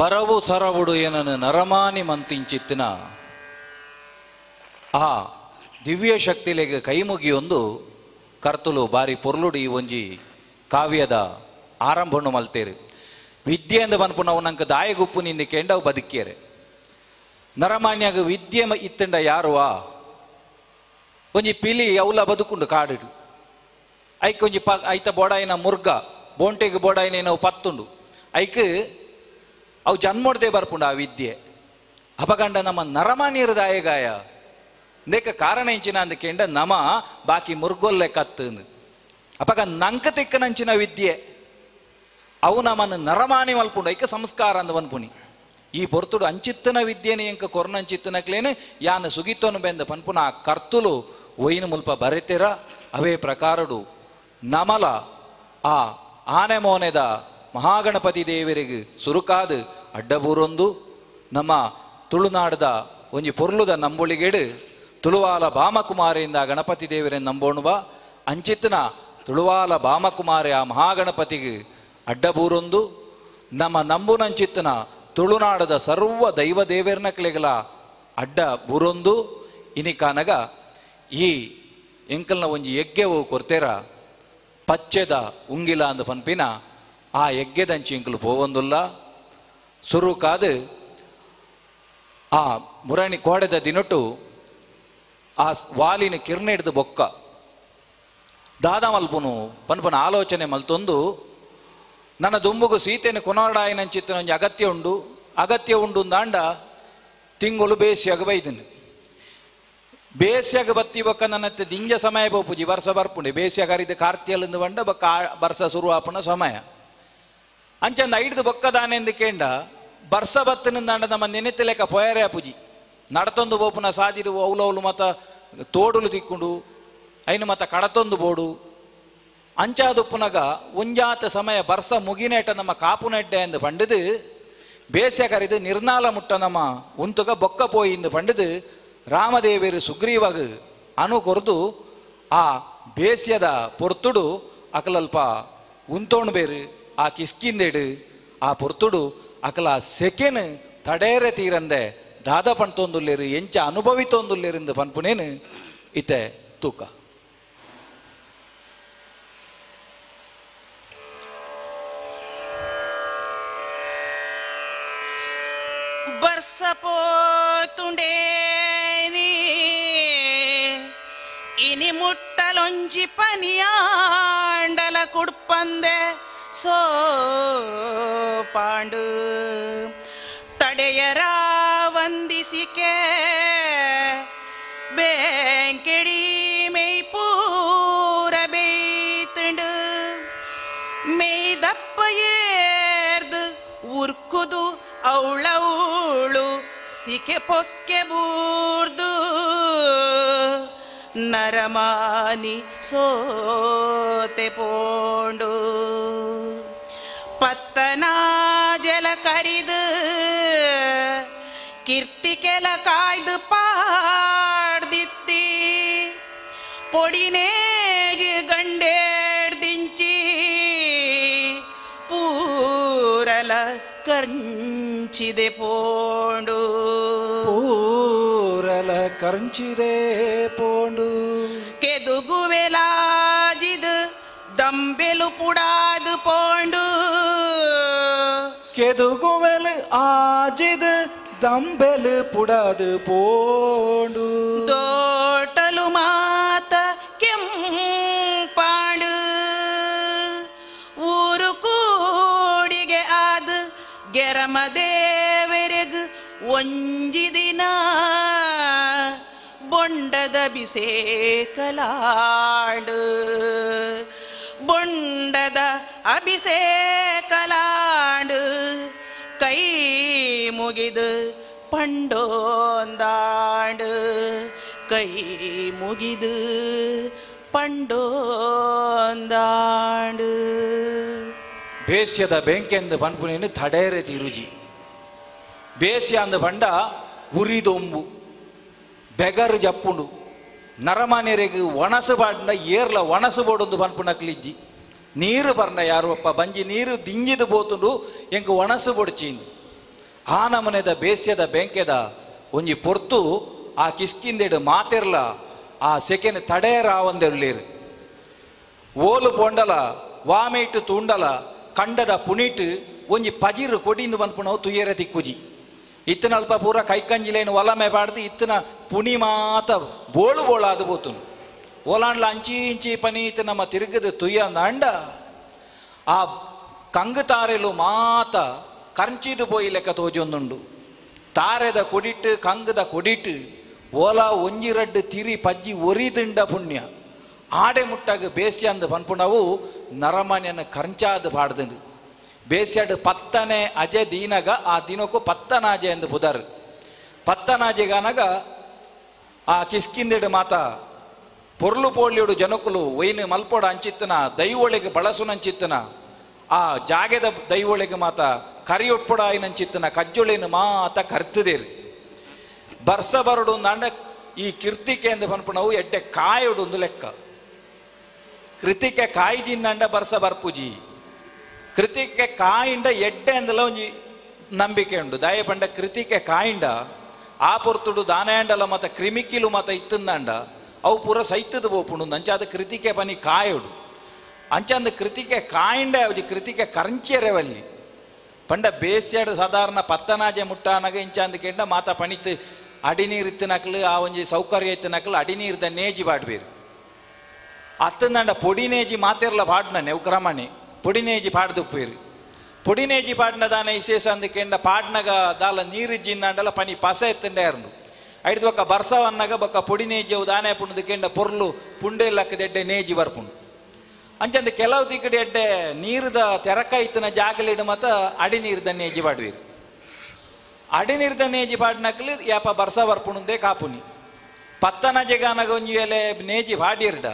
Speaker 13: ಬರವು ಸರವುಡು ಏನನು ನರಮಾನಿ ಮಂತಿಂಚಿತ್ತಿನ ಆ ದಿವ್ಯ ಶಕ್ತಿಲೆಗೆ ಕೈಮುಗಿಯೊಂದು ಕರ್ತುಲು ಬಾರಿ ಪೊರ್ಲುಡು ಈ ಒಂಜಿ ಕಾವ್ಯದ ಆರಂಭವನ್ನು ಮಲ್ತೇರು. ವಿದ್ಯೆ ಅಂದ ಪನ್ಪುನವು ನಂಗೆ ದಾಯಗುಪ್ಪು ನಿಂದ ಕೆಂಡವು ಬದುಕಿಯರೆ. ನರಮಾನ್ಯಾಗ ವಿದ್ಯೆ ಇತ್ತಂಡ ಯಾರುವಾ ಒಂಜಿ ಪಿಲಿ ಅವಲ ಬದುಕುಂಡು ಕಾಡಿಡು ಐಕ್ ಒಂಜಿ ಪ ಐತ ಬೋಡಾಯಿನ ಮುರ್ಗ ಬೋಂಟೆಗೆ ಬೋಡಾಯಿನ ನಾವು ಪತ್ತುಂಡು ಐಕ್ ಅವು ಜನ್ಮೊಡ್ದೆ ಬರ್ಪುಂಡು ಆ ವಿದ್ಯೆ. ಅಪಗಂಡ ನಮ್ಮ ನರಮಾನ್ಯರ ದಾಯಗಾಯ ನೇಕ ಕಾರಣ ಇಂಚಿನ ಅಂದ ಕೆಂಡ ನಮ ಬಾಕಿ ಮುರ್ಗೊಲ್ಲೆ ಕತ್ತು ಅಪಗ ನಂಕ ತೆಕ್ಕನಂಚಿನ ವಿದ್ಯೆ ಅವು ನಮ್ಮನ್ನು ನರಮಾನಿ ಮಲ್ಪುಂಡು ಐಕ ಸಂಸ್ಕಾರ ಅಂದ ಪನ್ಪುನಿ. ಈ ಪೊರ್ತುಡು ಅಂಚಿತ್ತನ ವಿದ್ಯೆನ ಎಂಕ ಕೊರ್ನಂಚಿತ್ತನಕ್ಲೇನು ಯಾನ ಸುಗಿತೋನು ಬೆಂದ ಪನ್ಪುನ ಆ ಕರ್ತುಲು ಒಯ್ನ ಮುಲ್ಪ ಬರೆತಿರ ಅವೇ ಪ್ರಕಾರಡು ನಮಲ ಆ ಆನೆ ಮೋನೆದ ಮಹಾಗಣಪತಿ ದೇವರಿಗೆ ಸುರುಕಾದು ಅಡ್ಡಬೂರೊಂದು ನಮ್ಮ ತುಳುನಾಡದ ಒಂಜಿ ಪೊರ್ಲುದ ನಂಬುಳಿಗೇಡು ತುಳುವಾಲ ಬಾಮಕುಮಾರಿಯಿಂದ ಗಣಪತಿ ದೇವರನ್ನು ನಂಬೋಣುವ ಅಂಚಿತ್ತನ ತುಳುವಾಲ ಬಾಮಕುಮಾರಿ ಆ ಮಹಾಗಣಪತಿಗೆ ಅಡ್ಡಬೂರೊಂದು ನಮ್ಮ ನಂಬುನಂಚಿತ್ತನ ತುಳುನಾಡದ ಸರ್ವ ದೈವ ದೇವರನ ಕ್ಲೆಗಲ ಅಡ್ಡ ಬೂರೊಂದು ಇನಿಕಾನಗ ಈ ಎಂಕಲ್ನ ಒಂಜಿ ಯಜ್ಞವು ಕೊರ್ತೆರ ಪಚ್ಚೆದ ಉಂಗಿಲ ಅಂದ ಪನ್ಪಿನ ಆ ಯಜ್ಞದಂಚಿ ಎಂಕಲು ಪೋವೊಂದುಲ್ಲ ಸುರುಕಾದು ಆ ಮುರಣಿ ಕೋಡೆದ ದಿನೊಟ್ಟು ಆ ವಾಲಿನ ಕಿರ್ಣ ಹಿಡ್ದು ಬೊಕ್ಕ ದಾದ ಮಲ್ಪುನು ಪನ್ಪನ ಆಲೋಚನೆ ಮಲ್ತೊಂದು ನನ್ನ ದುಂಬುಗು ಸೀತೆಯನ್ನು ಕೊನಾಡಾಯನಂಚಿತ್ತನ ಒಂಜಿ ಅಗತ್ಯ ಉಂಡು ಅಗತ್ಯ ಉಂಡು ಅಂದಾಂಡ ತಿಂಗಳು ಬೇಸಿಯಾಗ ಬೈದನು ಬೇಸಿಯಾಗ ಬತ್ತಿ ಬೊಕ್ಕ ನನ್ನ ದಿಂಜ ಸಮಯ ಬೋಪುಜಿ ಬರ್ಸ ಬರ್ಪುಂಡೆ ಬೇಸಿಯಾಗ ಅರಿದ ಕಾರ್ತಿಯಲ್ಲಿಂದ ಬಂಡ ಬೊಕ್ಕ ಬರ್ಸ ಸುರು ಆಪುನ ಸಮಯ ಅಂಚಂದ ಐಡ್ದು ಬೊಕ್ಕ ದಾನೆಂದು ಕೇಂಡ ಬರ್ಸ ಬತ್ತಿನಿಂದಾಂಡ ನಮ್ಮ ನೆನೆತ ಲೆಕ್ಕ ಪೊಯರೆ ಪುಜಿ ನಡತೊಂದು ಬೋಪುನ ಸಾದಿರು ಅವಲವಲು ಮತ ತೋಡುಲು ತಿಕ್ಕೊಂಡು ಐನು ಮತ ಕಡತೊಂದು ಬೋಡು ಅಂಚಾದುಪ್ಪುನಗ ಒಂಜಾತ ಸಮಯ ಬರ್ಸ ಮುಗಿನೇಟ ನಮ್ಮ ಕಾಪುನೆಡ್ಡೆ ಎಂದು ಪಂಡಿದು ಬೇಸ್ಯ ಕರಿದು ನಿರ್ನಾಲ ಮುಟ್ಟ ನಮ್ಮ ಉಂತುಗ ಬೊಕ್ಕ ಪೋಯಿ ಎಂದು ಪಂಡಿದು ರಾಮದೇವರು ಸುಗ್ರೀವಾಗ ಅನು ಕೊರ್ದು ಆ ಬೇಸ್ಯದ ಪೊರ್ತುಡು ಅಕಲಲ್ಪ ಉಂತೋಣು ಬೇರು ಆ ಕಿಸ್ಕಿಂದೇಡು ಆ ಪೊರ್ತುಡು ಅಕಲ ಸೆಕೆನು ತಡೇರೆ ತೀರಂದೆ ದಾದ ಪಣ್ತೊಂದುಲ್ಲೇರು ಎಂಚ ಅನುಭವಿತೊಂದುಲ್ಲೇರಿಂದು ಪನ್ಪುನೇನು ಇತ್ತೆ ತೂಕ.
Speaker 12: ಬರ್ಸಪೋತುಂಡೇನಿ ಇನಿ ಮುಟ್ಟಲೊಂಜಿ ಪನಿಯಾಂಡಲ ಕುಡ್ಪಂದೆ ಸೋ ಪಾಂಡು ತಡೆಯರ ವಂದಿಸಿಕೆ ಬೇಂಕೆಡಿ ಮೇಯ್ ಪೂರ ಬೇಯ್ತುಂಡು ಮೇಯ್ದಪ್ಪ ಏರ್ದು ಉರ್ಕುದು ಅವಳವಳು ಸಿಕೆ ಪೊಕ್ಕೆ ಬೂರ್ದು ನರಮಾನಿ ಸೋತೆ ಪೋಂಡು ಪತ್ತನ ಜಲ ಕರಿದು ಕೀರ್ತಿ ಕೆಲ ಕಾಯ್ದು ಪಾಡ್ದಿತ್ತಿ ಪೊಡಿನೇಜ್ ಗಂಡೇಡ್ದಿಂಚಿ ಪೂರಲ ಕರ್ಂಚಿದೆ ಪೋಂಡು
Speaker 13: ಪೂರಲ ಕರ್ಂಚಿದೆ ಪೋಂಡು
Speaker 12: ಕೆದುಗುವೆಲಾಜಿದು ದಂಬೆಲು ಪುಡಾದು ಪೋಂಡು
Speaker 13: ಕೆದುಗುವೆಲು ಆಜಿದು ದಂಬೆಲು ಪುಡಾದು ಪೋಂಡು
Speaker 12: ತೋಟಲು ಮಾತ ಕೆಂಪಾಂಡು ಊರು ಕೂಡಿಗೆ ಆದು ಗೆರಮ ದೇವರೆಗ್ ಒಂಜಿ ದಿನ ಬೊಂಡದ ಅಭಿಷೇಕಲಾಡು ಬೊಂಡದ ಅಭಿಷೇಕಲಾಡು ಕೈ ಮುಗಿದು ಪಂಡೋಂದಾಡು ಕೈ ಮುಗಿದು ಪಂಡೋಂದಾಡು.
Speaker 13: ಬೇಸ್ಯದ ಬೆಂಕೆಂದು ಪನ್ಪುನೇನು ತಡೇರೆ ತಿರುಜಿ ಬೇಸ್ಯ ಅಂದ ಪಂಡ ಉರಿದೊಂಬು ಬೆಗರು ಜಪ್ಪುಂಡು ನರಮಾನ್ಯರಿಗೆ ಒಣಸು ಬಾಡ್ನ ಏರ್ಲ ಒಣಸು ಬೋಡೊಂದು ಪನ್ಪುನಕ್ಲಿಜ್ಜಿ ನೀರು ಬರ್ನ ಯಾರು ಅಪ್ಪ ಬಂಜಿ ನೀರು ದಿಂಜಿದು ಬೋತುಂಡು ಎಂಕ್ ಒಣಸು ಬೊಡ್ಚೀನಿ ಆ ನಮನೆದ ಬೇಸ್ಯದ ಬೆಂಕೆದ ಒಂಜಿ ಪೊರ್ತು ಆ ಕಿಸ್ಕಿಂದೆಡು ಮಾತೆರ್ಲ ಆ ಸೆಕೆನ್ ತಡೆಯರಾವಂದೆರ್ಲೇರು ಓಲು ಪೋಂಡಲ ವಾಮೇಟು ತೂಂಡಲ ಕಂಡದ ಪುನೀಟು ಒಂಜಿ ಪಜಿರು ಕೊಡಿಂದು ಬಂದ್ಪುಣವು ತುಯ್ಯರ ತಿಕ್ಕುಜಿ ಇತ್ತನ ಅಲ್ಪ ಪೂರ ಕೈಕಂಜಿಲೇನು ಒಲಮೆ ಬಾಡ್ದು ಇತ್ತನ ಪುಣಿ ಮಾತ ಬೋಳು ಬೋಳಾದು ಬೋತುನು ಓಲಾಂಡ್ಲ ಅಂಚಿ ಇಂಚಿ ಪನೀತ ನಮ್ಮ ತಿರುಗದ ತುಯ್ಯ ಅಂಡ ಆ ಕಂಗು ತಾರೆಲು ಮಾತ ಕಂಚಿದು ಪೋಯಿ ಲೆಕ್ಕ ತೋಜೊಂದುಂಡು ತಾರೆದ ಕೊಡಿಟ್ಟು ಕಂಗದ ಕೊಡಿಟ್ಟು ಓಲಾ ಒಂಜಿ ರಡ್ಡು ತಿರಿ ಪಜ್ಜಿ ಒರಿದಿಂಡ ಪುಣ್ಯ ಆಡೆ ಮುಟ್ಟಾಗ ಬೇಸ್ಯ ಅಂದ ಪನ್ಪುಣವು ನರಮಾನ್ಯನ ಕಂಚಾದ ಪಾಡ್ದಂಡು. ಬೇಸ್ಯಾಡು ಪತ್ತನೆ ಅಜೆ ದೀನಗ ಆ ದಿನಕ್ಕೂ ಪತ್ತನಾಜೆ ಎಂದು ಪುದರ್. ಪತ್ತನಾಜೆಗಾನಗ ಆ ಕಿಸ್ಕಿಂದೆಡು ಮಾತ ಪೊರ್ಲು ಪೋಳ್ಳಿಯೋಡು ಜನಕುಲು ಒಯ್ನು ಮಲ್ಪೋಡ ಅಂಚಿತ್ತನ ದೈವೊಳಿಗೆ ಬಳಸುನಂಚಿತ್ತನ ಆ ಜಾಗೆದ ದೈವೊಳಿಗೆ ಮಾತ ಕರಿಯೊಟ್ಪೊಡ ಆಯ್ನಂಚಿತ್ತನ ಕಜ್ಜೊಳಿನ ಮಾತ ಕರ್ತದೇರು. ಬರ್ಸ ಬರಡು ಅಂಡ ಈ ಕಿರ್ತಿಕೆ ಎಂದು ಪನ್ಪುಣವು ಎಡ್ಡೆ ಕಾಯೊಡು ಒಂದು ಲೆಕ್ಕ. ಕೃತಿಕೆ ಕಾಯಿಜಿಂದಂಡ ಬರ್ಸ ಬರ್ಪುಜಿ, ಕೃತಿಕೆ ಕಾಯಿಂಡ ಎಡ್ಡೆ ಅಂದಲ ಒಂಜಿ ನಂಬಿಕೆ ಉಂಡು. ದಾಯ ಪಂಡ ಕೃತಿಕೆ ಕಾಯಿಂಡ ಆ ಪೊರ್ತುಡು ದಾನಯಾಂಡಲ ಮತ ಕ್ರಿಮಿಕಿಲು ಮತ ಇತ್ತಂದಂಡ ಅವು ಪೂರ ಸೈತದ ಪೋಪುಂಡು. ಅಂಚಾದ ಕೃತಿಕೆ ಪನಿ ಕಾಯೋಡು ಅಂಚಂದ ಕೃತಿಕೆ ಕಾಯಿಂಡ ಒಂಜಿ ಕೃತಿಕೆ ಕರಂಚಿಯರೆವಲ್ಲಿ ಪಂಡ ಬೇಸ್ಯಾಡು ಸಾಧಾರಣ ಪತ್ತನಾಜೆ ಮುಟ್ಟಾನಗ ಇಂಚಾಂದ ಕೆಂಡ ಮಾತ ಪಣಿತು ಅಡಿನೀರು ಇತ್ತಿನಕ್ಲು ಆ ಒಂಜಿ ಸೌಕರ್ಯ ಇತ್ತಿನಕ್ಲು ಅಡಿನೀರ್ದ ನೇಜಿ ಬಾಡ್ಬೇರು. ಅತ್ತಂದಂಡ ಪೊಡಿ ನೇಜಿ ಮಾತೆರ್ಲ ಪಾಡ್ನನೆ ಉಕ್ರಮಣೆ ಪೊಡಿ ನೇಜಿ ಪಾಡ್ದುಪ್ಪೇರು. ಪೊಡಿ ನೇಜಿ ಪಾಡ್ನ ದಾನ ವಿಶೇಷ ಅಂದಕೆಂಡ ಪಾಡ್ನಗ ದಾಲ ನೀರಿಜ್ಜಿಂದಂಡಲ ಪನಿ ಪಸ ಎತ್ತಂಡೆ ಅರ್ನು ಐದು ಬೊಕ್ಕ ಬರ್ಸವನ್ನಾಗ ಬೊಕ್ಕ ಪೊಡಿ ನೇಜಿ ಅವು ದಾನೆ ಪುಂಡು ಕೆಂಡ ಪೊರ್ಲು ಪುಂಡೆಲ್ಲಕ್ಕದೆಡ್ಡೆ ನೇಜಿ ಬರ್ಪುಂಡು. ಅಂಚಂದ ಕೆಲವು ತಿಕ್ಕಡೆ ಎಡ್ಡೆ ನೀರ್ದ ತೆರಕ ಇತ್ತನ ಜಾಗಲಿಡು ಮತ್ತ ಅಡಿ ನೀರ್ದ ನೇಜಿ ಪಾಡ್ವೀರು. ಅಡಿ ನೀರ್ದ ನೇಜಿ ಪಾಡ್ನಕ್ಲು ಯಾಪ ಬರ್ಸ ಬರ್ಪುಣಂದೇ ಕಾಪುನಿ. ಪತ್ತನ ಜಗಾನಗ ಒಂಜಿ ವೇಳೆ ನೇಜಿ ಪಾಡಿರ್ಡ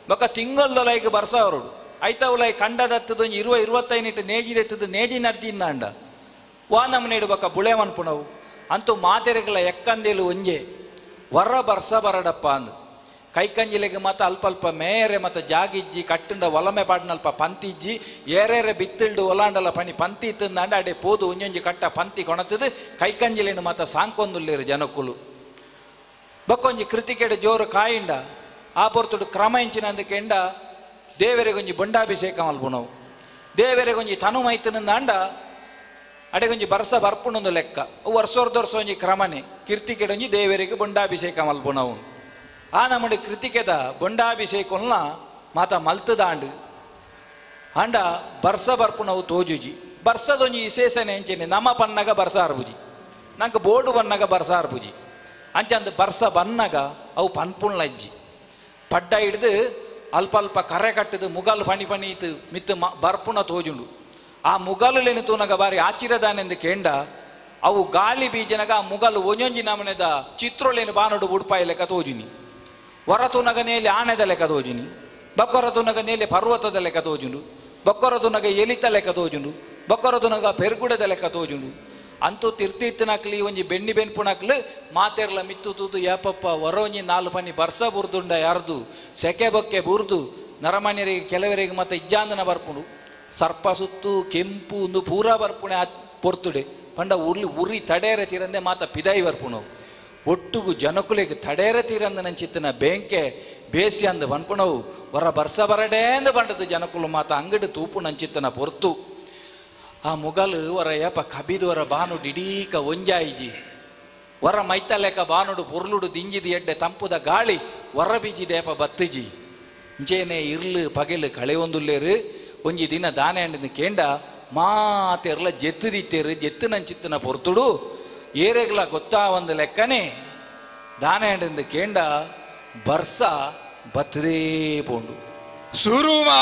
Speaker 13: ಬೊಕ್ಕ ತಿಂಗೊಲ್ದೊಲೈಗ್ ಬರ್ಸ ಅವರುಡು ಐತವುಲೈ ಕಂಡದತ್ತದ ಒಂಜಿ 20-25 ನೇಜಿ ದೆತ್ತದ ನೇಜಿ ನಡ್ಜಿಂದಾಂಡ ವಾ ನಮ್ಮನೆ ಬೊಕ್ಕ ಬುಳೆ ಮನ್ಪುಣವು ಅಂತೂ ಮಾತೆರೆಗಳ ಎಕ್ಕಂದೇಲು ಒಂಜೆ ವರ ಬರ್ಸ ಬರಡಪ್ಪ ಅಂದು ಕೈಕಂಜಿಲೆಗೆ ಮಾತ ಅಲ್ಪ ಅಲ್ಪ ಮೇರೆ ಮತ್ತ ಜಾಗಿಜ್ಜಿ ಕಟ್ಟಂಡ ಒಲಮೆ ಪಾಡ್ನಲ್ಪ ಪಂತಿಜ್ಜಿ ಏರೇರೆ ಬಿತ್ತಿಲ್ಡು ಒಲಾಂಡಲ ಪಣಿ ಪಂತಿ ಇತ್ತಂದಾಂಡ ಅಡೆ ಪೋದು ಒಂಜೊಂಜಿ ಕಟ್ಟ ಪಂತಿ ಕೊಣತದು ಕೈಕಂಜಿಲೇನು ಮಾತ ಸಾಂಕೊಂದುಲ್ಲೇರು ಜನಕುಲು. ಬೊಕ್ಕೊಂಜಿ ಕೃತಿಕೆಡೆ ಜೋರು ಕಾಯಿಂಡ ಆ ಪೊರ್ತುಡು ಕ್ರಮ ಇಂಚಿನ ಅಂದಕೆಂಡ ದೇವರೆಗೊಂಜಿ ಬೊಂಡಾಭಿಷೇಕ ಮಲ್ಪುನವು ದೇವರೆಗೊಂಜಿ ತನು ಮೈತನಂದಾಂಡ ಅಡೆಗೊಂಜಿ ಬರ್ಸ ಬರ್ಪುಣೊಂದು ಲೆಕ್ಕ ವರ್ಷೊರ್ದೊರ್ಸ ಒಂಜಿ ಕ್ರಮನೆ ಕೀರ್ತಿಕೆಡೊಂಜಿ ದೇವರಿಗೆ ಬೊಂಡಾಭಿಷೇಕ ಮಲ್ಪುನವು. ಆ ನಮ್ಮಡಿ ಕೃತಿಕೆದ ಬೊಂಡಾಭಿಷೇಕನ್ನ ಮಾತ ಮಲ್ತದಾಂಡು ಅಂಡ ಬರ್ಸ ಬರ್ಪುನವು ತೋಜುಜಿ. ಬರ್ಸದೊಂಜಿ ವಿಶೇಷನೆ ಎಂಚೆನೆ ನಮ್ಮ ಪನ್ನಗ ಬರ್ಸ ಅರ್ಬುಜಿ ನಂಗೆ ಬೋರ್ಡು ಬನ್ನಗ ಬರ್ಸ ಅರ್ಬುಜಿ ಅಂಚಂದು ಬರ್ಸ ಬನ್ನಗ ಅವು ಪನ್ಪುಣ್ಲ ಇಜ್ಜಿ ಪಡ್ಡ ಹಿಡ್ದು ಅಲ್ಪ ಅಲ್ಪ ಕರೆ ಕಟ್ಟದು ಮುಗಲ್ ಪಣಿ ಪಣಿ ಇತ್ತು ಮಿತ್ತು ಬರ್ಪುಣ ತೋಜುಂಡು. ಆ ಮುಗಲುಲೇನು ತೂನಗ ಬಾರಿ ಆಚಿರದಾನೆಂದು ಕೇಂಡ ಅವು ಗಾಳಿ ಬೀಜನಗ ಆ ಮುಗಲು ಒಂಜೊಂಜಿ ನಮನೆದ ಚಿತ್ರೊಲೇನು ಬಾನೋಡು ಉಡುಪಾಯಿ ಲೆಕ್ಕ ತೋಜುನಿ. ಹೊರ ತೂನಗ ನೇಲಿ ಆನೆದ ಲೆಕ್ಕ ತೋಜುನಿ, ಬಕ್ಕೊರ ತೂನಗ ನೇಲಿ ಪರ್ವತದ ಲೆಕ್ಕ ತೋಜುಂಡು, ಬಕ್ಕೊರ ತೂನಗ ಎಲಿತ ಲೆಕ್ಕ ತೋಜುಂಡು, ಬಕ್ಕೊರ ತೂನಗ ಪೆರ್ಗುಡದ ಲೆಕ್ಕ ತೋಜುಂಡು. ಅಂತೂ ತಿರ್ತಿತ್ತನಕ್ಲಿ ಒಂಜಿ ಬೆಣ್ಣಿ ಬೆನ್ಪುನಕ್ಲು ಮಾತೆರ್ಲ ಮಿತ್ತು ತೂದು ಯಾಪಪ್ಪ ಹೊರ ಒಂಜಿ 4 ಪನಿ ಬರ್ಸ ಬುರ್ದುಂಡ ಯಾರ್ದು ಸೆಕೆ ಬೊಕ್ಕೆ ಬುರ್ದು ನರಮಾನ್ಯರಿಗೆ ಕೆಲವರಿಗೆ ಮತ್ತೆ ಇಜ್ಜಾಂದನ ಬರ್ಪುಂಡು ಸರ್ಪ ಸುತ್ತು ಕೆಂಪು ಒಂದು ಪೂರಾ ಬರ್ಪುಣೆ ಆ ಪೊರ್ತುಡೆ ಪಂಡ ಉರ್ಲಿ ಉರಿ ತಡೇರ ತೀರಂದೆ ಮಾತ ಪಿದಾಯಿ ಬರ್ಪುಣವು ಒಟ್ಟುಗು ಜನಕುಲೆಗೆ ತಡೇರ ತೀರಂದ ನಂಚಿತ್ತನ ಬೇಂಕೆ ಬೇಸಿ ಅಂದ ಪನ್ಪುಣವು ಹೊರ ಬರ್ಸ ಬರಡೇ ಅಂದ ಬಂಡದು ಜನಕುಲು ಮಾತ ಅಂಗಡಿ ತೂಪು ನಂಚಿತ್ತನ ಪೊರ್ತು. ಆ ಮುಗಲು ವರ ಯಪ ಕಬಿದವರ ಬಾನುಡು ಇಡೀಕ ಒಂಜಾಯಿಜಿ ವರ ಮೈತಲೆಕ ಬಾನುಡು ಪೊರ್ಲುಡು ದಿಂಜಿದ ಎಡ್ಡೆ ತಂಪುದ ಗಾಳಿ ವರ ಬೀಜಿದ ಏಪ ಬತ್ತಿಜಿ ಇಂಚೇನೆ ಇರ್ಲು ಪಗೆಲು ಕಳೆಯೊಂದುಲ್ಲೇರು ಒಂಜಿ ದಿನ ದಾನೆ ಹಣ್ಣಿನ ಕೇಂಡ ಮಾತೆರ್ಲ ಜೆತ್ತುದಿತ್ತೇರು ಜೆತ್ತು ನಂಚಿತ್ತನ ಪೊರ್ತುಡು ಏರೆಗ್ಲ ಗೊತ್ತಾ ಒಂದು ಲೆಕ್ಕನೆ ದಾನೆ ಹಣ್ಣಿಂದ ಕೇಂಡ ಬರ್ಸ ಬತ್ತದೇ ಪೋಂಡು.
Speaker 14: ಸುರುವಾಡು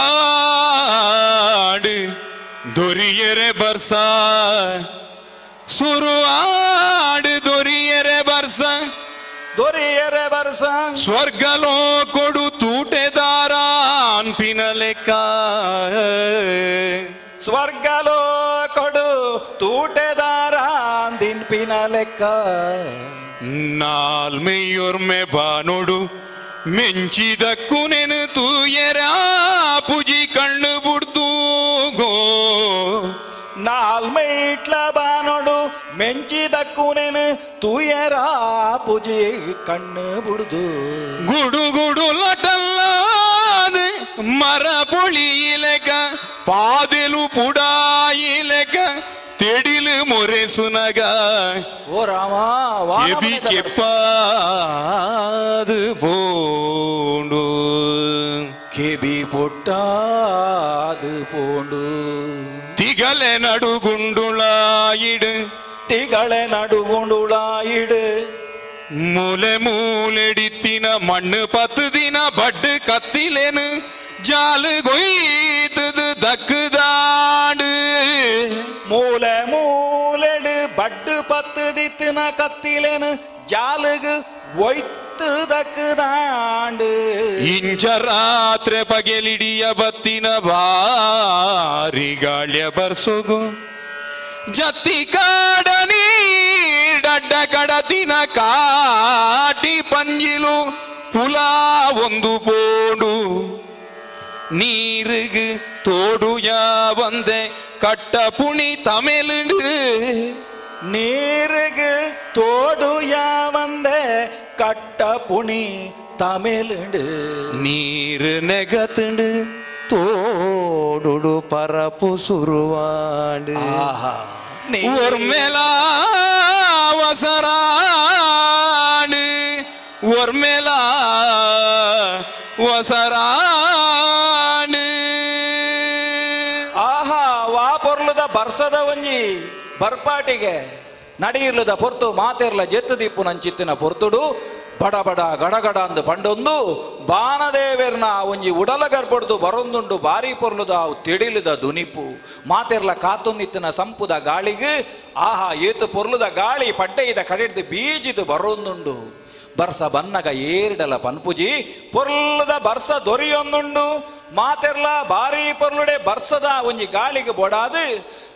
Speaker 14: ದೊರಿಯರೆ ಬರ್ಸ ಸುರುವಾಡು ದೊರಿಯರೆ ಬರ್ಸ
Speaker 13: ದೊರಿಯರೆ ಬರ್ಸ
Speaker 14: ಸ್ವರ್ಗಲೋ ಕೊಡು ತೂಟೆದಾರ ಅನ್ಪಿನ ಲೆಕ್ಕ
Speaker 13: ಸ್ವರ್ಗಲೋ ಕೊಡು ತೂಟೆದಾರ ದಿನ್ಪಿನ ಲೆಕ್ಕ
Speaker 14: ನಾಲ್ಮೆಯೊರ್ಮೆ ಬಾನೋಡು ಮೆಂಚಿದಕ್ಕೂ ನೆನು ತೂಯರ ಪುಜಿ ಕಣ್ಣು ಬುಡ್ದು ಗೋ
Speaker 13: ನಾಲ್ಮೈಟ್ಲ ಬಾನೋಡು ಮೆಂಚಿದಕ್ಕೂ ನೆನು ತೂಯರ ಪುಜಿ ಕಣ್ಣು ಬುಡ್ದು
Speaker 14: ಗುಡು ಗುಡು ಲಟಲ್ಲಾದ ಮರ ಪೊಳಿಯಿಲೆಕ ಪಾದೆಲು ಪುಡಾಯಿಲೆಕ ತೆಡಿಲು ಮೊರೆಸುನಗ
Speaker 13: ಓ ರಾಮ
Speaker 14: ಕೆಬಿ ಕೆಪ್ಪಾದು ಪೋಂಡು
Speaker 13: ಕೆಬಿ ಪೊಟ್ಟಾದು ಪೋಂಡು
Speaker 14: ತಿಗಲೆ ನಡುಗುಂಡುಳಾಯಿಡು
Speaker 13: ತಿಗಳೆ ನಡುಗುಂಡುಳಾಯಿಡು
Speaker 14: ಮೂಲೆ ಮೂಲೆಡಿತ್ತಿನ ಮಣ್ಣು 10 ದಿನ ಬಡ್ಡು ಕತ್ತಿಲೇನು ಜಾಲು ಕೊಯ್ತದು ದಕ್ಕುದಾಡು
Speaker 13: ಬತ್ತದಿತ್ತಿನ ಕತ್ತಿಲೇನು ಜಾಲುಗು ಒಯ್ತು ದಕ್ಕದಾಂಡು
Speaker 14: ಇಂಚ ರಾತ್ರೆ ಪಗೆಲಿಡಿಯ ಬತ್ತಿನ ಭಾರಿ ಗಾಳಿಯ ಬರ್ಸೊಗು ಜತ್ತಿ ಕಾಡ ನೀಡಡ್ಡ ಕಡತಿನ ಕಾಟಿ ಪಂಜಿಲು ಪುಲಾ ಒಂದು ಪೋಡು ನೀರುಗು ತೋಡು ಯಾವಂದೆ ಕಟ್ಟ ಪುಣಿ ತಮಿಳುಡು
Speaker 13: ನೀರುಗು ತೋಡು ಯಾವಂದೆ ಕಟ್ಟ ಪುಣಿ ತಮಿಳುಡು
Speaker 14: ನೀರು ನೆಗತುಂಡು ತೋಡುಡು ಪರಪು ಸುರುವಾಡು ಒರ್ಮೆಲಾ ವಸರಾಡು ಒರ್ಮೆಲಾ ವಸರಾಡು
Speaker 13: ಆಹಾ ವಾ ಪೊರ್ಲುದ ಬರ್ಸದ ಒಂಜಿ ಬರ್ಪಾಟಿಗೆ ನಡಿಯಿರ್ಲದ ಪೊರ್ತು ಮಾತೆರ್ಲ ಜೆತ್ತು ದೀಪು ನಂಚಿತ್ತಿನ ಪೊರ್ತುಡು ಬಡ ಬಡ ಗಡಗಡ ಅಂದು ಪಂಡೊಂದು ಬಾನದೇವೆರ್ನ ಒಂಜಿ ಉಡಲ ಗರ್ಬಡ್ದು ಬರೊಂದುಂಡು ಬಾರಿ ಪೊರ್ಲುದ ತಿಡಿಲುದ ದುನಿಪು ಮಾತೆರ್ಲ ಕಾತೊಂದಿತ್ತಿನ ಸಂಪುದ ಗಾಳಿಗೆ ಆಹಾ ಏತು ಪೊರ್ಲುದ ಗಾಳಿ ಪಡ್ಡೆಯಿದ ಕಡೆಡ್ದು ಬೀಜಿದು ಬರೊಂದುಂಡು ಬರ್ಸ ಬನ್ನಗ ಏರಿಡಲ ಪನ್ಪುಜಿ ಪೊರ್ಲುದ ಬರ್ಸ ದೊರಿಯೊಂದುಂಡು ಮಾತೆರ್ಲ ಬಾರಿ ಪೊರ್ಲುಡೆ ಬರ್ಸದ ಒಂಜಿ ಗಾಳಿಗೆ ಬೊಡಾದು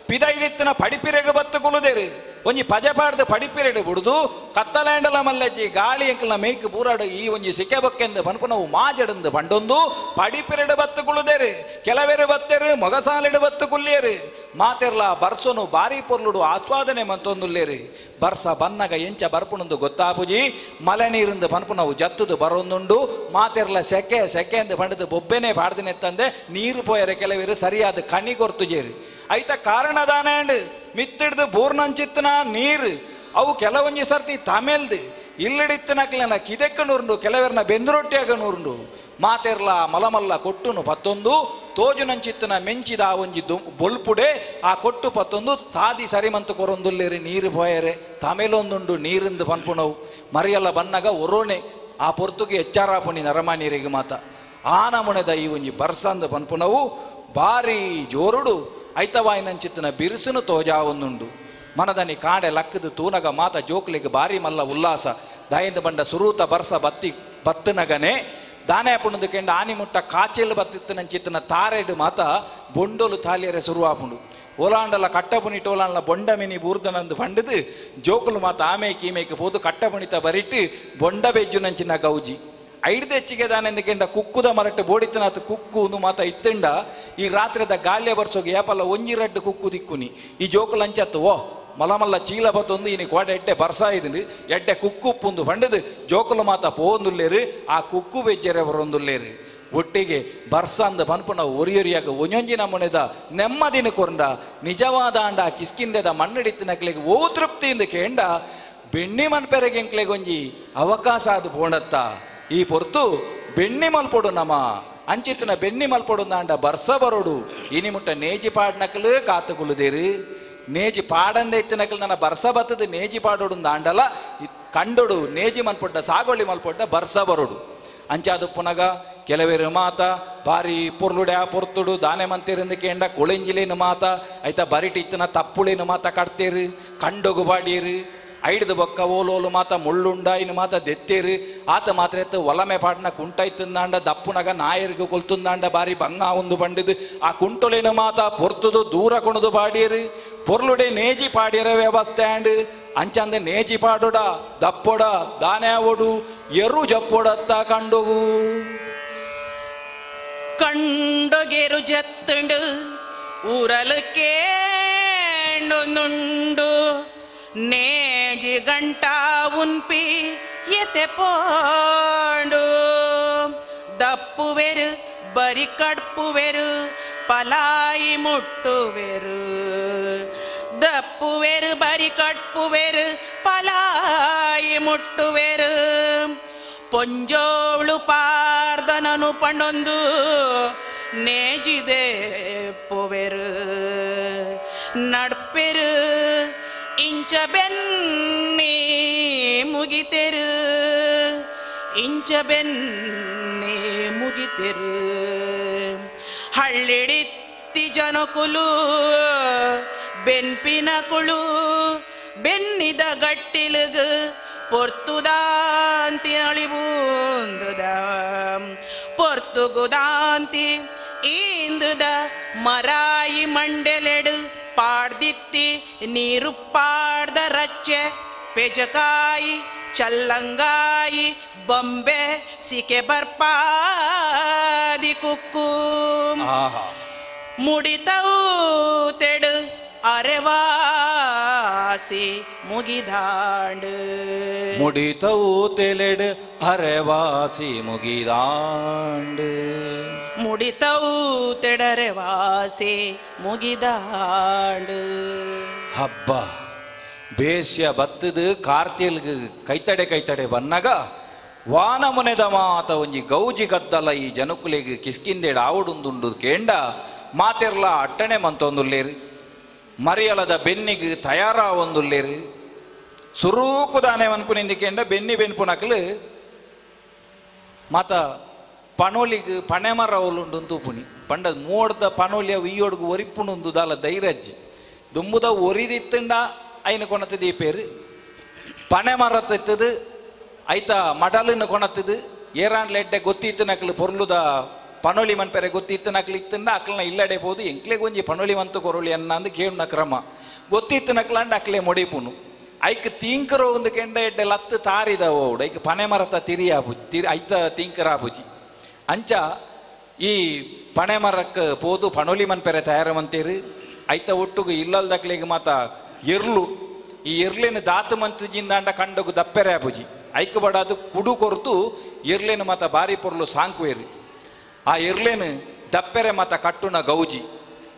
Speaker 13: ಪಿದೈದಿತ್ತಿನ ಪಡಿಪಿರೆಗೆ ಬತ್ತು ಕುಲುದೇರು ಒಂಜಿ ಪಜೆ ಪಾಡ್ದು ಪಡಿಪಿರೆಡು ಬುಡುದು ಕತ್ತಲೇಂಡಲ ಮಲ್ಲಜ್ಜಿ ಗಾಳಿ ಎಂಕಲ್ನ ಮೇಯ್ಕ್ ಬೂರಾಡು ಈ ಒಂಜಿ ಸಿಕೆ ಬೊಕ್ಕೆಂದು ಪನ್ಪುನವು ಮಾಜಡಂದು ಪಂಡೊಂದು ಪಡಿಪಿರೆಡು ಬತ್ತು ಕುಲುದೇರು ಕೆಲವೆರು ಬತ್ತೆರು ಮೊಗಸಾಲೆಡು ಬತ್ತು ಕುಲ್ಲೇರು ಮಾತೆರ್ಲ ಬರ್ಸೋನು ಬಾರಿ ಪೊರ್ಲುಡು ಆಸ್ವಾದನೆ ಮಂತೊಂದುಲ್ಲೇರು ಬರ್ಸ ಬನ್ನಗ ಎಂಚ ಬರ್ಪುಣಂದು ಗೊತ್ತಾಪುಜಿ ಮಲೆ ನೀರಿಂದು ಪನ್ಪುನವು ಜತ್ತುದು ಬರೊಂದುಂಡು ಮಾತೆರ್ಲ ಸೆಕೆ ಸೆಕೆ ಎಂದು ಪಂಡದು ಬೊಬ್ಬೆನೆ ಪಾಡ್ದಿನೆತ್ತಂದೆ ನೀರು ಪೋಯರೆ ಕೆಲವರು ಸರಿಯಾದ ಕಣಿ ಕೊರ್ತುಜೇರು ಐತ ಕಾರಣದಾನೇಂಡು ಮಿತ್ತಿಡ್ದು ಬೂರ್ನಂಚಿತ್ತನ ನೀರು ಅವು ಕೆಲವೊಂಜಿ ಸರ್ತಿ ತಮೆಲ್ದು ಇಲ್ಲಡಿತ್ತನಕ್ಲೆನ ಕಿದೆಕ್ಕ ನೂರುಂಡು ಕೆಲವರನ್ನ ಬೆಂದ್ರೊಟ್ಟಿಯಾಗ ನೂರುಂಡು ಮಾತೆರ್ಲ ಮಲಮಲ್ಲ ಕೊಟ್ಟುನು ಪತ್ತೊಂದು ತೋಜುನಂಚಿತ್ತನ ಮೆಂಚಿದ ಆ ಒಂಜಿ ಬೊಲ್ಪುಡೆ ಆ ಕೊಟ್ಟು ಪತ್ತೊಂದು ಸಾದಿ ಸರಿಮಂತು ಕೊರೊಂದುಲ್ಲೇರಿ ನೀರು ಪೋಯರೆ ತಮೆಲೊಂದುಂಡು ನೀರಿಂದು ಪನ್ಪುನವು ಮರಿಯಲ್ಲ ಬನ್ನಗ ಒರೋಣೆ ಆ ಪೊರ್ತುಗೆ ಎಚ್ಚಾರಾಪುಣಿ ನರಮಾನೀರಿಗೆ ಮಾತ ಆನಮುಣೆದ ಈ ಒಂಜಿ ಬರ್ಸಂದು ಪನ್ಪುನವು ಭಾರಿ ಜೋರುಡು ಐತವಾಯಿನಂಚಿತ್ತನ ಬಿರುಸುನು ತೋಜಾವೊಂದುಂಡು ಮನದನಿ ಕಾಡೆ ಲಕ್ಕದು ತೂನಗ ಮಾತ ಜೋಕ್ಲಿಗೆ ಭಾರಿ ಮಲ್ಲ ಉಲ್ಲಾಸ ದಯಿಂದ ಬಂಡ ಸುರೂತ ಬರ್ಸ ಬತ್ತಿ ಬತ್ತನಗನೆ ದಾನೆ ಪುಣದು ಕೆಂಡ ಆನಿ ಮುಟ್ಟ ಕಾಚೆಲ್ ಬತ್ತಿತ್ತನಂಚಿತ್ತನ ತಾರೆಡು ಮಾತ ಬೊಂಡೋಲು ತಾಲಿಯರೆ ಸುರುವಾಪುಂಡು ಓಲಾಂಡಲ ಕಟ್ಟಪುನಿ ಟೋಲಾಂಡಲ ಬೊಂಡ ಮಿನಿ ಬೂರ್ದನಂದು ಪಂಡದು ಜೋಕುಲು ಮಾತ ಆಮೇಕೆ ಈಮೇಕೆ ಪೋದು ಕಟ್ಟಪುಣಿತ ಬರಿಟ್ಟು ಬೊಂಡ ಬೆಜ್ಜುನಂಚಿನ ಗೌಜಿ ಐಡ್ದೆಚ್ಚಿಗೆ ದಾನೆಂದು ಕುಕ್ಕುದ ಮರಟ್ಟು ಬೋಡಿತನಾಥ ಕುಕ್ಕು ಮಾತ ಇತ್ತಂಡ ಈ ರಾತ್ರಿದ ಗಾಳಿಯ ಬರ್ಸೋಗಿ ಏಪಲ್ಲ ಒಂಜಿ ರಡ್ಡು ಕುಕ್ಕು ದಿಕ್ಕುನಿ ಈ ಜೋಕುಲು ಅಂಚತ್ತು ಓ ಮಲಮಲ್ಲ ಚೀಲ ಬತ್ತೊಂದು ಇನಿ ಕೋಡೆ ಎಡ್ಡೆ ಬರ್ಸಾ ಇದ್ದು ಎಡ್ಡೆ ಕುಕ್ಕುಪ್ಪುಂದು ಪಂಡದು ಜೋಕುಲು ಮಾತ ಪೋಂದುಲ್ಲೇರು ಆ ಕುಕ್ಕು ಬೆಜ್ಜರೆ ಬರೊಂದುಲ್ಲೇರು ಒಟ್ಟಿಗೆ ಬರ್ಸಂದ ಪನ್ಪುನ ಒರಿಯೊರಿಯಾಗ ಒಂಜೊಂಜಿ ನಮೂನೆದ ನೆಮ್ಮದಿನ ಕೊರಂಡ ನಿಜವಾದ ಅಂಡ ಕಿಸ್ಕಿಂದೆದ ಮಣ್ಣಡಿತ್ತಿನಕ್ಲೆಗ್ ಓ ತೃಪ್ತಿಯಿಂದ ಕೇಂಡ ಬೆಣ್ಣಿ ಮನ್ಪೆರೆಗೆ ಎಂಕ್ಲೆಗೊಂಜಿ ಅವಕಾಶ ಅದು ಪೋಣತ್ತ ಈ ಪೊರ್ತು ಬೆಣ್ಣಿ ಮಲ್ಪೊಡು ನಮ ಅಂಚಿತ್ತಿನ ಬೆಣ್ಣಿ ಮಲ್ಪೊಡು ನಾಂಡ ಬರ್ಸ ಬರೋಡು ಇನಿ ಮುಟ್ಟ ನೇಜಿ ಪಾಡ್ನಕಲು ಕಾತುಕುಲುದೇರು ನೇಜಿ ಪಾಡಂದೆ ಇತ್ತಿನಕಲು ನನ್ನ ಬರ್ಸ ಬತ್ತದ ನೇಜಿ ಪಾಡೋಡು ದಾಂಡಲ ಕಂಡೊಡು ನೇಜಿ ಮಲ್ಪೊಡ್ಡ ಸಾಗೋಳಿ ಮಲ್ಪೊಡ್ಡ ಬರ್ಸ ಬರೋಡು ಅಂಚಾದು ಪುನಗ ಕೆಲವೇರು ಮಾತ ಬಾರಿ ಪೊರ್ಲುಡೆ ಆ ಪೊರ್ತುಡು ದಾನೆ ಮಂತಿರಿಂದ ಕೇಂಡ ಕೊಳೆಂಜಿಲೇನು ಮಾತ ಐತ ಬರಿಟಿತ್ತಿನ ತಪ್ಪುಳೇನು ಮಾತ ಕಟ್ತೇರು ಕಂಡೊಗು ಬಾಡೀರು ಐಡ್ದು ಬೊಕ್ಕ ಓಲೋಲು ಮಾತ ಮುಳ್ಳುಂಡ ಇನ್ನು ಮಾತ ದೆತ್ತೇರು ಆತ ಮಾತ್ರ ಎತ್ತು ಒಲಮೆ ಪಾಡ್ನ ಕುಂಟೈತಂದಾಂಡ ದಪ್ಪುನಗ ನಾಯರ್ಗು ಕೊಲ್ತುಂದಾಂಡ ಬಾರಿ ಬಂಗ ಒಂದು ಬಂಡಿದು ಆ ಕುಂಟೊಲಿನ ಮಾತ ಪೊರ್ತುದು ದೂರ ಕೊಣದು ಪಾಡಿಯರು ಪೊರ್ಲುಡೆ ನೇಜಿ ಪಾಡಿಯರ ವ್ಯವಸ್ಥೆ ಆಂಡ್ ಅಂಚಂದೆ ನೇಜಿ ಪಾಡೋಡ ದಪ್ಪೊಡ ದಾನೆ ಓಡು ಎರು ಜಪ್ಪೊಡತ್ತ ಕಂಡೋಗು
Speaker 12: ಕಂಡೊಗೆರು ಜತ್ತುಂಡು ಊರಲು ಕೇಂಡೊಂದುಂಡು ನೇಜಿ ಗಂಟ ಉನ್ಪಿ ಎತೆ ಪೋಂಡು ದಪ್ಪುವೆರು ಬರಿ ಕಡ್ಪುವೆರು ಪಲಾಯಿ ಮುಟ್ಟುವೆರು ದಪ್ಪುವೆರು ಬರಿ ಕಟ್ಪುವೆರು ಪಲಾಯಿ ಮುಟ್ಟುವೆರು ಪೊಂಜೋಳು ಪಾರ್ದನನು ಪಂಡೊಂದು ನೇಜಿದೆ ಪುವೆರು ನಡ್ಪೆರು ಇಂಚ ಬೆನ್ನಿ ಮುಗಿತೆರು ಇಂಚ ಬೆನ್ನಿ ಮುಗಿತೆರು ಹಳ್ಳಿಡಿತ್ತಿ ಜನಕುಲು ಬೆನ್ಪಿನ ಕುಳು ಬೆನ್ನಿದ ಗಟ್ಟಿಲುಗು ಪೊರ್ತುದಾಂತಿ ಅಳಿಬೂಂದುದ ಪೊರ್ತುಗುದಾಂತಿ ಈಂದುದ ಮರಾಯಿ ಮಂಡೆಲೆಡು ಪಾಡ್ದಿತ್ತಿ ನೀರು ಪಾಡ್ದ ರಚ್ಚೆ ಪೆಜಕಾಯಿ ಚಲ್ಲಂಗಾಯಿ ಬೊಂಬೆ ಸಿಕೆ ಬರ್ಪಾದಿ ಕುಕ್ಕು ಮುಡಿತವು ತೆಡು ಅರೆವಾಸಿ ಮುಗಿದಾಂಡು
Speaker 13: ಮುಡಿತವು ತೆಲೆಡು ಅರೆವಾಸಿ ಮುಗಿದಾಂಡು
Speaker 12: ಮುಡಿತವು ತೆಡರೆವಾಸಿ ಮುಗಿದಾಂಡು.
Speaker 13: ಹಬ್ಬ ಬೇಸ್ಯ ಬತ್ತದು ಕಾರ್ತಿಲ್ಗ್ ಕೈತಡೆ ಕೈತಡೆ ಬನ್ನಗ ವಾನ ಮುನೆದ ಮಾತ ಒಂಜಿ ಗೌಜಿ ಗದ್ದಲ ಈ ಜನಕುಲೆಗ್ ಕಿಸ್ಕಿಂದೇಡು ಆವುಡುಂದುಂಡು ಕೇಂಡ ಮಾತೆರ್ಲ ಅಟ್ಟಣೆ ಮಂತೊಂದುಲ್ಲೇರು ಮರಿಯಲದ ಬೆನ್ನಿಗೆ ತಯಾರ ಒಂದುಲ್ಲೇರು ಸುರೂಕುದಾನೆ ಮನ್ಪುನಿಂದ ಕೇಂಡ ಬೆನ್ನಿ ಬೆನ್ಪುನಕ್ಲು ಮಾತ ಪಣೋಲಿಗೆ ಪಣೆಮರ ಅವಲುಂಡು ತೂಪುಣಿ ಪಂಡ ಮೋಡ್ದ ಪಣೋಲಿಯ ಈಯೋಡ್ಗು ಒರಿಪುಣುಂದು ದಾಲ ಧೈರ್ಯಜ್ಜಿ ದುಂಬುದ ಒರಿದಿತ್ತಂಡ ಐನ ಕೊನತದ ಈ ಪೇರು ಪಣೆ ಮರ ತೆತ್ತದು ಐತ ಮಡಲನ್ನು ಕೊನತ್ತದು ಏರಾನ್ ಲೆಡ್ಡೆ ಗೊತ್ತಿತ್ತು ನಕ್ಲು ಪೊರ್ಲುದ ಪಣೋಲಿ ಮನ್ಪೆರೆ ಗೊತ್ತಿತ್ತು ನಕ್ಲು ಇತ್ತಂಡ ಅಕ್ಲನ ಇಲ್ಲಡೆ ಪೋದು ಎಂಕ್ಲೆಗ್ ಒಂಜಿ ಪಣೋಲಿ ಮಂತು ಕೊರೊಳಿ ಅನ್ನಂದು ಕೇಳುನ ಕ್ರಮ ಗೊತ್ತಿತ್ತು ನಕ್ಲಾಂಡ ಅಕ್ಲೆ ಮೊಡಿಪುನು ಐಕ್ ತೀಂಕರೋ ಒಂದು ಕೆಂಡ ಎಡ್ಡೆ ಲತ್ತು ತಾರಿದ ಓಡು ಐಕ್ ಪನೆ ಮರತ ತಿರಿಯಾಪು ತಿರಿ ಐತ ತೀಂಕರಾಪುಜಿ ಅಂಚ ಈ ಪಣೆ ಮರಕ್ಕೆ ಪೋದು ಪಣೋಲಿ ಮನ್ಪೆರೆ ತಯಾರು ಮಂತೀರು ಐತ ಒಟ್ಟುಗು ಇಲ್ಲಲ್ದಕ್ಲೆಗ್ ಮಾತ ಎರ್ಲು ಈ ಎರ್ಲೇನು ದಾತು ಮಂತಜಿಂದಾಂಡ ಕಂಡಗು ದಪ್ಪೆರೆ ಆಪುಜಿ ಐಕ್ ಬಡಾದು ಕುಡು ಕೊರ್ತು ಎರ್ಲೇನು ಮಾತ ಬಾರಿ ಪೊರ್ಲು ಸಾಂಕುವೇರು ಆ ಎರ್ಲೇನು ದಪ್ಪೆರೆ ಮಾತ ಕಟ್ಟುನ ಗೌಜಿ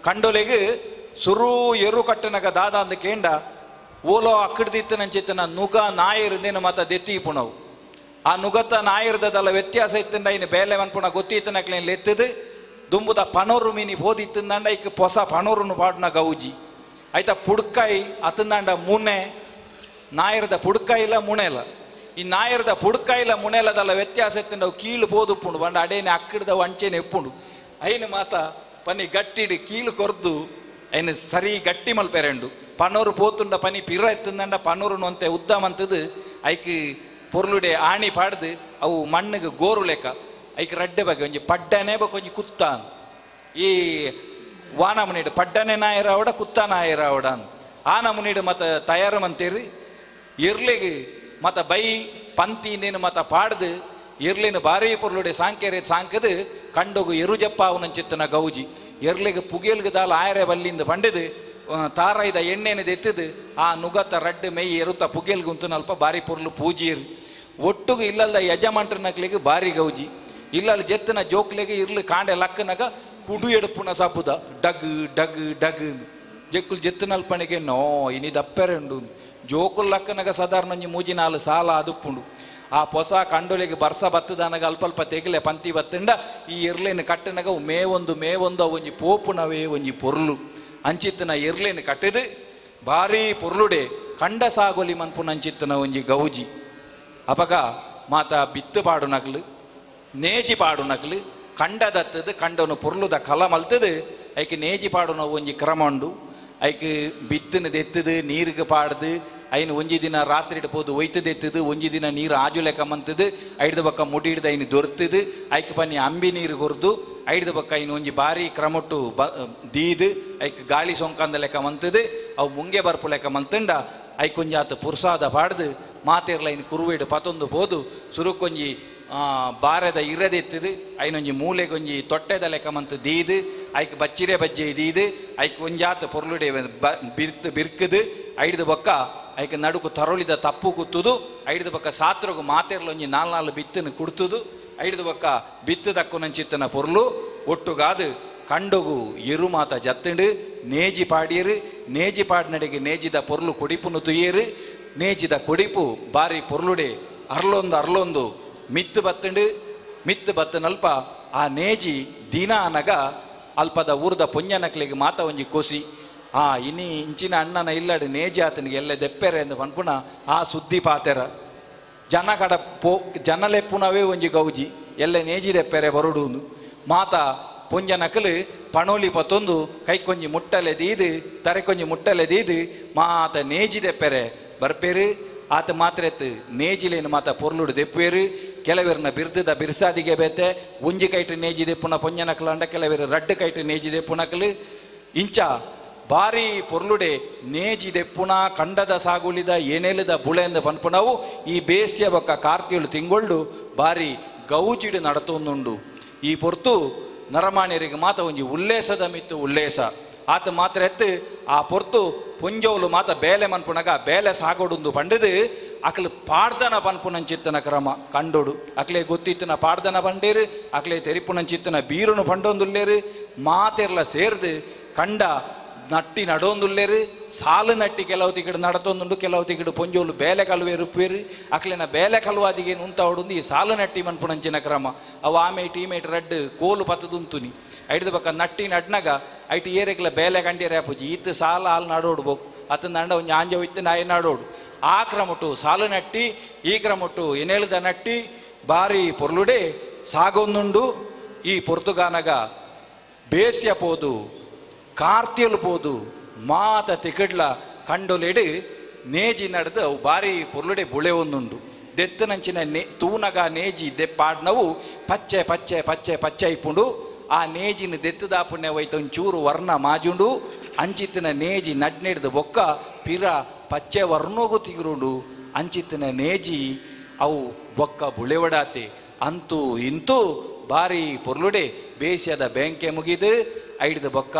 Speaker 13: ಕಂಡೊಲೆಗ್ ಸುರು ಎರು ಕಟ್ಟುನಗ ದಾದ ಅಂದ ಕೇಂಡ ಓಲೋ ಅಕ್ಕಡ್ದಿತ್ತು ನಂಚಿತ್ತನ ನುಗ ನಾಯಿರುಂದೇನು ಮಾತ ದೆತ್ತಿ ಪುಣವು ಆ ನುಗತ ನಾಯಿರ್ದದಲ್ಲ ವ್ಯತ್ಯಾಸ ಇತ್ತಂಡ ಇನ್ನು ಬೇಲೆ ಮನ್ಪುಣ ಗೊತ್ತಿತ್ತನಕ್ಲೇನು ಲೆತ್ತದು ದುಂಬುದ ಪಣೋರು ಮೀನಿ ಬೋದಿತ್ತಂದಾಂಡ ಐಕ್ ಪೊಸ ಪಣೋರುನು ಪಾಡುನ ಗೌಜಿ ಆಯ್ತಾ ಪುಡ್ಕಾಯಿ ಅತಂದಾಂಡ ಮುನೆ ನಾಯರದ ಪುಡ್ಕಾಯಿಲ ಮುಣೆಲ ಈ ನಾಯರದ ಪುಡ್ಕಾಯಿಲ ಮುಣೆಲದಲ್ಲ ವ್ಯತ್ಯಾಸ ಇತ್ತಂಡ ಅವು ಕೀಳು ಪೋದುಪ್ಪುಂಡು ಬಂಡ ಅಡೇನೆ ಅಕ್ಕಡ್ದ ಅಂಚೆನೆ ಎಪ್ಪುಂಡು ಐನು ಮಾತ ಪನಿ ಗಟ್ಟಿಡು ಕೀಳು ಕೊರ್ದು ಐನು ಸರಿ ಗಟ್ಟಿ ಮಲ್ಪೆರೆಂಡು ಪನೋರು ಪೋತುಂಡ ಪನಿ ಪಿರ ಎತ್ತಂದಂಡ ಪನೋರು ಅಂತೆ ಉದ್ದ ಮಂತದು ಐಕ್ ಪೊರ್ಲುಡೆ ಆಣಿ ಪಾಡ್ದು ಅವು ಮಣ್ಣಿಗೆ ಗೋರು ಲೆಕ್ಕ ಐಕ್ ರಡ್ಡೆ ಬಗ್ಗೆ ಒಂಜಿ ಪಡ್ಡನೆ ಬೊಕ್ಕ ಒಂಜಿ ಕುತ್ತ ಈ ವಾನ ಮುನಿಡು ಪಡ್ಡನೆ ನಾಯರಾವಡ ಕುತ್ತ ನಾಯರಾವಡ ಅಂದ್ ಆ ನಮುನಿಡು ಮತ ತಯಾರು ಮಂತೀರಿ ಇರ್ಲಿಗೆ ಮತ ಬೈ ಪಂತಿ ನೀನು ಮತ ಪಾಡ್ದು ಇರ್ಲಿನ ಭಾರಿ ಪೊರ್ಲುಡೆ ಸಾಂಕೇರೆ ಸಾಂಕದು ಕಂಡೋಗು ಎರುಜಪ್ಪ ಅವನಂಚಿತ್ತನ ಗೌಜಿ ಎರ್ಲಿಗೆ ಪುಗೇಲ್ಗೆ ದಾಲ ಆಯರೆ ಬಲ್ಲಿಂದ ಪಂಡಿದು ತಾರಾಯ್ದ ಎಣ್ಣೆನ ಎತ್ತದು ಆ ನುಗತ ರಡ್ಡು ಮೇಯ್ ಎರುತ ಪುಗೇಲ್ಗುಂತು ಅಲ್ಪ ಬಾರಿ ಪೊರ್ಲು ಪೂಜಿಯರು ಒಟ್ಟುಗು ಇಲ್ಲಲ್ಲ ಯಜಮಾನ್ರ ನಕ್ಲಿಗೆ ಭಾರಿ ಗೌಜಿ ಇಲ್ಲಲ್ಲಿ ಜೆತ್ತನ ಜೋಕ್ಲೆಗೆ ಇರ್ಲು ಕಾಂಡೆ ಲಕ್ಕನಗ ಕುಡು ಎಡುಪುನ ಸಬ್ಬುದ ಡಗ್ ಡಗ್ ಡಗ್ ಜೆಕ್ಕುಲು ಜೆತ್ತನಲ್ಪಣಿಗೆ ನೋ ಇನಿ ದಪ್ಪೆರೆ ಉಂಡು ಜೋಕುಲ್ ಲಕ್ಕನಗ ಸಾಧಾರಣ ಒಂಜಿ ಮೂಜಿ ನಾಲು ಸಾಲ ಅದುಪ್ಪುಂಡು ಆ ಪೊಸ ಕಂಡೊಲಿಗೆ ಬರ್ಸ ಬತ್ತದನಗ ಅಲ್ಪ ಅಲ್ಪ ತೆಗಲೆ ಪಂತಿ ಬತ್ತಂಡ ಈ ಎರ್ಲೇನು ಕಟ್ಟನಗ ಮೇವೊಂದು ಮೇವೊಂದು ಒಂಜಿ ಪೋಪುನವೇ ಒಂಜಿ ಪೊರ್ಲು ಅಂಚಿತ್ತನ ಎರ್ಲೇನು ಕಟ್ಟದು ಭಾರಿ ಪೊರ್ಲುಡೆ ಕಂಡ ಸಾಗೋಲಿ ಮನ್ಪುನ ಅಂಚಿತ್ತನ ಒಂಜಿ ಗೌಜಿ ಅಪಗ ಮಾತ ಬಿತ್ತು ಪಾಡು ನಕ್ಲು ನೇಜಿ ಪಾಡು ನಕ್ಲು ಕಂಡದತ್ತದು ಕಂಡನು ಪೊರ್ಲುದ ಕಲ ಮಲ್ತದು ಐಕ್ ನೇಜಿ ಪಾಡುನ ಒಂಜಿ ಕ್ರಮ ಉಂಡು ಐಕ್ ಬಿತ್ತನ ದೆತ್ತದು ನೀರಿಗೆ ಪಾಡ್ದು ಐನು ಒಂಜಿ ದಿನ ರಾತ್ರಿ ಪೋದು ಒಯ್ತದ ಎತ್ತದು ಒಂಜಿ ದಿನ ನೀರು ಆಜು ಲೆಕ್ಕ ಮಂತದು ಐಡ್ದ ಬಕ್ಕ ಮುಡಿ ಹಿಡ್ದು ಐನು ದೊರ್ತದು ಐಕ್ ಪನ್ನಿ ಅಂಬಿ ನೀರು ಕೊರ್ದು ಐಡ್ದ ಬಕ್ಕ ಐನು ಒಂಜಿ ಭಾರಿ ಕ್ರಮೊಟ್ಟು ಬ ದೀದು ಐಕ್ ಗಾಳಿ ಸೊಂಕಂದ ಲೆಕ್ಕ ಮಂತದು ಅವು ಮುಂಗೆ ಬರ್ಪು ಲೆಕ್ಕ ಮಂತಂಡ ಐಕ್ ಒಂಜಿ ಆತ ಪುರ್ಸಾದ ಪಾಡ್ದು ಮಾತೆರ್ಲ ಐನು ಕುರುವೇಡು ಪತೊಂದು ಪೋದು ಸುರುಕೊಂಜಿ ಬಾರದ ಇರದೆತ್ತದು ಐನೊಂಜಿ ಮೂಲೆಗೊಂಜಿ ತೊಟ್ಟೆದ ಲೆಕ್ಕ ಮಂತು ದೀದು ಐಕ್ ಬಚ್ಚಿರೆ ಬಜ್ಜೆ ದೀದು ಐಕ್ ಒಂಜಾತ ಪೊರ್ಲುಡೆ ಬಿರ್ತು ಬಿರ್ಕದು ಐಡ್ದು ಬೊಕ್ಕ ಐಕ್ ನಡುಕು ತರೊಳಿದ ತಪ್ಪು ಕುತ್ತುದು ಐಡ್ದು ಬೊಕ್ಕ ಸಾತ್ರಗು ಮಾತೆರ್ಲೊಂಜಿ ನಾಲ್ ನಾಲ್ ಬಿತ್ತನ್ನು ಕುಡ್ತುದು ಐಡ್ದು ಬೊಕ್ಕ ಬಿತ್ತು ದಕ್ಕುನಂಚಿತ್ತನ ಪೊರ್ಲು ಒಟ್ಟುಗಾದು ಕಂಡೊಗು ಎರು ಮಾತ ಜತ್ತಂಡು ನೇಜಿ ಪಾಡಿಯರು ನೇಜಿ ಪಾಡಿನಡೆಗೆ ನೇಜಿದ ಪೊರ್ಲು ಕೊಡಿಪುನು ತುಯ್ಯರು ನೇಜಿದ ಕೊಡಿಪು ಬಾರಿ ಪೊರ್ಲುಡೆ ಅರ್ಲೊಂದು ಅರ್ಲೊಂದು ಮಿತ್ತು ಬತ್ತಂಡು ಮಿತ್ತು ಬತ್ತನಲ್ಪ ಆ ನೇಜಿ ದಿನ ಅನಗ ಅಲ್ಪದ ಊರ್ದ ಪುಣ್ಯನಕ್ಲಿಗೆ ಮಾತ ಒಂಜಿ ಕೋಸಿ ಆ ಇನಿ ಇಂಚಿನ ಅಣ್ಣನ ಇಲ್ಲಡು ನೇಜಿ ಆತನಿಗೆ ಎಲ್ಲ ದೆಪ್ಪೆರೆ ಎಂದು ಪನ್ಪುನ ಆ ಸುದ್ದಿ ಪಾತೆರ ಜನ ಕಡ ಪೋ ಜನಲೆಪ್ಪುನವೇ ಒಂಜಿ ಗೌಜಿ ಎಲ್ಲ ನೇಜಿ ದೆಪ್ಪೆರೆ ಬರುಡುಂದು ಮಾತ ಪೊಂಜನಕಲು ಪಣೋಲಿ ಪತ್ತೊಂದು ಕೈಕೊಂಜಿ ಮುಟ್ಟಲೆ ದೀದು ತರೆಕೊಂಜಿ ಮುಟ್ಟಲೆ ದೀದು ಮಾತ ನೇಜಿ ದೆಪ್ಪೆರೆ ಬರ್ಪೇರು. ಆತ ಮಾತ್ರೆತ್ತು ನೇಜಿಲೇನು ಮಾತ ಪೊರ್ಲುಡು ದೆಪ್ಪೇರು. ಕೆಲವರನ್ನ ಬಿರ್ದದ ಬಿರ್ಸಾದಿಗೆ ಬೇತೆ ಒಂಜಿ ಕೈಟು ನೇಜಿ ದೆಪ್ಪುನ ಪೊಂಜನಕಲು ಅಂಡ ಕೆಲವರು ರಡ್ಡು ಕೈಟು ನೇಜಿ ದೆಪ್ಪುನಕಲು ಇಂಚ ಬಾರಿ ಪೊರ್ಲುಡೆ ನೇಜಿ ದೆಪ್ಪುನ ಕಂಡದ ಸಾಗುಳಿದ ಏನೇಲಿದ ಬುಳೆಂದ ಪನ್ಪುನವು ಈ ಬೇಸ್ಯ ಬೊಕ್ಕ ಕಾರ್ತಿಯಳು ತಿಂಗೊಳ್ಳು ಬಾರಿ ಗೌಜಿಡು ನಡತೊಂದುಂಡು. ಈ ಪೊರ್ತು ನರಮಾನ್ಯರಿಗೆ ಮಾತ ಒಂಜಿ ಉಲ್ಲೇಸದ ಮಿತ್ತು ಉಲ್ಲೇಸ ಆತ ಮಾತ್ರ ಎತ್ತು ಆ ಪೊರ್ತು ಪೊಂಜೋಲು ಮಾತ ಬೇಲೆ ಮನ್ಪುನಗ ಬೇಲೆ ಸಾಗೋಡುಂದು ಪಂಡದು ಅಕ್ಲು ಪಾಡ್ದನ ಪನ್ಪುನಂಚಿತ್ತನ ಕ್ರಮ ಕಂಡೋಡು ಅಕ್ಲೆ ಗೊತ್ತಿತ್ತನ ಪಾಡ್ದನ ಪಂಡೇರು ಅಕ್ಲೆ ತೆರಿಪುನಂಚಿತ್ತನ ಬೀರುನು ಪಂಡೊಂದುಲ್ಲೇರು ಮಾತೆರ್ಲ ಸೇರ್ದು ಕಂಡ ನಟ್ಟಿ ನಡೋಂದುಲ್ಲೇರು ಸಾಲು ನಟ್ಟಿ ಕೆಲವು ತಿಗಡು ನಡತೊಂದುಂಡು ಕೆಲವು ತಿಗಡು ಪೊಂಜೋಲು ಬೇಲೆ ಕಲುವೆ ರುಪ್ಪೇರು ಅಕ್ಲೆನ ಬೇಲೆ ಕಲುವಾದಿಗೆ ಉಂತಾವಡುಂದು ಈ ಸಾಲು ನಟ್ಟಿ ಮನ್ಪುನಂಚಿನ ಕ್ರಮ ಅವು ಆಮೇಟ್ ಈಮೇಟ್ ರಡ್ಡು ಕೋಲು ಪತ್ತದುಂತುನಿ ಐಡ್ದ ಬಕ್ಕ ನಟ್ಟಿ ನಡ್ನಗ ಐಟ್ ಏರೆಗ್ಲ ಬೇಲೆ ಕಂಡಿಯರೆ ಅಪ್ಪುಜಿ ಈತ್ ಸಾಲ ಹಾಲು ನಡೋಡು ಬೋಕು ಅತ್ತ ನಂಡ ಒಂಜಿ ಆಂಜ ಇತ್ತು ನಾಯಿ ನಡೋಡು ಆ ಕ್ರಮಟು ಸಾಲು ನಟ್ಟಿ ಈ ಕ್ರಮಟು ಎನೇಳ್ದ ನಟ್ಟಿ ಬಾರಿ ಪೊರ್ಲುಡೆ ಸಾಗೊಂದುಂಡು. ಈ ಪೊರ್ತುಗಾನಗ ಬೇಸ್ಯ ಪೋದು ಕಾರ್ತಿಯಲು ಪೋದು ಮಾತ ತಿಕಡ್ಲ ಕಂಡೊಲೆಡು ನೇಜಿ ನಡೆದು ಅವು ಬಾರಿ ಪೊರ್ಲುಡೆ ಬುಳೆ ಒಂದುಂಡು. ದೆತ್ತನಂಚಿನ ನೇ ತೂನಗ ನೇಜಿ ದೆಪ್ಪಾಡ್ನವು ಪಚ್ಚೆ ಪಚ್ಚೆ ಪಚ್ಚೆ ಪಚ್ಚೆ ಇಪ್ಪುಂಡು. ಆ ನೇಜಿನ ದೆತ್ತುದಾಪುಣ್ಯ ಹೋಯ್ತು ಒಂಚೂರು ವರ್ಣ ಮಾಜುಂಡು ಅಂಚಿತ್ತಿನ ನೇಜಿ ನಡ್ನೆಡ್ದು ಬೊಕ್ಕ ಪಿರ ಪಚ್ಚೆ ವರ್ಣೋಗು ತಿಗುರುಂಡು ಅಂಚಿತ್ತಿನ ನೇಜಿ ಅವು ಬೊಕ್ಕ ಬುಳೆವಡಾತೆ ಅಂತೂ ಇಂತೂ ಬಾರಿ ಪೊರ್ಲುಡೆ ಬೇಸ್ಯದ ಬ್ಯಾಂಕೆ ಮುಗಿದು ಐಡ್ದು ಬೊಕ್ಕ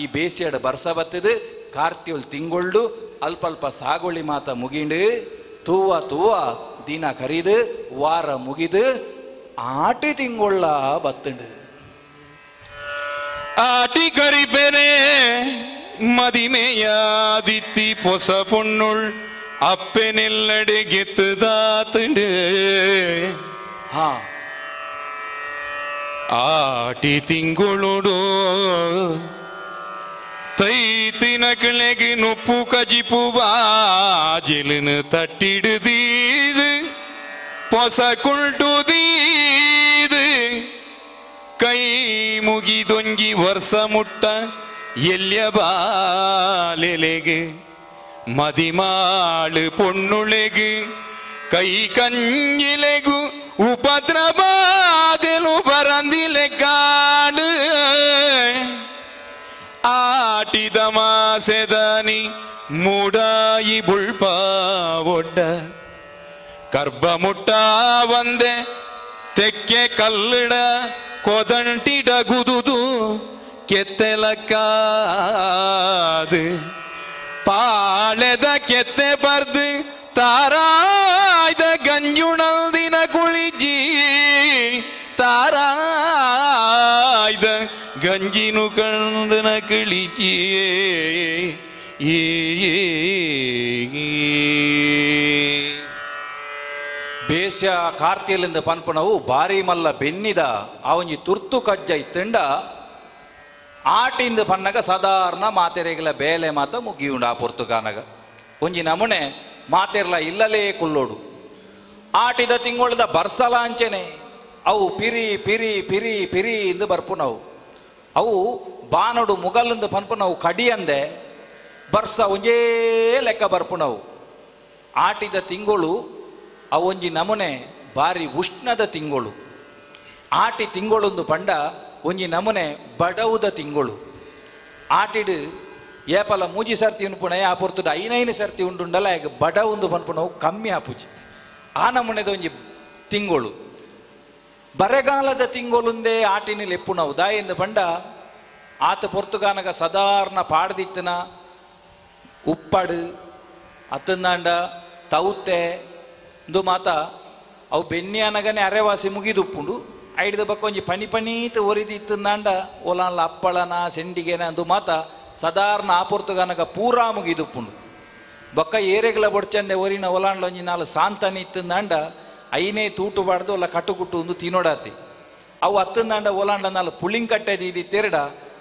Speaker 13: ಈ ಬೇಸಿಯಡ ಬರ್ಸ ಬತ್ತದು ಕಾರ್ತಿಯೊಲ್ ತಿಂಗೊಳ್ಳು ಅಲ್ಪ ಸಾಗೋಳಿ ಮಾತ ಮುಗಿಂಡು ತೂವ ತೂವ ದಿನ ಕರೀದು ವಾರ ಮುಗಿದು ಆಟಿ ತಿಂಗೊಳ್ಳ ಬತ್ತಂಡು.
Speaker 14: ಆಟಿ ಕರಿಪೆರೆ ಮದಿಮೆಯಾದಿತ್ತಿ ಪೊಸ ಪೊಣ್ಣುಳ್ ಅಪ್ಪೆನೆಲ್ಲಡೆ ಗೆತ್ತುದಾತಂಡು.
Speaker 13: ಹಾ
Speaker 14: ಆಟಿ ತಿಂಗಳೋಡು ತೈತಿನ கிளைக்கு நொப்பு கஜிப்பு வாஜிலுன்னு தட்டிடுதீது பொச குள்டுதீது கை முகிதொங்கி ವರ್ಷ ಮುಟ್ಟ ಎಲ್ಯ ಬಾಲೆಲೆಗೆ ಮದಿಮಾಳು ಪೊಣ್ಣುಳೆಗು ಕೈ ಕಂಜಿಲೆಗು ಉಪದ್ರವಾದೆಲು ಬರಂದಿಲೆ ಕಾಡು ಆಟಿದ ಮಾಸೆದನಿ ಮೂಡಾಯಿ ಬುಳ್ಪ ಒಡ್ಡ ಕರ್ಬ ಮುಟ್ಟ వంದೆ ತೆಕ್ಕೆ ಕಲ್ಲಡ ಕೊದಂಟಿಡ ಗುದುದು ಕೆತ್ತೆಲಕ್ಕಾದು ಪಾಳೆದ ಕೆತ್ತೆ ಬರ್ದು ತಾರಾಯ್ದ ಗಂಜುಣಲ್ದಿನ ಕುಳಿಜಿ ತಾರಾಯ್ದ ಗಂಜಿನು ಕಂದನ ಕಿಳಿಜಿ.
Speaker 13: ಬೇಸ್ಯ ಕಾರ್ತಿಯಲ್ಲಿಂದ ಪನ್ಪುನವು ಭಾರಿ ಮಲ್ಲ ಬೆನ್ನಿದ ಆ ಒಂಜಿ ತುರ್ತು ಕಜ್ಜ ಇತ್ತಂಡ ಆಟಿಂದ ಪನ್ನಗ ಸಾಧಾರಣ ಮಾತೆರೆಗಳ ಬೇಲೆ ಮಾತ ಮುಗಿಯುಂಡು ಆ ಪೊರ್ತುಗಾನಗ ಒಂಜಿ ನಮೂನೆ ಮಾತೆರ್ಲ ಇಲ್ಲಲೇ ಕುಲ್ಲೋಡು. ಆಟಿದ ತಿಂಗಳದ ಬರ್ಸಲ ಅಂಚೆನೆ ಅವು ಪಿರಿ ಪಿರಿ ಪಿರಿ ಪಿರಿ ಇಂದು ಬರ್ಪುನವು ಅವು ಬಾನೋಡು ಮುಗಲಿಂದ ಪನ್ಪುನವು ಕಡಿಯಂದೆ ಬರ್ಸ ಒಂಜೇ ಲೆಕ್ಕ ಬರ್ಪುನವು. ಆಟಿದ ತಿಂಗಳು ಅವು ಒಂಜಿ ನಮೂನೆ ಭಾರಿ ಉಷ್ಣದ ತಿಂಗಳು. ಆಟಿ ತಿಂಗಳೊಂದು ಪಂಡ ಒಂಜಿ ನಮೂನೆ ಬಡವುದ ತಿಂಗಳು. ಆಟಿಡು ಏಪಲ ಮೂಜಿ ಸರ್ತಿ ಉಂಪುಣ ಆ ಪೊರ್ತುಡು ಐನೈನು ಸರ್ತಿ ಉಂಡುಂಡಲ್ಲ ಈಗ ಬಡವುಂದು ಪನ್ಪುನವು ಕಮ್ಮಿ ಆಪುಜಿ ಆ ನಮೂನೆದ ಒಂಜಿ ತಿಂಗಳು. ಬರೆಗಾಲದ ತಿಂಗಳುಂದೇ ಆಟಿನ ಲೆಪ್ಪುನವು ದಾಯಿಂದ ಪಂಡ ಆತ ಪೊರ್ತುಗಾನಗ ಸಾಧಾರಣ ಪಾಡ್ದಿತ್ತನ ಉಪ್ಪಡು ಅತ್ತಂದಾಂಡ ತೌತೆ ಇಂದು ಮಾತ ಅವು ಬೆನ್ನಿಯನಗನೆ ಅರೆವಾಸಿ ಮುಗಿದುಪ್ಪುಂಡು. ಐಡ್ದ ಬಕ್ಕ ಒಂಜಿ ಪಣಿ ಪಣೀತ ಒರಿದಿತ್ತಂದಾಂಡ ಓಲಾನ್ಲ ಅಪ್ಪಳನ ಸೆಂಡಿಗೆನ ಅಂದು ಮಾತ ಸಾಧಾರಣ ಆ ಪೊರ್ತುಗಾನಗ ಪೂರಾ ಮುಗಿದುಪ್ಪುಂಡು. ಬೊಕ್ಕ ಏರೆಗ್ಲ ಬೊಡ್ಚಂದೆ ಒರಿನ ಒಲಾನ್ಲ ಒಂಜಿ ನಾಲ್ ಸಾಂತಾನಿ ಇತ್ತಂದಾಂಡ ಐನೇ ತೂಟು ಬಾಡ್ದು ಒಲ್ಲ ಕಟ್ಟುಕುಟ್ಟು ಒಂದು ತಿನ್ನೋಡಾತಿ ಅವು ಅತ್ತಂದಾಂಡ ಓಲಾಂಡ ನಾಲ್ ಪುಳಿಂಕಟ್ಟೆ ದೀದಿ ತೆರಡ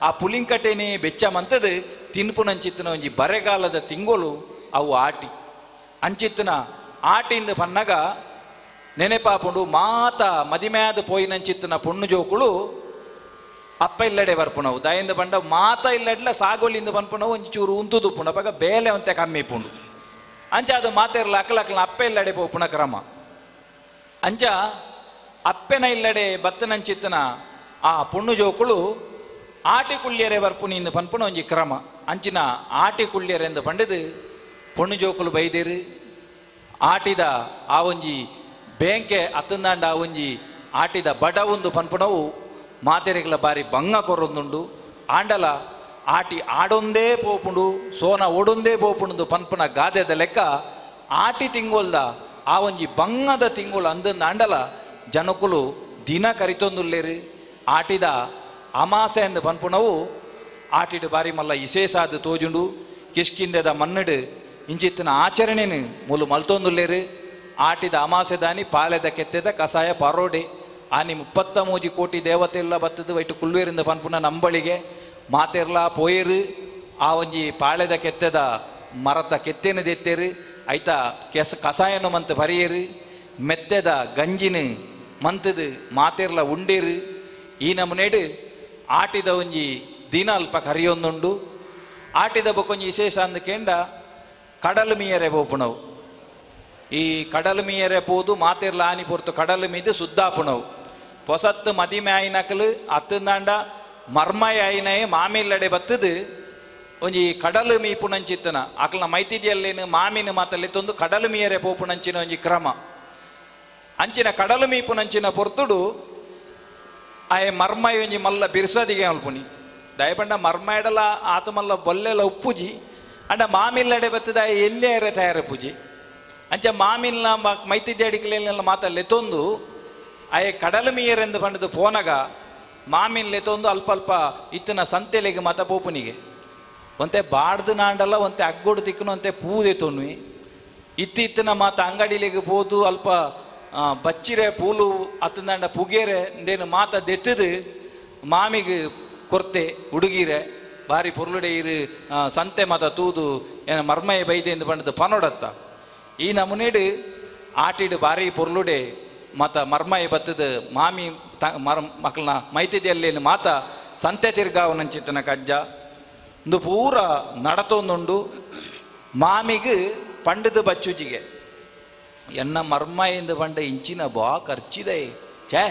Speaker 13: ಆ ಪುಳಿಂಕಟ್ಟೆನೇ ಬೆಚ್ಚ ಮಂತದು ತಿನ್ಪುನಂಚಿತ್ತನ ಒಂಜಿ ಬರೆಗಾಲದ ತಿಂಗಳು ಅವು ಆಟಿ ಅಂಚಿತ್ತನ ಆಟಿಂದ ಪನ್ನಗ ನೆನೆಪಾಪುಂಡು ಮಾತ ಮದಿಮ್ಯಾದ ಪೋಯಿನಂಚಿತ್ತನ ಪೊಣ್ಣು ಜೋಕುಳು ಅಪ್ಪ ಇಲ್ಲಡೆ ಬರ್ಪುನವು ದಯಿಂದ ಬಂಡ ಮಾತ ಇಲ್ಲಡ್ಲ ಸಾಗೋಲಿಂದ ಪನ್ಪುನವು ಒಂಜಿ ಚೂರು ಉಂತುದುಪ್ಪುಂಡು ಅಪಗ ಬೇಲೆ ಒಂತೆ ಕಮ್ಮಿ ಇಪ್ಪುಂಡು. ಅಂಚ ಅದು ಮಾತೆರ್ಲ ಅಕ್ಲಕ್ಲ ಅಪ್ಪ ಇಲ್ಲಡೆ ಪೋಪುನ ಕ್ರಮ. ಅಂಚ ಅಪ್ಪೆನ ಇಲ್ಲಡೆ ಬತ್ತನಂಚಿತ್ತನ ಆ ಪುಣ್ಣು ಜೋಕುಳು ಆಟಿ ಕುಳ್ಳಿಯರೆ ಬರ್ಪುನಿಂದ ಪನ್ಪುನ ಒಂಜಿ ಕ್ರಮ. ಅಂಚಿನ ಆಟಿ ಕುಳ್ಳಿಯರೆಂದು ಪಂಡಿದು ಪೊಣ್ಣು ಜೋಕುಲು ಬೈದೇರು ಆಟಿದ ಆ ಒಂಜಿ ಬೇಂಕೆ ಅತ್ತಂದಾಂಡ ಆ ಒಂಜಿ ಆಟಿದ ಬಡ ಒಂದು ಪನ್ಪುನವು ಮಾತೆರೆಗ್ಲ ಬಾರಿ ಬಂಗ ಕೊರೊಂದುಂಡು. ಆಂಡಲ ಆಟಿ ಆಡೊಂದೇ ಪೋಪುಂಡು ಸೋನ ಓಡೊಂದೇ ಪೋಪುಂಡು ಪನ್ಪುನ ಗಾದೆದ ಲೆಕ್ಕ ಆಟಿ ತಿಂಗೊಲ್ದ ಆ ಒಂಜಿ ಬಂಗದ ತಿಂಗಳು ಅಂದಂದು ಆಂಡಲ ಜನಕುಲು ದಿನ ಕರಿತೊಂದುಲ್ಲೇರು. ಆಟಿದ ಅಮಾಸೆ ಎಂದು ಪನ್ಪುನವು ಆಟಿಡು ಬಾರಿ ಮಲ್ಲ ಇಸೇಸಾದ ತೋಜುಂಡು. ಕಿಷ್ಕಿಂದೆದ ಮಣ್ಣಡು ಇಂಚಿತ್ತಿನ ಆಚರಣೆನು ಮೂಲು ಮಲ್ತೊಂದುಲ್ಲೇರು. ಆಟಿದ ಅಮಾಸೆ ದಾನಿ ಪಾಲೆದ ಕೆತ್ತೆದ ಕಸಾಯ ಪರೋಡೆ ಆನಿ 33 ಕೋಟಿ ದೇವತೆಲ್ಲ ಬತ್ತದು ವೈಟು ಕುಲ್ವೇರಿಂದ ಪನ್ಪುನ ನಂಬಳಿಗೆ ಮಾತೆರ್ಲ ಪೋಯರು ಆ ಒಂಜಿ ಪಾಳೆದ ಕೆತ್ತೆದ ಮರತ ಕೆತ್ತೇನು ದೆತ್ತೇರು ಐತ ಕೆಸ ಕಸಾಯನು ಮಂತ್ ಪರಿಯರು ಮೆತ್ತೆದ ಗಂಜಿನ ಮಂತದು ಮಾತೆರ್ಲ ಉಂಡೇರು. ಈ ನಮೂನೆಡು ಆಟಿದ ಒಂಜಿ ದಿನ ಅಲ್ಪ ಕರಿಯೊಂದುಂಡು. ಆಟಿದ ಬೊಕ್ಕೊಂಜಿ ವಿಶೇಷ ಅಂದಕೇಂಡ ಕಡಲು ಮೀಯರೆ ಪೋಪುಣವು. ಈ ಕಡಲು ಮೀಯರೆ ಪೋದು ಮಾತೆರ್ಲ ಆನಿ ಪೊರ್ತು ಕಡಲು ಮೀದು ಸುದ್ದಾಪುಣವು. ಪೊಸತ್ತು ಮದಿಮೆ ಆಯಿನಕಲು ಅತ್ತಂದಾಂಡ ಮರ್ಮಯ ಆಯಿನಯೇ ಮಾಮಿಲ್ಲಡೆ ಬತ್ತದು ಒಂಜಿ ಕಡಲು ಮೀಪುನಂಚಿತ್ತನ ಅಕ್ಲನ ಮೈತಿದಿಯಲ್ಲೇನು ಮಾಮಿನ ಮಾತಲ್ಲಿ ತಂದು ಕಡಲು ಮೀಯರೆ ಪೋಪುನಂಚಿನ ಒಂಜಿ ಕ್ರಮ. ಅಂಚಿನ ಕಡಲು ಮೀಪುನಂಚಿನ ಪೊರ್ತುಡು ಆಯೆ ಮರ್ಮಯ ಒಂಜಿ ಮಲ್ಲ ಬಿರ್ಸದಿಗೆ ಅಲ್ಪುನಿ ದಯಪಂಡ ಮರ್ಮಯಡಲ ಆತ ಮಲ್ಲ ಬೊಲ್ಲೆಲ ಉಪ್ಪುಜಿ ಅಂಡ ಮಾಮಿಲ್ಲಡೆ ಬತ್ತದ ಆಯೆ ಎಲ್ಲೇ ತಯಾರ ಪೂಜಿ. ಅಂಚ ಮಾಮಿಲ್ಲ ಮೈತಿದ್ದೆ ಅಡಿಕಲೆಲ್ಲ ಮಾತಲ್ಲಿ ತಂದು ಆಯೆ ಕಡಲು ಮೀಯರೆಂದು ಪಂಡದು ಪೋನಗ ಮಾಮಿನ್ಲೆ ತೊಂದು ಅಲ್ಪ ಅಲ್ಪ ಇತ್ತನ ಸಂತೆಲೆಗೆ ಮಾತ ಪೋಪುನಿಗೆ ಒಂತೆ ಬಾಡ್ದು ನಾಂಡಲ್ಲ ಒಂತೆ ಅಗ್ಗೋಡು ತಿಕ್ಕನು ಒಂತೆ ಪೂದೆ ತೊನ್ವಿ ಇತ್ತು ಇತ್ತನ ಮಾತ ಅಂಗಡಿಲೆಗೆ ಪೋದು ಅಲ್ಪ ಬಚ್ಚಿರೆ ಪೂಲು ಅತ್ತಂದಾಂಡ ಪುಗೇರೆ ಇಂದೇನು ಮಾತ ದೆತ್ತದು ಮಾಮಿಗೆ ಕೊರ್ತೆ ಹುಡುಗಿರೆ ಬಾರಿ ಪೊರ್ಲುಡೆ ಇರು ಸಂತೆ ಮಾತ ತೂದು ಏನ ಮರ್ಮಯ ಬೈದೆ ಎಂದು ಪಂಡದು ಪನೋಡತ್ತ. ಈ ನಮೂನೆಡು ಆಟಿಡು ಬಾರಿ ಪೊರ್ಲುಡೆ ಮಾತ ಮರ್ಮಯ ಬತ್ತದ ಮಾಮಿ ತ ಮರ್ ಮಕ್ಕಳನ್ನ ಮೈತಿದೆಯಲ್ಲೇನು ಮಾತ ಸಂತೆ ತಿರ್ಗಾವನಂಚಿತ್ತನ ಕಜ್ಜ ಒಂದು ಪೂರ ನಡತೊಂದುಂಡು. ಮಾಮಿಗೆ ಪಂಡದು ಬಚ್ಚುಜಿಗೆ ಎನ್ನ ಮರ್ಮಯಿಂದ ಪಂಡ ಇಂಚಿನ ಬಾ ಖರ್ಚಿದೆ ಛೇ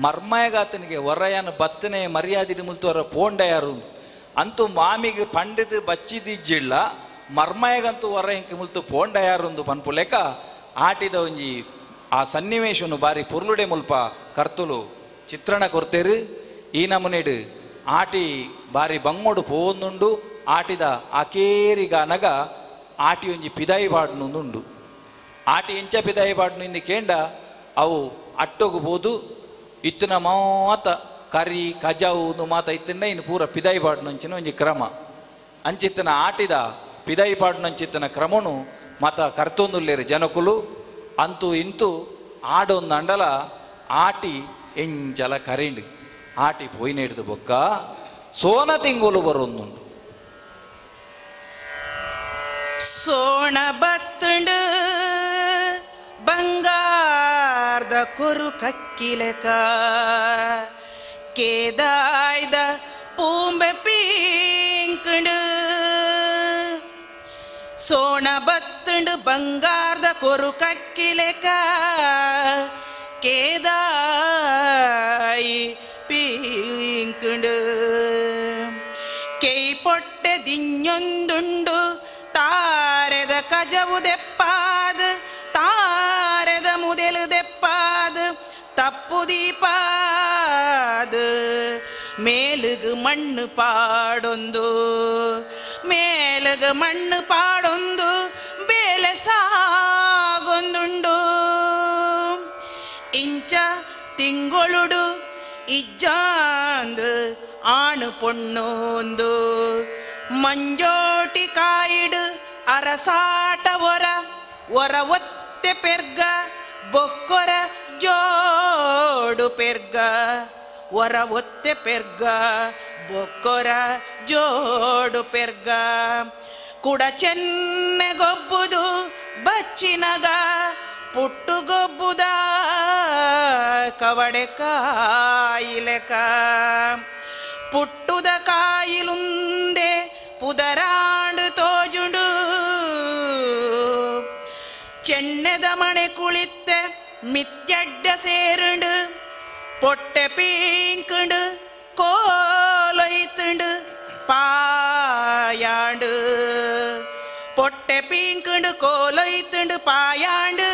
Speaker 13: ಮರ್ಮಯಗಾತನಿಗೆ ಹೊರಯನ ಬತ್ತನೆ ಮರ್ಯಾದೆ ಮುಲ್ತು ಹೊರ ಪೋಂಡ ಯಾರು ಅಂತೂ ಮಾಮಿಗೆ ಪಂಡದು ಬಚ್ಚಿದಿಜ್ಜಿಲ್ಲ ಮರ್ಮಯಗಂತೂ ಹೊರ ಇಂಕ ಮುಲ್ತು ಪೋಂಡ ಯಾರು ಒಂದು ಪನ್ಪು ಲೆಕ್ಕ ಆಟಿದ ಒಂಜಿ ಆ ಸನ್ನಿವೇಶನು ಬಾರಿ ಪುರ್ಲುಡೆ ಮುಲ್ಪ ಕರ್ತುಲು ಚಿತ್ರಣ ಕೊರ್ತೇರು. ಈ ನಮೂನೆಡು ಆಟಿ ಬಾರಿ ಬಂಗೋಡು ಪೋಂದುಂಡು. ಆಟಿದ ಆಕೇರಿಗಾನಗ ಆಟಿ ಒಂಜಿ ಪಿದಾಯಿ ಬಾಡ್ನುಂದುಂಡು. ಆಟಿ ಇಂಚ ಪಿದಾಯಿ ಬಾಡ್ನು ಇಂದು ಕೇಂಡ ಅವು ಅಟ್ಟೋಗು ಬೋದು ಇತ್ತಿನ ಮಾತ ಕರಿ ಕಜಾವು ಮಾತ ಇತ್ತಿನ ಇನ್ನು ಪೂರ ಪಿದಾಯಿ ಬಾಡ್ನಂಚಿನ ಒಂಜಿ ಕ್ರಮ. ಅಂಚಿತ್ತನ ಆಟಿದ ಪಿದಾಯಿ ಪಾಡ್ನಂಚಿತ್ತನ ಕ್ರಮನು ಮಾತ ಕರ್ತೊಂದುಲ್ಲೇರು ಜನಕುಲು. ಅಂತೂ ಇಂತೂ ಆಡೊಂದು ಅಂಡಲ ಆಟಿ ಎಂಜಲ ಕರಿಂಡು ಆಟಿ ಪೋಯಿನ ಬೊಕ್ಕ ಸೋನ ತಿಂಗಳು ಬರೊಂದುಂಡು.
Speaker 12: ಸೋಣ ಬತ್ತುಂಡು ಬಂಗಾರದ ಕೊರು ಕಕ್ಕಿಲೆಕ ಕೇದಾಯ್ದ ಪೂಂಬೆ ಪೀಂಕುಂಡು. ಸೋಣ ಬತ್ತುಂಡು ಬಂಗಾರದ ಕೊರು ಕಕ್ಕಿಲೆಕ ಕೇದಾಯಿ ಪೀಂಕುಂಡು. ಕೆಯ್ ಪೊಟ್ಟೆ ದಿഞ്ഞೊಂದುಂಡು ತಾರೆದ ಕಜವು ದೆಪ್ಪಾದ ತಾರೆದ ಮುದೆಲು ದೆಪ್ಪಾದ ತಪ್ಪು ದೀಪಾದ ಮೇಲುಗು ಮಣ್ಣು ಪಾಡೊಂದು ಮೇಲುಗು ಮಣ್ಣು ಪಾಡೊಂದು ಬೇಲೆ ಸಾಗೊಂದುಂಡು. ಇಂಚ ತಿಂಗೊಳುಡು ಇಜ್ಜಾಂದು ಆಣು ಪೊಣ್ಣೊಂದು ಮಂಜೋಟಿ ಕಾಯಿಡು ಅರಸಾಟ ಒರ ಒರ ಒತ್ತೆ ಪೆರ್ಗ ಬೊಕ್ಕೊರ ಜೋಡು ಪೆರ್ಗ ಒರ ಒತ್ತೆ ಪೆರ್ಗ ಬೊಕ್ಕೊರ ಜೋಡು ಪೆರ್ಗ ಕುಡ ಚೆನ್ನೆ ಗೊಬ್ಬುದು ಬಚ್ಚಿನಗ ಪುಟ್ಟುಗೊಬ್ಬುದ ಕವಡೆ ಕಾಯಿಲೆಕ ಪುಟ್ಟುದ ಕಾಯಿಲುಂದೆ ಪುದರಾಂಡು ತೋಜುಂಡು ಚೆನ್ನೆದ ಮಣೆ ಕುಳಿತ್ತೆ ಮಿತ್ಯಡ್ಡ ಸೇರುಂಡು ಪೊಟ್ಟೆ ಪೀಂಕುಂಡು ಕೋಲೊಯ್ತುಂಡು ಪಾಯಾಂಡು பொட்டை பீங்குண்டு கோலொய்த்துண்டு பாயாண்டு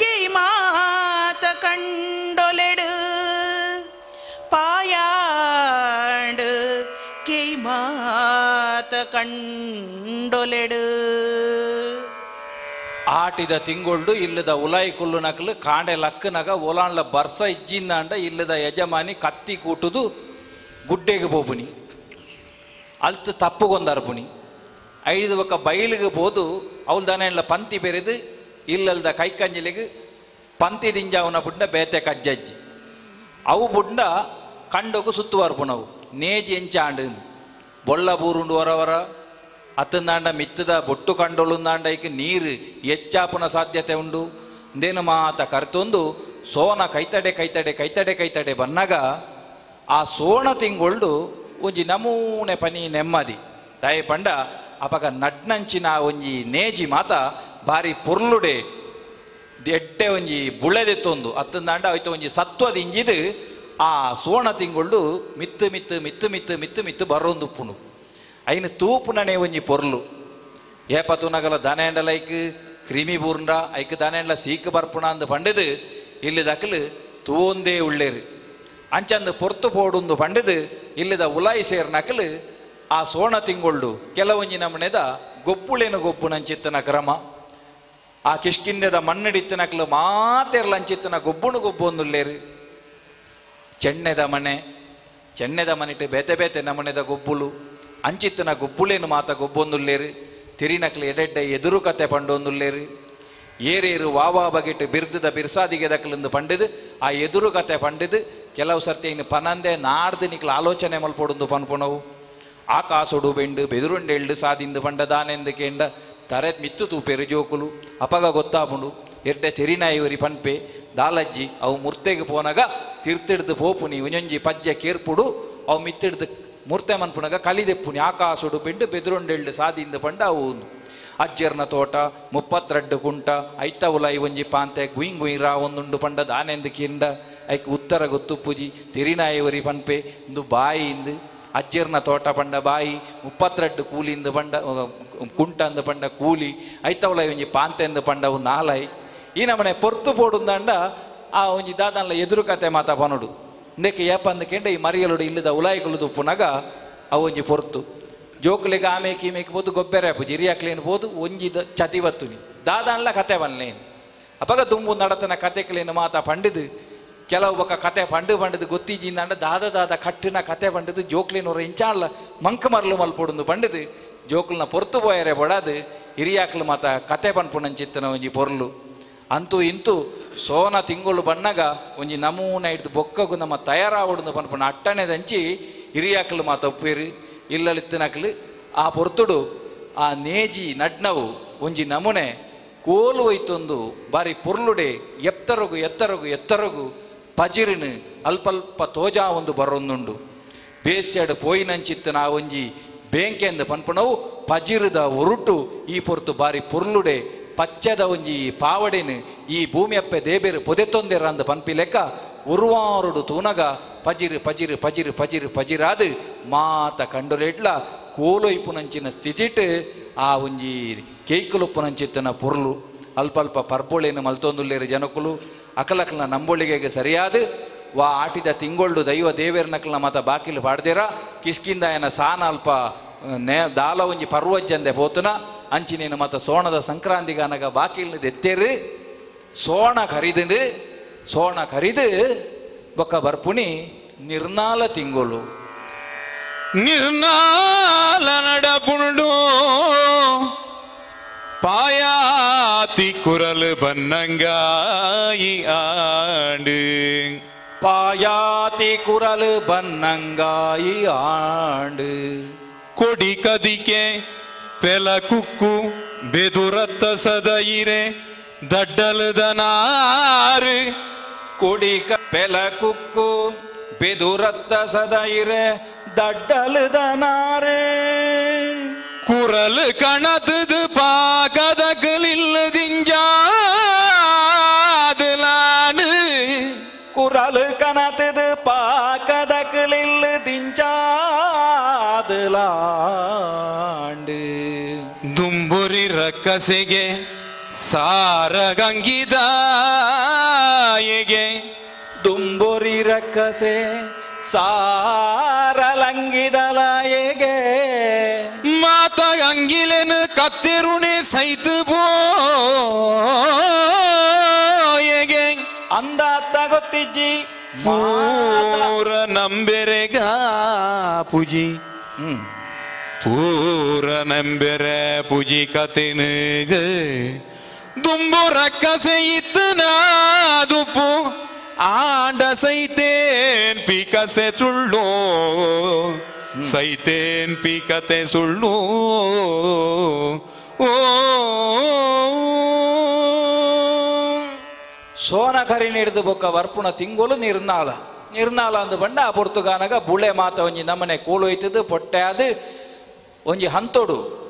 Speaker 12: கீமாத்த கண்டொலெடு பாயாண்டு கீமாத்த கண்டொலெடு.
Speaker 13: ಆಟಿದ ತಿಂಗೊಳ್ಡು ಇಲ್ಲದ ಉಲಾಯಿ ಕುಲ್ಲು ನಕಲು ಕಾಂಡೆ ಲಕ್ಕನಗ ಓಲಾನ್ಲ ಬರ್ಸ ಇಜ್ಜಿಂದಾಂಡ ಇಲ್ಲದ ಯಜಮಾನಿ ಕತ್ತಿ ಕೂಟುದು ಗುಡ್ಡೆಗೆ ಪೋಪುನಿ ಅಲ್ತು ತಪ್ಪುಗೊಂದರ್ಪುನಿ ಐದು ಒಕ್ಕ ಬೈಲಿಗೆ ಪೋದು ಅವಲ್ದಾನೆ ಪಂತಿ ಬೆರೆದು ಇಲ್ಲಲ್ದ ಕೈಕಂಜಲಿಗೆ ಪಂತಿ ದಿಂಜಾವನ ಬುಡ್ಡ ಬೇತೆ ಕಜ್ಜಜ್ಜಿ ಅವು ಬುಡ್ಡ ಕಂಡೋಗು ಸುತ್ತುವರ್ಪುನವು ನೇಜಿ ಎಂಚಾಂಡು ಬೊಳ್ಳ ಬೂರುಂಡು ಹೊರವರ ಅತ್ತಂದಾಂಡ ಮಿತ್ತದ ಬೊಟ್ಟು ಕಂಡೊಳುಂದಾಂಡ ಐಕೆ ನೀರು ಹೆಚ್ಚಾಪುನ ಸಾಧ್ಯತೆ ಉಂಡು ಇಂದೇನು ಮಾತ ಕರ್ತೊಂದು ಸೋನ ಕೈತಡೆ ಕೈತಡೆ ಕೈತಡೆ ಕೈತಡೆ ಬನ್ನಾಗ ಆ ಸೋಣ ತಿಂಗೊಳ್ಡು ಒಂಜಿ ನಮೂನೆ ಪನಿ ನೆಮ್ಮದಿ ದಯ ಪಂಡ ಅಪಗ ನಡ್ನಂಚಿನ ಒಂಜಿ ನೇಜಿ ಮಾತ ಭಾರಿ ಪೊರ್ಲುಡೆ ಎಟ್ಟೆ ಒಂಜಿ ಬುಳೆದೆತ್ತೊಂದು ಅತ್ತಂದಾಂಡ ಆಯ್ತು ಒಂಜಿ ಸತ್ವದ ಇಂಜಿದು ಆ ಸೋಣ ತಿಂಗೊಳ್ಡು ಮಿತ್ತು ಮಿತ್ತು ಮಿತ್ತು ಮಿತ್ತು ಮಿತ್ತು ಮಿತ್ತು ಬರೋಂದುಪ್ಪುನು ಐನು ತೂಪುನನೆ ಒಂಜಿ ಪೊರ್ಲು ಏಪ ತೂನಗಲ ದನೆಂಡ ಲೈಕ್ ಕ್ರಿಮಿ ಬೂರ್ಂಡ ಐಕ್ ದನೆಂಡ್ಲ ಸೀಕ್ ಬರ್ಪುಣ ಅಂದು ಪಂಡದು ಇಲ್ಲಿ ದಕಲು ತೂಂದೇ ಉಳ್ಳೇರು ಅಂಚಂದು ಪೊರ್ತು ಪೋಡುಂದು ಪಂಡದು ಇಲ್ಲಿದ ಉಲಾಯಿ ಸೇರ್ ನಕಲು ಆ ಸೋಣ ತಿಂಗೊಳ್ಳು ಕೆಲವೊಂಜಿ ನಮನೆದ ಗೊಬ್ಬುಳೇನು ಗೊಬ್ಬು ನಂಚಿತ್ತನ ಕ್ರಮ ಆ ಕಿಷ್ಕಿಂದೆದ ಮಣ್ಣಡಿತ್ತನಕ್ಲು ಮಾತೆರ್ಲಂಚಿತ್ತನ ಗೊಬ್ಬುನು ಗೊಬ್ಬು ಒಂದುಲ್ಲೇರು ಚೆನ್ನೆದ ಮನೆ ಚೆನ್ನೆದ ಮನೆಟ್ ಬೇತೆ ಬೇತೆ ನಮನೆದ ಗೊಬ್ಬುಲು ಅಂಚಿತ್ತನ ಗೊಬ್ಬುಳೇನು ಮಾತ ಗೊಬ್ಬೊಂದುಲ್ಲೇರು ತಿರಿನಕ್ಲು ಎಡೆಡ್ಡ ಎದುರು ಕತೆ ಪಂಡೊಂದುಲ್ಲೇರು ಏರೇರು ವಾವಾ ಬಗೆಟ್ ಬಿರ್ದದ ಬಿರ್ಸಾದಿಗೆ ದಕ್ಲಂದು ಪಂಡಿದು ಆ ಎದುರು ಕತೆ ಪಂಡಿದು ಕೆಲವು ಸರ್ತಿ ಇನ್ನು ಪನಂದೆ ನಾಡ್ದು ನಿಕ್ಲು ಆಲೋಚನೆ ಮಲ್ಪೊಡೊಂದು ಪನ್ಪುನವು ಆಕಾಸುಡು ಬೆಂಡು ಬೆದುರುಂಡೆಳ್ಳು ಸಾದಿಂದು ಪಂಡ ದಾನೆಂದು ಕೇಂಡ ತರೆ ಮಿತ್ತು ತೂಪೆರು ಜೋಕುಲು ಅಪಗ ಗೊತ್ತಾಪುಂಡು ಎಡ್ಡೆ ತೆರಿನಾಯಿವರಿ ಪನ್ಪೆ ದಾಲಜ್ಜಿ ಅವು ಮುರ್ತೆಗೆ ಪೋನಾಗ ತಿರ್ತಿಡ್ದು ಪೋಪುನಿ ಉಂಜೊಂಜಿ ಪಜ್ಜೆ ಕೇರ್ಪುಡು ಅವು ಮಿತ್ತಿಡ್ದು ಮೂರ್ತೆ ಮನ್ಪುನಗ ಕಲಿದೆಪ್ಪುನಿ ಆಕಾಸುಡು ಬೆಂಡು ಬೆದುರುಂಡೆಳ್ಳು ಸಾದಿಂದು ಪಂಡ ಅವು ಅಜ್ಜರ್ನ ತೋಟ 32 ಕುಂಟ ಐತ ಉಲಾಯಿ ಒಂಜಿ ಪಾಂತೆ ಗುಯಿಂಗ್ ಗುಯ್ ರಾ ಒಂದುಂಡು ಪಂಡ ದಾನೆಂದು ಕಿಂಡ ಐಕ್ ಉತ್ತರ ಗೊತ್ತುಪ್ಪುಜಿ ತಿರಿನಾಯಿವರಿ ಪನ್ಪೆ ಇಂದು ಬಾಯಿ ಇಂದು ಅಜ್ಜರ್ನ ತೋಟ ಪಂಡ ಬಾಯಿ 32 ಕೂಲಿಂದು ಪಂಡ ಕುಂಟಂದು ಪಂಡ ಕೂಲಿ ಐತವಲ ಒಂಜಿ ಪಾಂತೆಂದು ಪಂಡವು ನಾಲೈ ಈ ನಮನೆ ಪೊರ್ತು ಪೋಡುಂದಂಡ ಆ ಒಂಜಿ ದಾದನ್ಲ ಎದುರು ಕತೆ ಮಾತಾ ಪನೋಡು ಇಂದಕ್ಕೆ ಏಪಂದು ಕೆಂಡ ಈ ಮರಿಯಲುಡು ಇಲ್ಲದ ಉಲಾಯಿಕುಲು ತುಪ್ಪುನಗ ಅವು ಒಂಜಿ ಪೊರ್ತು ಜೋಕುಲಿಗೆ ಆಮೇಕಿ ಈಮೇಕಿ ಪೋದು ಗೊಬ್ಬೆರೆ ಪೂಜಿ ಹಿರಿಯಾಕ್ಲೇನು ಪೋದು ಒಂಜಿ ಚತಿ ಬತ್ತುನಿ ದಾದನ್ಲ ಕತೆ ಬನ್ಲೇನು ಅಪಗ ದುಂಬು ನಡತನ ಕತೆಕ್ಲೇನು ಮಾತಾ ಪಂಡಿದು ಕೆಲವು ಬೊಕ್ಕ ಕತೆ ಪಂಡು ಪಂಡದು ಗೊತ್ತಿಜಿಂದಾಂಡ ದಾದ ದಾದ ಕಟ್ಟಿನ ಕತೆ ಪಂಡದು ಜೋಕ್ಲಿನವರ ಇಂಚಾಲ ಮಂಕ ಮರಲು ಮಲ್ಪೊಡುಂದು ಪಂಡದು ಜೋಕ್ಲನ ಪೊರ್ತು ಪೋಯರೆ ಬಡದು ಹಿರಿಯಾಕ್ಲು ಮಾತ ಕತೆ ಪನ್ಪುನಂಚಿತ್ತನ ಒಂಜಿ ಪೊರ್ಲು ಅಂತೂ ಇಂತೂ ಸೋನ ತಿಂಗಳು ಬಣ್ಣಗ ಒಂಜಿ ನಮೂನೆ ಹಿಡ್ದು ಬೊಕ್ಕಗು ನಮ್ಮ ತಯಾರಾವಡುಂದು ಪನ್ಪುನ ಅಟ್ಟಣೆದಂಚಿ ಹಿರಿಯಾಕ್ಲು ಮಾತ ಒಪ್ಪೇರು ಇಲ್ಲಲಿತ್ತನಕ್ಲು ಆ ಪೊರ್ತುಡು ಆ ನೇಜಿ ನಡ್ನವು ಒಂಜಿ ನಮೂನೆ ಕೋಲು ಒಯ್ತೊಂದು ಬಾರಿ ಪೊರ್ಲುಡೆ ಎತ್ತರಗು ಎತ್ತರಗು ಎತ್ತರಗು ಪಜಿರಿನು ಅಲ್ಪಲ್ಪ ತೋಜಾ ಒಂದು ಬರೊಂದುಂಡು ಬೇಸ್ಯಾಡು ಪೋಯಿನಂಚಿತ್ತನ ಆ ಒಂಜಿ ಬೇಂಕೆಂದು ಪನ್ಪುನವು ಪಜಿರುದ ಒರುಟು ಈ ಪೊರ್ತು ಬಾರಿ ಪೊರ್ಲುಡೆ ಪಚ್ಚದ ಒಂಜಿ ಪಾವಡೆನು ಈ ಭೂಮಿಯಪ್ಪೆ ದೇಬೇರು ಪೊದೆತೊಂದೆರ ಅಂದು ಪನ್ಪಿ ಲೆಕ್ಕ ಉರುವಾರುಡು ತೂನಗ ಪಜಿರು ಪಜಿರು ಪಜಿರು ಪಜಿರು ಪಜಿರಾದು ಮಾತ ಕಂಡುಲೆಟ್ಲ ಕೋಲೊಯ್ಪುನಂಚಿನ ಸ್ಥಿತಿಟ್ ಆ ಒಂಜಿ ಕೇಯ್ಕುಲುಪ್ಪುನಂಚಿತ್ತನ ಪೊರ್ಲು ಅಲ್ಪ ಅಲ್ಪ ಪರ್ಬೊಳೇನು ಮಲ್ತೊಂದುಲ್ಲೇರು ಜನಕುಲು ಅಕಲಕಲ್ನ ನಂಬೊಳಿಗೆಗೆ ಸರಿಯಾದ ವಾ ಆಟಿದ ತಿಂಗೊಳ್ಳು ದೈವ ದೇವೇರ್ನಕಲ್ನ ಮಾತ ಬಾಕಿಲು ಪಾಡ್ದೇರ ಕಿಷ್ಕಿಂದಾಯನ ಸಾನ ಅಲ್ಪ ನೇ ದಾಲ ಒಂಜಿ ಪರ್ವಜ್ಜಂದೆ ಪೋತುನ ಅಂಚಿನೇನು ಮಾತ ಸೋಣದ ಸಂಕ್ರಾಂತಿಗಾನಗ ಬಾಕಿಲ್ನ ದೆತ್ತೇರು ಸೋಣ ಖರೀದು ಸೋಣ ಖರೀದು ಬೊಕ್ಕ ಬರ್ಪುಣಿ ನಿರ್ನಾಲ ತಿಂಗಳು
Speaker 14: ನಿರ್ನಾಲ ನಡಪುಂಡು ಪಾಯಾತಿ ಕುರಲು ಬನ್ನಂಗಾಯಿ ಆಂಡು
Speaker 13: ಪಾಯಾತಿ ಕುರಲು ಬನ್ನಂಗಾಯಿ ಆಂಡು
Speaker 14: ಕೊಡಿ ಕದಿಕೆ ಪೆಲ ಕುಕ್ಕು ಬೆದುರತ್ತ ಸದಯಿರೆ ದಡ್ಡಲದನಾರು
Speaker 13: ಕೊಡಿ ಪೆಲ ಕುಕ್ಕು ಬೆದುರತ್ತ ಸದೈರೆ ದಡ್ಡಲದನಾರು
Speaker 14: ಕುರಲು ಕಣತದು ಪಾಕದಕಲಿಲ್ಲದಿಂಜಾದಲಾನು
Speaker 13: ಕುರಲು ಕಣತದು ಪಾಕದಕಲಿಲ್ಲದಿಂಜಾದಲಾಂಡು
Speaker 14: ದುಂಬುರಿ ರಕ್ಕಸೆಗೆ ಸಾರಗಂಗಿದಾಯೆಗೆ
Speaker 13: ದುಂಬುರಿ ರಕ್ಕಸೆ ಸಾರಲಂಗಿದಲಾಯೆಗೆ
Speaker 14: ಮಾತ ಅಂಗಿಲೆನು ಕತ್ತೆರುಣೆ ಸೈತು ಪೋಯೆಗೆ
Speaker 13: ಅಂದಾತ ಗೊತ್ತಿಜ್ಜಿ
Speaker 14: ಪೂರ ನಂಬೆರೆಗ ಪುಜಿ ಪೂರ ನಂಬೆರೆ ಪುಜಿ ಕತೆನುಗೆ ದುಂಬು ರಕ್ಕಸೆ ಇತ್ತು ನಾದುಪ್ಪು ಆಂಡ ಸೈತೇನ್ ಪಿಕಸೆ ಸುಳ್ಳು ಸೈತೇನ್ ಪಿಕತೆ ಸುಳ್ಳು ಓ
Speaker 13: ಸೋನ ಕರಿ ನೀಡ್ದು ಬೊಕ್ಕ ವರ್ಪುಣ ತಿಂಗಳು ನಿರ್ನಾಲ ನಿರ್ನಾಲ ಅಂದು ಬಂಡ ಆ ಪೊರ್ತುಗಾನಗ ಬುಳೆ ಮಾತ ಒಂಜಿ ನಮ್ಮನೆ ಕೂಳು ಪೊಟ್ಟೆ ಅದು ಒಂಜಿ ಹಂತೋಡು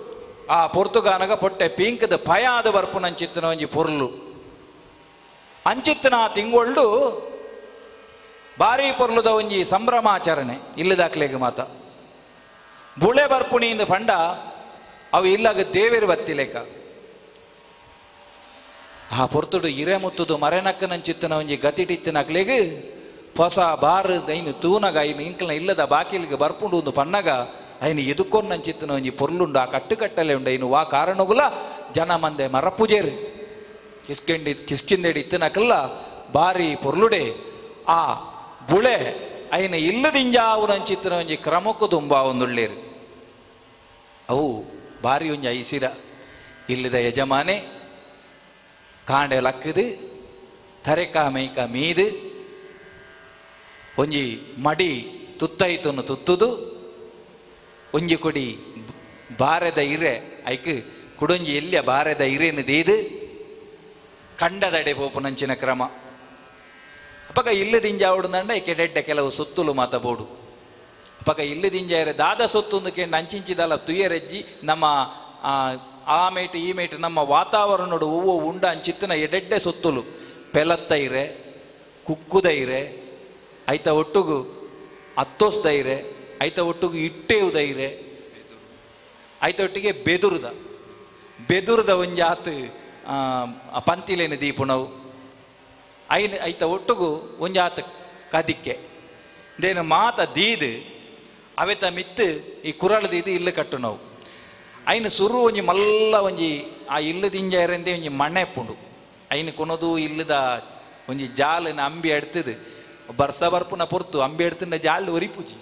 Speaker 13: ಆ ಪೊರ್ತುಗಾನಗ ಪೊಟ್ಟೆ ಪೀಂಕದ ಪಯ ಆದ ಬರ್ಪುನ ಅಂಚಿತ್ತನ ಒಂಜಿ ಪೊರ್ಲು ಅಂಚಿತ್ತನ ಆ ತಿಂಗೊಳ್ಳು ಭಾರಿ ಪೊರ್ಲುದ ಒಂಜಿ ಸಂಭ್ರಮಾಚರಣೆ ಇಲ್ಲದಾಕ್ಲೆಗ್ ಮಾತ ಬುಳೆ ಬರ್ಪುಣಿಯಿಂದ ಪಂಡ ಅವು ಇಲ್ಲಾಗ ದೇವೇರು ಬತ್ತಿಲೇಕ ಆ ಪೊರ್ತುಡು ಇರೆ ಮುತ್ತುದು ಮರೆನಕ್ಕನಂಚಿತ್ತನ ಒಂಜಿ ಗತಿಟಿತ್ತಿನಕ್ಲೆಗ್ ಹೊಸ ಬಾರು ಐನು ತೂನಗ ಐನು ಇಂಕ್ಲನ ಇಲ್ಲದ ಬಾಕಿಲಿಗೆ ಬರ್ಪುಂಡು ಒಂದು ಪನ್ನಗ ಐನು ಎದುಕೊನ್ನಂಚಿತ್ತನ ಒಂಜಿ ಪೊರ್ಲುಂಡು ಆ ಕಟ್ಟುಕಟ್ಟಲೆ ಉಂಡು ಐನು ವಾ ಕಾರಣಗುಲ ಜನ ಮಂದೆ ಮರಪುಜೇರು ಕಿಸ್ಕೆಂಡಿ ಕಿಸ್ಕಿಂದೆಡಿ ಇತ್ತಿನಕಲ್ಲ ಭಾರಿ ಪೊರ್ಲುಡೆ ಆ ಬುಳೆ ಐನ ಇಲ್ಲದಿಂಜಾವುನಂಚಿತ್ತನ ಒಂಜಿ ಕ್ರಮಕ್ಕೂ ತುಂಬ ಒಂದುಳ್ಳೇರು ಅವು ಭಾರಿ ಒಂಜಿ ಐಸಿರ ಇಲ್ಲದ ಯಜಮಾನೆ ಕಾಂಡೆ ಲಕ್ಕದು ತರೆಕ ಮೈಕ ಮೀದು ಒಂಜಿ ಮಡಿ ತುತ್ತೈತನ್ನು ತುತ್ತುದು ಒಂಜಿ ಕೊಡಿ ಬಾರೆದ ಇರೆ ಐಕ್ ಕುಡೊಂಜಿ ಎಲ್ಲಿಯ ಬಾರೆದ ಇರೆನು ದೀದು ಕಂಡದಡೆ ಪೋಪುನಂಚಿನ ಕ್ರಮ ಅಪಗ ಇಲ್ಲದಿಂಜಾವುಡುಂದಂಡ ಕೆಡೆಡ್ಡ ಕೆಲವು ಸೊತ್ತುಲು ಮಾತಬೋಡು ಅಪಗ ಇಲ್ಲದಿಂಜಾಯರೆ ದಾದ ಸೊತ್ತೊಂದು ಕೆಂಡ ಅಂಚಿಂಚಿದಲ್ಲ ತುಯರೆಜ್ಜಿ ನಮ್ಮ ಆ ಮೇಟು ಈ ಮೇಟು ನಮ್ಮ ವಾತಾವರಣಡು ಹೂವು ಉಂಡ ಅಂಚಿತ್ತಿನ ಎಡೆಡ್ಡೆ ಸೊತ್ತುಲು ಪೆಲತ್ತೈರೆ ಕುಕ್ಕುದೈರೆ ಐತ ಒಟ್ಟುಗು ಅತ್ತೋಸ್ದೈರೆ ಐತ ಒಟ್ಟುಗು ಇಟ್ಟೇವುದೈರೆ ಐತ ಒಟ್ಟಿಗೆ ಬೆದುರುದ ಬೆದುರುದ ಒಂಜಾತು ಪಂತಿಲೇನು ದೀಪುಣವು ಐನ ಐತ ಒಟ್ಟುಗು ಒಂಜಾತ ಕದಿಕ್ಕೆ ದೇನು ಮಾತ ದೀದು ಅವೆತ ಮಿತ್ತು ಈ ಕುರಳು ದೀದು ಇಲ್ಲು ಕಟ್ಟು ನಾವು ಐನು ಸುರು ಒಂಜಿ ಮಲ್ಲ ಒಂಜಿ ಆ ಇಲ್ಲು ದಿಂಜಾಯರಂದೆ ಒಂಜಿ ಮಣ್ಣೆ ಪುಂಡು ಐನು ಕೊನದು ಇಲ್ಲದ ಒಂಜಿ ಜಾಲನ ಅಂಬಿ ಅಡ್ತದು ಬರ್ಸ ಬರ್ಪುನ ಪೊರ್ತು ಅಂಬಿ ಅಡ್ತಂಡ ಜಾಲ್ ಒರಿಪುಜಿ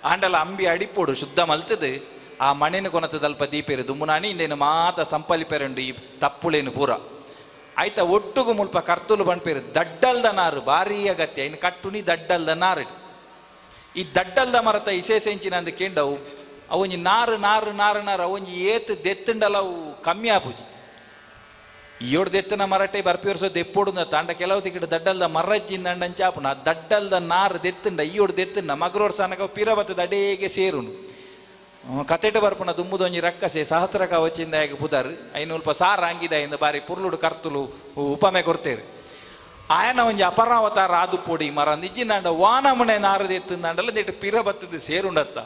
Speaker 13: ಆಂಡಲ ಅಂಬಿ ಅಡಿಪೋಡು ಶುದ್ಧ ಮಲ್ತದು ಆ ಮಣೆನ ಕೊನತದಲ್ಪ ದೀಪೇರು ದುಮ್ಮುನಾನಿ ಇಂದೇನು ಮಾತ ಸಂಪಲಿಪೇರುಂಡು ಈ ತಪ್ಪುಳೇನು ಪೂರ ಆಯ್ತಾ ಒಟ್ಟುಗು ಮುಲ್ಪ ಕರ್ತುಲು ಬಂಡ್ಪೇರು ದಡ್ಡಲ್ದ ನಾರು ಭಾರಿ ಅಗತ್ಯ ಇನ್ನು ಕಟ್ಟುನಿ ದಡ್ಡಲ್ದ ನಾರು ಈ ದಡ್ಡಲ್ದ ಮರತ ಇಸೇಸೆಂಚಿನ ಅಂದು ಕೇಂಡವು ಅವೊಂಜಿ ನಾರು ನಾರು ನಾರು ನಾರು ಅವೊಂಜಿ ಏತು ದೆತ್ತುಂಡಲ ಅವು ಕಮ್ಮಿ ಆಪುಜಿ ಈಯೋಡು ದೆತ್ತನ ಮರಟೆ ಬರ್ಪಿವರ್ಸೋ ದೆಪ್ಪೋಡು ತಾಂಡ ಕೆಲವು ತಿಕ್ಕಡ ದಡ್ಡಲ್ದ ಮರಜ್ಜಿಂದ ಅಂಚಾಪುನ ದಡ್ಡಲ್ದ ನಾರು ದೆತ್ತುಂಡ ಈಯೋಡು ದೆತ್ತುಂಡ ಮಗರೋರ್ ಸನಕ ಪಿರ ಬತ್ತದ ಅಡೇಗೆ ಸೇರುನು ಕತೆಟ ಬರ್ಪುನ ದುಂಬುದೊಂಜಿ ರಕ್ಕಸೆ ಸಹಸ್ರಕ ವಚ್ಚಿಂದ ಹೇಗೆ ಪುದರ್ ಐನೂಲ್ಪ ಸಾರ ಅಂಗಿದ ಇಂದ ಬಾರಿ ಪುರ್ಲುಡು ಕರ್ತುಲು ಉಪಮೆ ಕೊರ್ತೇರು ಆಯನ ಒಂಜಿ ಅಪರಾವತಾರ ಆದು ಪೊಡಿ ಮರ ನಿಜ್ಜಿಂದಾಂಡ ವಾನಮನೆ ನಾರದು ಎತ್ತಂದಾಂಡಲ್ಲ ನೆಟ್ಟು ಪಿರ ಬತ್ತದ ಸೇರುಂಡತ್ತ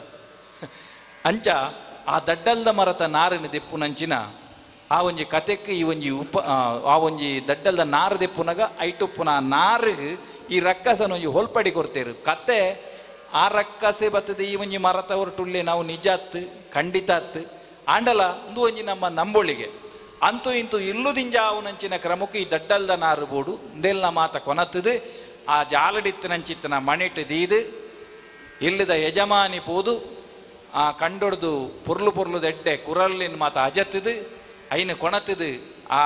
Speaker 13: ಅಂಚ ಆ ದಡ್ಡಲ್ದ ಮರತ ನಾರಿನ ದೆಪ್ಪುನಂಚಿನ ಆ ಒಂಜಿ ಕತೆಕ್ ಈ ಒಂಜಿ ಉಪ ಆ ಒಂಜಿ ದಡ್ಡಲ್ದ ನಾರು ದೆಪ್ಪುನಗ ಐಟುಪ್ಪುನ ನಾರಿಗೆ ಈ ರಕ್ಕಸನ ಒಂಜಿ ಹೋಲ್ಪಡಿ ಕೊರ್ತೇರು ಕತೆ ಆ ರಕ್ಕಸೆ ಬತ್ತದೆ ಈ ಒಂಜಿ ಮರತ ಹೊರಟುಳ್ಳೆ ನಾವು ನಿಜ ಅತ್ತು ಖಂಡಿತ ಅತ್ತು ಆಂಡಲ ಒಂದು ಒಂಜಿ ನಮ್ಮ ನಂಬೊಳಿಗೆ ಅಂತೂ ಇಂತೂ ಇಲ್ಲುದಿಂಜ ಅವನಂಚಿನ ಕ್ರಮಕ್ಕೆ ಈ ದಡ್ಡಲ್ದ ನಾರು ಬೋಡು ಇಂದೆಲ್ಲ ಮಾತ ಕೊನತ್ತದು ಆ ಜಾಲಡಿತ್ತನಂಚಿತ್ತನ ಮಣಿಟ್ಟು ದೀದು ಇಲ್ಲದ ಯಜಮಾನಿ ಪೋದು ಆ ಕಂಡೊಡ್ದು ಪೊರ್ಲು ಪೊರ್ಲು ದೆಡ್ಡೆ ಕುರಲ್ಲಿನ ಮಾತ ಅಜತ್ತದು ಐನು ಕೊಣತದು ಆ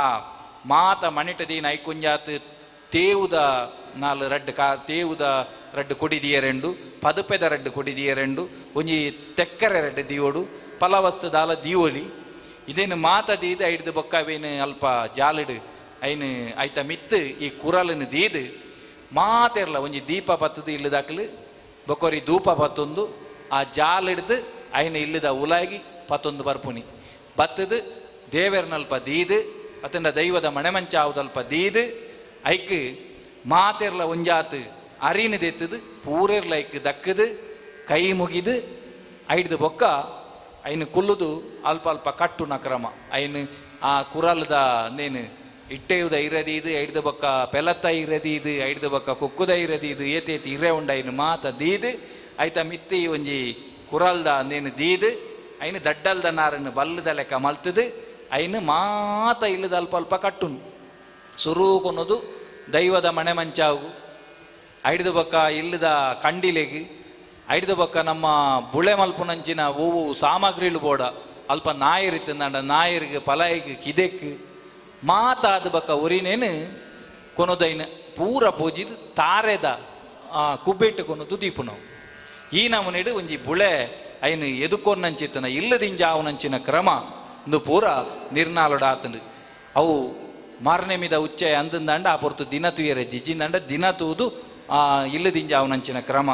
Speaker 13: ಮಾತ ಮಣಿಟ ದೀನ ಐಕುಂಜಾತ್ ತೇವುದ ನಾಲ್ ರಡ್ಡು ಕಾ ತೇವುದ ರಡ್ಡು ಕೊಡಿ ದಿಯರೆಂಡು ಪದುಪೆದ ರಡ್ಡು ಕೊಡಿ ದಿಯರೆಂಡು ಒಂಜಿ ತೆಕ್ಕರೆ ರಡ್ಡು ದಿಯೋಡು ಫಲವಸ್ತು ದಾಲ ದಿಯೋಲಿ ಇದೇನು ಮಾತ ದೀದ ಐಡ್ದು ಬೊಕ್ಕವೇನು ಅಲ್ಪ ಜಾಲಿಡು ಐನು ಐತ ಮಿತ್ತು ಈ ಕುರಲನ್ನು ದೀದು ಮಾತೆರ್ಲ ಒಂಜಿ ದೀಪ ಪತ್ತದು ಇಲ್ಲದಾಕ್ಲು ಬೊಕೊರಿ ಧೂಪ ಪತ್ತೊಂದು ಆ ಜಾಲಿಡ್ದು ಐನ ಇಲ್ಲದ ಉಲಾಗಿ ಪತ್ತೊಂದು ಬರ್ಪುನಿ ಬತ್ತದು ದೇವೆರ್ನಲ್ಪ ದೀದು ಅತಂಡ ದೈವದ ಮಣೆಮಂಚಾವುದಲ್ಪ ದೀದು ಐಕ್ ಮಾತೆರ್ಲ ಒಂಜಾತು ಅರಿನ ದೆತ್ತದು ಪೂರೆರ್ಲ ಐಕ್ ದಕ್ಕದು ಕೈ ಮುಗಿದು ಐಡ್ದು ಬೊಕ್ಕ ಐನು ಕುಲ್ಲುದು ಅಲ್ಪ ಅಲ್ಪ ಕಟ್ಟುನ ಕ್ರಮ ಐನು ಆ ಕುರಲ್ದ ನೇನು ಇಟ್ಟೆಯುದ ಇರದೀದು ಐಡ್ದು ಬೊಕ್ಕ ಪೆಲತ್ತ ಇರದೀದು ಐಡ್ದು ಬೊಕ್ಕ ಕುಕ್ಕುದ ಇರದೀದು ಏತೇತಿ ಇರೆ ಉಂಡ ಐನು ಮಾತ ದೀದು ಐತ ಮಿತ್ತಿ ಒಂಜಿ ಕುರಲ್ದ ನೇನು ದೀದು ಐನು ದಡ್ಡಲ್ದ ನಾರನ್ನು ಬಲ್ಲದ ಲೆಕ್ಕ ಮಲ್ತದು ಐನು ಮಾತ ಇಲ್ಲದ ಅಲ್ಪ ಅಲ್ಪ ಕಟ್ಟುನು ಸುರು ಕೊನೋದು ದೈವದ ಮಣೆ ಮಂಚಾವು ಐಡ್ದು ಬೊಕ್ಕ ಇಲ್ಲದ ಕಂಡಿಲೆಗ್ ಐಡ್ದು ಬೊಕ್ಕ ನಮ್ಮ ಬುಳೆ ಮಲ್ಪುನಂಚಿನ ಹೂವು ಸಾಮಗ್ರಿಲು ಬೋಡ ಅಲ್ಪ ನಾಯರ್ ಇತ್ತಂದಾಂಡ ನಾಯರಿಗೆ ಪಲಾಯಿಗೆ ಕಿದೆಕ್ ಮಾತಾದ ಬೊಕ್ಕ ಉರಿನೇನು ಕೊನೋದೈನ ಪೂರ ಪೂಜಿದು ತಾರೆದ ಕುಬ್ಬೆಟ್ಟು ಕೊನೋದು ದೀಪುನವು ಈ ನಮೂನೆಡು ಒಂಜಿ ಬುಳೆ ಐನು ಎದುಕೊನ್ನಂಚಿತ್ತನ ಇಲ್ಲದಿಂಜಾವನಂಚಿನ ಕ್ರಮ ಇಂದು ಪೂರ ನಿರ್ನಾಲೊಡ ಆತಂಡು ಅವು ಮಾರನೆಮಿದ ಉಚ್ಚಯ ಅಂದಂದಾಂಡ ಆ ಪೊರ್ತು ದಿನ ತುಯರೆ ಜಿಜ್ಜಿಂದಾಂಡ ದಿನ ತೂದು ಇಲ್ಲದಿಂಜಾವನಂಚಿನ ಕ್ರಮ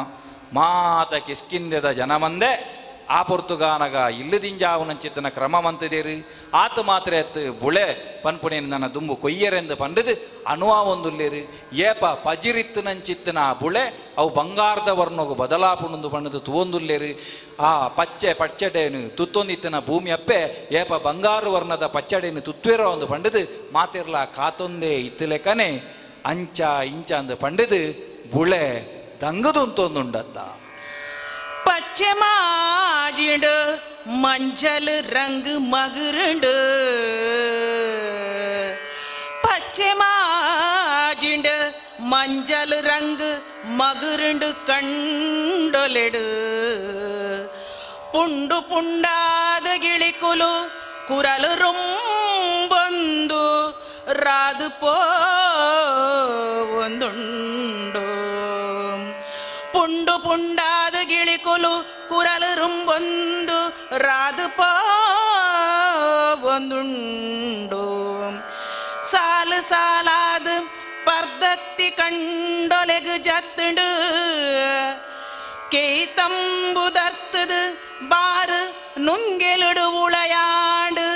Speaker 13: ಮಾತ ಕಿಸ್ಕಿಂದೆದ ಜನಮಂದೆ ಆ ಪೊರ್ತುಗಾನಗ ಇಲ್ಲದಿಂಜಾವನಂಚಿತ್ತನ ಕ್ರಮ ಮಂತದೇರು ಆತ ಮಾತ್ರ ಎತ್ತು ಬುಳೆ ಪನ್ಪುಣೇನು ನನ್ನ ದುಂಬು ಕೊಯ್ಯರೆಂದು ಪಂಡದು ಅನುವಾ ಒಂದುಲ್ಲೇರು ಏಪ ಪಜಿರಿತ್ತನಂಚಿತ್ತನ ಆ ಬುಳೆ ಅವು ಬಂಗಾರದ ವರ್ಣಗು ಬದಲಾಪುಣಂದು ಪಂಡದು ತುವೊಂದುಲ್ಲೇರು ಆ ಪಚ್ಚೆ ಪಚ್ಚಡೇನು ತುತ್ತೊಂದಿತ್ತನ ಭೂಮಿ ಅಪ್ಪೆ ಏಪ ಬಂಗಾರು ವರ್ಣದ ಪಚ್ಚಡೇನು ತುತ್ವೇರೋ ಒಂದು ಪಂಡದು ಮಾತಿರ್ಲ ಕಾತೊಂದೇ ಇತ್ತಲೆಕನೆ ಅಂಚ ಇಂಚ ಅಂದು ಪಂಡದು ಬುಳೆ ದಂಗದುಂತೊಂದುಂಡತ್ತ
Speaker 12: பச்சை மாஜிண்டு மஞ்சள் ரங்கு மகுருண்டு பச்சை மாஜிண்டு மஞ்சள் ரங்கு மகுருண்டு கண்டொலெடு புண்டு புண்டாத கிளிக்குலு குரல் ரொம்பொந்து ராது போவொந்துண்டு ಪುಂಡು ಪುಂಡಾದ ಗಿಳಿಕುಲು ಕುರಲು ರುಂಬೊಂದು ರಾದು ಒಂದುಂಡು ಸಾಲು ಸಾಲಾದ ಪರ್ದತ್ತಿ ಕಂಡೊಲೆಗು ಜತ್ತುಂಡು ಕೇಯ್ತಂಬುದರ್ತದು ಬಾರು ನುಂಗೆಲುಡು ಉಳಯಾಂಡು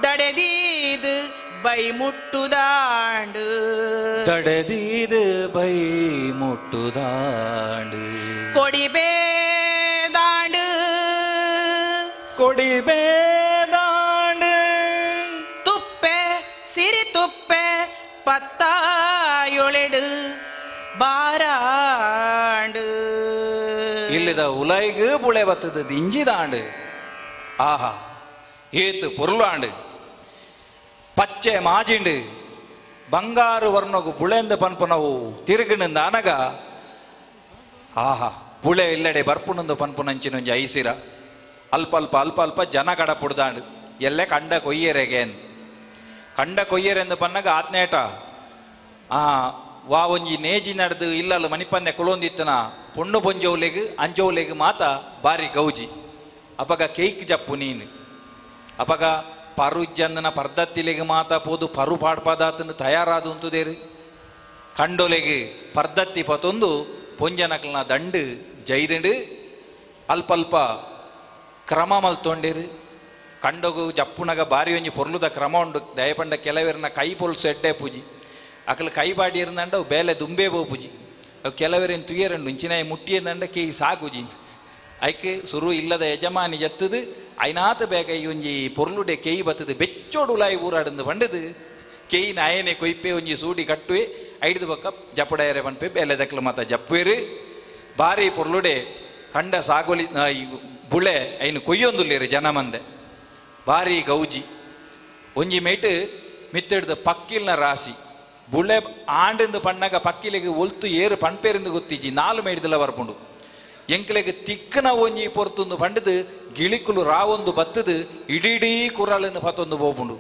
Speaker 12: ದಡೆದೀದು ಬೈ ಮುಟ್ಟುದಾಂಡು
Speaker 13: ತಡೆದೀದು ಬೈ ಮುಟ್ಟುದಾಂಡು
Speaker 12: ಕೊಡಿಬೇದಾಂಡು
Speaker 13: ಕೊಡಿಬೇದಾಂಡು
Speaker 12: ತುಪ್ಪೆ ಸಿರಿ ತುಪ್ಪೆ ಪತ್ತಾಯೊಳೆಡು ಬಾರಾಂಡು
Speaker 13: ಇಲ್ಲದ ಉಲೈಗು ಬುಳೆ ಬತ್ತದ ದಿಂಜಿದಾಂಡು ಆಹಾ ಏತು ಪೊರುಳಾಂಡು ಪಚ್ಚೆ ಮಾಜಿಂಡು ಬಂಗಾರು ವರ್ಣಗು ಬುಳೆಂದ ಪನ್ಪುನವು ತಿರುಗಿನಿಂದ ಅನಗ ಆಹಾ ಬುಳೆ ಇಲ್ಲಡೆ ಬರ್ಪುನಂದು ಪನ್ಪುನಂಚಿನೊಂಜಿ ಐಸಿರ ಅಲ್ಪ ಅಲ್ಪ ಅಲ್ಪ ಅಲ್ಪ ಜನ ಕಡ ಪುಡ್ದಾಂಡು ಎಲ್ಲೆ ಕಂಡ ಕೊಯ್ಯರೆಗೇನ್ ಕಂಡ ಕೊಯ್ಯರೆಂದು ಪನ್ನಗ ಆತ್ನೇಟ ಆ ವಾ ಒಂಜಿ ನೇಜಿ ನಡೆದು ಇಲ್ಲಲ್ಲ ಮಣಿಪನ್ನೆ ಕುಳೊಂದಿತ್ತನ ಪೊಣ್ಣು ಪೊಂಜೋಲೆಗ್ ಅಂಜೋಲೆಗ್ ಮಾತ ಬಾರಿ ಗೌಜಿ ಅಪಗ ಕೇಕ್ ಜಪ್ಪು ನೀನು ಅಪಗ ಪರು ಜಂದನ ಪರ್ದತ್ತಿಲೆಗ್ ಮಾತ ಪೋದು ಪರು ಪಾಡ್ಪದಾತನ ತಯಾರಾದು ಉಂತುದೇರು ಕಂಡೊಲೆಗ್ ಪರ್ದತ್ತಿ ಪತೊಂದು ಪೊಂಜನಕ್ಲನ ದಂಡು ಜೈದಂಡು ಅಲ್ಪ ಅಲ್ಪ ಕ್ರಮ ಮಲ್ತೊಂಡೇರು ಕಂಡೊಗು ಜಪ್ಪುನಗ ಬಾರಿ ಒಂಜಿ ಪೊರ್ಲುದ ಕ್ರಮ ಉಂಡು ದಯಪಂಡ ಕೆಲವೆರ್ನ ಕೈ ಪೊಲ್ಸು ಎಡ್ಡೆ ಪೂಜಿ ಅಕಲ್ ಕೈ ಬಾಡಿ ಇರಂದಂಡ ಅವು ಬೇಲೆ ದುಂಬೆ ಪೂಜಿ ಅವು ಕೆಲವೆರೇನು ತುಯರಂಡು ಇಂಚಿನಾಯಿ ಮುಟ್ಟಿಯಂದಂಡ ಕೇಯಿ ಸಾಕುಜಿ ಐಕೆ ಸುರು ಇಲ್ಲದ ಯಜಮಾನಿ ಜತ್ತದು ಐನಾತ ಬೇಗ ಈ ಒಂಜಿ ಪೊರ್ಲುಡೆ ಕೇಯಿ ಬತ್ತದು ಬೆಚ್ಚೋಡು ಉಲಾಯಿ ಊರಾಡಂದು ಬಂಡದು ಕೇಯಿ ನಾಯನೆ ಕೊಯ್ಪೆ ಒಂಜಿ ಸೂಡಿ ಕಟ್ಟುವೆ ಐಡ್ದು ಬಕ್ಕ ಜಪಡಯರೆ ಪನ್ಪೆ ಬೇಲೆ ದಕ್ಲ ಮಾತ ಜಪ್ಪುವೆರು ಬಾರಿ ಪೊರ್ಲುಡೆ ಕಂಡ ಸಾಗೋಲಿ ಬುಳೆ ಐನು ಕೊಯ್ಯೊಂದುಲ್ಲೇರು ಜನ ಮಂದೆ ಬಾರಿ ಗೌಜಿ ಒಂಜಿ ಮೇಟು ಮಿತ್ತೆಡ್ದು ಪಕ್ಕಿಲ್ನ ರಾಶಿ ಬುಳೆ ಆಂಡಂದು ಪಣ್ಣಗ ಪಕ್ಕಿಲೆಗ್ ಒಲ್ತು ಏರು ಪಣ್ಪೇರಿಂದು ಗೊತ್ತಿಜ್ಜಿ ನಾಲು ಮೇಡ್ದಲ ಬರ್ಪುಂಡು ಎಂಕ್ಲೆಗ್ ತಿಕ್ಕನ ಒಂಜಿ ಪೊರ್ತುಂದು ಪಂಡದು ಗಿಳಿಕುಲು ರಾವೊಂದು ಬತ್ತದು ಇಡೀ ಕುರಲನ್ನು ಪತ್ತೊಂದು ಪೋಪುಂಡು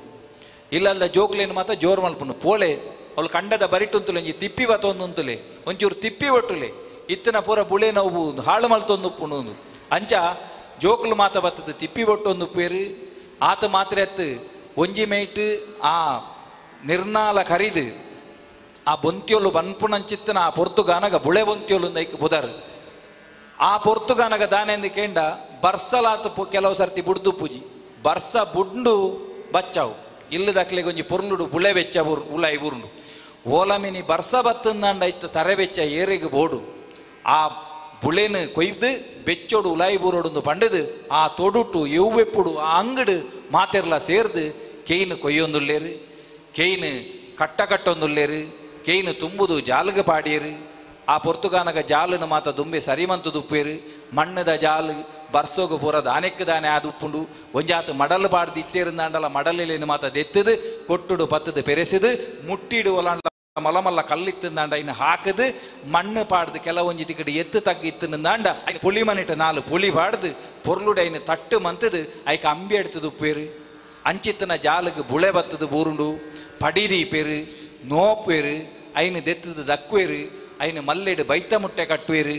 Speaker 13: ಇಲ್ಲಲ್ಲ ಜೋಕ್ಲೇನು ಮಾತ್ರ ಜೋರು ಮಲ್ಪುಂಡು ಪೋಳೆ ಅವಳು ಕಂಡದ ಬರಿಟುಂತುಲೆ ಒಂಜಿ ತಿಪ್ಪಿ ಬತ್ತೊಂದು ಉಂತುಲೆ ಒಂಚೂರು ತಿಪ್ಪಿ ಒಟ್ಟುಲೆ ಇತ್ತನ ಪೂರ ಬುಳೆ ನೋವು ಹಾಳು ಮಲ್ತೊಂದು ಉಪ್ಪುಂಡು ಅಂಚ ಜೋಕ್ಲು ಮಾತ ಬತ್ತದು ತಿಪ್ಪಿ ಒಟ್ಟೊಂದು ಉಪ್ಪೇರು ಆತ ಮಾತ್ರ ಎತ್ತು ಒಂಜಿ ಮೇಟ್ ಆ ನಿರ್ನಾಲ ಕರಿದು ಆ ಬೊಂತಿಯೊಲು ಬನ್ಪುನಂಚಿತ್ತನ ಆ ಪೊರ್ತುಗಾನಗ ಬುಳೆ ಬೊಂತಿಯೊಲು ಐಕ್ ಬುದರ್ ಆ ಪೊರ್ತುಗಾನಗ ದಾನೆಂದು ಕೇಂಡ ಬರ್ಸಲಾತ ಕೆಲವು ಸರ್ತಿ ಬುಡ್ದು ಪೂಜಿ ಬರ್ಸ ಬುಡ್ಡು ಬಚ್ಚಾವು ಇಲ್ಲದಕ್ಲೆಗೆ ಒಂಜಿ ಪೊರ್ಲುಡು ಬುಳೆ ಬೆಚ್ಚ ಉಲಾಯಿ ಊರುಂಡು ಓಲಮಿನಿ ಬರ್ಸ ಬತ್ತಂದಾಂಡ ಇತ್ತ ತರೆ ಬೆಚ್ಚ ಏರಿಗೆ ಬೋಡು ಆ ಬುಳೆನು ಕೊಯ್ದು ಬೆಚ್ಚೋಡು ಉಲಾಯಿ ಬೂರೋಡು ಪಂಡದು ಆ ತೊಡುಟು ಎವ್ವೆಪ್ಪುಡು ಆ ಅಂಗಡು ಮಾತೆರ್ಲ ಸೇರ್ದು ಕೇಯ್ನು ಕೊಯ್ಯೊಂದುಲ್ಲೇರು ಕೇಯ್ನು ಕಟ್ಟ ಕಟ್ಟೊಂದುಲ್ಲೇರು ಕೇಯ್ನು ತುಂಬುದು ಜಾಲಗ ಪಾಡಿಯರು ಆ ಪೊರ್ತುಗಾನಗ ಜಾಲನ್ನು ಮಾತ ದುಂಬೆ ಸರಿಮಂತು ದುಪ್ಪೇರು ಮಣ್ಣದ ಜಾಲು ಬರ್ಸೋಗು ಪೂರ ದಾನೆಕ್ಕು ದಾನೆ ಆ ದುಪ್ಪುಂಡು ಒಂಜಾತು ಮಡಲು ಪಾಡ್ದು ಇತ್ತೇರುಂದಾಂಡಲ ಮಡಲಿಲೇನು ಮಾತ ದೆತ್ತದು ಕೊಟ್ಟುಡು ಪತ್ತದು ಪೆರೆಸಿದು ಮುಟ್ಟಿಡು ಒಲಾಂಡ ಮಲಮಲ್ಲ ಕಲ್ಲಿತ್ತಂದಾಂಡ ಇನ್ನು ಹಾಕದು ಮಣ್ಣು ಪಾಡ್ದು ಕೆಲವೊಂಜಿ ತಿಕ್ಕಡು ಎತ್ತು ತಗ್ಗಿ ಇತ್ತಂದಾಂಡ ಐನು ಪುಳಿ ಮನಿಟ ನಾಲು ಪುಳಿ ಪಾಡ್ದು ಪೊರ್ಲುಡು ಐನು ತಟ್ಟು ಮಂತದು ಐಕ ಅಂಬಿ ಎಡ್ತದು ಉಪ್ಪೇರು ಅಂಚಿತ್ತನ ಜಾಲುಗೆ ಬುಳೆ ಬತ್ತದು ಬೂರುಂಡು ಪಡಿರಿ ಪೇರು ನೋಪೇರು ಐನು ದೆತ್ತದು ದಕ್ಕುವೇರು ಐನು ಮಲ್ಲೆಡು ಬೈತ ಮುಟ್ಟೆ ಕಟ್ಟುವೇರು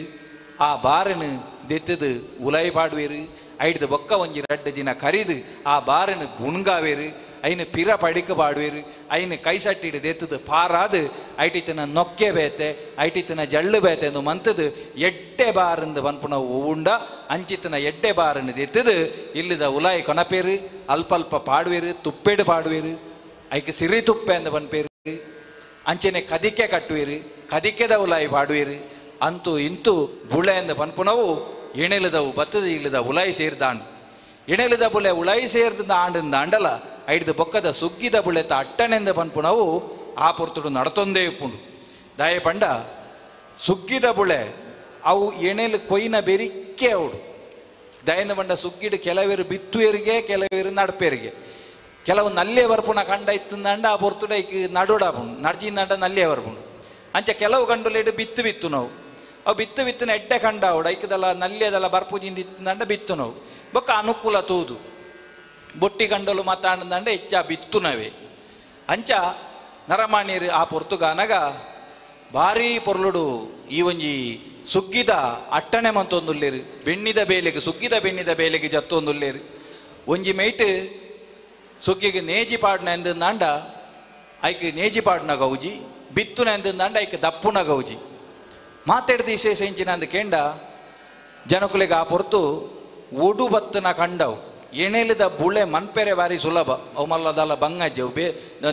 Speaker 13: ಆ ಬಾರನು ದೆತ್ತದು ಉಲೈ ಪಾಡುವೇರು ಐಡ್ದು ಬೊಕ್ಕ ಒಂಜಿ ರಡ್ಡು ದಿನ ಕರಿದು ಆ ಬಾರನು ಬುಣ್ಗಾವೇರು ಐನು ಪಿರ ಪಡಿಕ ಪಾಡುವೇರು ಐನು ಕೈಸಟ್ಟಿಡು ದೆತ್ತದು ಪಾರಾದು ಐಟಿತನ ನೊಕ್ಕೆ ಬೇತೆ ಐಟಿತನ ಜಳ್ಳು ಬೇತೆ ಎಂದು ಮಂತದು ಎಡ್ಡೆ ಬಾರಂದು ಪನ್ಪುನ ಉಂಡ ಅಂಚಿತನ ಎಡ್ಡೆ ಬಾರನ್ನು ದೆತ್ತದು ಇಲ್ಲಿದ ಉಲಾಯಿ ಕೊನಪೇರು ಅಲ್ಪ ಅಲ್ಪ ಪಾಡುವೇರು ತುಪ್ಪೆಡು ಪಾಡುವೇರು ಐಕ್ ಸಿರಿ ತುಪ್ಪೆ ಅಂದ ಪನ್ಪೇರು ಅಂಚನೆ ಕದಿಕೆ ಕಟ್ಟುವೇರು ಕದಿಕೆದ ಉಲಾಯಿ ಪಾಡುವೇರು ಅಂತೂ ಇಂತೂ ಬುಳೆ ಅಂದ ಪನ್ಪುನವು ಎಣೆಲದವು ಬತ್ತದ ಇಲ್ಲದ ಉಲಾಯಿ ಸೇರ್ದಾಂಡು ಎಣೆಲದ ಬುಳೆ ಉಲಾಯಿ ಸೇರ್ದ ಆಂಡಿಂದ ಅಂಡಲ ಐಡ್ದು ಬೊಕ್ಕದ ಸುಗ್ಗಿದ ಬುಳೆತ ಅಟ್ಟನೆಂದ ಪನ್ಪುನವು ಆ ಪೊರ್ತುಡು ನಡತೊಂದೇ ಉಪ್ಪುಂಡು ದಾಯ ಪಂಡ ಸುಗ್ಗಿದ ಬುಳೆ ಅವು ಎಣೆಲು ಕೊಯ್ನ ಬೆರಿಕೆ ಅವಡು ದಯಂದ ಪಂಡ ಸುಗ್ಗಿಡು ಕೆಲವೇರು ಬಿತ್ತುವೇರಿಗೆ ಕೆಲವೇರು ನಡ್ಪೇರಿಗೆ ಕೆಲವು ನಲ್ಲೆ ಬರ್ಪುಣ ಕಂಡ ಇತ್ತಂದಂಡ ಆ ಪೊರ್ತುಡ ಐಕ್ ನಡುಡಾಪುಂಡು ನಡ್ಜಿಂದಂಡ ನಲ್ಲೆ ಬರ್ಪುಂಡು ಅಂಚ ಕೆಲವು ಗಂಡುಲೇಡು ಬಿತ್ತು ಬಿತ್ತು ನಾವು ಅವು ಬಿತ್ತು ಬಿತ್ತಿನ ಎಡ್ಡೆ ಕಂಡ ಅವಡು ಐಕದಲ್ಲ ನಲ್ಲೆದಲ್ಲ ಬರ್ಪುಜಿಂದ ಇತ್ತಂದಂಡ ಬಿತ್ತು ನಾವು ಬೊಕ್ಕ ಅನುಕೂಲ ತೂದು ಬೊಟ್ಟಿ ಗಂಡಲು ಮಾತಾಡಂದಂಡ ಹೆಚ್ಚ ಬಿತ್ತುನವೇ ಅಂಚ ನರಮಾಣ್ಯರು ಆ ಪೊರ್ತುಗಾನಗ ಭಾರೀ ಪೊರ್ಲುಡು ಈ ಒಂಜಿ ಸುಗ್ಗಿದ ಅಟ್ಟಣೆ ಮಂತೊಂದುಲ್ಲೇರು ಬೆಣ್ಣಿದ ಬೇಲೆಗೆ ಸುಗ್ಗಿದ ಬೆಣ್ಣಿದ ಬೇಲೆಗೆ ಜತ್ತೊಂದುಲ್ಲೇರು ಒಂಜಿ ಮೇಟ್ ಸುಗ್ಗಿಗೆ ನೇಜಿ ಪಾಡ್ನ ಎಂದಂಡ ಐಕ್ ನೇಜಿ ಪಾಡ್ನ ಗೌಜಿ ಬಿತ್ತುನ ಎಂದಂಡ ಐಕ್ ದಪ್ಪುನ ಗೌಜಿ ಮಾತಾಡ್ದು ವಿಶೇಷ ಇಂಚಿನ ಅಂದ ಕೇಂಡ ಜನಕುಲಿಗೆ ಆ ಪೊರ್ತು ಒಡು ಬತ್ತನ ಕಂಡವು ಎಣೆಲಿದ ಬುಳೆ ಮನ್ಪೆರೆ ಬಾರಿ ಸುಲಭ ಅವು ಮಲ್ಲದಲ್ಲ ಬಂಗಜ್ಜೆ ಅವು ಬೇ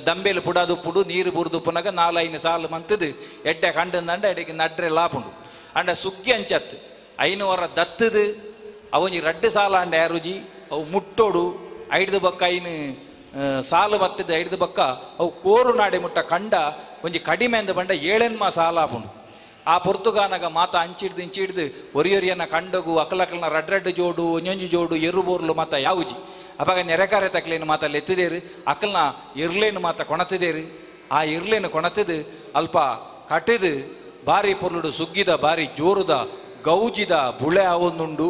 Speaker 13: ದಂಬೆಲು ಪುಡಾದುಪ್ಪುಡು ನೀರು ಬುರ್ದುಪ್ಪುನಾಗ ನಾಲೈನು ಸಾಲು ಮಂತದು ಎಡ್ಡೆ ಕಂಡಂದಂಡ ಎಡೆಗೆ ನಡ್ರೆ ಲಾಪುಂಡು ಅಂಡ ಸುಗ್ಗಿ ಅಂಚತ್ತು ಐನೂರ ದತ್ತದು ಅವೊಂಜಿ ರಡ್ಡು ಸಾಲ ಅಂಡ ಯಾರುಜಿ ಅವು ಮುಟ್ಟೋಡು ಐಡ್ದು ಬಕ್ಕ ಐನು ಸಾಲು ಬತ್ತದ ಐಡ್ದು ಬಕ್ಕ ಅವು ಕೋರು ನಾಡೆ ಮುಟ್ಟ ಕಂಡ ಒಂಜಿ ಕಡಿಮೆ ಅಂದ ಬಂಡ ಏಳೆನ್ಮ ಸಾಲ ಆಪುಂಡು ಆ ಪೊರ್ತುಗಾನಗ ಮಾತ ಅಂಚಿಡ್ದು ಇಂಚಿಡ್ದು ಒರಿಯೊರಿಯನ್ನ ಕಂಡಗು ಅಕಲಕಲ್ನ ರಡ್ರಡ್ಡು ಜೋಡು ಒಂಜೊಂಜಿ ಜೋಡು ಎರು ಬೋರ್ಲು ಮಾತ ಯಾವುಜಿ ಅವಾಗ ನೆರೆಕಾರೆ ತಕ್ಲೇನು ಮಾತ ಲೆತ್ತಿದೇರು ಅಕಲ್ನ ಇರ್ಲೇನು ಮಾತ ಕೊಣತಿದೇರು ಆ ಇರ್ಲೇನು ಕೊಣತಿದು ಅಲ್ಪ ಕಟ್ಟಿದು ಬಾರಿ ಪೊರ್ಲುಡು ಸುಗ್ಗಿದ ಬಾರಿ ಜೋರುದ ಗೌಜಿದ ಬುಳೆ ಅವೊಂದುಂಡು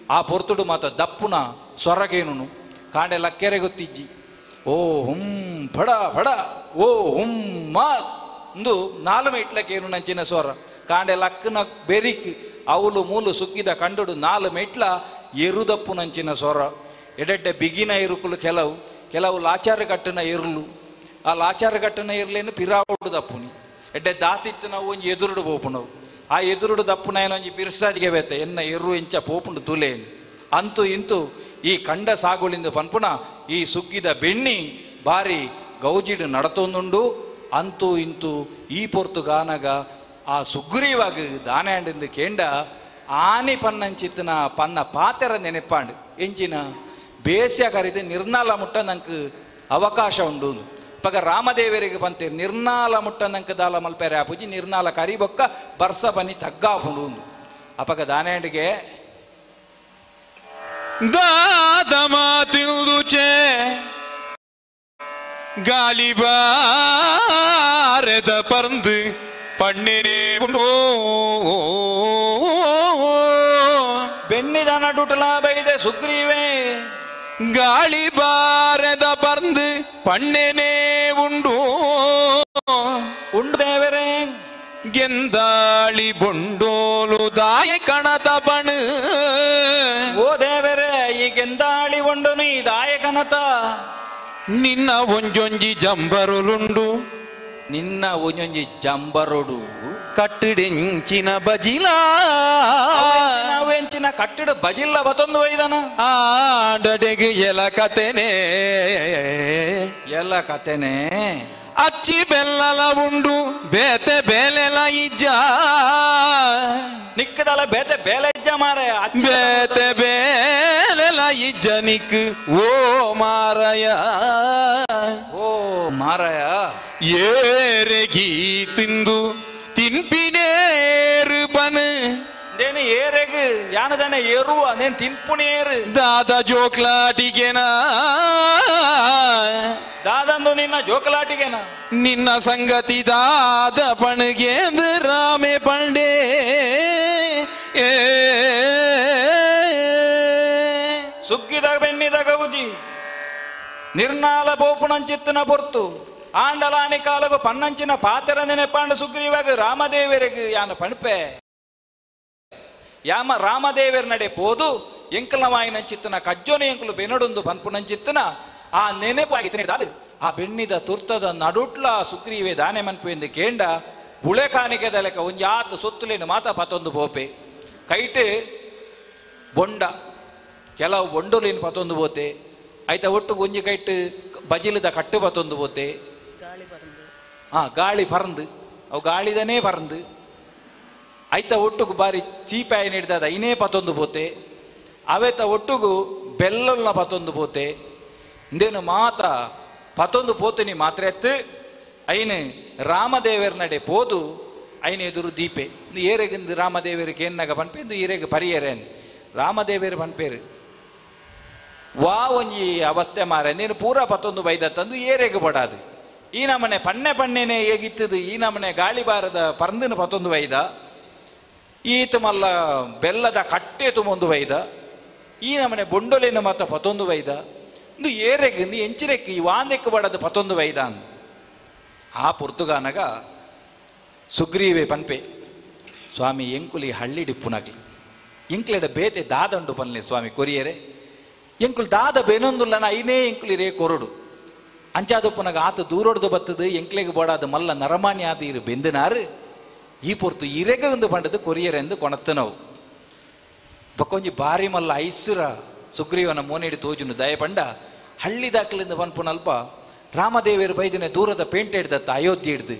Speaker 13: ಆ ಪೊರ್ತುಡು ಮಾತ ದಪ್ಪುನ ಸೊರಗೇನುನು ಕಾಂಡೆ ಲಕ್ಕೆರೆ ಗೊತ್ತಿಜ್ಜಿ ಓ ಹುಂ ಫಡ ಫಡ ಓ ಹುಂ ಮಾತ್ ಒಂದು ನಾಲು ಮೆಟ್ಲಕ್ಕೇನು ನಂಚಿನ ಸ್ವರ ಕಾಂಡೆ ಲಕ್ಕನ ಬೆರಿಕ್ ಅವಲು ಮೂಲು ಸುಗ್ಗಿದ ಕಂಡುಡು ನಾಲು ಮೆಟ್ಲ ಎರುದಪ್ಪು ನಂಚಿನ ಸ್ವರ ಎಡೆಡ್ಡೆ ಬಿಗಿನ ಇರುಕುಲು ಕೆಲವು ಕೆಲವು ಲಾಚಾರ ಕಟ್ಟನ ಎರುಲು ಆ ಲಾಚಾರ ಕಟ್ಟನ ಇರ್ಲೇನು ಪಿರಾವುಡು ದಪ್ಪುನಿ ಎಡ್ಡೆ ದಾತಿತ್ತು ನಾವು ಒಂಜಿ ಎದುರುಡು ಪೋಪುನವು ಆ ಎದುರುಡು ದಪ್ಪುನ ಒಂಜಿ ಬಿರ್ಸಾದಿಗೆ ಬೇತೆ ಎನ್ನ ಎರು ಇಂಚ ಪೋಪುಂಡು ತುಲೇನು ಅಂತೂ ಇಂತೂ ಈ ಕಂಡ ಸಾಗುಳಿಂದ ಪನ್ಪುನ ಈ ಸುಗ್ಗಿದ ಬೆಣ್ಣಿ ಬಾರಿ ಗೌಜಿಡು ನಡತೊಂದುಂಡು ಅಂತೂ ಇಂತೂ ಈ ಪೊರ್ತುಗಾನಗ ಆ ಸುಗ್ರೀವಾಗ ದಾನಾಂಡಿಂದ ಕೇಂಡ ಆನಿ ಪನ್ನಂಚಿತ್ತನ ಪನ್ನ ಪಾತೆರ ನೆನೆಪಾಂಡು ಎಂಚಿನ ಬೇಸ್ಯ ಕರಿದು ನಿರ್ನಾಲ ಮುಟ್ಟ ನಂಗೆ ಅವಕಾಶ ಉಂಡು ಪಗ ರಾಮದೇವರಿಗೆ ಪಂತೆ ನಿರ್ನಾಲ ಮುಟ್ಟ ನಂಗೆ ದಾಲ ಮಲ್ಪೆರೆ ಆಪುಜಿ ನಿರ್ನಾಲ ಕರಿಬೊಕ್ಕ ಬರ್ಸ ಬನ್ನಿ ತಗ್ಗಾಪುಂಡು ಅಪಗ ದಾನಾಂಡಿಗೆ
Speaker 14: ದಾದ ಮಾತಿರುದು ಚೇ ಗಾಲಿಬಾರೆದ ಪರಂದು ಪಣ್ಣಿನೇ ಉಂಡು
Speaker 13: ಬೆನ್ನಿದ ನಡುಟಲ ಬೈದೆ ಸುಗ್ರೀವೇ
Speaker 14: ಗಾಳಿ ಬಾರದ ಪರಂದು ಪಣ್ಣೆನೇ ಉಂಡು
Speaker 13: ಉಂಡು ದೇವರೇ
Speaker 14: ಗೆಂದಾಳಿ ಬೊಂಡೋಲು ದಾಯ ಕಣತ ಬಣು
Speaker 13: ಓ ದೇವರೇ ಈ ಗೆಂದಾಳಿ ಬೊಂಡನು ಈ ದಾಯ ಕಣತ
Speaker 14: ನಿನ್ನ ಒಂಜೊಂಜಿ ಜಂಬರುಲುಂಡು
Speaker 13: ನಿನ್ನ ಒಂಜೊಂಜಿ ಜಂಬರೋಡು
Speaker 14: ಕಟ್ಟಡೆಂಚಿನ ಬಜಿಲಾ
Speaker 13: ಎಂಚಿನ ಕಟ್ಟಡ ಬಜಿಲ್ಲ ಬತ್ತೊಂದು ಒಯ್ದನ
Speaker 14: ಆಡಡೆಗೆ ಎಲ ಕತೆನೆ
Speaker 13: ಎಲ್ಲ ಕತೆನೆ
Speaker 14: ಅಚ್ಚಿ ಬೆಲ್ಲಲ ಉಂಡು ಬೇತೆ ಬೇಲೆಲ ಇಜ್ಜ
Speaker 13: ನಿಕ್ಕದಲ್ಲ ಬೇತೆ ಬೇಲೆ ಇಜ್ಜ ಮಾರೆ
Speaker 14: ಬೇತೆ ಬೇಲೆಲ ಇಜ್ಜ ನಿಕ್ ಓ ಮಾರಯ
Speaker 13: ಓ ಮಾರಯ
Speaker 14: ಏರೆಗಿ ತಿಂದು ತಿನ್ಪಿನೇರು ಬನ್
Speaker 13: ದೇನು ಏರೆಗ್ ಯಾನದಾನೆ ಏರುವ ನೇನು ತಿನ್ಪುಣೇರು
Speaker 14: ದಾದ ಜೋಕ್ಲಾಟಿಗೆನ
Speaker 13: ದಾದಂದು ನಿನ್ನ ಜೋಕಲಾಟಿಗೆನ
Speaker 14: ನಿನ್ನ ಸಂಗತಿ ದಾದ ಪಣಗೇಂದು ರಾಮೆ ಪಂಡೇ
Speaker 13: ಸುಗ್ಗಿದ ಬೆನ್ನಿದ ಗೌಜಿ ನಿರ್ನಾಲ ಪೋಪುಣಂಚಿತ್ತನ ಪೊರ್ತು ಆಂಡಲಾನಿ ಕಾಲಗು ಪನ್ನಂಚಿನ ಪಾತೆರ ನೆನೆಪಾಂಡ ಸುಗ್ರೀವಾಗ ರಾಮದೇವರಿಗೆ ಯಾನ ಪಣಪೆ ಯಾಮ ರಾಮದೇವರ ನಡೆ ಪೋದು ಎಂಕಲವಾಯಿನಂಚಿತ್ತನ ಕಜ್ಜೋನ ಎಂಕಲು ಬೆನಡೊಂದು ಪನ್ಪುನಂಚಿತ್ತನ ಆ ನೆನೆಪಾಗಿ ಅದು ಆ ಬೆಣ್ಣಿದ ತುರ್ತದ ನಡುಟ್ಲ ಸುಗ್ರೀವೆ ದಾನೆ ಮನ್ಪು ಎಂದು ಕೇಂಡ ಬುಳೆ ಕಾಣಿಕೆದ ಲೆಕ್ಕ ಒಂಜಿ ಆತ ಸೊತ್ತುಲೇನು ಮಾತಾ ಪತೊಂದು ಬೋಪೆ ಕೈಟೆ ಬೊಂಡ ಕೆಲವು ಬೊಂಡೋಲೇನು ಪತೊಂದು ಬೋತೆ ಆಯ್ತಾ ಒಟ್ಟು ಒಂಜಿ ಕೈಟ್ ಬಜಿಲದ ಕಟ್ಟು ಪತೊಂದು ಬೋತೆ ಹಾ ಗಾಳಿ ಪರಂದು ಅವು ಗಾಳಿದನೇ ಪರಂದು ಆಯ್ತಾ ಒಟ್ಟುಗು ಬಾರಿ ಚೀಪಾಯಿ ನೀಡ್ದದ ಐನೇ ಪತೊಂದು ಪೋತೆ ಅವೇತ ಒಟ್ಟುಗು ಬೆಲ್ಲಲ್ನ ಪತೊಂದು ಪೋತೆ ಇಂದೇನು ಮಾತ ಪತೊಂದು ಪೋತಿನಿ ಮಾತ್ರ ಎತ್ತು ಐನು ರಾಮದೇವರ ನಡೆ ಪೋದು ಐನ ಎದುರು ದೀಪೆ ಇಂದು ಏರೆಗಿಂದು ರಾಮದೇವರು ಕೇನ್ನಾಗ ಪನ್ಪೆ ಇಂದು ಏರೆಗೆ ಪರಿಯರೇನ್ ರಾಮದೇವರು ಪನ್ಪೇರು ವಾ ಒಂಜಿ ಅವಸ್ಥೆ ಮಾರೆ ನೀನು ಪೂರಾ ಪತ್ತೊಂದು ಬೈದ ತಂದು ಏರೆಗೆ ಬಡಾದು ಈ ನಮನೆ ಪಣ್ಣೆ ಪಣ್ಣೆನೆ ಹೇಗಿತ್ತದು ಈ ನಮನೆ ಗಾಳಿ ಬಾರದ ಪರಂದಿನ ಪತ್ತೊಂದು ಬೈದ ಈತ ಮಲ್ಲ ಬೆಲ್ಲದ ಕಟ್ಟೆ ತುಂಬೊಂದು ಬೈದ ಈ ನಮನೆ ಬೊಂಡೊಲಿನ ಮಾತ ಪತ್ತೊಂದು ಬೈದ ಇಂದು ಏರೆಗೆ ಇಂದು ಎಂಚಿರೆಕ್ಕೆ ಈ ವಾಂದೆಕ್ಕೆ ಬಡದು ಪತ್ತೊಂದು ಬೈದ ಆ ಪುರ್ತುಗಾನಗ ಸುಗ್ರೀವೆ ಪನ್ಪೆ ಸ್ವಾಮಿ ಎಂಕುಲಿ ಹಳ್ಳಿ ಡಿಪ್ಪುನಗ್ಲಿ ಎಂಕ್ಲೆಡ ಬೇತೆ ದಾದಂಡು ಪನ್ಲೆ ಸ್ವಾಮಿ ಕೊರಿಯರೆ ಎಂಕುಲು ದಾದ ಬೇನೊಂದುಲ್ಲನ ಐನೇ ಎಂಕುಲಿ ರೇ ಕೊರಡು ಅಂಚಾದಪ್ಪನಾಗ ಆತ ದೂರೊಡ್ದು ಬತ್ತದು ಎಂಕ್ಲೆಗೆ ಬೋಡಾದ ಮಲ್ಲ ನರಮಾನಿ ಆದ ಇರು ಬೆಂದಿನಾರು ಈ ಪೊರ್ತು ಇರೆಗೆ ಒಂದು ಪಂಡದು ಕೊರಿಯರೆಂದು ಕೊಣತ್ತನವು ಬಕ್ಕೊಂಜಿ ಬಾರಿ ಮಲ್ಲ ಐಸುರ ಸುಗ್ರೀವನ ಮೋನೇಡಿ ತೋಜುನು ದಯಪಂಡ ಹಳ್ಳಿ ದಾಖಲಿಂದ ಪನ್ಪುನಲ್ಪ ರಾಮದೇವಿಯರು ಬೈದಿನ ದೂರದ ಪೇಂಟೆ ಹಿಡ್ದತ್ತ ಅಯೋಧ್ಯೆ ಹಿಡ್ದು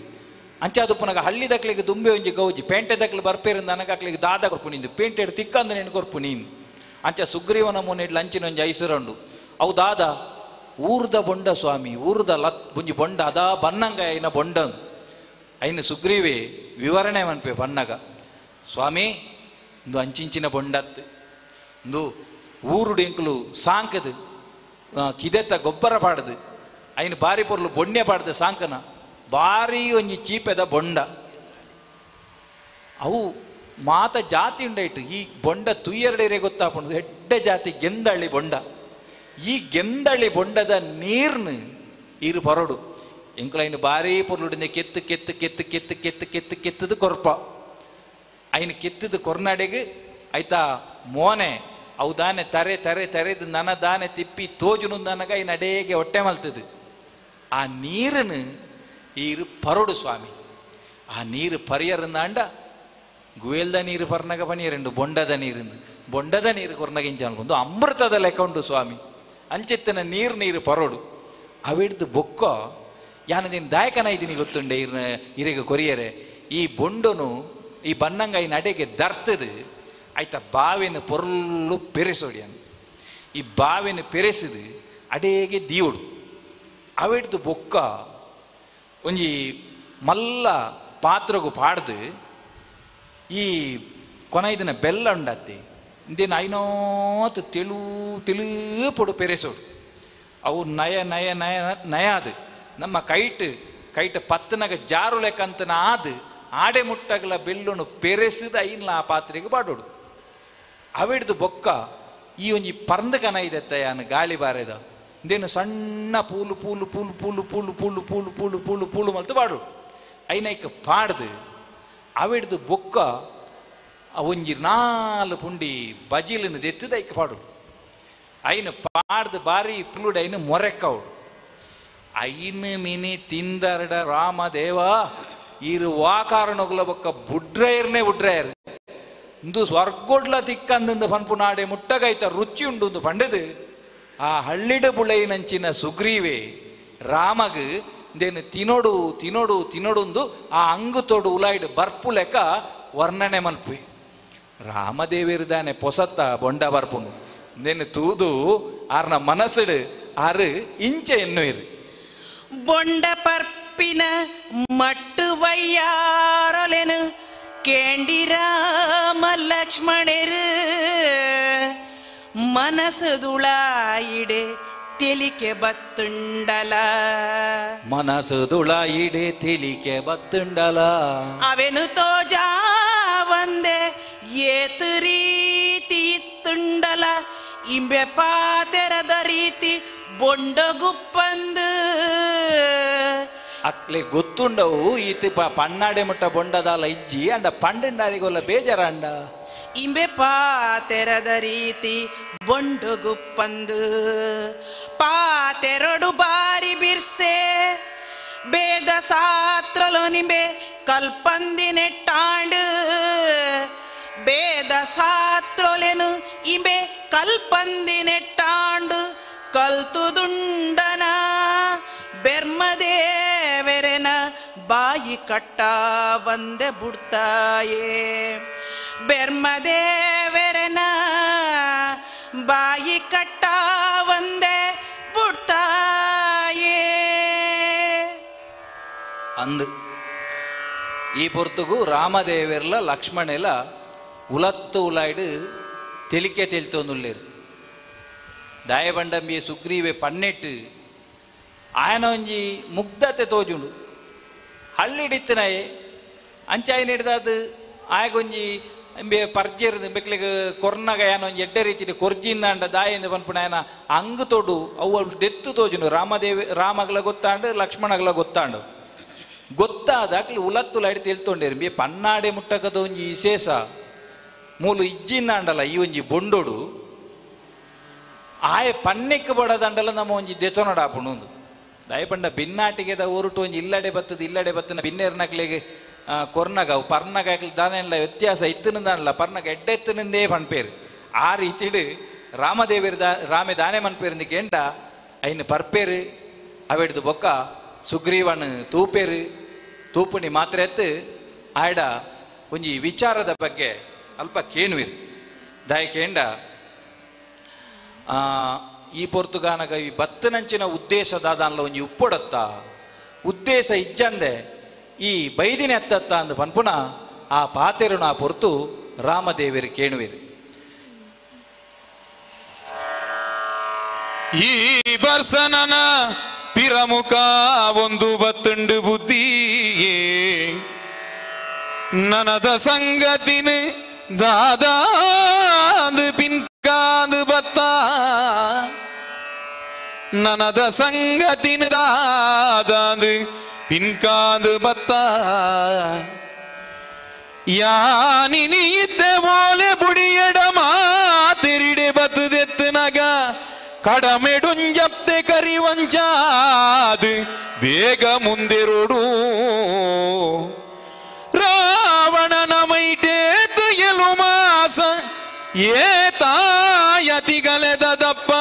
Speaker 13: ಅಂಚಾದಪ್ಪನಾಗ ಹಳ್ಳಿ ದಾಖಲೆಗೆ ದುಂಬೆ ಒಂಜಿ ಗೌಜಿ ಪೇಂಟೆ ದಾಖಲೆ ಬರ್ಪೇರಿಂದ ನನಗಾಕ್ಲಿಗೆ ದಾದ ಕೊರ್ಪು ನಿಂದು ಪೇಂಟೆ ಹಿಡ್ದು ತಿಕ್ಕಂದು ನೀನು ಕೊರ್ಪು ನೀನು ಅಂಚ ಸುಗ್ರೀವನ ಮೋನೇಡ್ಲು ಅಂಚಿನ ಒಂಜಿ ಐಸುರಂಡು ಅವು ದಾದ ಊರ್ದ ಬೊಂಡ ಸ್ವಾಮಿ ಊರ್ದ ಲತ್ ಬುಂಜಿ ಬೊಂಡ ಅದಾ ಬನ್ನಂಗ ಐನ ಬೊಂಡಂದು ಐನ ಸುಗ್ರೀವೆ ವಿವರಣೆ ಮನ್ಪೆ ಬನ್ನಗ ಸ್ವಾಮಿ ಇಂದು ಅಂಚಿಂಚಿನ ಬೊಂಡತ್ತು ಇಂದು ಊರುಡು ಎಂಕುಲು ಸಾಂಕದು ಕಿದೆತ್ತ ಗೊಬ್ಬರ ಪಾಡ್ದು ಐನ ಬಾರಿ ಪೊರ್ಲು ಬೊಣ್ಣೆ ಪಾಡ್ದು ಸಾಂಕನ ಬಾರಿ ಒಂಜಿ ಚೀಪೆದ ಬೊಂಡ ಅವು ಮಾತ ಜಾತಿ ಉಂಡಾಯ್ತು ಈ ಬೊಂಡ ತುಯ್ಯರಡೇರೆ ಗೊತ್ತಾಪುಂಡು ಎಡ್ಡೆ ಜಾತಿ ಗೆಂದಳ್ಳಿ ಬೊಂಡ ಈ ಗೆಂದಳ್ಳಿ ಬೊಂಡದ ನೀರ್ನು ಇರು ಪರಡು ಎಂಕುಲು ಬಾರಿ ಪೊರ್ಲುಡಿಂದ ಕೆತ್ತು ಕೆತ್ತು ಕೆತ್ತು ಕೆತ್ತು ಕೆತ್ತು ಕೆತ್ತು ಕೆತ್ತದು ಕೊರ್ಪ ಐನು ಕೆತ್ತದು ಕೊರ್ನಾಡೆಗೆ ಆಯ್ತಾ ಮೋನೆ ಅವು ದಾನೆ ತರೆ ತರೆ ತರೆದು ನನ ದಾನೆ ತಿಪ್ಪಿ ತೋಜುನು ನನಗ ಐನ ಅಡೇಗೆ ಹೊಟ್ಟೆ ಮಲ್ತದು ಆ ನೀರನ್ನು ಈರು ಪರಡು ಸ್ವಾಮಿ ಆ ನೀರು ಪರಿಯರಂದಾಂಡ ಗುವೆಲ್ದ ನೀರು ಪರ್ನಗ ಪನಿಯರೆಂಡು ಬೊಂಡದ ನೀರಿಂದು ಬೊಂಡದ ನೀರು ಕೊರ್ನಗ ಇಂಚ ಅನ್ಕೊಂಡು ಅಮೃತದ ಲೆಕ್ಕ ಉಂಡು ಸ್ವಾಮಿ ಅಂಚೆತ್ತನ ನೀರು ನೀರು ಪರೋಡು ಅವಿಡ್ದು ಬೊಕ್ಕ ಯಾನ ನೀನು ದಾಯಕನ ಇದ್ದೀನಿ ಗೊತ್ತುಂಡೆ ಇರ್ನ ಇರೆಗೆ ಕೊರಿಯರೆ ಈ ಬೊಂಡನು ಈ ಬನ್ನಂಗ ಈ ನಡೆಗೆ ದರ್ತದು ಆಯ್ತಾ ಬಾವಿನ ಪೊರ್ಲು ಪೆರೆಸೋಡಿಯನು ಈ ಬಾವಿನ ಪೆರೆಸಿದು ಅಡೇಗೆ ದೀವಡು ಅವಿಡ್ದು ಬೊಕ್ಕ ಒಂಜಿ ಮಲ್ಲ ಪಾತ್ರಗು ಪಾಡ್ದು ಈ ಕೊನೈದಿನ ಬೆಲ್ಲ ಉಂಡತ್ತಿ ಇಂದೇನು ಐನೋತು ತೆಳು ತೆಳು ಪೊಡು ಪೆರೆಸೋಡು ಅವು ನಯ ನಯ ನಯ ನಯ ಅದು ನಮ್ಮ ಕೈಟ್ ಕೈಟ್ ಪತ್ತನಗ ಜಾರು ಲೆಕ್ಕಂತನ ಆದು ಆಡೆ ಮುಟ್ಟಗಲ ಬೆಲ್ಲುನು ಪೆರೆಸಿದ ಐನ್ಲ ಆ ಪಾತ್ರೆಗೆ ಬಾಡೋಡು ಅವಿಡ್ದು ಬೊಕ್ಕ ಈ ಒಂಜಿ ಪರ್ಂದ ಕನ ಇದೆತ್ತ ಯಾನು ಗಾಳಿ ಬಾರೆದ ಇಂದೇನು ಸಣ್ಣ ಪೂಲು ಪೂಲು ಪೂಲು ಪೂಲು ಪೂಲು ಪೂಲು ಪೂಲು ಪೂಲು ಪೂಲು ಪೂಲು ಮಲ್ತು ಬಾಡೋಡು ಐನೈಕ ಪಾಡ್ದು ಅವಿಡ್ದು ಬೊಕ್ಕ ಒಂಜಿ ನಾಲ್ ಪುಂಡಿ ಬಜಿಲಿನ ದೆತ್ತದ ಐಕ ಪಾಡು ಐನು ಪಾಡ್ದು ಬಾರಿ ಪುಲುಡು ಐನು ಮೊರೆಕ್ಕವಡು ಐನು ಮಿನಿ ತಿಂದರ್ಡ ರಾಮದೇವ ಇರು ವಾಕಾರಣಗಳ ಬೊಕ್ಕ ಬುಡ್ರೈರ್ನೇ ಬುಡ್ರೈರ್ ಇಂದು ಸ್ವರ್ಗೊಡ್ಲ ತಿಕ್ಕಂದಿಂದ ಪನ್ಪು ನಾಡೆ ಮುಟ್ಟಗೈತ ರುಚಿ ಉಂಡು ಪಂಡದು ಆ ಹಳ್ಳಿಡ ಬುಳೆಯಿನಂಚಿನ ಸುಗ್ರೀವೆ ರಾಮಗ್ ಇಂದೇನು ತಿನೋಡು ತಿನೋಡು ತಿನೋಡುಂದು ಆ ಅಂಗು ತೋಡು ಉಲಾಯ್ಡು ಬರ್ಪು ಲೆಕ್ಕ ವರ್ಣನೆ ಮಲ್ಪುವೆ. ರಾಮದೇವಿರ್ದಾನೆ ಪೊಸತ್ತ ಬೊಂಡ ಬರ್ಪುನು ಇಂದೇನು ತೂದು ಆರ್ನ ಮನಸ್ಸುಡು ಆರು ಇಂಚೆ ಎನ್ನುಯಿರು.
Speaker 12: ಬೊಂಡ ಪರ್ಪಿನ ಮಟ್ಟು ವಯ್ಯಾರೊಲೆನು ಕೇಂಡಿ ರಾಮ ಲಕ್ಷ್ಮಣರು ಮನಸ್ಸುದುಳಾಯಿಡೆ ತೆಲಿಕೆ ಬತ್ತುಂಡಲ
Speaker 13: ಮನಸ್ಸುದುಳಾಯಿಡೆ ತೆಲಿಕೆ ಬತ್ತುಂಡಲ
Speaker 12: ಅವೆನು ತೋಜಾ వందే ಏತು ರೀತಿ ಇತ್ತುಂಡಲ ಇಂಬೆ ಪಾತೆರದ ರೀತಿ ಬೊಂಡಗುಪ್ಪಂದು
Speaker 13: ಅಕ್ಲೆ ಗೊತ್ತುಂಡವು ಈತ ಪನ್ನಾಡೆ ಮುಟ್ಟ ಬೊಂಡದಾಲ ಇಜ್ಜಿ ಅಂಡ ಪಂಡಂಡಾರಿಗೊಲ್ಲ ಬೇಜಾರಂಡ
Speaker 12: ಇಂಬೆ ಪಾತೆರದ ರೀತಿ ಬೊಂಡುಗುಪ್ಪಂದು ಪಾತೆರಡು ಬಾರಿ ಬಿರ್ಸೆ ಬೇದ ಸಾತ್ರಲೋ ನಿಂಬೆ ಕಲ್ಪಂದಿನೆಟ್ಟಾಂಡು ಬೇದ ಸಾತ್ರೊಲೆನು ಇಂಬೆ ಕಲ್ಪಂದಿನೆಟ್ಟಾಂಡು ಕಲ್ತುದುಂಡನ ಬೆರ್ಮದೇವೆರೆನ ಬಾಯಿ ಕಟ್ಟ వంದೆ ಬುಡ್ತಾಯೇ ಬೆರ್ಮದೇವೆರೆನ ಬಾಯಿ ಕಟ್ಟ వంದೆ ಬುಡ್ತಾಯೇ
Speaker 13: ಅಂದು ಈ ಪೊರ್ತುಗು ರಾಮದೇವೆರ್ಲ ಲಕ್ಷ್ಮಣೆಲ ಉಲತ್ತು ಉಲಾಯ್ಡು ತೆಲಿಕೆ ತೆಲ್ತೊಂದುಲ್ಲೇರು ದಾಯಬಂಡಂಬಿಯ ಸುಗ್ರೀವೆ ಪನ್ನೆಟ್ಟು ಆಯನ ಒಂಜಿ ಮುಗ್ಧತೆ ತೋಜುಂಡು ಹಳ್ಳಿಡಿತ್ತನಾಯೆ ಅಂಚಾಯನ ಹಿಡ್ದಾದು ಆಯಗೊಂಜಿ ಎಂಬೆ ಪರ್ಜೆರ್ದು ಬೆಕ್ಲಿಗೆ ಕೊರ್ನಗ ಯಾನ ಒಂಜಿ ಎಡ್ಡೆ ರೀತಿ ಕೊರ್ಜಿಂದಾಂಡ ದಾಯಿಂದ ಪನ್ಪುಣ ಆಯನ ಅಂಗು ತೋಡು ಅವು ದೆತ್ತು ತೋಜುಂಡು ರಾಮದೇವಿ ರಾಮಗಳ ಗೊತ್ತಾಂಡು ಲಕ್ಷ್ಮಣಗಳ ಗೊತ್ತಾಂಡು ಗೊತ್ತಾದ ಅಕ್ಲಿ ಉಲತ್ತುಲ ಹಿಡಿ ತೆಲ್ತೊಂಡೇರು ಬಿ ಪನ್ನಾಡೆ ಮುಟ್ಟಕದ ಒಂಜಿ ವಿಶೇಷ ಮೂಲು ಇಜ್ಜಿಂದಾಂಡಲ ಈ ಒಂಜಿ ಬೊಂಡೋಡು ಆಯೆ ಪನ್ನೆಕ್ ಬಡದಂಡಲ ನಮ್ಮ ಒಂಜಿ ದೆತೊನಡಾಪುಣು ದಯಪಂಡ ಬಿನ್ನಾಟಿಗೆದ ಊರುಟು ಒಂಜಿ ಇಲ್ಲಡೆ ಬತ್ತದ ಇಲ್ಲಡೆ ಬತ್ತನ ಬಿನ್ನೇರ್ನಕ್ಲೆಗೆ ಕೊರ್ನಗ ಅವು ಪರ್ನಗ ಅಕ್ಲಿ ದಾನೆಲ್ಲ ವ್ಯತ್ಯಾಸ ಇತ್ತನದಾನಲ್ಲ ಪರ್ನಗ ಎಡ್ಡೆತ್ತನಿಂದೇ ಪನ್ಪೇರು ಆ ರೀತಿಡು ರಾಮದೇವಿರ ದಾ ರಾಮೆ ದಾನೆ ಮನ್ಪೇರಿಂದ ಕೇಂಡ ಐನು ಪರ್ಪೇರು ಅವೆಡ್ದು ಬೊಕ್ಕ ಸುಗ್ರೀವನ್ ತೂಪೇರು ತೂಪುಣಿ ಮಾತ್ರ ಎತ್ತು ಆಯ್ಡ ಒಂಜಿ ವಿಚಾರದ ಬಗ್ಗೆ ಅಲ್ಪ ಕೇನುವಿರು ದಾಯ ಕೇಂಡ ಈ ಪೊರ್ತುಗಾನಗ ಈ ಬತ್ತನಂಚಿನ ಉದ್ದೇಶ ದಾದಾನ್ಲ ಒಂಜಿ ಉಪ್ಪೊಡತ್ತ ಉದ್ದೇಶ ಇಜ್ಜಂದೆ ಈ ಬೈದಿನ ಎತ್ತತ್ತ ಅಂದು ಪನ್ಪುನ ಆ ಪಾತೆರುನ ಪೊರ್ತು ರಾಮದೇವಿರು ಕೇಣುವಿರು.
Speaker 14: ಈ ಬರ್ಸನನ ಪಿರಮುಖ ಒಂದು ಬತ್ತುಂಡು ಬುದ್ಧಿಯೇ ನನದ ಸಂಗತಿನ ದಾದಾದು ಪಿನ್ಕಾದು ಬತ್ತ ನನದ ಸಂಗತಿನ ದಾದಾದು ಪಿನ್ಕಾದು ಬತ್ತ ಯಾನಿನಿ ಇದ್ದೆ ಓಲೆ ಬುಡಿಯಡ ಮಾತಿರಿಡೆ ಬತ್ತದೆತ್ತನಗ ಕಡಮೆಡುಂಜಪ್ತೆ ಕರಿವಂಚಾದು ಬೇಗ ಮುಂದೆರೋಡು ರಾವಣನ ಮೈಟೇತು ಎಲು ಮಾಸ ಏ ತಾಯತಿಗಲೆದಪ್ಪ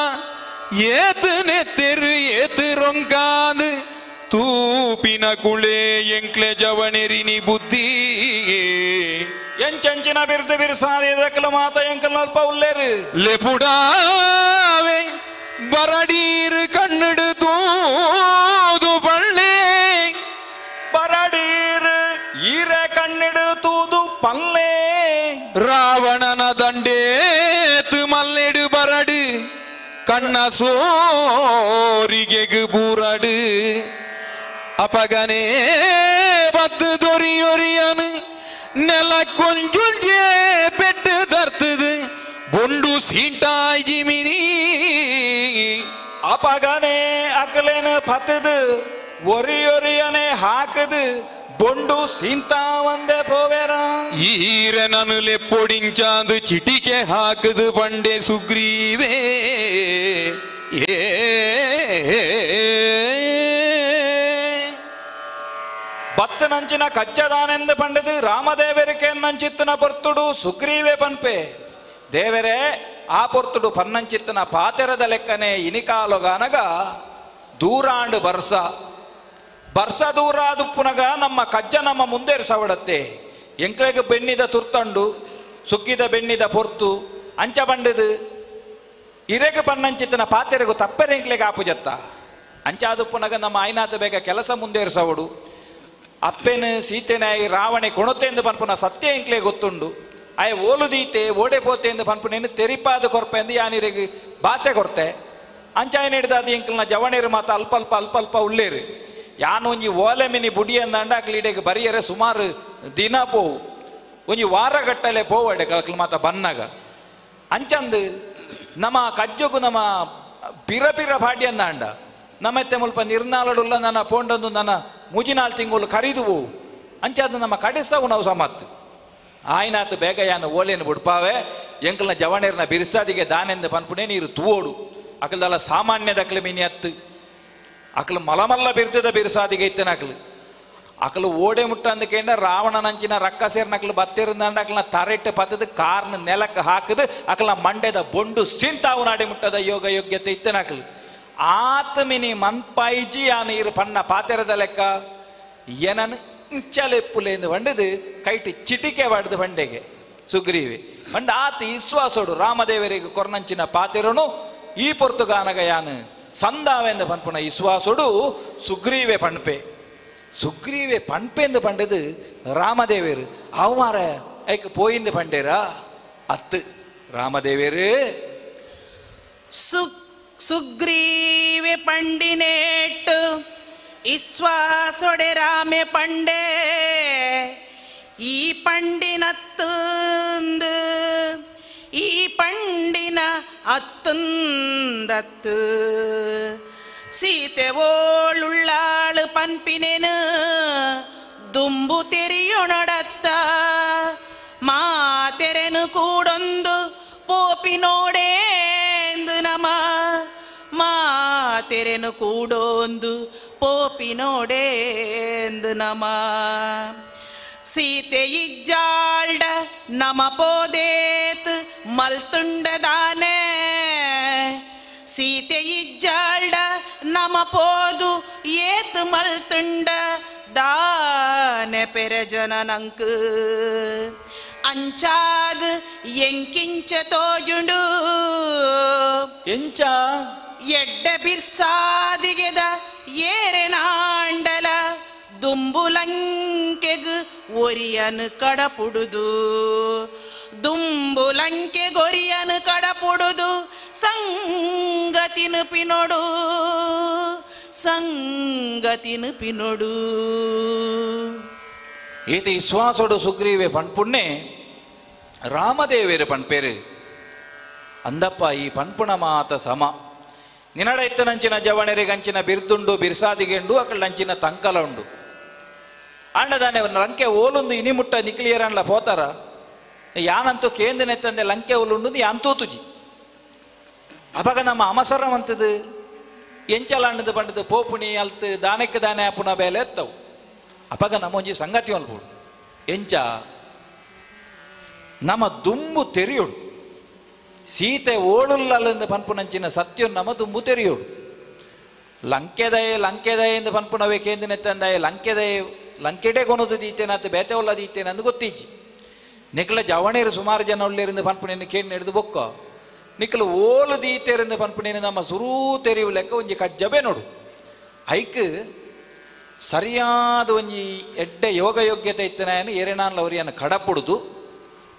Speaker 14: ಏತು ನೆತ್ತೆರು ಏತು ರೊಂಕಾದು ತೂಪಿನ ಕುಳೆ ಎಂಕ್ಲೆ ಜವಣೆರಿನಿ ಬುದ್ಧಿ
Speaker 13: ಎಂಚಂಚಿನ ಬಿರ್ದು ಬಿರ್ಸಾದ ಮಾತ ಎಂಕಲ್ ಅಲ್ಪ ಉಲ್ಲೇರು
Speaker 14: ಲೆಪುಡಾವೆ ಬರಡೀರು ಕಣ್ಣಿಡು ತೂದು ಪಳ್ಳೆ
Speaker 13: ಬರಡೀರು ಈರ ಕಣ್ಣಿಡು ತೂದು ಪಲ್ಲೆ
Speaker 14: ರಾವಣನ ದಂಡೇತು ಮಲ್ಲೆಡು ಬರಡು ಕಣ್ಣ ಸೋರಿಗೆಗು ಬೂರಡು ಅಪಗನೇ ಬತ್ತು ದೊರಿಯೊರಿಯನು ನೆಲ ಕೊಂಜುಂಜೆ ಪೆಟ್ಟು ತರ್ತದು ಬೊಂಡು ಸೀಂಟಾಯ್ ಜಿಮಿನಿ
Speaker 13: ಅಪಗನೇ ಅಕಲೇನ ಪತ್ತದು ಒರಿಯೊರಿಯನೆ ಹಾಕದು ಬೊಂಡು ಸೀಂತಾ ಒಂದೇ ಪೋವೇರ
Speaker 14: ಈರನನುಲೆ ಪೊಡಿಂಚಾಂದು ಚಿಟಿಕೆ ಹಾಕದು ಬಂಡೆ ಸುಗ್ರೀವೇ ಏ.
Speaker 13: ಬತ್ತನಂಚಿನ ಕಜ್ಜದಾನೆಂದು ಪಂಡದು ರಾಮದೇವರಿಕೆ ನಂಚಿತ್ತನ ಪೊರ್ತುಡು ಸುಗ್ರೀವೆ ಪನ್ಪೆ ದೇವರೇ ಆ ಪೊರ್ತುಡು ಪನ್ನಂಚಿತ್ತನ ಪಾತೆರದ ಲೆಕ್ಕನೆ ಇನಿಕಾಲೊಗಾನಗ ದೂರಾಂಡು ಬರ್ಸ ಬರ್ಸ ದೂರಾದುಪ್ಪುನಗ ನಮ್ಮ ಕಜ್ಜ ನಮ್ಮ ಮುಂದೇರಿಸವಡತ್ತೆ ಎಂಕ್ಲೆಗ್ ಬೆಣ್ಣಿದ ತುರ್ತಂಡು ಸುಗ್ಗಿದ ಬೆಣ್ಣಿದ ಪೊರ್ತು ಅಂಚ ಬಂಡದು ಇರೆಗ ಪನ್ನಂಚಿತ್ತನ ಪಾತೆರೆಗು ತಪ್ಪರೆ ಎಂಕ್ಲೆಗ್ ಆಪುಜತ್ತ ಅಂಚಾದುಪ್ಪುನಗ ನಮ್ಮ ಆಯ್ನಾತ ಬೇಗ ಕೆಲಸ ಮುಂದೇರಿಸವಡು ಅಪ್ಪೆನು ಸೀತೆನಾಯಿ ರಾವಣೆ ಕೊಣತೆಂದು ಪನ್ಪುನ ಸತ್ಯ ಎಂಕ್ಲೆ ಗೊತ್ತುಂಡು ಆಯ್ ಓಲು ದೀತೆ ಓಡೆ ಪೋತೆ ಎಂದು ಪನ್ಪುನೇನು ತೆರಿಪಾದ ಕೊರ್ಪೆ ಎಂದು ಯಾನಿರೆಗ್ ಭಾಷೆ ಕೊರ್ತೆ ಅಂಚಾಯ ಹಿಡ್ದಾದ ಎಂಕ್ಲನ ಜವಣೇರು ಮಾತ ಅಲ್ಪ ಅಲ್ಪ ಅಲ್ಪ ಅಲ್ಪ ಉಳ್ಳೇರು ಯಾನು ಒಂಜಿ ಓಲೆ ಮಿನಿ ಬುಡಿ ಅಂದಂಡ ಅಕ್ಲಿಡೆಗ್ ಬರಿಯರೆ ಸುಮಾರು ದಿನ ಪೋವು ಒಂಜಿ ವಾರಗಟ್ಟಲೆ ಪೋವಡೆ ಅಕ್ಲು ಮಾತ ಬನ್ನಾಗ ಅಂಚಂದು ನಮ್ಮ ಕಜ್ಜಗು ನಮ್ಮ ಪಿರ ಪಿರ ಪಾಡಿ ಅಂದಾಂಡ ನಮ್ಮತ್ತೆ ಮುಲ್ಪ ನಿರ್ನಾಲಡುಲ್ಲ ನನ್ನ ಪೋಂಡಂದು ನನ್ನ ಮುಜಿನಾಲ್ ತಿಂಗಳು ಕರಿದು ಹೋವು ಅಂಚಾದ ನಮ್ಮ ಕಡಿಸವು ನಾವು ಸಮತ್ತು ಆಯ್ನಾತು ಬೇಗ ಯಾನು ಓಲೇನು ಬುಡ್ಪಾವೆ ಎಂಕಲ್ನ ಜವಣೇರ್ನ ಬಿರ್ಸಾದಿಗೆ ದಾನೆಂದು ಪನ್ಪುಣೆ ನೀರು ತೂವೋಡು ಅಕಲ್ದಲ್ಲ ಸಾಮಾನ್ಯದ ಮಿನಿ ಅತ್ತು ಅಕಲು ಮಲಮಲ್ಲ ಬಿರ್ದದ ಬಿರ್ಸಾದಿಗೆ ಇತ್ತನ ಅಕಲು ಅಕಲು ಓಡೆ ಮುಟ್ಟ ಅಂದಕೇಂಡ ರಾವಣನಂಚಿನ ರಕ್ಕ ಸೇರ್ನಕ್ಲು ಬತ್ತಿರಂದಂಡ ಅಕಲ್ನ ತರೆಟ್ಟು ಪತ್ತದು ಕಾರ್ನ ನೆಲಕ್ಕೆ ಹಾಕದು ಅಕಲ್ನ ಮಂಡ್ಯದ ಬೊಂಡು ಸಿಂತಾವು ನಾಡಿ ಮುಟ್ಟದ ಯೋಗ ಯೋಗ್ಯತೆ ಇತ್ತನ ಅಕಲು ಆತಮಿನಿ ಮನ್ಪೈಜಿ ಆ ನೀರು ಪಣ್ಣ ಪಾತೆರದ ಲೆಕ್ಕ ಏನನು ಇಂಚಲೆಪ್ಪುಲೆಂದು ಬಂಡದು ಕೈಟಿ ಚಿಟಿಕೆ ಬಡ್ದು ಬಂಡೆಗೆ ಸುಗ್ರೀವಿ ಬಂಡ ಆತ ವಿಶ್ವಾಸೋಡು ರಾಮದೇವರಿಗೆ ಕೊರ್ನಂಚಿನ ಪಾತೆರನು ಈ ಪೊರ್ತುಗಾನಗಯಾನು ಸಂದಾವೆಂದು ಪನ್ಪುನ ವಿಶ್ವಾಸೋಡು ಸುಗ್ರೀವೆ ಪಣ್ಪೆ ಸುಗ್ರೀವೆ ಪಣ್ಪೆಂದು ಪಂಡದು ರಾಮದೇವರು ಅವಮಾರ ಐಕ್ ಪೋಯಿಂದು ಪಂಡೇರಾ ಅತ್ತು ರಾಮದೇವರು
Speaker 12: ಸುಗ್ರೀವೆ ಪಂಡಿನೇಟ್ ಇಸ್ವಾಸೊಡೆ ರಾಮೆ ಪಂಡೆ ಈ ಪಂಡಿನತ್ತಂದು ಈ ಪಂಡಿನ ಅತ್ತಂದತ್ತು ಸೀತೆ ಓಳುಳ್ಳಾಳು ಪನ್ಪಿನೇನು ದುಂಬು ತೆರಿಯೊಣಡತ್ತ ಮಾತೆರೆನು ಕೂಡೊಂದು ಪೋಪಿನೋಡೇಂದು ನಮ ಮಾತೆರೆನು ಕೂಡೊಂದು ಪೋಪಿನೋಡೇಂದು ನಮ ಸೀತೆ ಇಜ್ಜಾಳ್ಡ ನಮ ಪೋದೇತ್ ಮಲ್ತುಂಡದಾನೆ ಸೀತೆ ಇಜ್ಜಾಳ್ಡ ನಮ ಪೋದು ಏತ್ ಮಲ್ತುಂಡ ದಾನೆ ಪೆರಜನನಂಕ್ ಅಂಚಾದ್ ಎಂಕಿಂಚ ತೋಜುಂಡು
Speaker 13: ಎಂಚ
Speaker 12: ಎಡ್ಡ ಬಿರ್ಸಾದಿಗೆದ ಏರೆನಾಂಡಲ ದುಂಬುಲಂಕೆಗ್ ಒರಿಯನು ಕಡಪುಡುದು ದುಂಬುಲಂಕೆಗೊರಿಯನು ಕಡಪುಡುದು ಸಂಗತಿನು ಪಿನೊಡು ಸಂಗತಿನು ಪಿನೊಡು
Speaker 13: ಈತ ವಿಶ್ವಾಸೋಡು ಸುಗ್ರೀವೆ ಪಣ್ಪುಣ್ಣೆ ರಾಮದೇವೇರು ಪಣ್ಪೇರು ಅಂದಪ್ಪ ಈ ಪಣ್ಪುಣ ಮಾತ ಸಮ ನಿನಡ ಇತ್ತನಂಚಿನ ಜವಣರಿಗೆ ಬಿರ್ದುಂಡು ಬಿರ್ಸಾದಿಗೆಂಡು ಅಕಳ್ಳಂಚಿನ ತಂಕಲ ಉಂಡು ಅಂಡದಾನೆ ಲಂಕೆ ಓಲೊಂದು ಇನಿ ಮುಟ್ಟ ನಿಕ್ಲಿಯರನ್ಲ ಪೋತಾರ ಯಾನಂತೂ ಕೇಂದ್ರನೆತ್ತಂದೆ ಲಂಕೆ ಓಲುಂಡು ಯಾನ್ ತೂತುಜಿ ಅವಾಗ ನಮ್ಮ ಅಮಸರವಂತದು ಎಂಚಲಾಂಡದು ಬಂಡದು ಪೋಪುಣಿ ಅಲ್ತು ದಾನಕ್ಕೆ ದಾನೆ ಅಪ್ಪುನ ಬೇಲೆ ಎತ್ತವು ಅವಾಗ ನಮ್ಮೊಂಜಿ ಸಂಗತಿ ಅಲ್ಬೋದು ಎಂಚ ನಮ್ಮ ದುಂಬು ತೆರೆಯೋಡು ಸೀತೆ ಓಳುಲ್ಲಲ್ಲಿಂದ ಪನ್ಪುನಂಚಿನ ಸತ್ಯ ನಮ್ಮ ದುಂಬು ತೆರೆಯೋಡು ಲಂಕೆದಯೆ ಲಂಕೆದಯೆ ಎಂದು ಪನ್ಪುನವೇ ಕೇಂದ್ರನೆತ್ತಂದಯೆ ಲಂಕೆದಯೆ ಲಂಕೆಡೆ ಕೊನದು ದೀತೇನಾತು ಬೇತೆ ಒಲ್ಲ ದೀತೇನೆ ಅಂದು ಗೊತ್ತಿಜ್ಜಿ ನಿಕ್ಲ ಜವಣೇರು ಸುಮಾರು ಜನ ಒಳ್ಳೆರಿಂದ ಪನ್ಪುನೇನು ಕೇಂದ್ರ ಹಿಡಿದು ಬೊಕ್ಕ ನಿಕ್ಲ ಓಲು ದೀತೇರಿಂದ ಪನ್ಪುನೇನು ನಮ್ಮ ಸುರೂ ತೆರೆಯುವ ಲೆಕ್ಕ ಒಂಜಿ ಕಜ್ಜಬೆ ನೋಡು ಐಕ್ ಸರಿಯಾದ ಒಂಜಿ ಎಡ್ಡೆ ಯೋಗ ಯೋಗ್ಯತೆ ಇತ್ತನಾಯನು ಏರೆನಾನ್ಲ ಅವರಿಯನ್ನು ಕಡಪುಡುದು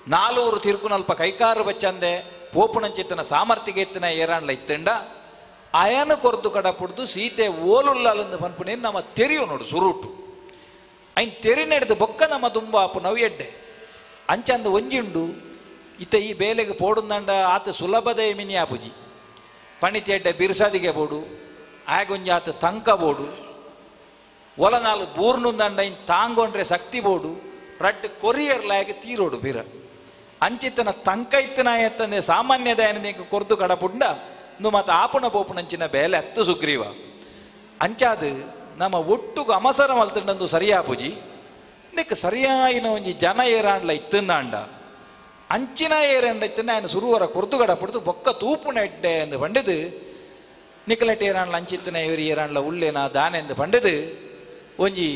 Speaker 13: ನಾಲೂರು ತಿರುಕುನಲ್ಪ ಕೈಕಾರು ಬಚ್ಚಂದೆ ಪೋಪುನಂಚಿತ್ತನ ಸಾಮರ್ಥ್ಯಗೆ ಇತ್ತನ ಏರಾನ್ಲ ಇತ್ತಂಡ ಅಯನು ಕೊರ್ದು ಕಡಪುಡ್ದು ಸೀತೆ ಓಲುಲ್ಲಂದು ಪನ್ಪುನೇನು ನಮ್ಮ ತೆರೆಯು ನೋಡು ಸುರುಟು ಐನ್ ತೆರಿ ನಡೆದು ಬೊಕ್ಕ ನಮ್ಮ ದುಂಬ ಅಪ್ಪು ನಾವು ಎಡ್ಡೆ ಅಂಚಂದು ಒಂಜಿಂಡು ಇತ್ತ ಈ ಬೇಲೆಗೆ ಪೋಡುಂದಂಡ ಆತ ಸುಲಭದ ಮಿನಿ ಆಪುಜಿ ಪಣಿತಿ ಎಡ್ಡೆ ಬಿರ್ಸಾದಿಗೆ ಬೋಡು ಆಗೊಂಜಿ ಆತ ತಂಕ ಬೋಡು ಒಲನಾಲು ಬೂರ್ನುಂದಂಡ ಇನ್ ತಾಂಗೊಂಡ್ರೆ ಶಕ್ತಿ ಬೋಡು ರಡ್ಡು ಕೊರಿಯರ್ಲಾಗಿ ತೀರೋಡು ಬೀರ ಅಂಚಿತನ ತಂಕ ಇತ್ತನ ಎತ್ತಂದೆ ಸಾಮಾನ್ಯದ ನೀ ಕೊರ್ದು ಕಡಪುಂಡ ನು ಮತ್ತು ಆಪುಣ ಪೋಪುನಂಚಿನ ಬೇಲೆ ಅತ್ತು ಸುಗ್ರೀವ ಅಂಚಾದು ನಮ್ಮ ಒಟ್ಟುಗು ಅಮಸರ ಮಲ್ತಂಡಂದು ಸರಿಯಾಪುಜಿ ಇದಕ್ಕೆ ಸರಿಯಾಯಿನ ಒಂಜಿ ಜನ ಏರಾಂಡ್ಲ ಇತ್ತಂದಾಂಡ ಅಂಚಿನ ಏರಂಡ ಇತ್ತಂಡ ఆయన ಸುರುವರ ಕೊರ್ದುಗಡ ಪಡ್ದು ಬೊಕ್ಕ ತೂಪುನ ಎಡ್ಡೆ ಎಂದು ಪಂಡದು ನಿಕಲಟ್ ಏರಾಂಡ್ಲ ಅಂಚಿತ್ತನ ಇವರು ಏರಾಂಡ್ಲ ಉಳ್ಳೇನ ದಾನೆ ಎಂದು ಪಂಡದು ಒಂಜಿ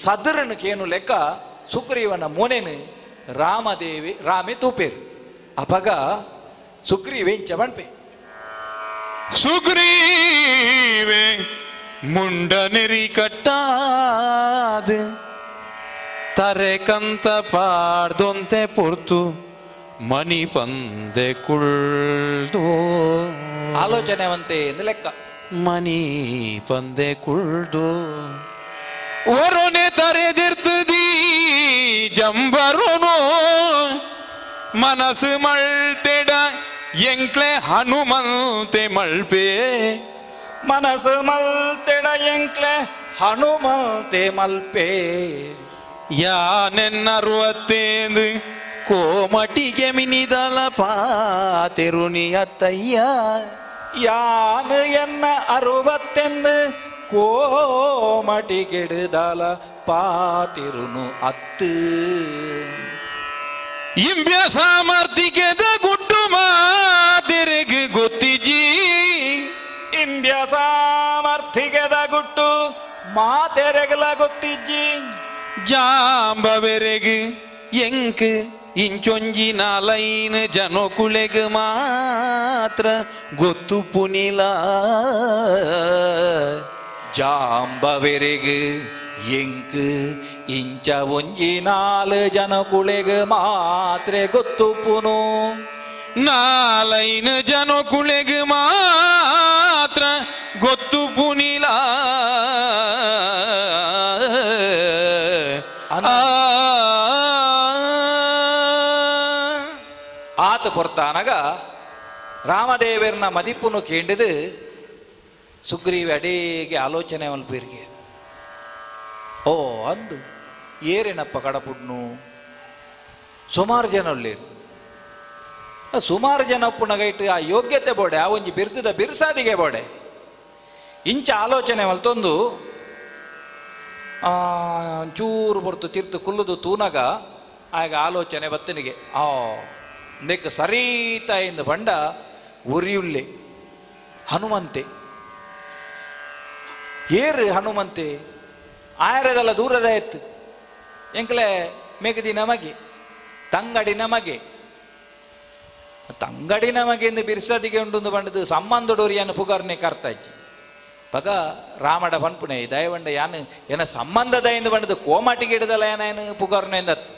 Speaker 13: ಸದರನು ಕೇನು ಲೆಕ್ಕ ಸುಗ್ರೀವನ ಮೋನೆನು ರಾಮದೇವಿ ರಾಮೆ ತೂಪೇರು ಅಪಗ ಸುಗ್ರೀವೆ ಇಂಚ ಪಣ್ಪೆ
Speaker 14: ಸುಗ್ರೀವೆ ಮುಂಡ ನೆರಿ ಕಟ್ಟಾದ ತರೆ ಕಂತ ಪಾಡ್ದೊಂತೆ ಪೊರ್ತು ಮನಿ ಪಂದೆ ಕುಳ್ದು
Speaker 13: ಆಲೋಚನೆವಂತೆ ಎಂದು ಲೆಕ್ಕ
Speaker 14: ಮನಿ ಪಂದೆ ಕುಳ್ದು ಒರೊನೆ ತರೆದಿರ್ತದಿ ಜಂಬರುನು ಮನಸ್ಸು ಮಳ್ತೆಡ ಎಂಕ್ಲೆ ಹನುಮಂತೆ ಮಳ್ಪೆ
Speaker 13: ಮನಸ್ಸು ಮಲ್ತೆಡ ಎಂಕ್ಲೆ ಹನುಮಂತೆ ಮಲ್ಪೆ
Speaker 14: ಯಾನೆನ್ನರುವತ್ತೇಂದು ಕೋಮಟಿಗೆ ಮಿನಿದಲ ಪಾತೆರುನಿ ಅತ್ತಯ್ಯ
Speaker 13: ಯಾನು ಎನ್ನ ಅರುವತ್ತೆಂದು ಕೋಮಟಿಗೆಡುದಲ ಪಾತಿರುನು ಅತ್ತು
Speaker 14: ಇಂಬ್ಯ ಸಾಮರ್ಥಿಕೆದ ಗುಟ್ಟು ಮಾತೆರೆಗೆ ಗೊತ್ತಿಜಿ
Speaker 13: ಇಂಬ್ಯ ಸಾಮರ್ಥಿಕೆದ ಗುಟ್ಟು ಮಾತೆರೆಗಲ ಗೊತ್ತಿಜ್ಜಿ
Speaker 14: ಜಾಂಬವೆರೆಗ್ ಎಂಕ್ ಇಂಚೊಂಜಿ ನಾಲೈನ್ ಜನಕುಲೆಗ್ ಮಾತ್ರ ಗೊತ್ತು ಪುನಿಲ
Speaker 13: ಜಾಂಬವೆರೆಗ್ ಎಂಕ್ ಇಂಚ ಒಂಜಿ ನಾಲ್ ಜನಕುಲೆಗ್ ಮಾತ್ರ ಗೊತ್ತು ಪುನು
Speaker 14: ನಾಲೈನ್ ಜನಕುಲೆಗ್ ಮಾತ್ರ ಗೊತ್ತು ಪುನಿಲ
Speaker 13: ಆತ ಪೊರ್ತಾನಗ ರಾಮದೇವರ್ನ ಮದಿಪುನು ಕೇಂಡಿದು ಸುಗ್ರೀವ ಅಡೇಗೆ ಆಲೋಚನೆ ಮಲ್ಪೀರಿಗೆ ಓ ಅಂದು ಏರೇನಪ್ಪ ಕಡಪುಡ್ನು ಸುಮಾರು ಜನ ಉಳ್ಳೇರು ಸುಮಾರು ಜನ ಉಪ್ಪುನಗೈಟ್ ಆ ಯೋಗ್ಯತೆ ಬೋಡೆ ಆ ಒಂಜಿ ಬಿರ್ತದ ಬಿರ್ಸಾದಿಗೆ ಬೋಡೆ ಇಂಚ ಆಲೋಚನೆ ಮಲ್ತೊಂದು ಚೂರು ಬರ್ತು ತೀರ್ತು ಕುಲ್ಲುದು ತೂನಗ ಆಗ ಆಲೋಚನೆ ಬತ್ತನಿಗೆ ಆ ನೆಕ್ ಸರೀತ ಎಂದು ಬಂಡ ಉರಿಯುಳ್ಳೆ ಹನುಮಂತೆ ಏರು ಹನುಮಂತೆ ಆಯರದಲ್ಲ ದೂರದ ಎತ್ತು ಎಂಕ್ಲೆ ಮೇಗದಿ ನಮಗೆ ತಂಗಡಿ ನಮಗೆ ತಂಗಡಿ ನಮಗೆ ಎಂದು ಬಿರ್ಸದಿಗೆ ಉಂಡು ಬಂಡದು ಸಂಬಂಧಡೋರಿಯನ್ನು ಪುಗಾರ್ನೆ ಕರ್ತಾಜಿ ಪಗ ರಾಮಡ ಪನ್ಪುಣೆ ದಯವಂಡ ಯಾನು ಏನ ಸಂಬಂಧದ ಎಂದು ಬಂಡದು ಕೋಮಾಟಿಗೆ ಹಿಡಿದಲ್ಲ ಏನೇನು ಪುಗಾರ್ನೆ ಎಂದತ್ತು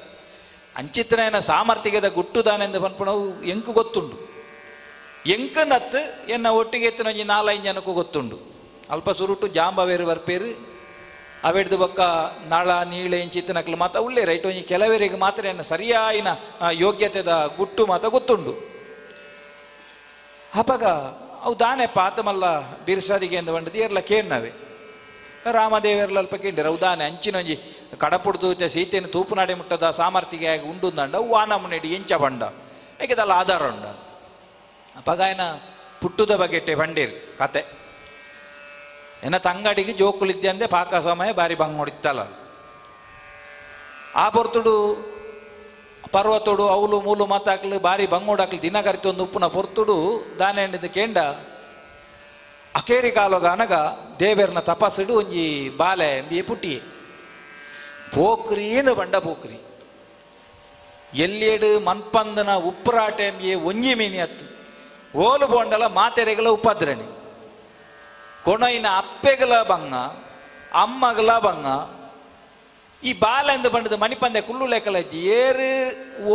Speaker 13: ಅಂಚಿತ್ರ ಏನ ಸಾಮರ್ಥ್ಯದ ಗುಟ್ಟುದಾನೆಂದು ಪನ್ಪುಣವು ಎಂಕು ಗೊತ್ತುಂಡು ಎಂಕನತ್ತು ಎನ್ನ ಒಟ್ಟಿಗೆ ಎತ್ತಿನ ಒಂಜಿ ನಾಲೈದು ಜನಕ್ಕೂ ಗೊತ್ತುಂಡು ಅಲ್ಪ ಸುರುಟು ಜಾಂಬವೇರು ಬರ್ಪೇರು ಅವೆಡ್ದು ಬೊಕ್ಕ ನಾಳ ನೀಳೆ ಇಂಚಿತ್ತನಕ್ಲು ಮಾತ ಉಳ್ಳೇ ರೈಟ್ ಒಂಜಿ ಕೆಲವರಿಗೆ ಮಾತ್ರ ಎನ್ನ ಸರಿಯಾಯಿನ ಯೋಗ್ಯತೆದ ಗುಟ್ಟು ಮಾತ ಗೊತ್ತುಂಡು ಅಪಗ ಅವು ದಾನೆ ಪಾತಮಲ್ಲ ಬಿರ್ಸಾದಿಗೆ ಎಂದು ಬಂಡದು ಏರ್ಲ ಕೇರ್ನವೆ ರಾಮದೇವೆರ್ಲ ಅಲ್ಪ ಕೇಂಡಿರ ಅವು ದಾನೆ ಅಂಚಿನೊಂಜಿ ಕಡಪುಡ್ದು ಸೀತೆಯನ್ನು ತೂಪುನಾಡೆ ಮುಟ್ಟದ ಸಾಮರ್ಥ್ಯಗೆ ಆಗಿ ಉಂಡುಂದಂಡ ವಾನ ಮುನ್ನೆಡಿ ಎಂಚ ಬಂಡ ಏಕೆದಲ್ಲ ಆಧಾರ ಉಂಡ ಅಪಗಾಯನ ಪುಟ್ಟುದ ಬಗೆಟ್ಟೆ ಬಂಡೇರು ಕತೆ ಎನ್ನ ತಂಗಡಿಗೆ ಜೋಕುಲಿದ್ದೆ ಅಂದೆ ಪಾಕ ಸಮಯ ಬಾರಿ ಬಂಗ್ ಹೊಡಿತ್ತಲ್ಲ ಆ ಪೊರ್ತುಡು ಪರ್ವತೋಡು ಅವಲು ಮೂಲು ಮಾತಾಕ್ಲು ಬಾರಿ ಬಂಗೋಡಾಕ್ಲು ದಿನ ಕರಿತೊಂದು ಉಪ್ಪುನ ಪೊರ್ತುಡು ದಾನೆ ಎಂಡಿದ್ದು ಕೇಂಡ ಅಕೇರಿ ಕಾಲೋಗ ಅನಗ ದೇವೇರ್ನ ತಪಸ್ಸುಡು ಒಂಜಿ ಬಾಲೆ ಎಂಬಿಯೆ ಪುಟ್ಟಿಯೆ ಪೋಕ್ರೀನು ಬಂಡ ಪೋಕ್ರಿ ಎಲ್ಲೇಡು ಮನ್ಪಂದನ ಉಪ್ಪರಾಟೆ ಎಂಬಿಯೆ ಒಂಜಿ ಮೀನಿ ಅತ್ತು ಓಲು ಬೋಂಡಲ ಮಾತೆರೆಗಲ ಉಪದ್ರಣಿ ಕೊಣೈನ ಅಪ್ಪೆಗಲ ಬಂಗ ಅಮ್ಮಗಲ ಬಂಗ ಈ ಬಾಲೆಂದು ಬಂಡದ ಮಣಿಪಂದೆ ಕುಳ್ಳು ಲೆಕ್ಕಲಜ್ಜಿ ಏರು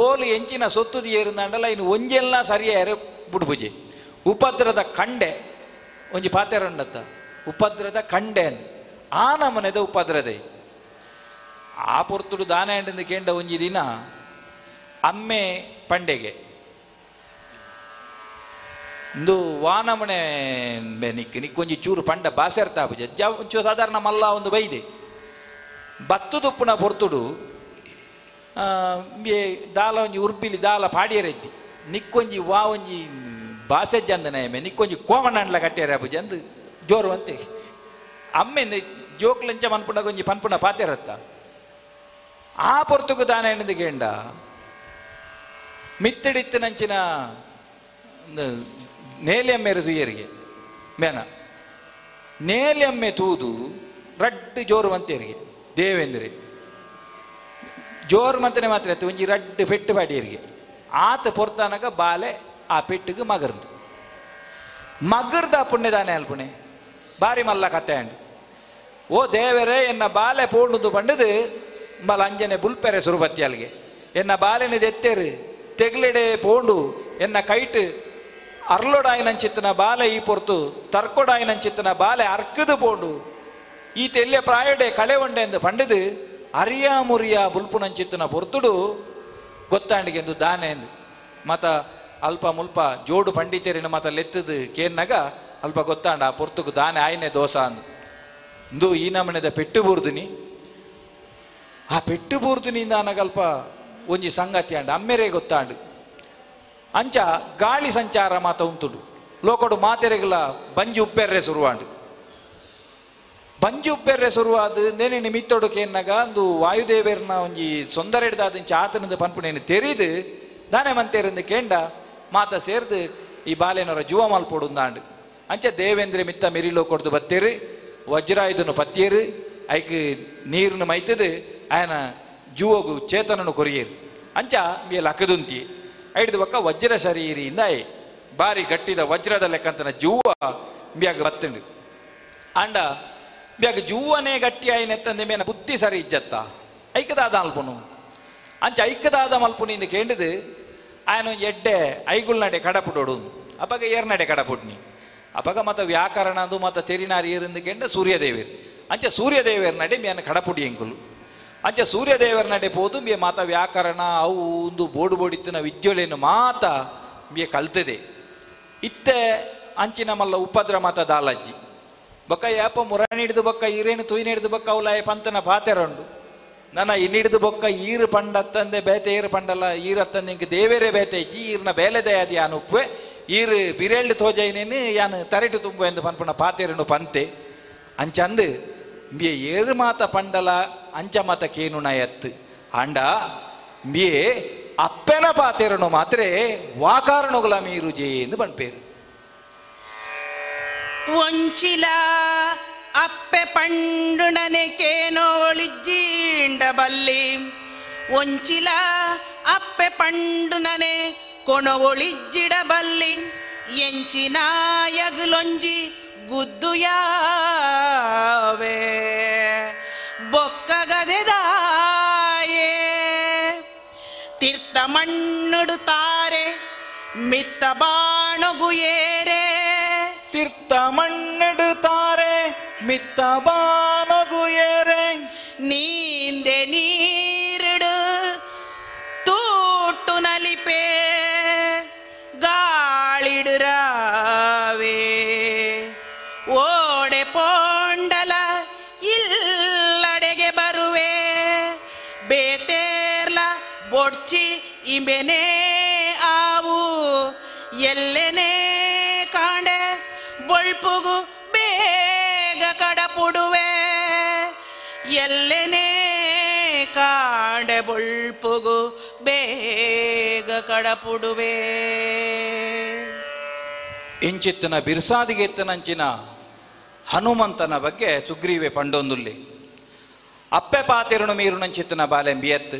Speaker 13: ಓಲು ಎಂಚಿನ ಸೊತ್ತುದು ಏರುಂದಂಡಲ ಇನ್ನು ಒಂಜೆಲ್ಲ ಸರಿಯಾರ ಬುಡ್ಬುಜಿ ಉಪದ್ರದ ಕಂಡೆ ಒಂಜಿ ಪಾತೆರಂಡತ್ತ ಉಪದ್ರದ ಕಂಡೆ ಅಂದ್ ಆ ನಮನೆದ ಉಪದ್ರದೆ ಆ ಪೊರ್ತುಡು ದಾನ ಎಂಡಂದು ಕೇಂಡ ಒಂಜಿ ದಿನ ಅಮ್ಮೆ ಪಂಡೆಗೆ ಇಂದು ವಾನಮನೆ ನಿಕ್ ನಿಕ್ಕೊಂಜಿ ಚೂರು ಪಂಡ ಬಾಸೆರ್ತಾ ಪೂಜೆ ಒಂಚೂರು ಸಾಧಾರಣ ಮಲ್ಲ ಒಂದು ಬೈದೆ ಬತ್ತುದುಪ್ಪುನ ಪೊರ್ತುಡು ದಾಲ ಒಂಜಿ ಉರ್ಬಿಲಿ ದಾಲ ಪಾಡಿಯರೆದ್ದಿ ನಿಕ್ಕೊಂಜಿ ವಾ ಒಂಜಿ ಬಾಸೆಜ್ಜಂದ ನೇಮೆ ನಿಕ್ಕೊಂಜಿ ಕೋಮಣ್ಣಂಡ್ಲ ಕಟ್ಟಿಯರೆ ಪೂಜೆ ಅಂದು ಜೋರು ಅಂತೆ ಅಮ್ಮೆ ಜೋಕ್ಲಂಚ ಮನ್ಪುಂಡ ಒಂಜಿ ಪನ್ಪುನ ಪಾತೆರತ್ತ ಆ ಪೊರ್ತುಗು ದಾನೆ ಎಂದ್ ಕೇಂಡ ಮಿತ್ತಡಿತ್ತಿನಂಚಿನ ನೇಲಿಯಮ್ಮೇರು ಸುಯ್ಯರಿಗೆ ಮೇನ ನೇಲಿಯಮ್ಮೆ ತೂದು ರಡ್ಡು ಜೋರು ಮಂತೇರಿಗೆ ದೇವೇಂದ್ರೆ ಜೋರು ಮಂತನೆ ಮಾತ್ರ ಆಯ್ತು ಒಂಜಿ ರಡ್ಡು ಪೆಟ್ಟು ಪಾಡಿಯರಿಗೆ ಆತ ಪೊರ್ತಾನಗ ಬಾಲೆ ಆ ಪೆಟ್ಟಿಗೆ ಮಗರ್ದು ಮಗರ್ದ ಪುಣ್ಯದಾನೆ ಅಲ್ಪುಣೆ ಬಾರಿ ಮಲ್ಲ ಕತೆ ಅಂಡ್ ಓ ದೇವರೇ ಎನ್ನ ಬಾಲೆ ಪೋಂಡುದು ಬಂಡದು ಮಲ ಅಂಜನೆ ಬುಲ್ಪೆರೆ ಸುರುಬತ್ತಿ ಅಲ್ಲಿಗೆ ಎನ್ನ ಬಾಲೆನ ದೆತ್ತೇರು ತೆಗ್ಲೆಡೆ ಪೋಂಡು ಎನ್ನ ಕೈಟ್ ಅರ್ಲೊಡಾಯಿನಂಚಿತ್ತನ ಬಾಲೆ ಈ ಪೊರ್ತು ತರ್ಕೊಡಾಯಿನಂಚಿತ್ತನ ಬಾಲೆ ಅರ್ಕದು ಪೋಂಡು ಈ ತೆಲ್ಯ ಪ್ರಾಯಡೆ ಕಳೆ ಉಂಡೆ ಎಂದು ಪಂಡದು ಅರಿಯಾ ಮುರಿಯ ಬುಲ್ಪುನಂಚಿತ್ತನ ಪೊರ್ತುಡು ಗೊತ್ತಾಂಡಿಗೆ ಎಂದು ದಾನೆ ಎಂದು ಮತ ಅಲ್ಪ ಮುಲ್ಪ ಜೋಡು ಪಂಡಿತರಿನ ಮತ ಲೆತ್ತದು ಕೇನ್ನಾಗ ಅಲ್ಪ ಗೊತ್ತಾಂಡ ಆ ಪೊರ್ತುಗು ದಾನೆ ಆಯ್ನೆ ದೋಸ ಅಂದು ಇಂದು ಈ ನಮನೆದ ಪೆಟ್ಟು ಬೂರ್ದುನಿ ಆ ಪೆಟ್ಟು ಬೂರ್ದುನಿಂದ ಅನಗಲ್ಪ ಒಂಜಿ ಸಂಗತಿ ಅಂಡ ಅಮ್ಮೆರೇ ಗೊತ್ತಾಂಡು ಅಂಚ ಗಾಳಿ ಸಂಚಾರ ಮಾತ ಉಂತುಡು ಲೋಕಡು ಮಾತೆರೆಗಳ ಬಂಜಿ ಉಪ್ಪೆರ್ರೆ ಸುರುವಾಂಡು ಬಂಜಿ ಉಪ್ಪೆರ್ರೆ ಸುರುವಾದ ನೇನೆ ನಿಮಿತ್ತೊಡು ಕೇನ್ನಾಗ ಒಂದು ವಾಯುದೇವರ್ನ ಒಂಜಿ ಸೊಂದರ ಹಿಡ್ದಾದ ಆತನದ ಪನ್ಪುಣೇನು ತೆರಿದು ದಾನೆ ಮಂತೇರಿಂದ ಕೇಂಡ ಮಾತ ಸೇರ್ದು ಈ ಬಾಲೆನವರ ಜೀವ ಮಲ್ಪೊಡುಂದಾಂಡು ಅಂಚ ದೇವೇಂದ್ರ ಮಿತ್ತ ಮಿರಿಲೋ ಕೊಡ್ದು ಬತ್ತೇರು ವಜ್ರಾಯುಧನು ಪತ್ತಿಯರು ಐಕ್ ನೀರನ್ನು ಮೈತದು ಆಯನ ಜೀವಗು ಚೇತನನು ಕೊರಿಯರು ಅಂಚ ಮೇ ಲಕ್ಕದುಂತಿ ಐಡ್ದು ಬಕ್ಕ ವಜ್ರ ಶರೀರಿಯಿಂದ ಬಾರಿ ಗಟ್ಟಿದ ವಜ್ರದ ಲೆಕ್ಕಂತನ ಜೂವ ಮ್ಯಾಗ ಬತ್ತಂಡು ಅಂಡ ಮ್ಯಾಗ ಜೂವನೇ ಗಟ್ಟಿ ಆಯ್ನೆತ್ತಂದೆ ಮೇನ ಬುದ್ಧಿ ಸರಿ ಇಜ್ಜತ್ತ ಐಕದಾದ ಅಲ್ಪುನು ಅಂಚ ಐಕದಾದ ಮಲ್ಪುನಿಂದ ಕೇಂಡದು ಆಯನ ಎಡ್ಡೆ ಐಗುಲ್ ನಡೆ ಕಡಪುಡೋಡು ಅಪಗ ಏರ್ನಡೆ ಕಡಪುಡ್ನಿ ಅಪಗ ಮತ ವ್ಯಾಕರಣ ಅದು ಮತ ತೆರಿನಾರಿ ಏರಿಂದ ಕೇಂಡ ಸೂರ್ಯದೇವರು ಅಂಚ ಸೂರ್ಯದೇವರ ನಡೆ ಮೇನ ಕಡಪುಡಿ ಎಂಕುಲು ಅಂಚ ಸೂರ್ಯದೇವರ ನಡೆ ಪೋದು ಮೇ ಮಾತ ವ್ಯಾಕರಣ ಅವು ಒಂದು ಬೋಡು ಬೋಡಿತ್ತಿನ ವಿದ್ಯೊಲೇನು ಮಾತ ಮೇ ಕಲ್ತದೆ ಇತ್ತೆ ಅಂಚಿನ ಮಲ್ಲ ಉಪದ್ರ ಮಾತ ದಾಲಜ್ಜಿ ಬೊಕ್ಕ ಯಾಪ ಮುರಾಣಿ ಹಿಡಿದು ಬೊಕ್ಕ ಈರೇನು ತುಯಿನ ಹಿಡಿದು ಬೊಕ್ಕ ಅವಲಾಯ ಪಂತನ ಪಾತೆರಂಡು ನನ್ನ ಇನ್ನಿಡಿದು ಬೊಕ್ಕ ಈರು ಪಂಡತ್ತಂದೆ ಬೇತೆ ಈರು ಪಂಡಲ್ಲ ಈರತ್ತಂದೆ ಇಂಕ ದೇವೇರೇ ಬೇತೆ ಇಜ್ಜಿ ಈರ್ನ ಬೇಲೆದೆ ಅದು ಯಾನು ಉಪ್ಪೆ ಈರು ಬಿರೇಳ್ಡು ತೋಜೈನೇನು ಯಾನು ತರೆಟು ತುಂಬ ಎಂದು ಪನ್ಪುನ ಪಾತೆರನು ಪಂತೆ ಅಂಚಂದು ಮಿಯೆ ಏರು ಮಾತ ಪಂಡಲ ಅಂಚ ಮಾತ ಕೇನುಣ ಎತ್ತು ಅಂಡ ಮಿಯೆ ಅಪ್ಪೆನ ಪಾತೆರನು ಮಾತ್ರ ವಾಕಾರಣುಗಳ ಮೀರು ಜೇ ಎಂದು ಪನ್ಪೇರು
Speaker 12: ಒಂಚಿಲ ಅಪ್ಪೆ ಪಂಡುಣನೆ ಕೇನೋಳಿಜ್ಜೀಂಡ ಬಲ್ಲಿ ಒಂಚಿಲ ಅಪ್ಪೆ ಪಂಡುಣನೆ ಕೊಣವೊಳಿಜ್ಜಿಡ ಬಲ್ಲಿ ಎಂಚಿನಾಯಗುಲೊಂಜಿ ಗುದ್ದುಯಾವೆ ಬೊಕ್ಕಗದೆದಾಯೇ ತೀರ್ಥ ಮಣ್ಣುಡುತ್ತಾರೆ ಮಿತ್ತ ಬಾಣಗು ಏರೆ
Speaker 13: ತೀರ್ಥ ಮಣ್ಣೆಡುತ್ತಾರೆ ಮಿತ್ತ ಬಾಣಗು ಏರೆ
Speaker 12: ನೀಂದೆ ನೀರಿಡು ತೂಟು ನಲಿಪೆ ಗಾಳಿಡುರಾವೆ ಓಡೆ ಪೋಂಡಲ ಇಲ್ಲಡೆಗೆ ಬರುವೆ ಬೇತೇರ್ಲ ಬೊಡ್ಚಿ ಇಂಬೆನೇ ಆವು ಎಲ್ಲೆನೇ ಕಾಂಡೆ ಬೊಳ್ಪುಗು ಬೇಗ ಕಡಪುಡುವೆ ಎಲ್ಲೆನೇ ಕಾಂಡೆ ಬೊಳ್ಪುಗು ಬೇಗ ಕಡಪುಡುವೆ.
Speaker 13: ಇಂಚಿತ್ತನ ಬಿರ್ಸಾದಿಗೆತ್ತನಂಚಿನ ಹನುಮಂತನ ಬಗ್ಗೆ ಸುಗ್ರೀವೆ ಪಂಡೊಂದುಲ್ಲಿ ಅಪ್ಪೆ ಪಾತಿರುಣು ಮೀರುನಂಚಿತ್ತನ ಬಾಲೆಂಬಿಯತ್ತು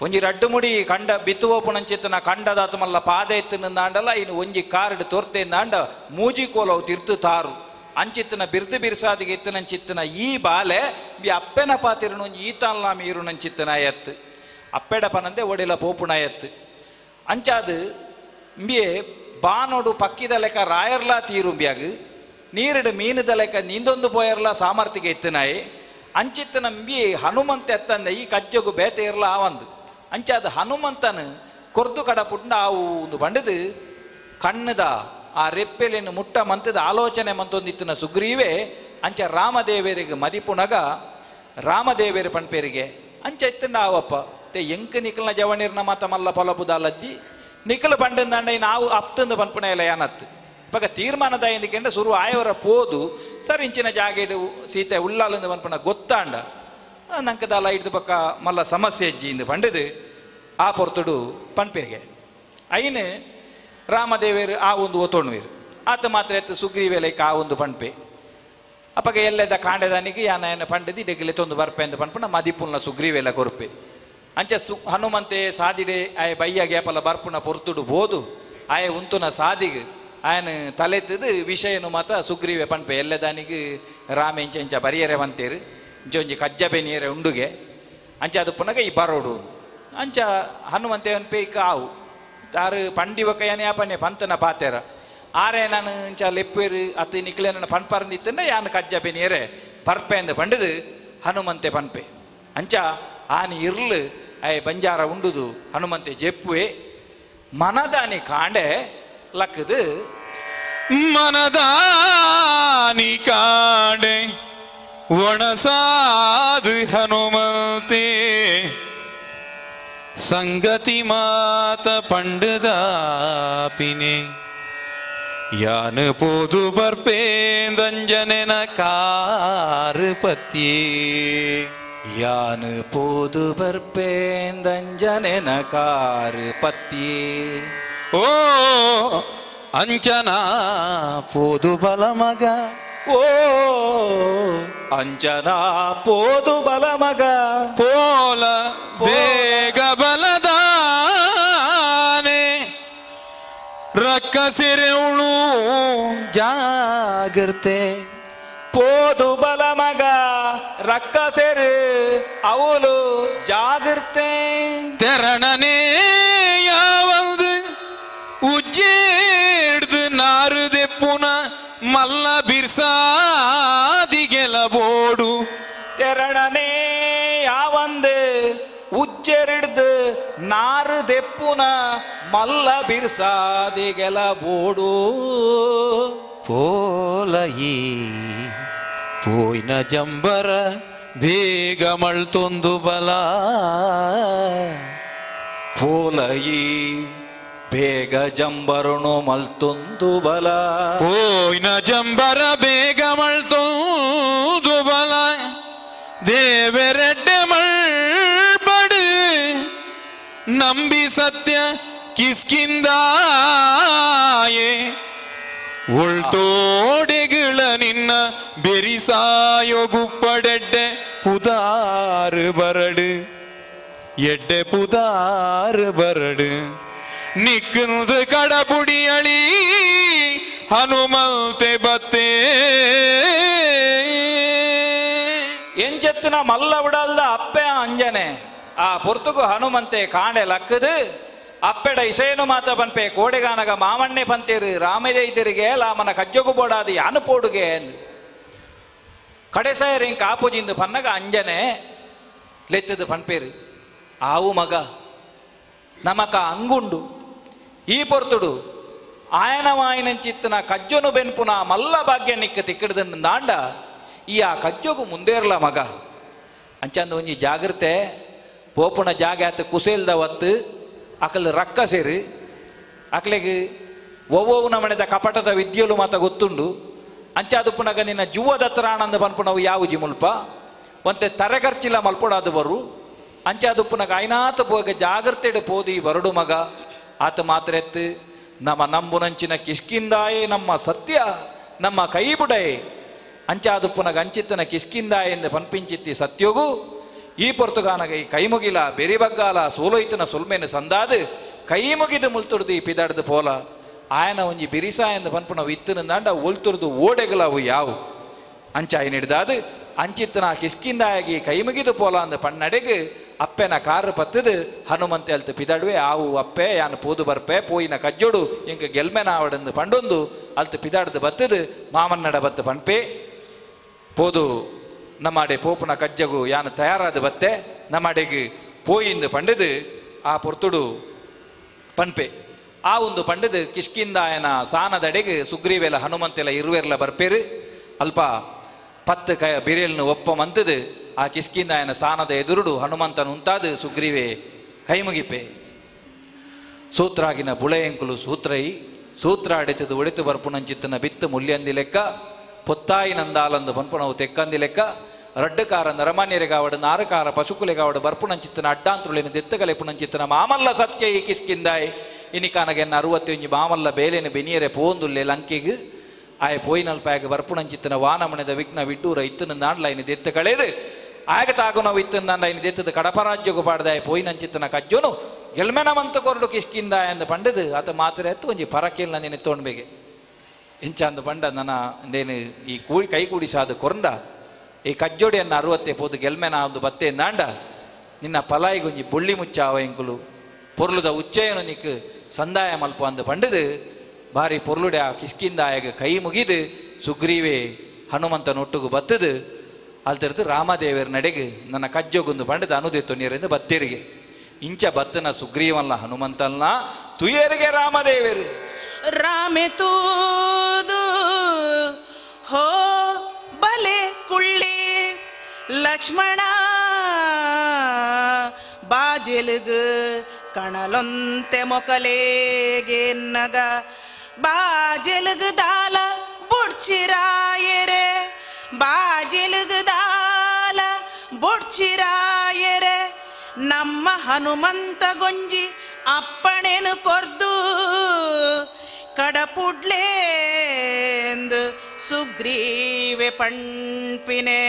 Speaker 13: ಒಂಜಿ ರಡ್ಡು ಮುಡಿ ಕಂಡ ಬಿತ್ತುವೋಪುನಂಚಿತ್ತನ ಕಂಡದಾತ ಮಲ್ಲ ಪಾದೆ ಎತ್ತಿನಂದಾಂಡಲ ಇನ್ನು ಒಂಜಿ ಕಾರಡು ತೋರ್ತೆಂದಾಂಡ ಮೂಜಿ ಕೋಲವು ತಿರ್ತು ತಾರು ಅಂಚಿತ್ತನ ಬಿರ್ದು ಬಿರ್ಸಾದಿಗೆ ಎತ್ತನಂಚಿತ್ತನ ಈ ಬಾಲೆ ಬಿ ಅಪ್ಪೆನ ಪಾತಿರುಣು ಒಂಜಿ ಈತಾನ್ಲ ಮೀರುನಂಚಿತ್ತನ ಎತ್ತು ಅಪ್ಪೆಡ ಪನಂದೆ ಒಡಿಲ ಪೋಪುಣ ಎತ್ತು ಅಂಚಾದು ಇಂಬಿಯೆ ಬಾನೋಡು ಪಕ್ಕಿದ ಲೆಕ್ಕ ರಾಯರ್ಲಾ ತೀರುಂಬಿಯಾಗ ನೀರಿಡು ಮೀನದ ಲೆಕ್ಕ ನೀಂದೊಂದು ಪೋಯರ್ಲ ಸಾಮರ್ಥ್ಯಕ್ಕೆ ಎತ್ತನಾಯಿ ಅಂಚಿತ್ತನ ನಂಬಿ ಹನುಮಂತ ಎತ್ತಂದೆ ಈ ಕಜ್ಜಗು ಬೇತೆ ಇರಲ ಆವಂದು ಅಂಚಾದ ಹನುಮಂತನ ಕೊರ್ದು ಕಡ ಪುಟ್ಟ ಆವು ಒಂದು ಬಂಡದು ಕಣ್ಣದ ಆ ರೆಪ್ಪೆಲೆಯನ್ನು ಮುಟ್ಟ ಮಂತದ ಆಲೋಚನೆ ಮಂತೊಂದಿತ್ತನ ಸುಗ್ರೀವೆ ಅಂಚ ರಾಮದೇವರಿಗೆ ಮದಿಪುನಗ ರಾಮದೇವೇರು ಪಣ್ಪೇರಿಗೆ ಅಂಚ ಇತ್ತಂಡ ಆವಪ್ಪ ತೇ ಎಂಕ್ ನಿಕಲ್ನ ಜವಣಿರ್ನ ಮಾತ ಮಲ್ಲ ಪೊಲಪುದಾಲಜ್ಜಿ ನಿಕಲ್ ಪಂಡಂದಾಂಡ ನಾವು ಅಪ್ತಂದು ಪನ್ಪುಣ ಇಲ್ಲ ಯಾನತ್ತು ಇವಾಗ ತೀರ್ಮಾನದ ಎಂದಿಕೆಂಡ ಸುರು ಆಯವರ ಪೋದು ಸರ್ ಇಂಚಿನ ಜಾಗೆಡು ಸೀತೆ ಉಳ್ಳಾಲಂದು ಪನ್ಪುನ ಗೊತ್ತಾಂಡ ನಂಕದಾಲ ಇಡ್ದು ಪಕ್ಕ ಮಲ್ಲ ಸಮಸ್ಯೆ ಅಜ್ಜಿ ಇಂದು ಪಂಡದು ಆ ಪೊರ್ತುಡು ಪನ್ಪೇಗೆ ಐನು ರಾಮದೇವರು ಆ ಒಂದು ಒತ್ತೊಣುವೇರು ಆತ ಮಾತ್ರ ಎತ್ತು ಸುಗ್ರೀವೇಲೈಕ ಆ ಒಂದು ಪನ್ಪೆ ಅಪ್ಪಗ ಎಲ್ಲದ ಕಾಂಡದಾನಿಗೆ ಯಾನ ಏನ ಪಂಡದಿ ಡೆಗಿಲೆ ತೊಂದು ಬರ್ಪೆ ಅಂತ ಪನ್ಪುನ ಮದಿಪುಲ್ನ ಸುಗ್ರೀವೇಲ ಕೊರ್ಪೆ ಅಂಚೆ ಹನುಮಂತೆ ಸಾದಿಡೆ ಆಯ ಬಯ್ಯ ಗ್ಯಾಪಲ ಬರ್ಪುನ ಪೊರ್ತುಡು ಬೋದು ಆಯ ಉಂತುನ ಸಾದಿಗೆ ಆಯನ ತಲೆತ್ತದು ವಿಷಯನು ಮಾತ ಸುಗ್ರೀವೆ ಪನ್ಪೆ ಎಲ್ಲದಾನಿಗೆ ರಾಮ ಇಂಚ ಇಂಚ ಬರಿಯರೆ ಬಂತೇರು ಇಂಚ ಒಂಜಿ ಕಜ್ಜ ಬೆನಿಯರೆ ಉಂಡುಗೆ ಅಂಚ ಅದು ಪುನಗ ಈ ಬರೋಡು ಅಂಚ ಹನುಮಂತೆ ಪನ್ಪೆ ಇಕ್ಕ ಆವು ತಾರು ಪಂಡಿವಕ ಯಾನೆ ಪನ್ನೆ ಪಂತನ ಪಾತೇರ ಆರೆ ನಾನು ಇಂಚ ಲೆಪ್ಪೇರು ಅತ್ತು ನಿಕ್ಲೆ ನನ್ನ ಪನ್ಪರಂದಿತ್ತಂಡ ಯಾನು ಕಜ್ಜ ಬೆನಿಯರೆ ಬರ್ಪೆ ಅಂದ ಪಂಡದು ಹನುಮಂತೆ ಪನ್ಪೆ ಅಂಚ ಆನಿ ಇರ್ಲು ಅಯ್ಯ ಬಂಜಾರ ಉಂಡುದು ಹನುಮಂತೆ ಜೆಪ್ಪುವೆ ಮನದಾನಿ ಕಾಂಡೆ ಲಕ್ಕದು
Speaker 14: ಮನದಾನಿ ಕಾಂಡೆ ಒಣಸಾದು ಹನುಮಂತೆ ಸಂಗತಿ ಮಾತ ಪಂಡದಾಪಿನೆ ಯಾನು ಪೋದು ಬರ್ಪೇಂದಂಜನೆನ ಕಾರು ಪತ್ಯೇ
Speaker 13: ಯಾನು ಪೋದು ಬರ್ಪೇಂದಂಜನೆನ ಕಾರು ಪತ್ಯೇ
Speaker 14: ಓ ಅಂಜನಾ ಪೋದು ಬಲ ಮಗ
Speaker 13: ಓ ಅಂಜನಾ ಪೋದು ಬಲ ಮಗ
Speaker 14: ಪೋಲ ಬೇಗ ಬಲದಾನೆ ರಕ್ಕಸಿರೆವಳು ಜಾಗೃತೆ
Speaker 13: ಪೋದು ಬಲ ಮಗ ರಕ್ಕಸೆರು ಅವಳು ಜಾಗೃತೆ
Speaker 14: ತೆರಣನೇ ಯಾವಲ್ದು ಉಜ್ಜೇಡ್ದು ನಾರುದೆ ಪುನ ಮಲ್ಲ ಬಿರ್ಸಾದಿಗೆಲ ಬೋಡು
Speaker 13: ತೆರಣನೇ ಯಾವಂದು ಉಜ್ಜೆರಿಡ್ದು ನಾರು ದೆಪ್ಪುನ ಮಲ್ಲ ಬಿರ್ಸಾದಿಗೆಲ ಬೋಡು
Speaker 14: ಪೋಲಯಿ ಪೋಯ್ನ ಜಂಬರ ಬೇಗ ಮಳ್ತೊಂದು ಬಲ
Speaker 13: ಪೋಲಯಿ ಬೇಗ ಜಂಬರನು ಮಲ್ತೊಂದು ಬಲ
Speaker 14: ಪೋಯ್ನ ಜಂಬರ ಬೇಗ ಮಳ್ತೊಂದು ಬಲ ದೇವರೆಡ್ಡೆ ಮಳ್ಬಡು ನಂಬಿ ಸತ್ಯ ಕಿಸ್ಕಿಂದಾಯೆ ಉಳ್ತೋಡೆಗಳ ನಿನ್ನ ಬೆರಿಸಾಯೋ ಗುಪ್ಪಡೆಡ್ಡೆ ಪುದಾರು ಬರಡು ಎಡ್ಡೆ ಪುದಾರು ಬರಡು ನಿಕ್ಕಂದು ಕಡಪುಡಿಯಳಿ ಹನುಮಂತೆ ಬತ್ತೇ
Speaker 13: ಎಂಚೆತ್ತಿನ ಮಲ್ಲ ಉಡಲ್ದ ಅಪ್ಪೆ ಅಂಜನೆ ಆ ಪೊರ್ತುಗು ಹನುಮಂತೆ ಕಾಂಡೆ ಲಕ್ಕದು ಅಪ್ಪೆಡ ಇಸೇನು ಮಾತ ಪನ್ಪೆ ಕೋಡೆಗಾನಗ ಮಾಮಣ್ಣೆ ಪಂತೇರು ರಾಮದೇ ಇದ್ದರಿಗೆ ಲಾಮನ ಕಜ್ಜಗು ಬೋಡಾದು ಯಾನು ಪೋಡುಗೆ ಅಂದು ಕಡೆಸಾಯರು ಹಿಂಗೆ ಕಾಪುಜಿಂದು ಪನ್ನಗ ಅಂಜನೆ ಲೆತ್ತದು ಪನ್ಪೇರು ಆವು ಮಗ ನಮಕ ಅಂಗುಂಡು ಈ ಪೊರ್ತುಡು ಆಯನವಾಯನಂಚಿತ್ತನ ಕಜ್ಜನು ಬೆನ್ಪುನ ಮಲ್ಲ ಭಾಗ್ಯ ನಿಕ್ಕ ತಿಕ್ಕಡ್ದನ್ನು ದಾಂಡ ಈ ಆ ಕಜ್ಜಗು ಮುಂದೇರ್ಲ ಮಗ ಅಂಚಂದು ಒಂಜಿ ಜಾಗ್ರತೆ ಪೋಪುನ ಜಾಗ ಆತ ಕುಸೇಲ್ದ ಒತ್ತು ಅಕಲ್ ರಕ್ಕ ಸೇರಿ ಅಕ್ಲೆಗ್ ಒವ್ವೊವು ನಮಣೆದ ಕಪಟದ ವಿದ್ಯೆಲು ಮಾತ ಗೊತ್ತುಂಡು ಅಂಚಾದುಪ್ಪುನಗ ನಿನ್ನ ಜುವದ ತ್ರಾಣಂದ ಪನ್ಪುನವು ಯಾವುಜಿ ಮುಲ್ಪ ಒಂತೆ ತರೆಗರ್ಚಿಲ ಮಲ್ಪೊಡಾದು ಬರು ಅಂಚಾದುಪ್ಪುನಗ ಐನಾತ ಪೋಗ ಜಾಗ್ರತೆಡು ಪೋದಿ ಬರಡು ಮಗ ಆತ ಮಾತ್ರ ಎತ್ತು ನಮ್ಮ ನಂಬುನಂಚಿನ ಕಿಷ್ಕಿಂದಾಯೇ ನಮ್ಮ ಸತ್ಯ ನಮ್ಮ ಕೈ ಬುಡಯೇ ಅಂಚಾದುಪ್ಪುನಗ ಅಂಚಿತ್ತನ ಕಿಷ್ಕಿಂದಾಯ ಎಂದು ಪನ್ಪಿಂಚಿತ್ತಿ ಸತ್ಯೋಗು ಈ ಪೊರ್ತುಗಾನಗ ಈ ಕೈಮುಗಿಲ ಬೆರಿಬಗ್ಗಾಲ ಸೋಲೋಯ್ತನ ಸುಲ್ಮೆನು ಸಂದಾದು ಕೈ ಮುಗಿದು ಮುಲ್ತುರ್ದು ಈ ಪಿದಾಡ್ದು ಪೋಲ ಆಯನ ಒಂಜಿ ಬಿರಿಸಾ ಎಂದು ಪನ್ಪುನ ಇತ್ತನ ದಾಂಡ ಒಲ್ತುರ್ದು ಓಡೆಗಲವು ಯಾವು ಅಂಚಾಯಿ ಹಿಡ್ದಾದು ಅಂಚಿತ್ತನ ಕಿಷ್ಕಿಂದಾಯಾಗಿ ಕೈ ಮುಗಿದು ಪೋಲ ಅಂದ ಪಣ್ಣಡೆಗೆ ಅಪ್ಪೆನ ಕಾರು ಪತ್ತದು ಹನುಮಂತೆ ಅಲ್ತು ಪಿದಾಡುವೆ ಆವು ಅಪ್ಪೆ ಯಾನು ಪೋದು ಬರ್ಪೆ ಪೋಯಿನ ಕಜ್ಜೋಡು ಇಂಕ ಗೆಲ್ಮೆನ ಆವಡಂದು ಪಂಡೊಂದು ಅಲ್ತು ಪಿದಾಡ್ದು ಬತ್ತದು ಮಾಮನ್ನಡ ಬತ್ತು ಪನ್ಪೆ ಪೋದು ನಮ್ಮಾಡೆ ಪೋಪುನ ಕಜ್ಜಗು ಯಾನು ತಯಾರಾದ ಬತ್ತೆ ನಮ್ಮಾಡೆಗೆ ಪೋಯಿಂದು ಪಂಡದು ಆ ಪೊರ್ತುಡು ಪನ್ಪೆ ಆ ಒಂದು ಪಂಡದು ಕಿಷ್ಕಿಂದಾಯನ ಸಾನದಡೆಗೆ ಸುಗ್ರೀವೆಲ ಹನುಮಂತೆಲ ಇರುವೆರ್ಲ ಬರ್ಪೇರು ಅಲ್ಪ ಪತ್ತು ಕೈ ಬಿರೇಲ್ನು ಒಪ್ಪ ಮಂತದು ಆ ಕಿಷ್ಕಿಂದಾಯನ ಸಾನದ ಎದುರುಡು ಹನುಮಂತನ ಉಂತಾದು ಸುಗ್ರೀವೆ ಕೈ ಮುಗಿಪೆ ಸೂತ್ರಾಗಿನ ಬುಳೆಯಂಕುಲು ಸೂತ್ರೈ ಸೂತ್ರ ಅಡಿತದು ಒಡಿತು ಬರ್ಪುನಂಚಿತ್ತನ ಬಿತ್ತು ಮುಲ್ಯಂದಿ ಲೆಕ್ಕ ಪೊತ್ತಾಯಿ ನಂದಾಲಂದು ಪನ್ಪುನವು ತೆಕ್ಕಂದಿ ಲೆಕ್ಕ ರಡ್ಡುಕಾರ ನರಮಾನ್ಯರಿಗಾವಡು ನಾರಕಾರ ಪಶುಕುಲೆಗಾವಡು ಬರ್ಪುನಂಚಿತ್ತನ ಅಡ್ಡಾಂತರುಳಿನ ದೆತ್ತಗಲೆಪುನಂಚಿತ್ತನ ಮಾಮಲ್ಲ ಸತ್ಯ ಈ ಕಿಸ್ಕಿಂದಾಯ್ ಇನಿಕಾನಗೆನ್ನ 61 ಮಾಮಲ್ಲ ಬೇಲೆನ ಬೆನಿಯರೆ ಪೋಂದುಲ್ಲೆ ಲಂಕೆಗ್ ಆಯ ಪೋಯಿನಲ್ಪಾಯಗ ಬರ್ಪುನಂಚಿತ್ತನ ವಾನಮಣದ ವಿಘ್ನ ವಿಡ್ಡೂರ ಇತ್ತನ ನಾಡ್ಲೈನ ದೆತ್ತ ಕಳೆದು ಆಗ ತಾಗುನವು ಇತ್ತನ ನಾಡ್ಲೈನ ದೆತ್ತದ ಕಡಪರಾಜ್ಯಗು ಪಾಡ್ದಾಯ ಪೋಯಿನಂಚಿತ್ತನ ಕಜ್ಜೋನು ಗೆಲ್ಮೆನ ಮಂತ ಕೊರಡು ಕಿಷ್ಕಿಂದ ಎಂದು ಪಂಡದು ಆತ ಮಾತ್ರ ಎತ್ತು ಒಂಜಿ ಪರಕೇಲ್ ನಂದಿನ ತೋಣ್ಬೇಗೆ ಇಂಚಾಂದು ಪಂಡ ನನ್ನ ಅಂದೇನು ಈ ಕೂಡಿ ಕೈ ಕೂಡಿಸಾದ ಕೊರಂಡ ಈ ಕಜ್ಜೋಡಿಯನ್ನು 60 ಪೋದು ಗೆಲ್ಮೆನ ಒಂದು ಬತ್ತೆ ನಾಂಡ ನಿನ್ನ ಪಲಾಯಿಗೊಂಜಿ ಬುಳ್ಳಿ ಮುಚ್ಚಾವ ಎಂಕುಲು ಪೊರ್ಲುದ ಉಚ್ಚೆಯನ್ನು ನಿಕ್ ಸಂದಾಯ ಮಲ್ಪ ಅಂದು ಪಂಡದು ಭಾರಿ ಪೊರ್ಲುಡೆ ಆ ಕಿಷ್ಕಿಂದಾಯಗ ಕೈ ಮುಗಿದು ಸುಗ್ರೀವೆ ಹನುಮಂತನೊಟ್ಟುಗು ಬತ್ತದು ಅಲ್ತಿರ್ದು ರಾಮದೇವರ ನಡೆಗೆ ನನ್ನ ಕಜ್ಜೊಗೊಂದು ಪಂಡದ ಅನುದೆತ್ತು ನೀರಿಂದ ಬತ್ತೇರಿಗೆ ಇಂಚ ಬತ್ತನ ಸುಗ್ರೀವಲ್ಲ ಹನುಮಂತಲ್ಲ ತುಯರಿಗೆ ರಾಮದೇವರು
Speaker 12: ರಾಮೆ ತೂದು ಹೋ ಬಲೆ ಕುಳ್ಳಿ ಲಕ್ಷ್ಮಣ ಬಾಜೆಲುಗು ಕಣಲೊಂತೆ ಮೊಕಲೇಗೆನ್ನಗ ಬಾಜೆಲುಗು ದಾಲ ಬುಡ್ಚಿರಾಯರೆ ಬಾಜೆಲುಗು ದಾಲ ಬುಡ್ಚಿರಾಯರೆ ನಮ್ಮ ಹನುಮಂತ ಗೊಂಜಿ ಅಪ್ಪಣೆನು ಕೊರ್ದು ಕಡಪುಡ್ಲೇಂದು ಸುಗ್ರೀವೆ ಪಣ್ಪಿನೆ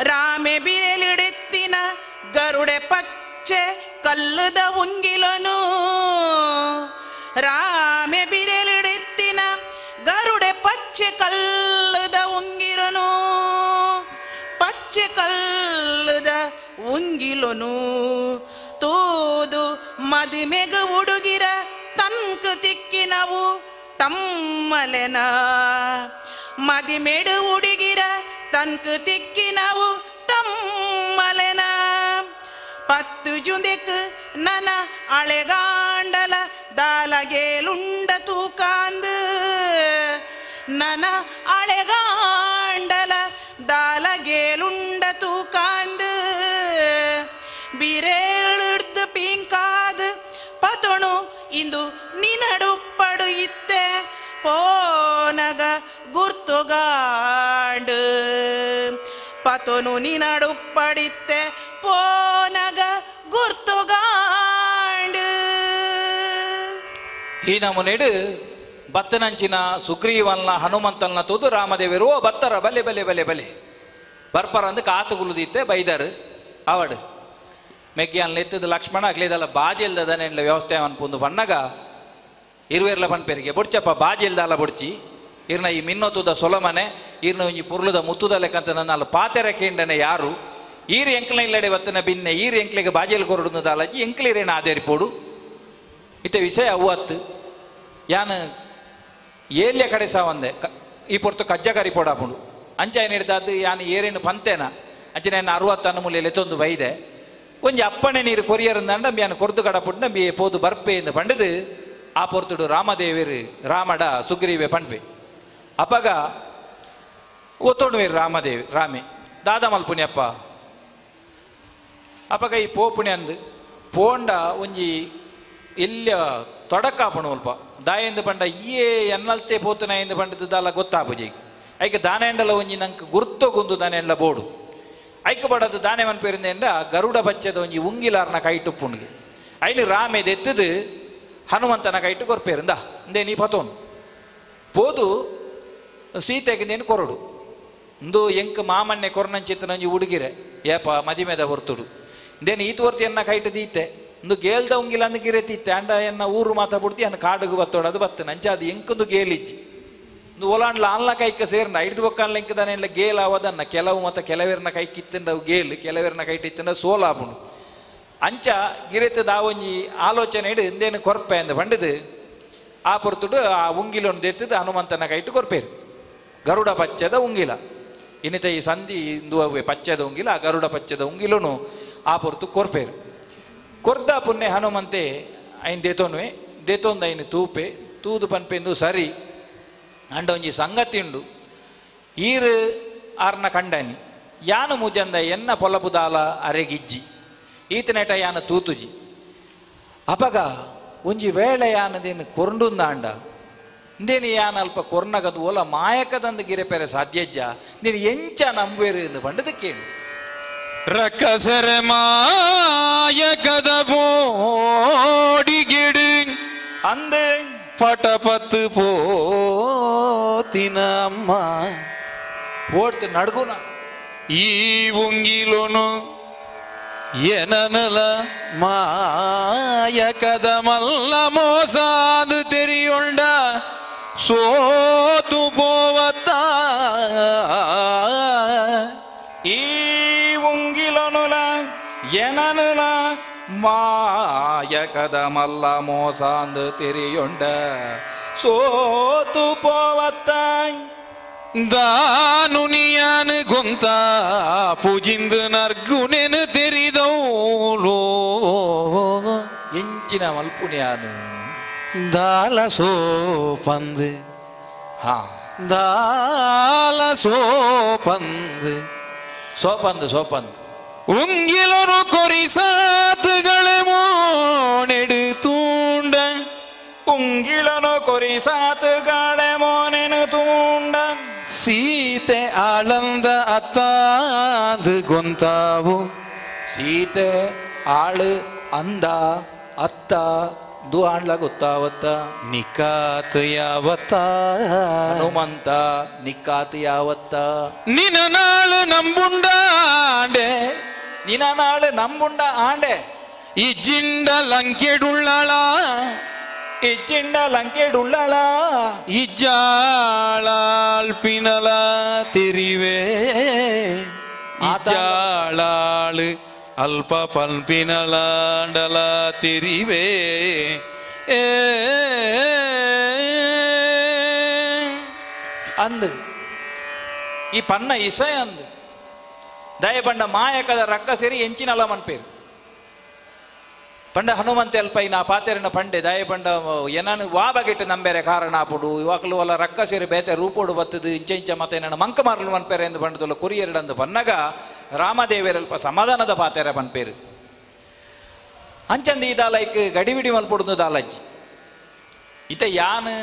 Speaker 12: ರಾಮೆ ಬಿರೆಲಿಡೆತ್ತಿನ ಗರುಡೆ ಪಚ್ಚೆ ಕಲ್ಲುದ ಉಂಗಿಲನು ರಾಮೆ ಬಿರೆಲಿಡೆತ್ತಿನ ಗರುಡೆ ಪಚ್ಚೆ ಕಲ್ಲುದ ಉಂಗಿರನು ಪಚ್ಚೆ ಕಲ್ಲುದ ಉಂಗಿಲನು ತೂದು ಮದುಮೆಗ ಉಡುಗಿರ ತನ್ಕು ತಿಕ್ಕಿನವು ತಮ್ಮಲೆನ ಮದಿಮೆಡು ಉಡುಗಿರ ತನ್ಕು ತಿಕ್ಕಿನವು ತಮ್ಮಲೆನ ಪತ್ತು ಜುಂದೆಕ್ ನನ ಅಳೆಗಾಂಡಲ ದಾಲಗೇಲುಂಡ ತೂಕಾಂದು ನನ ಅಳೆಗಾಂಡಲ ದಾಲಗೇಲುಂಡ ತೂಕಾಂದು ಬಿರೇಳುಡ್ದು ಪಿಂಕಾದು ಪತೊಣು ಇಂದು ನಿನಡುಪ್ಪಡು ಇತ್ತೆ ಪೋನಗ ಗುರ್ತುಗಾಂಡು ಪತೊನು ನಿನಡುಪ್ಪಡಿತ್ತೆ ಪೋನಗ ಗುರ್ತುಗಾಂಡು.
Speaker 13: ಈ ನಮೂನೆಡು ಬತ್ತನಂಚಿನ ಸುಗ್ರೀವನ್ನ ಹನುಮಂತನ ತೂದು ರಾಮದೇವರು ಓ ಬತ್ತರ ಬಲೆ ಬಲೆ ಬಲೆ ಬಲೆ ಬರ್ಪರ ಅಂದು ಕಾತುಗುಲುದಿತ್ತೆ ಬೈದರು ಅವಡು ಮೆಗ್ಗಿಯನ್ ಎತ್ತದ ಲಕ್ಷ್ಮಣ ಅಗ್ಲೇದಲ್ಲ ಬಾಜಿ ಇಲ್ದದನೆ ವ್ಯವಸ್ಥೆ ಅನ್ಪುಂದು ಬಣ್ಣಗ ಇರುವೆರ್ಲ ಪನ್ಪೆರಿಗೆ ಬೊಡ್ಚಪ್ಪ ಬಾಜಿ ಇಲ್ದಲ್ಲ ಬೊಡ್ಚಿ ಇರ್ನ ಈ ಮಿನ್ನೊತ್ತುದ ಸೊಲಮನೆ ಇರ್ನ ಒಂಜಿ ಪುರ್ಲುದ ಮುತ್ತುದ ಲೆಕ್ಕಂತ ನನ್ನ ಅಲ್ಲಿ ಪಾತೆರ ಕೇಂಡನೆ ಯಾರು ಈರು ಎಂಕ್ಲ ಇಲ್ಲಡೆ ಬತ್ತನ ಬಿನ್ನೆ ಈರು ಎಂಕ್ಲೆಗೆ ಬಾಜಿಯಲ್ಲಿ ಕೊರಡುಂದು ದಾಲಜ್ಜಿ ಎಂಕ್ಲಿರೇನ ಆದೇರಿಪೋಡು ಇತ್ತೆ ವಿಷಯ ಅವ್ವತ್ತು ಯಾನ್ ಏಲ್ಯ ಕಡೆ ಸಹ ಒಂದೆ ಈ ಪೊರ್ತು ಕಜ್ಜ ಕರಿ ಪೋಡಾಪುಂಡು ಅಂಚ ಏನು ಹಿಡ್ದಾದ್ದು ಯಾನ್ ಏರೇನು ಪಂತೇನ ಅಂಚನೆ 60 ಅನುಮೂಲೆಯಲ್ಲಿ ಎತ್ತೊಂದು ಬೈದೆ ಒಂಜಿ ಅಪ್ಪಣೆ ನೀರು ಕೊರಿಯರಂದಂಡ ಯಾನ್ ಕೊರ್ದು ಕಡಪುಂಡು ನಂಬಿ ಪೋದು ಬರ್ಪೆ ಎಂದು ಪಂಡದು ಆ ಪೊರ್ತುಡು ರಾಮದೇವರು ರಾಮಡ ಸುಗ್ರೀವೆ ಪಂಡ್ಪೆ ಅಪಗ ಒತ್ತೊಂಡುವೇರು ರಾಮದೇವಿ ರಾಮೆ ದಾದ ಮಲ್ಪುಣ್ಯಪ್ಪ ಅಪಗ ಈ ಪೋಪುಣೆ ಅಂದು ಪೋಂಡ ಒಂಜಿ ಎಲ್ಲಿಯ ತೊಡಕಾಪುಣು ಅಲ್ಪ ದಾಯೆಂದು ಪಂಡ ಈಯೇ ಎನ್ನಲ್ತೆ ಪೋತುನ ಎಂದು ಪಂಡದ್ದು ದಾಲ ಗೊತ್ತಾಪುಜಿ ಐಕೆ ದಾನೆಂಡಲ ಒಂಜಿ ನಂಗೆ ಗುರ್ತೊಗುಂದು ದಾನೆಂಡಲ ಬೋಡು ಐಕ ಬಡದು ದಾನೆ ಮನ್ಪೇರಿಂದ ಗರುಡ ಬಚ್ಚದ ಒಂಜಿ ಉಂಗಿಲಾರ್ನ ಕೈಟುಪ್ಪುಣಿಗೆ ಐನು ರಾಮೆ ದೆತ್ತದು ಹನುಮಂತನ ಕೈಟು ಕೊರ್ಪೇರಿಂದ ಇಂದೇ ನೀ ಪತೋನು ಪೋದು ಸೀತೆಗೆ ಕೊರಡು ಇಂದು ಎಂಕ್ ಮಾಮನ್ನೆ ಕೊರನಂಚಿತ್ತನ ಒಂಜಿ ಉಡುಗಿರೆ ಏಪ ಮದಿಮೆದ ಹೊರ್ತುಡು ಇಂದೇನು ಈತ ಹೊರ್ತು ಎನ್ನ ಕೈಟು ದೀತೆ ಇಂದು ಗೇಲ್ದ ಉಂಗಿಲ ಅಂದು ಗಿರೆ ತೀತೆ ಅಂಡ ಎನ್ನ ಊರು ಮಾತಾ ಬಿಡ್ತಿ ಅನ್ನ ಕಾಡುಗು ಬತ್ತೋಡು ಅದು ಬತ್ತನ ಅಂಚ ಅದು ಎಂಕೊಂದು ಗೇಲಿಜ್ಜಿ ಇಂದು ಒಲಾಂಡ್ಲ ಅಲ್ಲ ಕೈಕ ಸೇರ್ನ ಹಿಡ್ದು ಬೊಕ್ಕಲ್ಲ ಎಂಕದಾನೆ ಇಲ್ಲ ಗೇಲ್ ಆವದನ್ನ ಕೆಲವು ಮತ್ತ ಕೆಲವೆರ್ನ ಕೈ ಕಿತ್ತಂಡವು ಗೇಲ್ ಕೆಲವೆರ್ನ ಕೈ ಟಿತ್ತಂಡ ಸೋಲಾಪುಂಡು ಅಂಚ ಗಿರೆತದ ಆ ಒಂಜಿ ಆಲೋಚನೆ ಇಡು ಇಂದೇನು ಕೊರ್ಪೆ ಅಂದ ಪಂಡದು ಆ ಪೊರ್ತುಡು ಆ ಉಂಗಿಲೊಂದು ದೆತ್ತದು ಹನುಮಂತನ ಕೈಟು ಕೊರ್ಪೇರು ಗರುಡ ಪಚ್ಚದ ಉಂಗಿಲ ಇನ್ನಿತ ಈ ಸಂಧಿ ಇಂದು ಅವೇ ಪಚ್ಚದ ಉಂಗಿಲ ಆ ಗರುಡ ಪಚ್ಚದ ಉಂಗಿಲನು ಆ ಪೊರ್ತು ಕೊರ್ಪೇರು ಕೊರ್ದ ಪುಣ್ಯ ಹನುಮಂತೆ ಐನ್ ದೇತೋನ್ವೆ ದೇತೊಂದು ಐನು ತೂಪೆ ತೂದು ಪನ್ಪೆಂದು ಸರಿ ಅಂಡ ಒಂಜಿ ಸಂಗತಿ ಉಂಡು ಈರು ಆರ್ನ ಕಂಡನಿ ಯಾನು ಮುಜಂದ ಎನ್ನ ಪೊಲಬುದಾಲ ಅರೆಗಿಜ್ಜಿ ಈತನೇಟ ಯಾನ ತೂತುಜಿ ಅಪಗ ಒಂಜಿ ವೇಳೆ ಯಾನದೇನು ಕೊರಂಡುಂದಾಂಡ ಇಂದೇನು ಯಾನ ಅಲ್ಪ ಕೊರ್ನಗದು ಓಲ ಮಾಯಕದಂದು ಗಿರೆಪೆರೆ ಸಾಧ್ಯಜ್ಜ ನೀನು ಎಂಚ ನಂಬುವೇರು ಎಂದು ಬಂಡದ ಕೇಳು.
Speaker 14: ರಕ್ಕಸರ ಮಾಯಕದ ಬೋಡಿಗಿಡು
Speaker 13: ಅಂದೆ
Speaker 14: ಪಟಪತ್ತು ಪೋತಿನ ಅಮ್ಮ
Speaker 13: ಓಡ್ತು ನಡ್ಗುನ
Speaker 14: ಈ ಉಂಗಿಲೋನು ಏನನಲ ಮಾಯಕದ ಮಲ್ಲ ಮೋಸಾದು ತೆರಿಯೊಂಡ ಸೋತು ಪೋವತ್ತ
Speaker 13: ಈ ಉಂಗಿಲನುಲ ಏನನುಲ ಮಾಯಕದ ಮಲ್ಲ ಮೋಸಾಂದು ತೆರಿಯೊಂಡ ಸೋತು ಪೋವತ್ತ
Speaker 14: ದಾನುನಿಯಾನು ಗೊಂತ ಪೂಜಿಂದು ನರ್ಗುನೆನು ತೆರಿದೌಲೋ
Speaker 13: ಎಂಚಿನ ಮಲ್ಪುನಿಯಾನು
Speaker 14: ದಾಲ ಸೋಪಂದು
Speaker 13: ಹಾ
Speaker 14: ದಾಲ ಸೋಪಂದು
Speaker 13: ಸೋಪಂದು ಸೋಪಂದು
Speaker 14: ಉಂಗಿಲನು ಕೊರಿಸಾತುಗಳೆ ಮೋನೆಡು ತೂಂಡ
Speaker 13: ಉಂಗಿಳನು ಕೊರಿಸಾತುಗಳೆ ಮೋನೆನು ತೂಂಡ
Speaker 14: ಸೀತೆ ಆಳಂದ ಅತ್ತಾದು ಗೊಂತಾವು
Speaker 13: ಸೀತೆ ಆಳು ಅಂದ ಅತ್ತ ದು ಆಣ್ಲ ಗೊತ್ತಾವತ್ತ
Speaker 14: ನಿಕಾತ್ ಯಾವತ್ತ
Speaker 13: ಹನುಮಂತ ನಿಕಾತ್ ಯಾವತ್ತ
Speaker 14: ನಿನ ನಾಳು ನಂಬುಂಡ ಆಂಡೆ
Speaker 13: ನಿನ ನಾಳು ನಂಬುಂಡ ಆಂಡೆ
Speaker 14: ಇಜ್ಜಿಂಡ ಲಂಕೆಡುಳ್ಳಳ
Speaker 13: ಇಜ್ಜಿಂಡ ಲಂಕೆಡುಳ್ಳಳ
Speaker 14: ಇಜ್ಜಾಳಾಳ್ಪಿನಲ ತೆರಿವೆ ಇಜ್ಜಾಳಾಳು ಅಲ್ಪ ಪಲ್ಪಿನಲಾಂಡಲ ತೆರಿವೆ ಏ
Speaker 13: ಅಂದು ಈ ಪನ್ನ ಇಸಯ ಅಂದು ದಯಬಂಡ ಮಾಯಕದ ರಕ್ಕ ಸೇರಿ ಎಂಚಿನಲ ಮನ್ಪೇರು ಪಂಡ ಹನುಮಂತ ಅಲ್ಪ ನಾ ಪಾತೆರನ ಪಂಡೆ ದಯಬಂಡ ಏನಾನು ವಾ ಬಗೆಟ್ ನಂಬೇರೆ ಕಾರಣ ಆಪುಡು ಇವಾಗಲೂ ಅಲ್ಲ ರಕ್ಕ ಸೇರಿ ಬೇತೆ ರೂಪೋಡು ಬತ್ತದು ಇಂಚ ಇಂಚ ಮತ್ತೆ ನನ್ನ ಮಂಕ ಮಾರಲು ಮನ್ಪೇರೆ ಎಂದು ಬಂಡದಲ್ಲ ಕೊರಿಯರಡಂದು ಬನ್ನಗ ರಾಮದೇವರಲ್ಪ ಸಮಾಧಾನದ ಪಾತೆರ ಪನ್ಪೇರು ಅಂಚಂದು ಇದಾಲೈಕ್ ಗಡಿಬಿಡಿ ಮಲ್ಪೊಡುದು ದಾಲಜ್ಜಿ ಇತ ಯಾನ್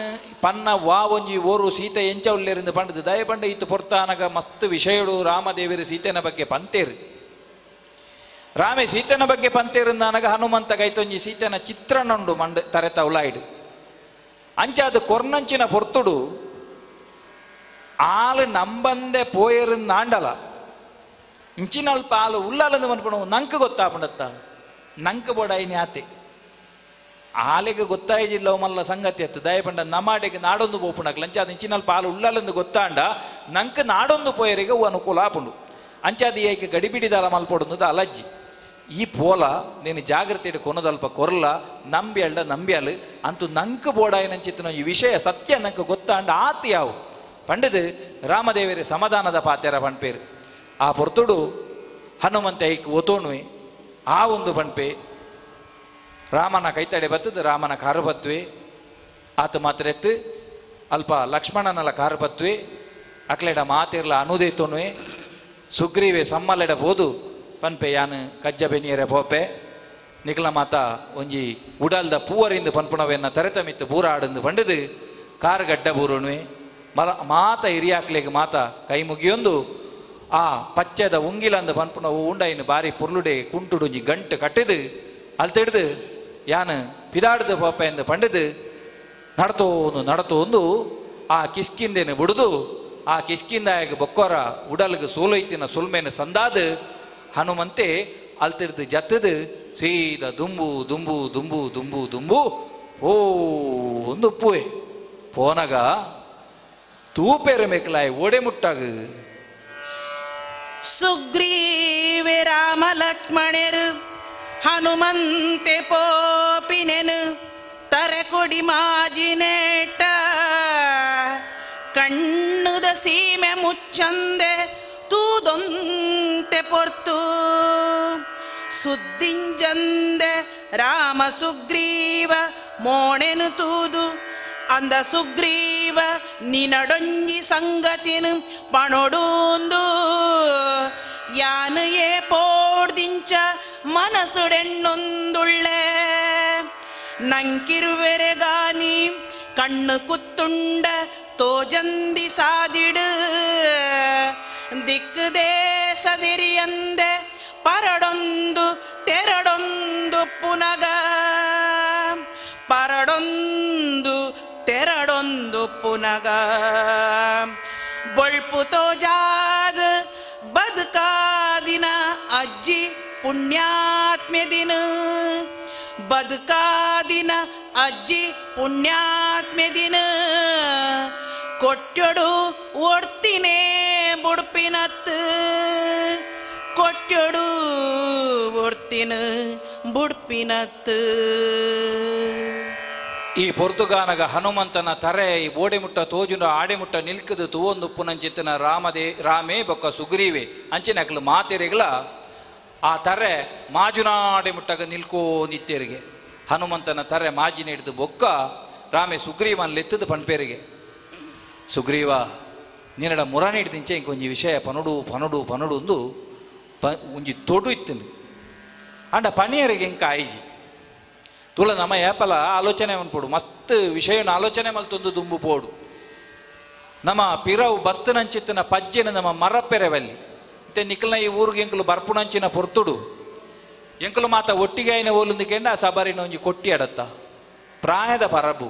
Speaker 13: ಪನ್ನ ವಾ ಒಂಜಿ ಓರು ಸೀತೆ ಎಂಚ ಉಲ್ಲೇರಿಂದ ಪಂಡದು ದಯಪಂಡ ಇತ್ತು ಪೊರ್ತಾನಗ ಮಸ್ತ್ ವಿಷಯಡು ರಾಮದೇವರು ಸೀತೆನ ಬಗ್ಗೆ ಪಂತೇರು ರಾಮೆ ಸೀತೆನ ಬಗ್ಗೆ ಪಂತೇರುಂದಾನಗ ಹನುಮಂತ ಗೈತೊಂಜಿ ಸೀತೆನ ಚಿತ್ರನೊಂಡು ಮಂಡ ತರೆತ ಉಲಾಯ್ಡು ಅಂಚಾದ ಕೊರ್ನಂಚಿನ ಪೊರ್ತುಡು ಆಲು ನಂಬಂದೆ ಪೋಯರುಂದಾಂಡಲ ಇಂಚಿನಲ್ಪ ಆಲು ಉಳ್ಳಾಲಂದು ಮನ್ಪಣ ನಂಕ್ ಗೊತ್ತಾಪಂಡತ್ತ ನಂಕ್ ಬೋಡಾಯಿನಿ ಆತೆ ಆಲೆಗೆ ಗೊತ್ತಾಯ್ದಿಲ್ಲ ಮಲ್ಲ ಸಂಗತಿ ಅತ್ತು ದಯಪಂಡ ನಮಾಡೆಗೆ ನಾಡೊಂದು ಪೋಪುಣಕ್ಲ ಅಂಚಾದ ಇಂಚಿನಲ್ಪ ಆಲು ಉಳ್ಳಾಲಂದು ಗೊತ್ತಾಂಡ ನಂಕ್ ನಾಡೊಂದು ಪೋಯರಿಗೆ ಅನುಕೂಲ ಆಪುಂಡು ಅಂಚಾದ ಏಕೆ ಗಡಿಬಿಡಿದಾಲ ಮಲ್ಪೊಡುಂದು ಅಲಜ್ಜಿ ಈ ಪೋಲ ನೀನು ಜಾಗ್ರತೆ ಕೊನದಲ್ಪ ಕೊರ್ಲ ನಂಬಿಯಲ್ಡ ನಂಬ್ಯಾಲು ಅಂತೂ ನಂಕ್ ಬೋಡಾಯಿನಂಚಿತ್ತನ ಈ ವಿಷಯ ಸತ್ಯ ನಂಕ್ ಗೊತ್ತಾಂಡ ಆತು ಯಾವು ಪಂಡದು ರಾಮದೇವರ ಸಮಾಧಾನದ ಪಾತೆರ ಪಣ್ಪೇರು ಆ ಪೊರ್ತುಡು ಹನುಮಂತ ಐಕ್ ಒತೋಣುವೆ ಆ ಒಂದು ಪಣ್ಪೆ ರಾಮನ ಕೈತಡೆ ಬತ್ತದು ರಾಮನ ಕಾರು ಬತ್ವೆ ಆತ ಮಾತ್ರ ಎತ್ತು ಅಲ್ಪ ಲಕ್ಷ್ಮಣನಲ ಕಾರು ಬತ್ವೆ ಅಕ್ಲೆಡ ಮಾತಿರ್ಲ ಅನುದೇತೋನುವೆ ಸುಗ್ರೀವೆ ಸಮ್ಮಲೆಡ ಬೋದು ಪನ್ಪೆ ಯಾನು ಕಜ್ಜ ಬೆನಿಯರೆ ಪೋಪೆ ನಿಖಲ ಮಾತ ಒಂಜಿ ಉಡಲ್ದ ಪೂವರಿಂದ ಪನ್ಪುಣವೆನ್ನ ತರೆತಮಿತ್ತು ಬೂರಾಡಂದು ಬಂಡದು ಕಾರು ಗಡ್ಡ ಬೂರುಣುವೆ ಮಲ ಮಾತ ಹಿರಿಯಾಕ್ಲೆಗ್ ಮಾತ ಕೈ ಮುಗಿಯೊಂದು ಆ ಪಚ್ಚದ ಉಂಗಿಲಂದ ಪನ್ಪುಣ ಉಂಡೈನು ಬಾರಿ ಪುರ್ಲುಡೆ ಕುಂಟುಡುಂಜಿ ಗಂಟು ಕಟ್ಟಿದು ಅಲ್ತಿಡ್ದು ಯಾನು ಪಿದಾಡ್ದು ಪೋಪೆ ಎಂದು ಪಂಡದು ನಡತೋಂದು ನಡತೋಂದು ಆ ಕಿಸ್ಕಿಂದೇನು ಬಿಡುದು ಆ ಕಿಷ್ಕಿಂದಾಯಗ ಬೊಕ್ಕೋರ ಉಡಲ್ಗೆ ಸೋಲೊಯ್ತಿನ ಸುಲ್ಮೇನ ಸಂದಾದು ಹನುಮಂತೆ ಅಲ್ತಿಡ್ದು ಜತ್ತದು ಸೀದಾ ದುಂಬು ದುಂಬು ದುಂಬು ದುಂಬು ದುಂಬು ಓ ಒಂದು ಉಪ್ಪುವೆ ಪೋನಗ ತೂಪೇರ ಮೇಕಲಾಯ್ ಓಡೆ ಮುಟ್ಟಾಗ
Speaker 12: ಸುಗ್ರೀವೆ ರಾಮ ಲಕ್ಷ್ಮಣರು ಹನುಮಂತೆ ಪೋಪಿನೆನು ತರೆಕೊಡಿ ಮಾಜಿನೇಟ ಕಣ್ಣುದ ಸೀಮೆ ಮುಚ್ಚಂದೆ ತೂದೊಂತೆ ಪೊರ್ತು ಸುದ್ದಿಂಜಂದೆ ರಾಮ ಸುಗ್ರೀವ ಮೋಣೆನು ತೂದು ಅಂದ ಸುಗ್ರೀವ ನಿನಡೊಂಜಿ ಸಂಗತಿನು ಪಣೊಡೂಂದು ಯಾನು ಏ ಪೋಡ್ದಿಂಚ ಮನಸುಡೆಣ್ಣೊಂದುಳ್ಳೆ ನಂಕಿರುವೆರೆಗಾನಿ ಕಣ್ಣು ಕುತ್ತುಂಡ ತೋಜಂದಿ ಸಾದಿಡು ದಿಕ್ಕುದೇ ಸದಿರಿಯಂದೆ ಪರಡೊಂದು ತೆರಡೊಂದು ಪುನಗ ಪರಡೊಂದು ತೆರಡೊಂದು ಪುನಗ ಬೊಳ್ಪು ತೋಜಾದ ಬದುಕಾದಿನ ಅಜ್ಜಿ ಪುಣ್ಯಾತ್ಮೆ ದಿನ ಬದುಕಾದಿನ ಅಜ್ಜಿ ಪುಣ್ಯಾತ್ಮೆ ದಿನ ಕೊಟ್ಟೊಡು ಒಡ್ತಿನೇ ಬುಡ್ಪಿನತ್ತು ಕೊಟ್ಟೊಡು ಒಡ್ತಿನ ಬುಡ್ಪಿನತ್ತು.
Speaker 13: ಈ ಪೊರ್ತುಗಾನಗ ಹನುಮಂತನ ತರೆ ಈ ಬೋಡೆಮುಟ್ಟ ತೋಜುನ ಆಡೆಮುಟ್ಟ ನಿಲ್ಕದು ತೂವೊಂದು ಉಪ್ಪುನಂಚಿತ್ತನ ರಾಮದೇ ರಾಮೇ ಬೊಕ್ಕ ಸುಗ್ರೀವೆ ಅಂಚಿನ ಅಕ್ಲು ಮಾತೆರೆಗಳ ಆ ತರೆ ಮಾಜುನಾಡೆ ಮುಟ್ಟಗ ನಿಲ್ಕೋ ನಿತ್ಯರಿಗೆ ಹನುಮಂತನ ತರೆ ಮಾಜಿನ ಹಿಡಿದು ಬೊಕ್ಕ ರಾಮೆ ಸುಗ್ರೀವನ್ ಲೆತ್ತದ ಪನ್ಪೇರಿಗೆ ಸುಗ್ರೀವ ನಿನ್ನಡ ಮುರಾನಿ ಹಿಡ್ದಿಂಚೆ ಇಂಕೊಂಜಿ ವಿಷಯ ಪನಡು ಪನಡು ಪನಡು ಒಂದು ಒಂಜಿ ತೊಡು ಇತ್ತನು ಅಂಡ ಪನಿಯರಿಗೆ ಇಂಕ ಆಯ್ಜಿ ತುಳ ನಮ್ಮ ಏಪಲ ಆಲೋಚನೆ ಮನ್ಪೋಡು ಮಸ್ತ್ ವಿಷಯನ ಆಲೋಚನೆ ಮಲ್ತೊಂದು ದುಂಬು ಪೋಡು ನಮ್ಮ ಪಿರವು ಬತ್ತನಂಚಿತ್ತನ ಪಜ್ಜೆನ ನಮ್ಮ ಮರಪೆರೆವಲ್ಲಿ ಇತ್ತೆ ನಿಕ್ಕಲ್ನ ಈ ಊರಿಗೆ ಎಂಕಲು ಬರ್ಪುಣಂಚಿನ ಪೊರ್ತುಡು ಎಂಕಲು ಮಾತ ಒಟ್ಟಿಗೆ ಆಯ್ನ ಓಲುಂದಿಕೆಂಡ ಆ ಸಬರಿನ ಒಂಜಿ ಕೊಟ್ಟಿ ಅಡತ್ತ ಪ್ರಾಯದ ಪರಬು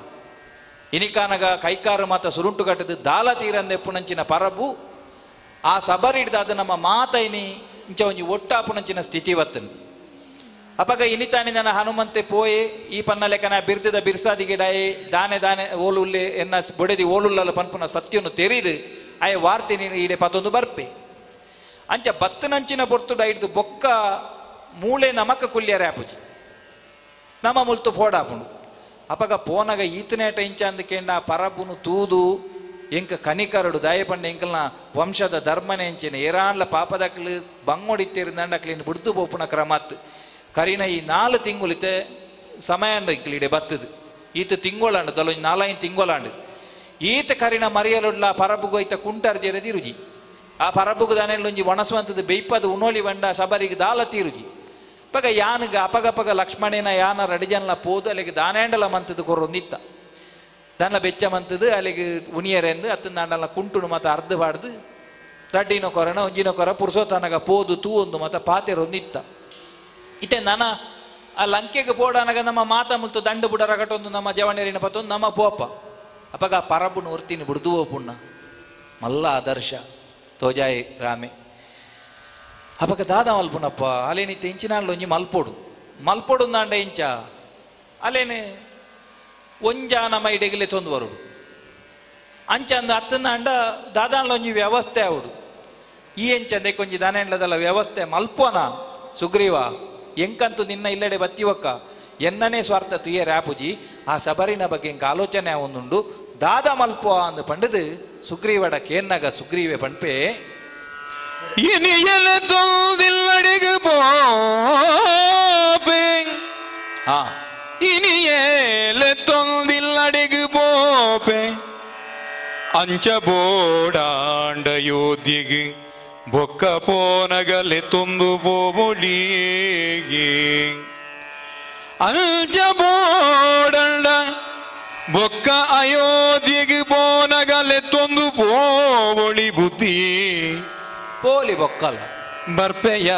Speaker 13: ಇನಿಕಾನಗ ಕೈಕಾರು ಮಾತ ಸುರುಂಟು ಕಟ್ಟದು ದಾಲ ತೀರಂದೆಪ್ಪುಣಂಚಿನ ಪರಬು ಆ ಸಬರಿ ಹಿಡ್ದು ಅದು ನಮ್ಮ ಮಾತೈನಿ ಇಂಚ ಒಂಜಿ ಒಟ್ಟಾಪುಣಂಚಿನ ಸ್ಥಿತಿ ಬತ್ತನು ಅಪಗ ಇನಿತಾನಿ ನನ್ನ ಹನುಮಂತೆ ಪೋಯೆ ಈ ಪನ್ನ ಲೆಕ್ಕನ ಬಿರ್ದದ ಬಿರ್ಸಾದಿ ಗಿಡಾಯೆ ದಾನೆ ದಾನೆ ಓಲುಲ್ಲೆ ಎನ್ನ ಬೊಡೆದಿ ಓಲುಲ್ಲಲು ಪನ್ಪುನ ಸತ್ಯನು ತೆರಿದು ಆಯೆ ವಾರ್ತೆ ನೀನು ಈಡೆ ಪತ್ತೊಂದು ಬರ್ಪೆ ಅಂಚ ಬತ್ತನಂಚಿನ ಪೊರ್ತುಡ ಹಿಡ್ದು ಬೊಕ್ಕ ಮೂಳೆ ನಮಕ ಕುಲ್ಯರೆ ಆಪುಜಿ ನಮ್ಮ ಮುಲ್ತು ಫೋಡಾಪುಂಡು ಅಪಗ ಪೋನಗ ಈತನೇಟ ಇಂಚ ಅಂದಕೆಂಡ ಆ ಪರಬುನು ತೂದು ಎಂಕ ಕನಿಕರಡು ದಯಪಂಡ ಎಂಕಲ್ನ ವಂಶದ ಧರ್ಮನೆ ಎಂಚಿನ ಏರಾನ್ಲ ಪಾಪದಕ್ಲು ಬಂಗೊಡಿತ್ತೇರಿಂದಂಡಕ್ಲಿನ ಬಿಡ್ದು ಪೋಪುನ ಕ್ರಮತ್ ಕರಿನ ಈ 4 ತಿಂಗುಲಿತೆ ಸಮಯ ಇಕ್ಲಿಡೆ ಬತ್ತದು ಈತ ತಿಂಗೋಳಾಂಡು ದಲೊಂಜಿ 4-5 ತಿಂಗೋಳಾಂಡು ಈತ ಕರಿನ ಮರಿಯಲುಡ್ಲ ಪರಬುಗು ಐತ ಕುಂಟರ್ಜೆರ ತಿರುಜಿ ಆ ಪರಬುಗು ದಾನೆಲ್ಲೊಂಜಿ ಒಣಸುವಂಥದ್ದು ಬೆಯ್ಪದು ಉಣೋಲಿ ಬಂಡ ಸಬರಿಗೆ ದಾಲ ತೀರುಜಿ ಪಗ ಯಾನಗ ಅಪಗಪಗ ಲಕ್ಷ್ಮಣೇನ ಯಾನ ರಡಿಜನ್ಲ ಪೋದು ಅಲ್ಲಿಗೆ ದಾನೇಂಡಲ ಮಂತದ್ದು ಕೊರೊಂದಿತ್ತ ದಾನ ಬೆಚ್ಚ ಮಂತದ್ದು ಅಲ್ಲಿಗೆ ಉಣಿಯರೆಂದು ಅತ್ತಂದು ದಾಂಡಲ ಕುಂಟುನು ಮತ್ತು ಅರ್ಧ ಬಾಡ್ದು ರಡ್ಡಿನ ಕೊರನ ಒಂಜಿನ ಕೊರ ಪುರುಷೋತ್ತನಗ ಪೋದು ತೂ ಒಂದು ಮತ್ತು ಪಾತೆರೊಂದಿತ್ತ ಇತ್ತೆ ನನ ಆ ಲಂಕೆಗೆ ಪೋಡನಗ ನಮ್ಮ ಮಾತ ಮುಲ್ತು ದಂಡು ಬುಡ ರಗಟೊಂದು ನಮ್ಮ ಜವಣೇರಿನ ಪತ್ತೊಂದು ನಮ್ಮ ಪೋಪ ಅಪಗ ಪರಬುನು ಒರ್ತಿನಿ ಬುಡ್ದುವೋ ಪುಣ್ಣ ಮಲ್ಲ ಆದರ್ಶ ತೋಜಾಯಿ ರಾಮೆ ಅಪಗ ದಾದ ಮಲ್ಪುನಪ್ಪ ಅಲೇನಿತ್ತೆ ಇಂಚಿನಾళ్ళు ಒಂಜಿ ಮಲ್ಪೊಡು ಮಲ್ಪೊಡು ಅಂಡ ಇಂಚ ಅಲೇನೆ ಒಂಜ ನಮ್ಮ ಇಡೆಗಿಲೆ ತೊಂದು ಬರುಡು ಅಂಚ ಅಂದ ಅತ್ತಂದ ಅಂಡ ದಾದಾನ್ಲ ಒಂಜಿ ವ್ಯವಸ್ಥೆ ಆವಡು ಈ ಎಂಚಂದೆ ಕೊಂಜಿ ದಾನೆಂಡ್ಲದಲ್ಲ ವ್ಯವಸ್ಥೆ ಮಲ್ಪೋನ ಸುಗ್ರೀವ ಎಂಕಂತೂ ನಿನ್ನ ಇಲ್ಲಡೆ ಬತ್ತಿವಕ್ಕ ಎನ್ನನೇ ಸ್ವಾರ್ಥ ತುಯ್ಯ ರ್ಯಾಪುಜಿ ಆ ಸಬರಿನ ಬಗ್ಗೆ ಎಂಕ ಆಲೋಚನೆ ಒಂದುಂಡು ದಾದ ಮಲ್ಪೋ ಅಂದು ಪಂಡದು ಸುಗ್ರೀವಡ ಕೇನ್ನಗ ಸುಗ್ರೀವೆ ಪಂಪೆ
Speaker 14: ಇನಿಯಲದೊಂದಿಲ್ಲಡಿಗೆ ಪೋಪೆ ಇನಿಯಲದೊಂದಿಲ್ಲಡಿಗೆ ಪೋಪೆ ಅಂಚ ಬೋಡಾಂಡ ಯೋಧಿಗೆ ಬೊಕ್ಕ ಪೋನಗಲೆ ತೊಂದು ಪೋಬೊಳಿಗೆ ಅಂಚ ಬೋಡಂಡ ಬೊಕ್ಕ ಅಯೋಧ್ಯೆಗೆ ಪೋನಗಲೆ ತೊಂದು ಪೋಬೊಳಿ ಬುದ್ಧಿ
Speaker 13: ಪೋಲಿ ಬೊಕ್ಕಲ
Speaker 14: ಬರ್ಪೆಯಾನಿತ್ತೇಂದು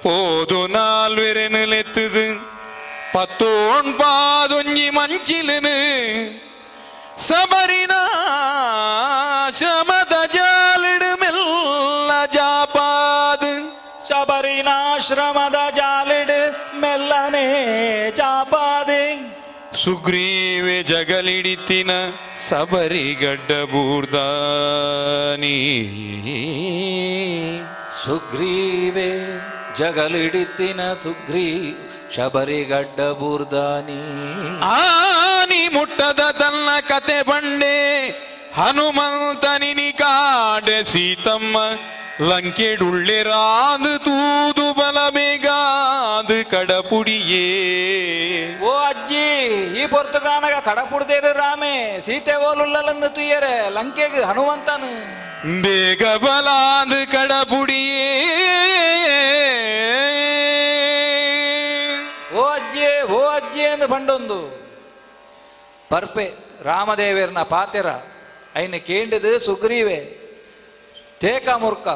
Speaker 14: ಪೋದು ನಾಲ್ವೆರೆನು ಲೆತ್ತದು ಪತ್ತೋಣ್ ಪಾದೊಂಜಿ ಮಂಚಿಲನು ಸಬರಿನ ಶ್ರಮದ ಜಾಲಿಡು ಮೆಲ್ಲ ಜಾಪಾದು
Speaker 13: ಶಬರಿನಾಶ್ರಮದ ಜಾಲಿಡು ಮೆಲ್ಲನೆ ಜಾಪಾದೆ
Speaker 14: ಸುಗ್ರೀವೆ ಜಗಲಿಡಿತಿನ ಸಬರಿಗಡ್ಡ ಬೂರ್ದಾನಿ
Speaker 13: ಸುಗ್ರೀವೆ ಜಗಲಿಡಿತಿನ ಸುಗ್ರೀ ಶಬರಿಗಡ್ಡ ಬೂರ್ದಾನಿ
Speaker 14: ಆನಿ ಮುಟ್ಟದ ತನ್ನ ಕತೆ ಬಂಡೆ ಹನುಮಂತನಿನಿ ಕಾಡೆ ಸೀತಮ್ಮ ಲಂಕೆಡುಳ್ಳೆರಾದು ತೂದು ಬಲಬೇಗಾದು ಕಡಪುಡಿಯೇ.
Speaker 13: ಓ ಅಜ್ಜಿ, ಈ ಪೊರ್ತುಗಾನಗ ಕಡಪುಡ್ದೇರು ರಾಮೆ ಸೀತೆ ಓಲುಲ್ಲಲಂದು ತುಯ್ಯರೆ ಲಂಕೆಗೆ ಹನುಮಂತನು
Speaker 14: ಬೇಗ ಬಲಾದು ಕಡಪುಡಿಯೇ.
Speaker 13: ಓ ಅಜ್ಜಿ, ಓ ಬರ್ಪೆ ರಾಮದೇವರನ ಪಾತೆರ ಐನ ಕೇಂಡದು ಸುಗ್ರೀವೆ ತೇಕ ಮುರ್ಕ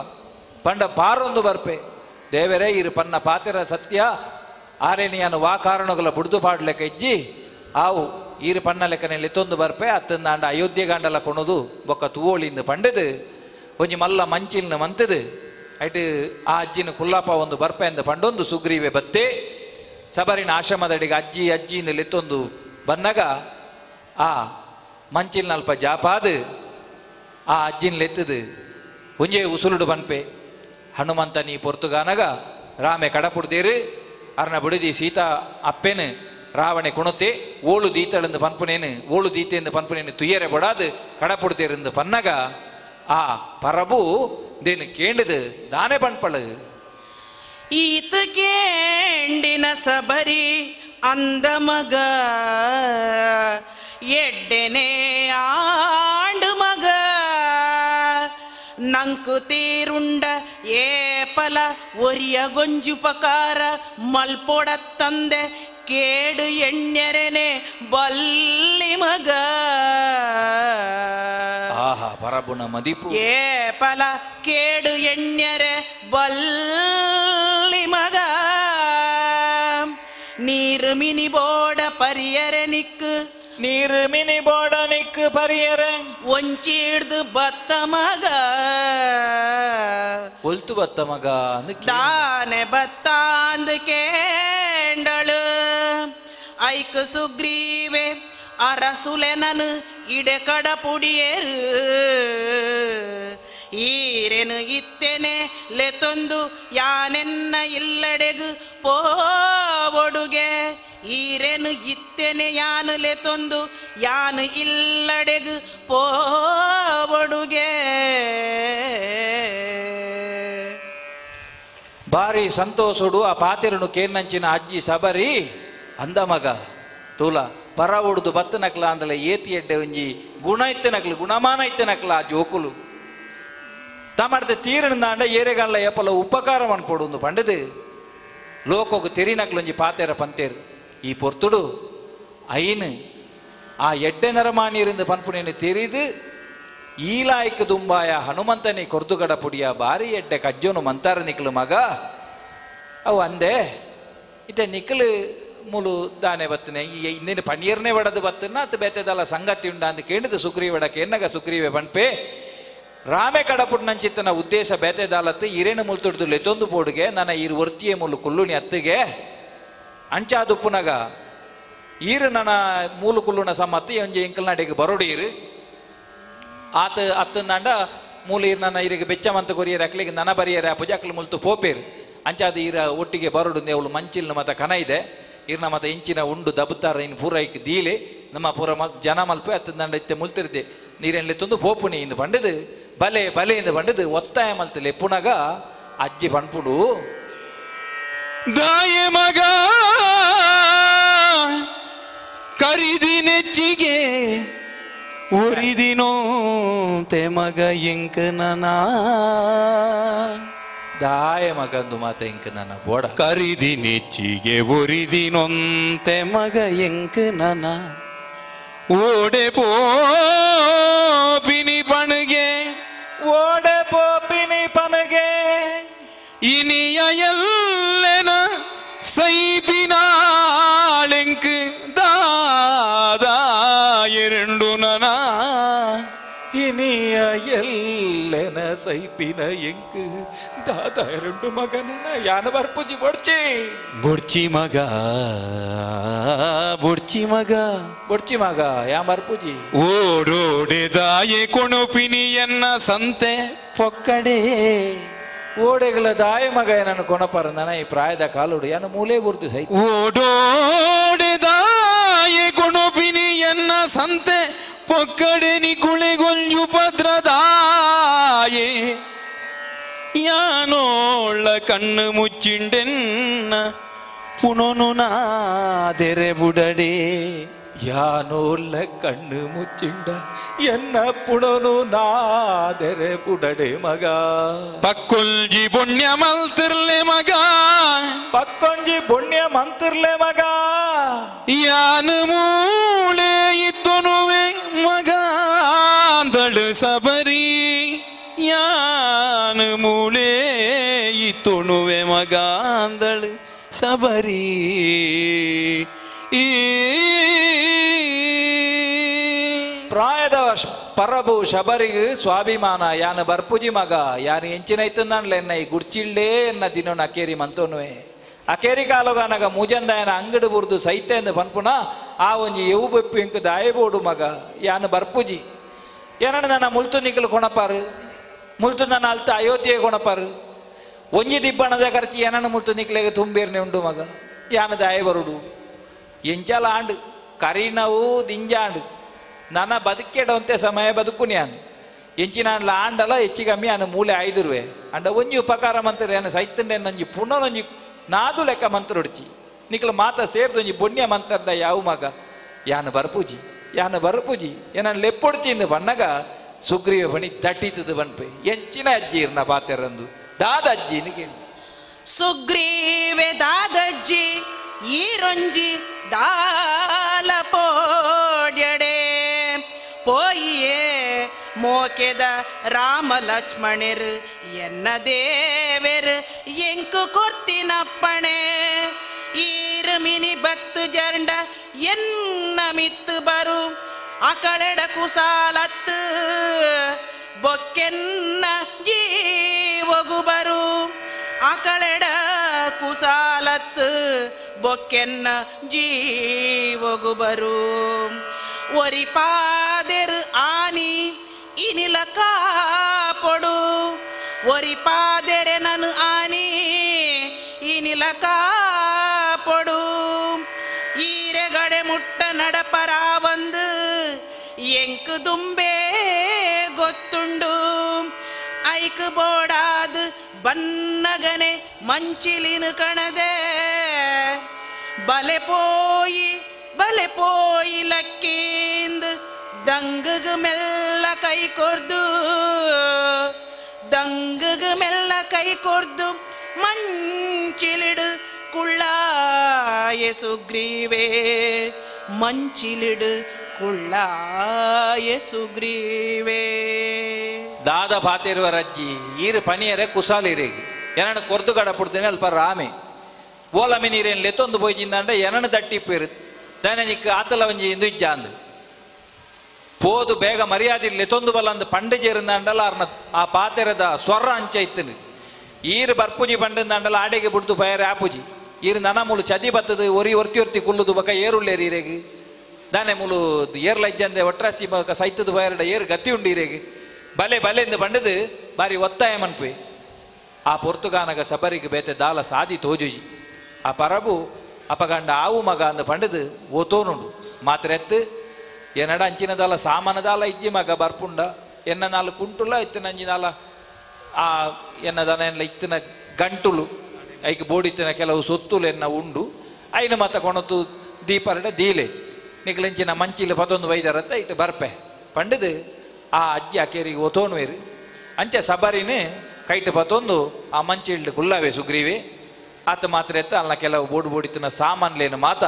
Speaker 13: ಪಂಡ ಪಾರೊಂದು ಬರ್ಪೆ ದೇವರೇ ಇರು ಪನ್ನ ಪಾತೆರ ಸತ್ಯ ಆರೇನಿಯನ್ನು ವಾ ಕಾರಣಗಳ ಬುಡ್ದು ಪಾಡ್ಲೆಕ್ಕ ಇಜ್ಜಿ ಆವು ಈರು ಪನ್ನ ಲೆಕ್ಕನೆ ಲೆತ್ತೊಂದು ಬರ್ಪೆ ಅತ್ತಂದಾಂಡ ಅಯೋಧ್ಯೆ ಗಾಂಡಲ ಕೊಣದು ಬೊಕ್ಕ ತೂವೋಳಿಂದ ಪಂಡದು ಒಂಜಿ ಮಲ್ಲ ಮಂಚಿಲ್ನ ಮಂತದು ಐಟ್ ಆ ಅಜ್ಜಿನ ಕುಲ್ಲಾಪ ಒಂದು ಬರ್ಪೆ ಅಂದ ಪಂಡೊಂದು ಸುಗ್ರೀವೆ ಬತ್ತೆ ಸಬರಿನ ಆಶ್ರಮದಡಿಗೆ ಅಜ್ಜಿ ಅಜ್ಜಿನ ಲೆತ್ತೊಂದು ಬಂದಾಗ ಆ ಮಂಚಿಲ್ನ ಅಲ್ಪ ಜಾಪಾದು ಆ ಅಜ್ಜಿನ ಲೆತ್ತದು ಒಂಜೇ ಉಸುಲುಡು ಬನ್ಪೆ ಹನುಮಂತ ನೀ ಪೊರ್ತುಗಾನಗ ರಾಮೆ ಕಡಪುಡ್ದೇರು ಅರ್ನ ಬಿಡುದಿ ಸೀತಾ ಅಪ್ಪೆನು ರಾವಣೆ ಕುಣತೆ ಓಳು ದೀತಳೆಂದು ಪನ್ಪುನೇನು ಓಳು ದೀತೆಂದು ಪನ್ಪುನೇನು ತುಯ್ಯರೆ ಬಡಾದು ಕಡಪುಡ್ದೇರೆಂದು ಪನ್ನಗ ಆ ಪರಬು ದೇನು ಕೇಂಡದು ದಾನೆ ಪನ್ಪಳು
Speaker 12: ಈತ ಕೇಂಡಿನ ಸಬರಿ ಅಂದ ಮಗ ಎಡ್ಡೆನೆ ಆಂಡು ಮಗ ನಂಕು ತೀರುಂಡ ಏಪಲ ಒರಿಯ ಗೊಂಜುಪಕಾರ ಮಲ್ಪೊಡ ತಂದೆ ಕೇಡು ಎಣ್ಣೆರೆನೆ ಬಲ್ಲಿ ಮಗ
Speaker 13: ಆಹಾ ಪರಬುನ ಮದಿಪು
Speaker 12: ಏಪಲ ಕೇಡು ಎಣ್ಣೆರೆ ಬಲ್ಲಿ ಮಗ ನೀರು ಮಿನಿ ಬೋಡ ಪರಿಯರೆ ನಿಕ್ಕು
Speaker 13: ನೀರು ಮಿನಿ ಬೋಡ ನಿಕ್ಕು ಪರಿಯರೆ
Speaker 12: ಒಂಚಿಡ್ದು ಬತ್ತ ಮಗ
Speaker 13: ಒಲ್ತು ಬತ್ತ ಮಗ
Speaker 12: ದಾನೆ ಬತ್ತಾಂದು ಕೇಂಡಳು ಐಕ್ ಸುಗ್ರೀವೆ ಅರಸುಲೆನನು ಇಡೆ ಕಡ ಪುಡಿಯರು ಈರೆನು ಇತ್ತೆನೆ ಲೆತೊಂದು ಯಾನೆನ್ನ ಇಲ್ಲಡೆಗು ಪೋವೊಡುಗೆ ಈರೆನು ಇತ್ತೆನೆ ಯಾನು ಲೆತೊಂದು ಯಾನು ಇಲ್ಲಡೆಗು ಪೋವೊಡುಗೆ.
Speaker 13: ಭಾರಿ ಸಂತೋಷಡು ಆ ಪಾತೆರನು ಕೇರ್ನಂಚಿನ ಅಜ್ಜಿ ಸಬರಿ ಅಂದ ಮಗ ತೂಲ ಪರ ಉಡ್ದು ಬತ್ತ ನಕ್ಲ ಅಂದಲ ಏತಿ ಎಡ್ಡೆ ಒಂಜಿ ಗುಣ ಇತ್ತೆ ನಕ್ಲು ಗುಣಮಾನ ಇತ್ತೆ ನಕ್ಲ ಆ ಜೋಕುಲು ತಮಡ್ದ ತೀರನ ಏರೆಗಲ್ಲ ಏಪಲ ಉಪಕಾರ ಮನ್ಪೊಡು ಪಂಡದು ಲೋಕೋಗು ತೆರಿನಕ್ಲೊಂಜಿ ಪಾತೆರ ಪಂತೇರು ಈ ಪೊರ್ತುಡು ಐನು ಆ ಎಡ್ಡೆ ನರಮಾನಿಯರಿಂದ ಪನ್ಪುನೇನು ತೆರಿದು ಈಲಾಯ್ಕ ದುಂಬಾಯ ಹನುಮಂತನೇ ಕೊರ್ದುಗಡ ಪುಡಿಯ ಬಾರಿ ಎಡ್ಡೆ ಕಜ್ಜೋನು ಮಂತಾರ ನಿಕ್ಲು ಮಗ ಅವು ಅಂದೆ ಇತ್ತೆ ನಿಕ್ಲು ಮೂಲು ದಾನೆ ಬತ್ತನೆ ಈ ಇನ್ನೇನು ಪನ್ನೀರ್ನೇ ಬಡದು ಬತ್ತನ ಅತ್ತು ಬೇತೆದಲ್ಲ ಸಂಗತಿ ಉಂಡ ಅಂತ ಕೇಳಿದು ಸುಗ್ರೀವಡಕ್ಕೆ ಎನ್ನಗ ಸುಗ್ರೀವೆ ಪನ್ಪೆ ರಾಮೆ ಕಡಪುಡ್ನಂಚಿತ್ತನ ಉದ್ದೇಶ ಬೇತೆದಾಲತ್ತು ಇರೇನು ಮುಲ್ತುಡ್ದು ಲೆತ್ತೊಂದು ಪೋಡುಗೆ ನನ್ನ ಈರು ಒರ್ತಿಯೇ ಮುಲ್ಲು ಕುಲ್ಲುನಿ ಅತ್ತಿಗೆ ಅಂಚಾದುಪ್ಪುನಗ ಈರು ನನ್ನ ಮೂಲು ಕುಲ್ಲುನ ಸಮ್ಮತ್ತಿ ಒಂಜಿ ಎಂಕಲ್ನಾಡಿಗೆ ಬರೋಡೀರು ಆತ ಅತ್ತಂದಾಂಡ ಮೂಲ ಈರು ನನ್ನ ಈರಿಗೆ ಬೆಚ್ಚ ಮಂತ ಕೊರಿಯರ್ ಅಕ್ಲಿಗೆ ನನ ಬರಿಯರೆ ಆ ಪೂಜೆ ಮುಲ್ತು ಪೋಪೇರು ಅಂಚಾದ ಈರ ಒಟ್ಟಿಗೆ ಬರೋಡು ಅವಳು ಮಂಚಿಲ್ನ ಮತ ಕನ ಇದೆ ಈರ್ನ ಮತ ಇಂಚಿನ ಉಂಡು ದಬುತ್ತಾರ ಇನ್ನು ಪೂರೈಕ್ ದೀಲೆ ನಮ್ಮ ಪೂರ ಜನ ಮಲ್ಪೆ ಅತ್ತಂದಾಂಡ ಇತ್ತೆ ಮುಲ್ತಿರ್ದೆ ನೀರೆನ್ಲೆ ತಂದು ಪೋಪುನಿ ಇಂದು ಪಂಡದು ಬಲೆ ಬಲೆ ಇಂದು ಪಂಡದು ಒತ್ತಾಯ ಮಲ್ತಲೆ ಪುನಗ ಅಜ್ಜಿ ಪನ್ಪುಡು
Speaker 14: ದಾಯ ಮಗ ಕರಿದಿ ನೆಚ್ಚಿಗೆ ಒರಿದಿನೋತೆ ಮಗ ಎಂಕ ನನ
Speaker 13: ದಾಯ ಮಗಂದು ಮಾತ ಎಂಕ ನನ್ನ ಬೋಡ
Speaker 14: ಕರಿದಿ ನೆಚ್ಚಿಗೆ ಒರಿದಿನೊಂತೆ ಮಗ ಎಂಕ ನನ ಓಡೆ ಪೋಪಿನಿ ಪಣಗೆ
Speaker 13: ಓಡೆ ಪೋಪಿನಿ ಪಣಗೆ
Speaker 14: ಇನಿಯ ಎಲ್ಲೆನ ಸೈಪಿನಾಳೆಂಕ್ ದಾದಾ ಎರಡು ನನ
Speaker 13: ಇನಿಯ ಎಲ್ಲೆನ ಸೈಪಿನ ಎಂಕ್ ದಾದಾ ಎರಡು ಮಗನ ಯಾನ ಬರ್ಪುಜಿ ಬೊಡ್ಚಿ
Speaker 14: ಬೊಡ್ಚಿ ಮಗ ಬೊಡ್ಚಿ ಮಗ
Speaker 13: ಬೊಡ್ಚಿ ಮಗ ಯಾ ಬರ್ಪುಜಿ
Speaker 14: ಓಡೋಡೆ ದಾಯೆ ಕೊಣುಪಿನಿ ಎನ್ನ ಸಂತೆ ಪೊಕ್ಕಡೆ
Speaker 13: ಓಡೆಗಳ ದಾಯ ಮಗ ಏನನ್ನು ಕೊಣಪರ ನನ್ನ ಈ ಪ್ರಾಯದ ಕಾಲುಡು ಯಾನ ಮೂಲೆ ಬುರ್ದು ಸೈ
Speaker 14: ಓಡೋಡೆ ದಾಯೆ ಕೊಣುಪಿನಿ ಎನ್ನ ಸಂತೆ ಪೊಕ್ಕಡೆ ನಿ ಕುಳೆಗೊಲ್ಯುಪದ್ರದಾಯೆ ಯಾನೋಳ ಕಣ್ಣು ಮುಚ್ಚಿಂಡೆನ್ನ ಪುನೊನು ನಾದೆರೆ ಬುಡಡೆ
Speaker 13: ಯಾನೋಲ್ಲ ಕಣ್ಣು ಮುಚ್ಚಿಂಡ ಎನ್ನ ಪುಣನು ನಾದೆರೆ ಬುಡಡೆ ಮಗ
Speaker 14: ಪಕ್ಕೊಂಜಿ ಪುಣ್ಯ ಮಲ್ತಿರ್ಲೆ ಮಗ
Speaker 13: ಪಕ್ಕೊಂಜಿ ಪುಣ್ಯ ಮಂತಿರ್ಲೆ ಮಗ
Speaker 14: ಯಾನು ಮೂಳೆ ಇತ್ತು ಸಬರಿ ಯಾನು ಮೂಳೆ ಈ ತೊಣುವೆ ಮಗಾಂದಳು ಸಬರಿ ಈ
Speaker 13: ಪ್ರಾಯದ ಪರಬು ಶಬರಿಗೆ ಸ್ವಾಭಿಮಾನ ಯಾನ ಬರ್ಪುಜಿ ಮಗ ಯಾನು ಎಂಚಿನೈತಂದಾನ್ಲೆ ಎನ್ನ ಈ ಗುಡ್ಚಿಲ್ಡೇ ಎನ್ನ ದಿನೋನ ಅಕೇರಿ ಮಂತೋನುವೆ ಅಕೇರಿ ಕಾಲೋಗಾನಗ ಮೂಜಂದಾಯನ ಅಂಗಡಿ ಬುರ್ದು ಸೈತೆ ಎಂದು ಪನ್ಪುನ ಆ ಒಂಜಿ ಎವು ಬೆಪ್ಪು ಇಂಕ್ ದಾಯಬೋಡು ಮಗ ಯಾನು ಬರ್ಪುಜಿ ಏನಣ್ಣ ನನ್ನ ಮುಲ್ತು ನಿಕ್ಕಲು ಕೊಣಪಾರು ಮುಲ್ತು ನನ್ನ ಅಲ್ತ ಅಯೋಧ್ಯೆ ಕೊಣಪಾರು ಒಂಜಿ ದಿಬ್ಬಣದ ಖರ್ಚು ಏನಣ್ಣ ಮುಲ್ತು ನಿಕ್ಕಲೆಗೆ ತುಂಬೇರ್ನೆ ಉಂಡು ಮಗ ಯಾನ ದಾಯ ಬರುಡು ಎಂಚಲ ಆಂಡು ಕರಿನವು ದಿಂಜಾಂಡು ನನ್ನ ಬದುಕೆಡವಂತೆ ಸಮಯ ಬದುಕು ನಾನು ಎಂಚಿನ ಆಂಡಲ ಹೆಚ್ಚು ಕಮ್ಮಿ ನಾನು ಮೂಲೆ ಆಯ್ದುರುವೆ ಅಂಡ ಒಂಜಿ ಉಪಕಾರ ಮಂತ್ರ ಏನು ಸೈತಂಡೆ ನಂಜಿ ಪುನರೊಂಜಿ ನಾದು ಲೆಕ್ಕ ಮಂತ್ರ ಹೊಡ್ಚಿ ನಿಕ್ಲ ಮಾತ ಸೇರ್ದು ಒಂಜಿ ಪುಣ್ಯ ಮಂತ್ರದ ಯಾವ ಮಗ ಯಾನು ಬರ್ಪೂಜಿ ಯಾನು ಬರ್ಪೂಜಿ ಏನನ್ ಲೆಪ್ಪೊಡ್ಚಿಂದು ಬಣ್ಣಗ ಸುಗ್ರೀವ ಬಣಿ ದಟ್ಟಿತದು ಬನ್ಪೆ ಎಂಚಿನ ಅಜ್ಜಿ ಇರ್ನ ಪಾತೆರಂದು ದಾದ ಅಜ್ಜಿನ ಕೇಳಿ
Speaker 12: ಸುಗ್ರೀವೆ ದಾದಜ್ಜಿ ಈರೊಂಜಿ ದಾಲ ಪೋಡ್ಯಡೆ ಪೋಯಿಯೇ ಮೋಕೆದ ರಾಮ ಲಕ್ಷ್ಮಣರು ಎನ್ನ ದೇವೆರು ಎಂಕು ಕೊರ್ತಿನಪ್ಪಣೆ ಈರು ಮಿನಿ ಬತ್ತು ಜರಂಡ ಎನ್ನ ಮಿತ್ತು ಬರು ಅಕಳೆಡ ಕುಸಾಲತ್ತು ಬೊಕ್ಕೆನ್ನ ಜೀವಗು ಬರು ಅಕಳೆಡ ಕುಸಾಲತ್ತು ಬೊಕ್ಕೆನ್ನ ಜೀವಗು ಬರು ಒರಿಪಾದೆರು ಆನಿ ಇನಿಲ ಕಾಪೊಡು ಒರಿಪಾದೆರೆ ನನು ಆನಿ ಇನಿಲ ಕಾಪೊಡು ಈರೆಗಡೆ ಮುಟ್ಟ ನಡಪರಾವಂದು ಎಂಕು ದುಂಬೆ ಗೊತ್ತುಂಡು ಐಕು ಬೋಡಾದು ಬನ್ನಗನೆ ಮಂಚಿಲಿನ ಕಣದೆ ಬಲೆ ಪೋಯಿ ಬಲೆ ಪೋಯಿ ಲಕ್ಕೀಂದು ದಂಗುಗು ಮೆಲ್ಲ ಕೈ ಕೊರ್ದು ದಂಗುಗು ಮೆಲ್ಲ ಕೈ ಕೊರ್ದು ಮಂಚಿಲಿಡು ಕುಳ್ಳಾಯ ಸುಗ್ರೀವೇ ಮಂಚಿಲಿಡು ಕುಳ್ಳಾಯ ಸುಗ್ರೀವೇ.
Speaker 13: ದಾದ ಪಾತಿರುವ ರಜ್ಜಿ ಈರು ಪನಿಯರೆ ಕುಸಾಲಿರೇಗಿ ಏನಣ್ಣ ಕೊರ್ದು ಗಡ ಪುಡ್ತೇನೆ ಅಲ್ಪ ರಾಮೆ ಓಲಮಿ ನೀರೇನು ಲೆತ್ತೊಂದು ಪೋಯ್ಜಿಂದಾಂಡ ಏನಣ್ಣ ದಟ್ಟಿಪ್ಪೇರು ದಾನಿಕ್ ಆತಲ ಒಂಜಿ ಇಂದು ಇಜ್ಜಾಂದು ಪೋದು ಬೇಗ ಮರ್ಯಾದೆ ಲೆತ್ತೊಂದು ಬಲ್ಲ ಅಂದು ಪಂಡು ಜೇರಿಂದಾಂಡಲ ಅರ್ನ ಆ ಪಾತೆರದ ಸ್ವರ ಅಂಚ ಇತ್ತನು ಈರು ಬರ್ಪುಜಿ ಪಂಡಂದಾಂಡಲ ಆಡೆಗೆ ಬಿಡ್ದು ಪಯರೆ ಆಪುಜಿ ಈರು ನನ ಮೂಲು ಚದಿ ಬತ್ತದು ಒರಿ ಒರ್ತಿ ಒರ್ತಿ ಕುಲ್ಲುದು ಬಕ ಏರುಳ್ಳೇರು ಈರೆಗೆ ದಾನೆ ಮೂಲು ಏರ್ಲ ಇಜ್ಜಂದೆ ಒಟ್ರಾಸಿ ಬಕ ಸೈತದು ಬಯರಡ ಏರು ಗತಿ ಉಂಡು ಈರೆಗೆ ಬಲೆ ಬಲೆ ಎಂದು ಬಂಡದು ಬಾರಿ ಒತ್ತಾಯ ಮನ್ಪೆ ಆ ಪೊರ್ತುಗಾನಗ ಸಬರಿಗೆ ಬೇತೆ ದಾಲ ಸಾದಿ ತೋಜುಜಿ ಆ ಪರಬು ಅಪಗಂಡ ಆವು ಮಗ ಅಂದು ಪಂಡದು ಓತೋನುಂಡು ಮಾತ್ರ ಎತ್ತು ಎನ್ನಡ ಅಂಚಿನ ದಾಲ ಸಾಮಾನದಾಲ ಇಜ್ಜಿ ಮಗ ಬರ್ಪುಂಡ ಎನ್ನ ನಾಲ್ ಕುಂಟುಲ ಇತ್ತಿನ ಅಂಚಿನಾಲ ಆ ಎನ್ನದನ ಎಲ್ಲ ಇತ್ತಿನ ಗಂಟುಲು ಐಕ್ ಬೋಡಿತ್ತಿನ ಕೆಲವು ಸೊತ್ತುಲು ಎನ್ನ ಉಂಡು ಐನ ಮತ ಕೊಣತು ದೀಪರಡ ದೀಲೆ ನಿಕ್ಲೆಂಚಿನ ಮಂಚಿಲು ಪತ್ತೊಂದು ವೈದರತ್ತ ಇಟ್ಟು ಬರ್ಪೆ ಪಂಡದು ಆ ಅಜ್ಜಿ ಅಕೇರಿಗೆ ಒತೋನುವೇರು ಅಂಚೆ ಸಬರಿನೇ ಕೈಟು ಪತ್ತೊಂದು ಆ ಮಂಚಿಲ್ಡು ಕುಲ್ಲವೆ ಸುಗ್ರೀವೆ ಆತ ಮಾತ್ರ ಎತ್ತ ಅಲ್ಲ ಕೆಲವು ಬೋಡು ಬೋಡಿತ್ತಿನ ಸಾಮಾನ್ಲೇನು ಮಾತ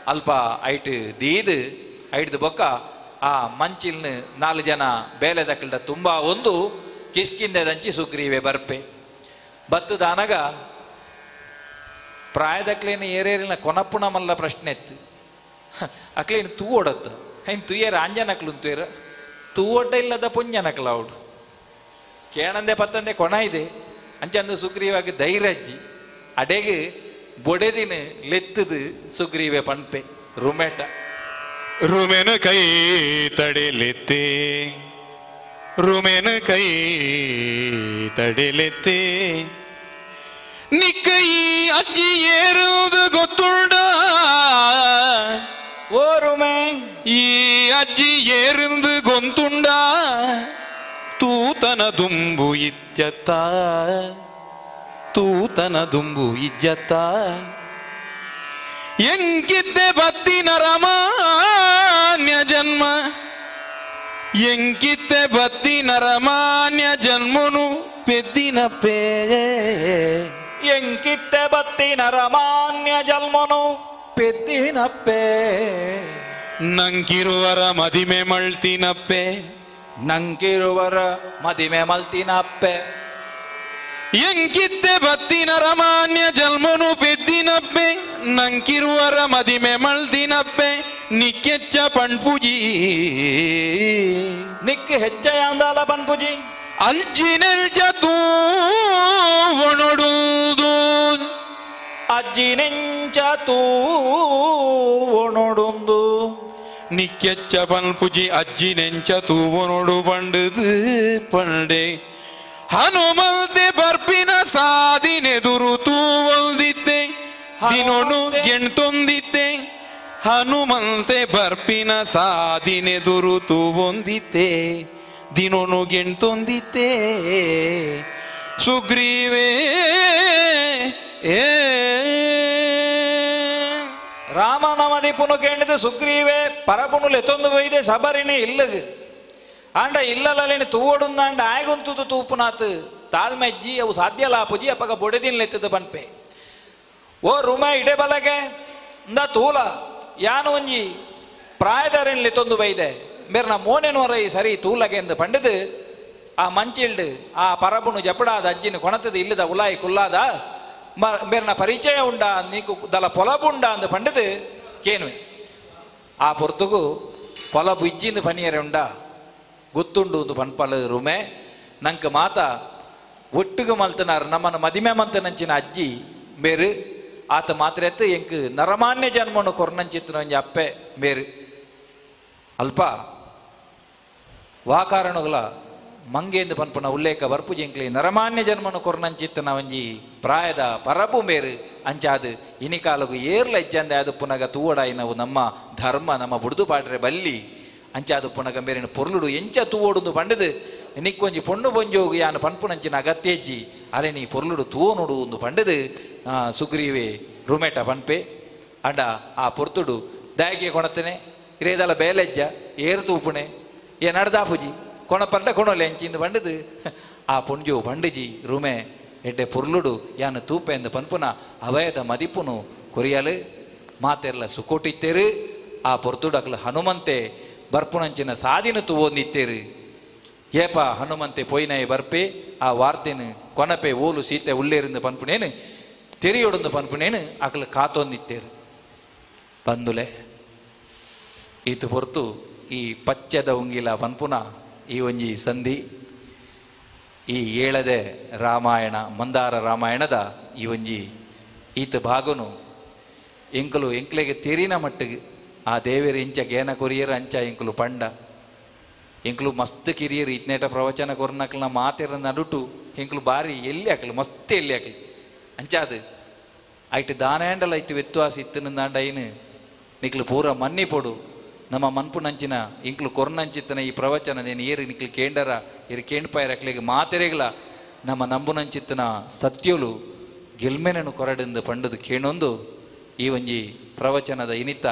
Speaker 13: ಅಲ್ಪ ಐಟ್ ದೀದು ಐಡ್ದು ಬೊಕ್ಕ ಆ ಮಂಚಿಲ್ನ ನಾಲ್ಕು ಜನ ಬೇಲೆ ದಕ್ಕಲ್ದ ತುಂಬ ಒಂದು ಕಿಷ್ಕಿಂದದಂಚಿ ಸುಗ್ರೀವೆ ಬರ್ಪೆ ಬತ್ತದ ಅನಗ ಪ್ರಾಯದಕ್ಲೇನು ಏರೇರಿನ ಕೊನಪ್ಪುಣ ಮಲ್ಲ ಪ್ರಶ್ನೆ ಇತ್ತು ಅಕ್ಲೇನು ತೂ ಓಡತ್ತು ಹೈನ್ ತುಯ್ಯರ ಆಂಜನಕ್ಲು ತುಯ್ಯರ ತೂವೊಡ್ಡ ಇಲ್ಲದ ಪುಂಜನಕ್ಲ ಅವಳು ಕೇಣಂದೆ ಪತ್ತಂದೆ ಕೊಣ ಇದೆ ಅಂಚಂದು ಸುಗ್ರೀವಾಗಿ ಧೈರ್ಯ ಅಜ್ಜಿ ಅಡೆಗೆ ಬೊಡೆದಿನ ಲೆತ್ತದು ಸುಗ್ರೀವೆ ಪನ್ಪೆ ರುಮೇಟ
Speaker 5: ರುಮೆನ ಕೈ ತಡೆಲೆತ್ತೆ ರುಮೆನ ಕೈ ತಡೆಲೆತ್ತೆ ನಿಕ್ಕೈ ಅಜ್ಜಿ ಏರುವುದು ಗೊತ್ತುಂಡ
Speaker 13: ಓ ರುಮೆ
Speaker 5: ಈ ಅಜ್ಜಿ ಏರುಂದು ಗೊಂತುಂಡ ತೂತನ ದುಂಬು ಇಜ್ಜತ್ತ ತೂತನ ದುಂಬು ಇಜ್ಜತ್ತ ಎಂಕಿದ್ದೆ ಬತ್ತಿನ ರಮಾನ್ಯ ಜನ್ಮ ಎಂಕಿತ್ತೆ ಬತ್ತಿನ ರಮಾನ್ಯ ಜನ್ಮನು ಪೆದ್ದಿನ ಪೇ
Speaker 13: ಎಂಕಿತ್ತೆ ಬತ್ತಿನ ರಮಾನ್ಯ ಜನ್ಮನು ಪೆದ್ದಿನಪ್ಪೆ
Speaker 5: ನಂಕಿರುವರ ಮದಿಮೆ ಮಳ್ತಿನಪ್ಪೆ
Speaker 13: ನಂಕಿರುವರ ಮದಿಮೆ ಮಲ್ತಿನಪ್ಪೆ
Speaker 14: ಎಂಕಿತ್ತೆ ಬತ್ತಿನ ರಮಾನ್ಯ ಜನ್ಮನು ಪೆದ್ದಿನಪ್ಪೆ ನಂಕಿರುವರ ಮದಿಮೆ ಮಲ್ದಿನಪ್ಪೆ ನಿಕ್ಕೆಚ್ಚ ಪಣ್ಪುಜಿ
Speaker 13: ನಿಕ್ ಹೆಚ್ಚ ಯಾಂದಾಲ ಪನ್ಪುಜಿ
Speaker 14: ಅಜ್ಜಿನೆಲ್ಜ ತೂವೊಣೊಡುದು
Speaker 13: ಅಜ್ಜಿನೆಂಚ ತೂವೊಣೊಡುಂದು
Speaker 14: ನಿಕ್ಕೆಚ್ಚ ಪನ್ಪುಜಿ ಅಜ್ಜಿನೆಂಚ ತೂವೊಣೊಡು ಪಂಡುದು ಪಂಡೆ ಹನುಮಂತೆ ಬರ್ಪಿನ ಸಾದಿನೆದುರು ತೂವೊಲ್ದಿತ್ತೆ ದಿನೊನು ಗೆಣ್ತೊಂದಿತ್ತೆ ಹನುಮಂತೆ ಬರ್ಪಿನ ಸಾದಿನೆದುರು ತೂವೊಂದಿತ್ತೆ ದಿನೊನು ಗೆಣ್ತೊಂದಿತ್ತೆ ಸುಗ್ರೀವೇ ಏ
Speaker 13: ರಾಮನಮದಿ ಪುನು ಕೇಳಿದ ಸುಗ್ರೀವೆ ಪರಪುನು ಲೆತ್ತೊಂದು ಬೈದೆ ಸಬರಿಣೆ ಇಲ್ಲಗು ಆಂಡ ಇಲ್ಲಲೇನು ತೂವೊಡುಂದಾಂಡ ಆಯಗುಂತುದು ತೂಪುನಾತ್ ತಾಳ್ಮೆಜ್ಜಿ ಅವು ಸಾಧ್ಯ ಲಾಪುಜಿ ಅಪ್ಪಗ ಬೊಡೆದಿನ್ ಲೆತ್ತದ ಪನ್ಪೆ ಓ ರುಮ ಇಡೆ ಬಲಗೆ ಇಂದ ತೂಲ ಯಾನು ಒಂಜಿ ಪ್ರಾಯದಾರಿನ್ ಲೆತ್ತೊಂದು ಬೈದೆ ಮೇರ್ನ ಮೋನೆನೋರ ಈ ಸರಿ ತೂಲಗೆ ಎಂದು ಪಂಡದು ಆ ಮಂಚಿಲ್ಡು ಆ ಪರಬುನು ಜಪಡಾದ ಅಜ್ಜಿನ ಕೊಣತದ ಇಲ್ಲದ ಉಲಾಯಿ ಕುಲ್ಲಾದ ಮೇರ್ನ ಪರಿಚಯ ಉಂಡ ನೀಕು ದಲ ಪೊಲಬುಂಡ ಅಂದು ಪಂಡದು ಕೇನುವೆ ಆ ಪೊರ್ತುಗು ಪೊಲಬು ಇಜ್ಜಿಂದು ಪನಿಯರೆ ಉಂಡ ಗೊತ್ತುಂಡು ಒಂದು ಪನ್ಪಲ ರುಮೆ ನಂಗೆ ಮಾತ ಒಟ್ಟುಗು ಮಲ್ತನಾರು ನಮ್ಮನ್ನು ಮದಿಮೆ ಮಂತ ನಂಚಿನ ಅಜ್ಜಿ ಮೇರು ಆತ ಮಾತ್ರ ಎತ್ತು ಎಂಕ್ ನರಮಾನ್ಯ ಜನ್ಮನು ಕೊರ್ನಂಚಿತ್ತನ ಒಂಜಿ ಅಪ್ಪೆ ಮೇರು ಅಲ್ಪ ವಾಕಾರಣಗಳ ಮಂಗೇಂದು ಪನ್ಪುನ ಉಲ್ಲೇಖ ಬರ್ಪುಜಿ ಎಂಕ್ಲೆ ನರಮಾನ್ಯ ಜನ್ಮನು ಕೊರ್ನಂಚಿತ್ತನ ಒಂಜಿ ಪ್ರಾಯದ ಪರಬು ಮೇರು ಅಂಚಾದು ಇನಿಕಾಲಗು ಏರ್ಲ ಇಜ್ಜಂದೆ ಅದು ಪುನಗ ತೂವಡಾಯಿನವು ನಮ್ಮ ಧರ್ಮ ನಮ್ಮ ಬುಡ್ದು ಪಾಡ್ರೆ ಬಲ್ಲಿ ಅಂಚಾದು ಪುನಗ ಮೇರಿನ ಪೊರ್ಲುಡು ಎಂಚ ತೂವೋಡುಂದು ಪಂಡದು ನಿಕ್ಕೊಂಜಿ ಪೊಣ್ಣು ಪೊಂಜೋಗು ಯಾನು ಪನ್ಪುನಂಚಿನ ಅಗತ್ಯಜ್ಜಿ ಅಲೆ ನೀ ಪೊರ್ಲುಡು ತೂವನೋಡು ಒಂದು ಪಂಡದು ಸುಗ್ರೀವೆ ರುಮೇಟ ಪನ್ಪೆ ಅಂಡ ಆ ಪೊರ್ತುಡು ದಾಯಿಗೆ ಕೊಣತನೆ ಇರೇದಲ ಬೇಲೆಜ್ಜ ಏರು ತೂಪುಣೆ ಏ ನಡ್ದಾಪುಜಿ ಕೊಣ ಪಂಡ ಕೊಣಲೆ ಎಂಚಿಂದು ಪಂಡದು ಆ ಪೊಂಜೋ ಪಂಡಜಿ ರುಮೆ ಎಡ್ಡೆ ಪೊರ್ಲುಡು ಯಾನು ತೂಪೆ ಎಂದು ಪನ್ಪುನ ಅವಯದ ಮದಿಪುನು ಕೊರಿಯಲು ಮಾತೆರ್ಲ ಸುಕೋಟಿತ್ತೇರು ಆ ಪೊರ್ತುಡು ಅಕ್ಲ ಹನುಮಂತೆ ಬರ್ಪುನಂಚಿನ ಸಾದಿನ ತೂವೊಂದಿತ್ತೇರು ಏಪ ಹನುಮಂತೆ ಪೊಯ್ನಯ ಬರ್ಪೆ ಆ ವಾರ್ತೆನು ಕೊನಪೆ ಓಲು ಸೀತೆ ಉಳ್ಳೇರಿಂದ ಪನ್ಪುನೇನು ತೆರಿಯೊಡೊಂದು ಪನ್ಪುನೇನು ಅಕ್ಲ ಕಾತೊಂದಿತ್ತೇರು ಬಂದುಲೆ ಈತು ಹೊರತು ಈ ಪಚ್ಚದ ಉಂಗಿಲ ಪನ್ಪುನ ಈ ಒಂಜಿ ಸಂಧಿ ಈ ಏಳದೆ ರಾಮಾಯಣ ಮಂದಾರ ರಾಮಾಯಣದ ಈ ಒಂಜಿ ಈತ ಭಾಗನು ಎಂಕಲು ಎಂಕ್ಲೆಗೆ ತೆರಿನ ಮಟ್ಟಿಗೆ ಆ ದೇವೇರು ಇಂಚ ಗೇನ ಕೊರಿಯರ್ ಅಂಚ ಎಂಕಲು ಪಂಡ ಎಂಕಲು ಮಸ್ತ್ ಕಿರಿಯರು ಇತ್ನೇಟ ಪ್ರವಚನ ಕೊರ್ನಕ್ಲನ ಮಾತೆರ ನಡುಟು ಎಂಕಲು ಬಾರಿ ಎಲ್ಲಿ ಹಾಕಲು ಮಸ್ತ್ ಎಲ್ಲಿ ಹಾಕಲು ಅಂಚಾದು ಐಟ್ ದಾನಾಂಡಲ ಐಟ್ ವ್ಯತ್ಯಾಸ ಇತ್ತನಂದಾಂಡ ಐನು ನಿಕ್ಲು ಪೂರ ಮನ್ನಿ ಪೊಡು ನಮ್ಮ ಮನ್ಪುನಂಚಿನ ಇಂಕ್ಲು ಕೊರ್ನಂಚಿತ್ತನ ಈ ಪ್ರವಚನ ನೇನು ಏರು ನಿಕ್ಲು ಕೇಂಡರ ಏರು ಕೇಂಡ್ಪಾಯರ ಅಕ್ಲಿಗೆ ಮಾತೆರೆಗ್ಲ ನಮ್ಮ ನಂಬುನಂಚಿತ್ತನ ಸತ್ಯಲು ಗೆಲ್ಮೆನನು ಕೊರಡೆಂದು ಪಂಡದು ಕೇಣೊಂದು ಈ ಒಂಜಿ ಪ್ರವಚನದ ಇನಿತ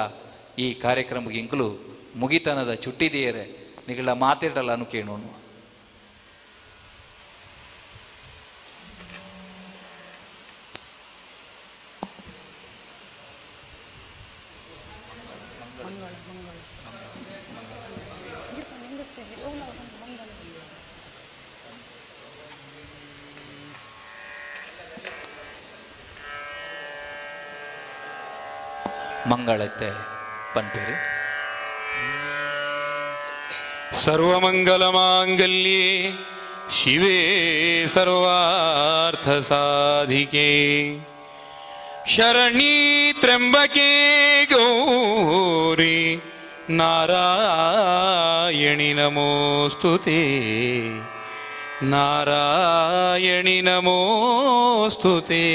Speaker 13: ಈ ಕಾರ್ಯಕ್ರಮಕ್ಕೆ ಇಂಕ್ಲು ಮುಗಿತನದ ಚುಟ್ಟಿದೆಯರೆ ನಿಗಳ ಮಾತಿರಲ್ಲ ಅನು ಕೇಳೋಣ. ಮಂಗಳತ್ತೆ ಪನ್ಪೇರು.
Speaker 14: ಸರ್ವಮಂಗಲಮಾಂಗಲ್ಯೇ ಶಿವೇ ಸರ್ವಾರ್ಥ ಸಾಧಿಕೆ ಶರಣೀ ತ್ರ್ಯಂಬಕೆ ಗೌರಿ ನಾರಾಯಣಿ ನಮೋಸ್ತುತೇ ನಾರಾಯಣಿ ನಮೋಸ್ತುತೇ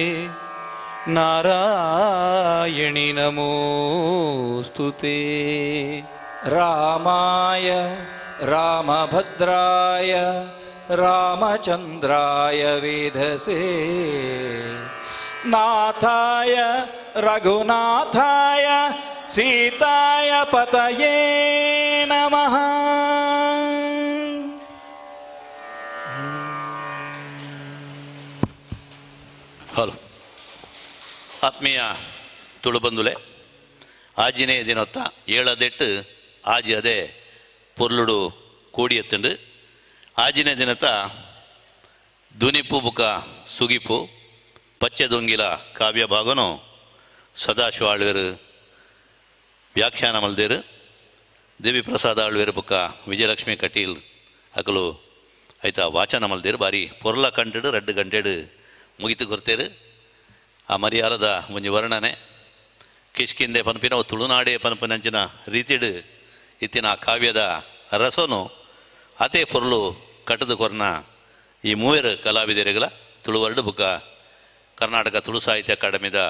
Speaker 14: ನಾರಾಯಣಿ ನಮೋಸ್ತುತೇ.
Speaker 13: ರಾಮಾಯ ರಾಮಭದ್ರಾಯ ರಾಮಚಂದ್ರಾಯ ವೇಧಸೇ ನಾಥಾಯ ರಘುನಾಥಾಯ ಸೀತಾಯ ಪತಯೇ ನಮಃ.
Speaker 3: ಹಲೋ ಆತ್ಮೀಯ ತುಳುಬಂದುಲೆ, ಆಜಿನೇ ದಿನೊತ್ತ ಏಳದೆಟ್ಟು ಆಜಿ ಅದೇ ಪೊರ್ಲುಡು ಕೋಡಿ ಎತ್ತುಂಡು. ಆಜಿನ ದಿನತ ದುನಿಪು ಬುಕ ಸುಗಿಪು ಪಚ್ಚೆ ದೊಂಗಿಲ ಕಾವ್ಯ ಭಾಗನು ಸದಾಶಿವ ಆಳ್ವೇರು ವ್ಯಾಖ್ಯಾನ ಮಲ್ದೇರು. ದೇವಿ ಪ್ರಸಾದ ಆಳ್ವೇರು ಬುಕ್ಕ ವಿಜಯಲಕ್ಷ್ಮಿ ಕಟೀಲ್ ಅಕಲು ಆಯ್ತಾ ವಾಚನ ಮಲ್ದೇರು. ಬಾರಿ ಪೊರ್ಲ ಕಂಟೆಡು ರಡ್ಡು ಗಂಟೆಡು ಮುಗಿತು ಕೊರ್ತೇರು. ಆ ಮರಿಯಾಲದ ಒಂಜಿ ವರ್ಣನೆ ಕಿಷ್ಕಿಂದೆ ಪನ್ಪಿನ ತುಳುನಾಡೇ ಪನ್ಪಿನಂಚಿನ ರೀತಿಡು ಇತ್ತಿನ ಆ ಕಾವ್ಯದ ರಸನು ಅದೇ ಪೊರ್ಲು ಕಟ್ಟದು ಕೊರ್ನ ಈ ಮೂವರು ಕಲಾವಿದರಿಗಳ ತುಳುವರ್ಡು ಬುಕ್ಕ ಕರ್ನಾಟಕ ತುಳು ಸಾಹಿತ್ಯ ಅಕಾಡೆಮಿದ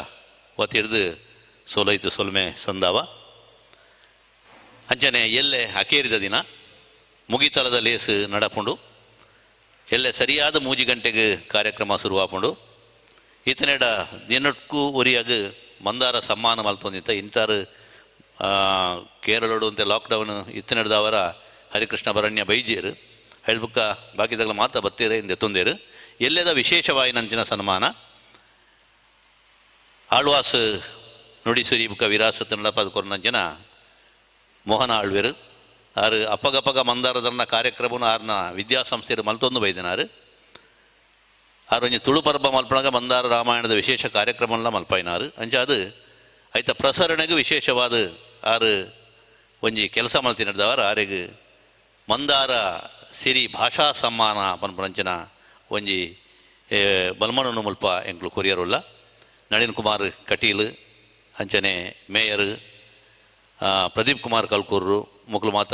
Speaker 3: ವತಿರ್ದು ಸೋಲೈತು ಸೊಲ್ಮೆ ಸಂದಾವ. ಅಂಚನೆ ಎಲ್ಲೆ ಅಕೇರಿದ ದಿನ ಮುಗಿತಲದ ಲೇಸು ನಡಪುಂಡು. ಎಲ್ಲೆ ಸರಿಯಾದ 3 ಗಂಟೆಗೆ ಕಾರ್ಯಕ್ರಮ ಶುರುವಾಪುಂಡು. ಈತನೆಡ ದಿನಕ್ಕೂ ಒರಿಯಾಗ ಮಂದಾರ ಸಮ್ಮಾನ ಮಲ್ತೊಂದಿತ್ತ ಇಂತಾರು ಕೇರಳೋಡು ಅಂತ ಲಾಕ್ಡೌನ್ ಇತ್ತನೆಡ್ದವರ ಹರಿಕೃಷ್ಣ ಭರಣ್ಯ ಬೈಜೇರು ಹೇಳ್ಬುಕ್ಕ ಬಾಕಿದಾಗಲ ಮಾತ ಬತ್ತೀರೆ ಇಂದ ತೊಂದೇರು. ಎಲ್ಲೆದ ವಿಶೇಷವಾಯಿನಂಚಿನ ಸನ್ಮಾನ ಆಳ್ವಾಸ್ ನುಡಿಸುರಿ ಬುಕ್ಕ ವಿರಾಸತ್ ನಡಪದ ಕೊರ್ನಂಚಿನ ಮೋಹನ ಆಳ್ವೇರು ಆರು ಅಪ್ಪಗಪ್ಪಗ ಮಂದಾರದನ್ನ ಕಾರ್ಯಕ್ರಮನ ಆರ್ನ ವಿದ್ಯಾಸಂಸ್ಥೆಯರು ಮಲ್ತೊಂದು ಬೈದಿನಾರು. ಆರು ಒಂಜಿ ತುಳು ಪರ್ಬ ಮಲ್ಪನಾಗ ಮಂದಾರ ರಾಮಾಯಣದ ವಿಶೇಷ ಕಾರ್ಯಕ್ರಮಲ್ಲ ಮಲ್ಪಾಯಿನಾರು. ಅಂಚ ಅದು ಐತ ಪ್ರಸರಣೆಗೂ ವಿಶೇಷವಾದ ಆರು ಒಂಜಿ ಕೆಲಸ ಮಲ್ತಿನದವರ ಆರೆಗ್ ಮಂದಾರ ಸಿರಿ ಭಾಷಾ ಸಮ್ಮಾನ ಪನ್ಪನಂಚಿನ ಒಂಜಿ ಬಲ್ಮನನ್ನು ಮುಲ್ಪ ಎಂಕ್ಲು ಕೊರಿಯರುಲ್ಲ. ನಳಿನ್ ಕುಮಾರ್ ಕಟೀಲ್ ಅಂಚನೆ ಮೇಯರ್ ಪ್ರದೀಪ್ ಕುಮಾರ್ ಕಲ್ಕೂರು ಮುಕ್ಲು ಮಾತ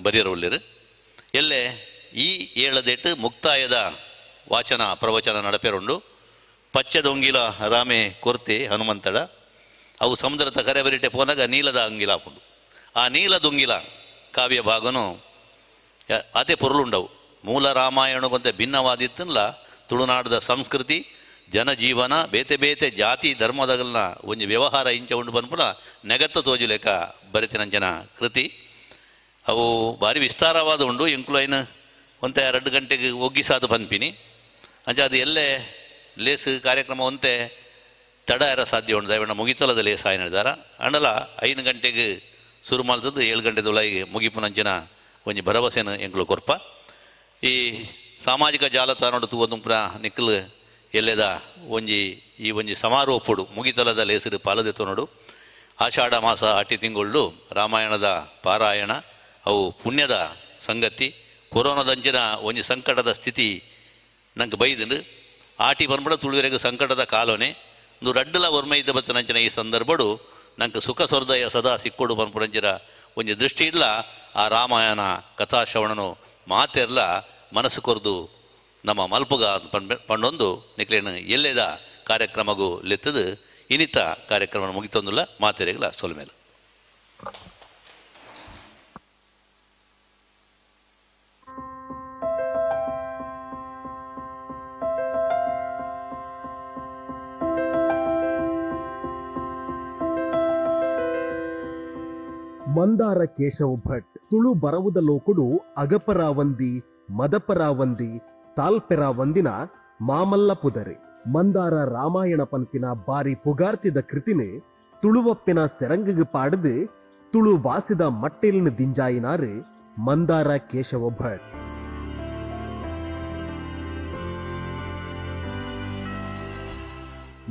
Speaker 3: ಬರಿಯರುಳ್ಳಿರು. ಎಲ್ಲೆ ಈ ಏಳದೇಟು ಮುಕ್ತಾಯದ ವಾಚನ ಪ್ರವಚನ ನಡಪೇರುಂಡು. ಪಚ್ಚದೊಂಗಿಲ ರಾಮೆ ಕೊರ್ತೆ ಹನುಮಂತಡ ಅವು ಸಮುದ್ರದ ಕರೆ ಬರಿಟೆ ಪೋನಾಗ ನೀಲದ ಅಂಗಿಲ ಹಾಪುಂಡು. ಆ ನೀಲದೊಂಗಿಲ ಕಾವ್ಯ ಭಾಗನು ಅದೇ ಪೊರುಳುಂಡವು. ಮೂಲ ರಾಮಾಯಣಗೊಂತೆ ಭಿನ್ನವಾದಿತ್ತಲ್ಲ ತುಳುನಾಡದ ಸಂಸ್ಕೃತಿ ಜನಜೀವನ ಬೇತೆ ಬೇತೆ ಜಾತಿ ಧರ್ಮದಗಲ್ನ ಒಂಜಿ ವ್ಯವಹಾರ ಇಂಚ ಉಂಡು ಬನ್ಪುನ ನೆಗತ್ತ ತೋಜುಲೇಕ ಬರಿತಿನಂಚನ ಕೃತಿ ಅವು ಭಾರಿ ವಿಸ್ತಾರವಾದ ಉಂಡು. ಎಂಕುಲು ಐನು ಒಂತೆ 2 ಗಂಟೆಗೆ ಒಗ್ಗಿಸಾದು ಪನ್ಪಿನಿ. ಅಂಚ ಅದು ಎಲ್ಲೇ ಲೇಸು ಕಾರ್ಯಕ್ರಮ ಒಂತೆ ತಡ ಎರ ಸಾಧ್ಯ ಉಂಡು. ದಯವಿಡ ಮುಗಿತಲದ ಲೇಸ್ ಆಯ್ನ ಹೇಳಿದಾರ ಅಂಡಲ 5 ಗಂಟೆಗೆ ಶುರು ಮಾಡ್ತದ್ದು 7 ಗಂಟೆದೊಳಗೆ ಮುಗಿಪುನಂಚಿನ ಒಂಜಿ ಭರವಸೆನ ಎಂಕುಲು ಕೊರ್ಪ. ಈ ಸಾಮಾಜಿಕ ಜಾಲತಾಣ ತೂವೊಂದು ನಿಕ್ಕಲು ಎಲ್ಲೆದ ಒಂಜಿ ಈ ಒಂಜಿ ಸಮಾರೋಪುಡು ಮುಗಿತಲದ ಲೇಸರು ಪಾಲದೆತ್ತೊನಡು. ಆಷಾಢ ಮಾಸ ಅಟ್ಟಿ ತಿಂಗಳು ರಾಮಾಯಣದ ಪಾರಾಯಣ ಅವು ಪುಣ್ಯದ ಸಂಗತಿ. ಕೊರೋನಾದಂಚಿನ ಒಂಜಿ ಸಂಕಟದ ಸ್ಥಿತಿ ನಂಗೆ ಬೈದಂಡು ಆಟಿ ಬಂದ್ಬಿಡ ತುಳುವರೆಗೆ ಸಂಕಟದ ಕಾಲೋನೆ ಒಂದು ರಡ್ಡಲ ಒರ್ಮೈದ ಬತ್ತನಂಚಿನ ಈ ಸಂದರ್ಭಡು ನಂಗೆ ಸುಖ ಸ್ವರ್ದಯ ಸದಾ ಸಿಕ್ಕೊಡು ಪನ್ಪುರಂಚಿನ ಒಂಜಿ ದೃಷ್ಟಿ ಇಲ್ಲ. ಆ ರಾಮಾಯಣ ಕಥಾಶ್ರವಣನು ಮಾತೆರ್ಲ ಮನಸ್ಸು ಕೊರ್ದು ನಮ್ಮ ಮಲ್ಪುಗ ಪಂಡೊಂದು ನಿಕ್ಲೇನು ಎಲ್ಲೆದ ಕಾರ್ಯಕ್ರಮಗೂ ಲೆತ್ತದು ಇನ್ನಿತ ಕಾರ್ಯಕ್ರಮ ಮುಗಿತೊಂದುಲ್ಲ ಮಾತೆರೆಗಳ ಸೊಲ್ಮೇಲೆ.
Speaker 10: ಮಂದಾರ ಕೇಶವ ಭಟ್ ತುಳು ಬರವುದ ಲೋಕುಡು ಅಗಪರಾವಂದಿ ಮದಪರಾವಂದಿ ತಾಲ್ಪೆರಾವಂದಿನ ಮಾಮಲ್ಲ ಪುದರೆ. ಮಂದಾರ ರಾಮಾಯಣ ಪನ್ಪಿನ ಬಾರಿ ಪುಗಾರ್ತಿದ ಕೃತಿನೆ ತುಳುವಪ್ಪಿನ ಸೆರಂಗಿಗೆ ಪಾಡದು ತುಳು ಬಾಸಿದ ಮಟ್ಟೆಲಿನ ದಿಂಜಾಯಿನಾರು ಮಂದಾರ ಕೇಶವ ಭಟ್.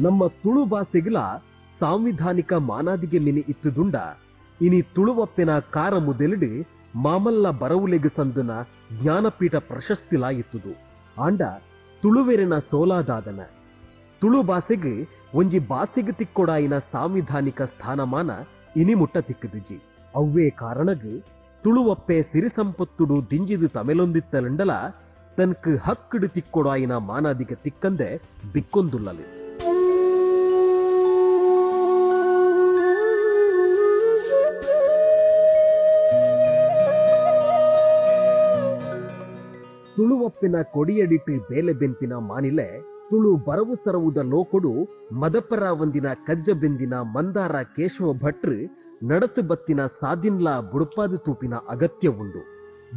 Speaker 10: ನಮ್ಮ ತುಳು ಬಾಸೆಗಿಲ ಸಾಂವಿಧಾನಿಕ ಮಾನಾದಿಗೆ ಮಿನಿ ಇತ್ತುದುಂಡ ಇನಿ ತುಳುವಪ್ಪಿನ ಕಾರ ಮುದೆಲಿಡು ಮಾಮಲ್ಲ ಬರವುಲೆಗು ಸಂದುನ ಜ್ಞಾನಪೀಠ ಪ್ರಶಸ್ತಿಲಾಯಿತ್ತುದು. ಆಂಡ ತುಳುವೆರಿನ ಸೋಲಾದಾದನ ತುಳು ಬಾಸೆಗೆ ಒಂಜಿ ಬಾಸೆಗೆ ತಿಕ್ಕೊಡಾಯಿನ ಸಾಂವಿಧಾನಿಕ ಸ್ಥಾನಮಾನ ಇನಿ ಮುಟ್ಟ ತಿಕ್ಕದಿಜಿ. ಅವ್ವೇ ಕಾರಣಗ್ ತುಳುವಪ್ಪೆ ಸಿರಿಸಂಪತ್ತುಡು ದಿಂಜಿದು ತಮೆಲೊಂದಿತ್ತಲಂಡಲ ತನ್ಕ್ ಹಕ್ಕಡು ತಿಕ್ಕೊಡಾಯಿನ ಮಾನಾದಿಗೆ ತಿಕ್ಕಂದೆ ಬಿಕ್ಕೊಂದುಲ್ಲಲಿ. ತುಳುವಪ್ಪಿನ ಕೊಡಿಯಡಿಟ್ಟು ಬೇಲೆ ಬೆಂಪಿನ ಮಾನಿಲೆ ತುಳು ಬರವು ಸರವುದ ಲೋಕೊಡು ಮದಪರ ಒಂದಿನ ಕಜ್ಜ ಬೆಂದಿನ ಮಂದಾರ ಕೇಶವ ಭಟ್ರು ನಡತು ಬತ್ತಿನ ಸಾದಿನ್ಲಾ ಬುಡುಪಾದು ತೂಪಿನ ಅಗತ್ಯ ಉಂಡು.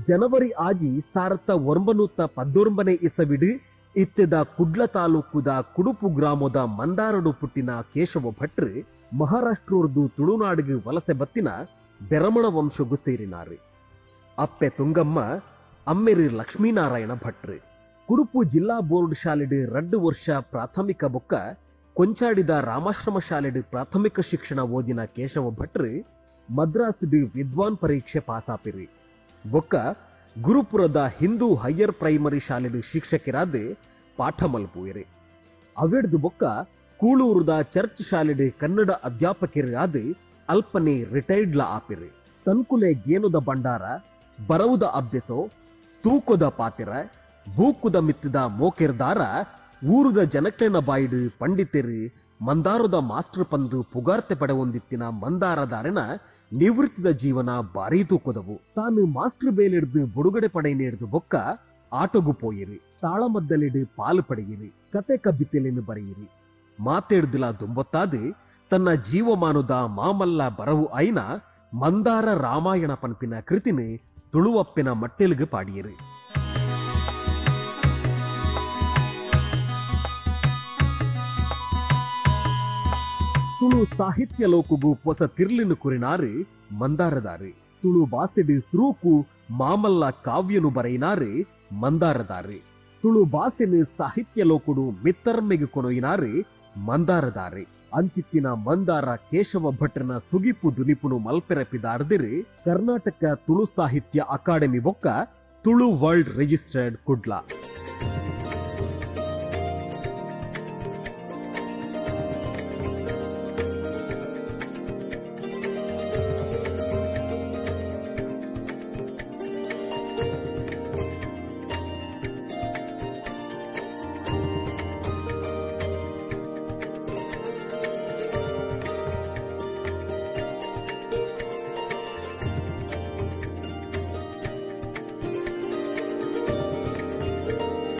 Speaker 10: ಜನವರಿ ಆಜಿ 1919 ಇಸವಿಡು ಇತ್ತೆದ ಕುಡ್ಲ ತಾಲೂಕುದ ಕುಡುಪು ಗ್ರಾಮದ ಮಂದಾರಡು ಪುಟ್ಟಿನ ಕೇಶವ ಭಟ್ರು ಮಹಾರಾಷ್ಟ್ರದ್ದು ತುಳುನಾಡಿಗೆ ವಲಸೆ ಬತ್ತಿನ ಬೆರಮಣ ವಂಶಗು ಸೇರಿನಾರು. ಅಪ್ಪೆ ತುಂಗಮ್ಮ ಅಮ್ಮೆರು ಲಕ್ಷ್ಮೀನಾರಾಯಣ ಭಟ್ರು. ಕುಡುಪು ಜಿಲ್ಲಾ ಬೋರ್ಡ್ ಶಾಲೆಡ್ 2 ವರ್ಷ ಪ್ರಾಥಮಿಕ ಬೊಕ್ಕ ಕೊಂಚಾಡಿದ ರಾಮಾಶ್ರಮ ಶಾಲೆಡ್ ಪ್ರಾಥಮಿಕ ಶಿಕ್ಷಣ ಓದಿನ ಕೇಶವ ಭಟ್ರು ಮದ್ರಾಸ್ ವಿದ್ವಾನ್ ಪರೀಕ್ಷೆ ಪಾಸಾಪಿರಿ. ಬೊಕ್ಕ ಗುರುಪುರದ ಹಿಂದೂ ಹೈಯರ್ ಪ್ರೈಮರಿ ಶಾಲೆಡ್ ಶಿಕ್ಷಕರಾದ ಪಾಠ ಮಲ್ಪುವೆರು. ಅವೆಡ್ದು ಬೊಕ್ಕ ಕೂಳೂರುದ ಚರ್ಚ್ ಶಾಲೆಡ್ ಕನ್ನಡ ಅಧ್ಯಾಪಕರಾದ ಅಲ್ಪನೆ ರಿಟೈರ್ಡ್ಲ ಆಪಿರಿ. ತನ್ಕುಲೆ ಗೇನುದ ಭಂಡಾರ, ಬರವುದ ಅಭ್ಯಸೋ, ತೂಕೊದ ಪಾತಿರ, ಬೂಕುದ ಮಿತ್ತದ ಮೋಕೆರ್ದಾರ ಊರುದ ಜನಕ್ಲೆನ ಬಾಯಿಡು ಪಂಡಿತೆರು ಮಂದಾರದ ಮಾಸ್ಟರ್ ಪಂದು ಪುಗಾರ್ತೆ ಪಡೆವೊಂದಿತ್ತಿನ ಮಂದಾರದಾರನ ನಿವೃತ್ತಿದ ಜೀವನ ಭಾರೀ ತೂಕೊದವು. ತಾನು ಮಾಸ್ಟರ್ ಬೇಲೆಡ್ದು ಬುಡುಗಡೆ ಪಡೆಯನೇಡ್ದು ಬೊಕ್ಕ ಆಟೋಗು ಪೋಯಿರಿ, ತಾಳಮದ್ದಲೆಡು ಪಾಲು ಪಡೆಯಿರಿ, ಕತೆ ಕಬಿತೆಲೆನು ಬರೆಯಿರಿ. ಮಾತೇಡ್ದಿಲ ದುಂಬೊತ್ತಾದು ತನ್ನ ಜೀವಮಾನದ ಮಾಮಲ್ಲ ಬರವು ಐನ ಮಂದಾರ ರಾಮಾಯಣ ಪನ್ಪಿನ ಕೃತಿನ ತುಳುವಪ್ಪಿನ ಮಟ್ಟೆಲ್ಗ್ ಪಾಡಿಯರು. ತುಳು ಸಾಹಿತ್ಯ ಲೋಕಗು ಪೊಸ ತಿರ್ಲಿನ ಕುರಿನಾರು ಮಂದಾರದಾರು. ತುಳು ಬಾಸೆಡು ಸುರೂಕು ಮಾಮಲ್ಲ ಕಾವ್ಯನು ಬರೆಯಿನಾರು ಮಂದಾರದಾರು. ತುಳು ಬಾಸೆನು ಸಾಹಿತ್ಯ ಲೋಕುಡು ಮಿತ್ತರ್ಮೆಗು ಕೊನೊಯಿನಾರು ಮಂದಾರದಾರು. ಅಂಚಿತ್ತಿನ ಮಂದಾರ ಕೇಶವ ಭಟ್ರನ ಸುಗಿಪು ದುನಿಪುನು ಮಲ್ಪೆರಪಿದಾರ್ದಿರು ಕರ್ನಾಟಕ ತುಳು ಸಾಹಿತ್ಯ ಅಕಾಡೆಮಿ ಬೊಕ್ಕ ತುಳು ವರ್ಲ್ಡ್ ರಿಜಿಸ್ಟರ್ಡ್ ಕುಡ್ಲ.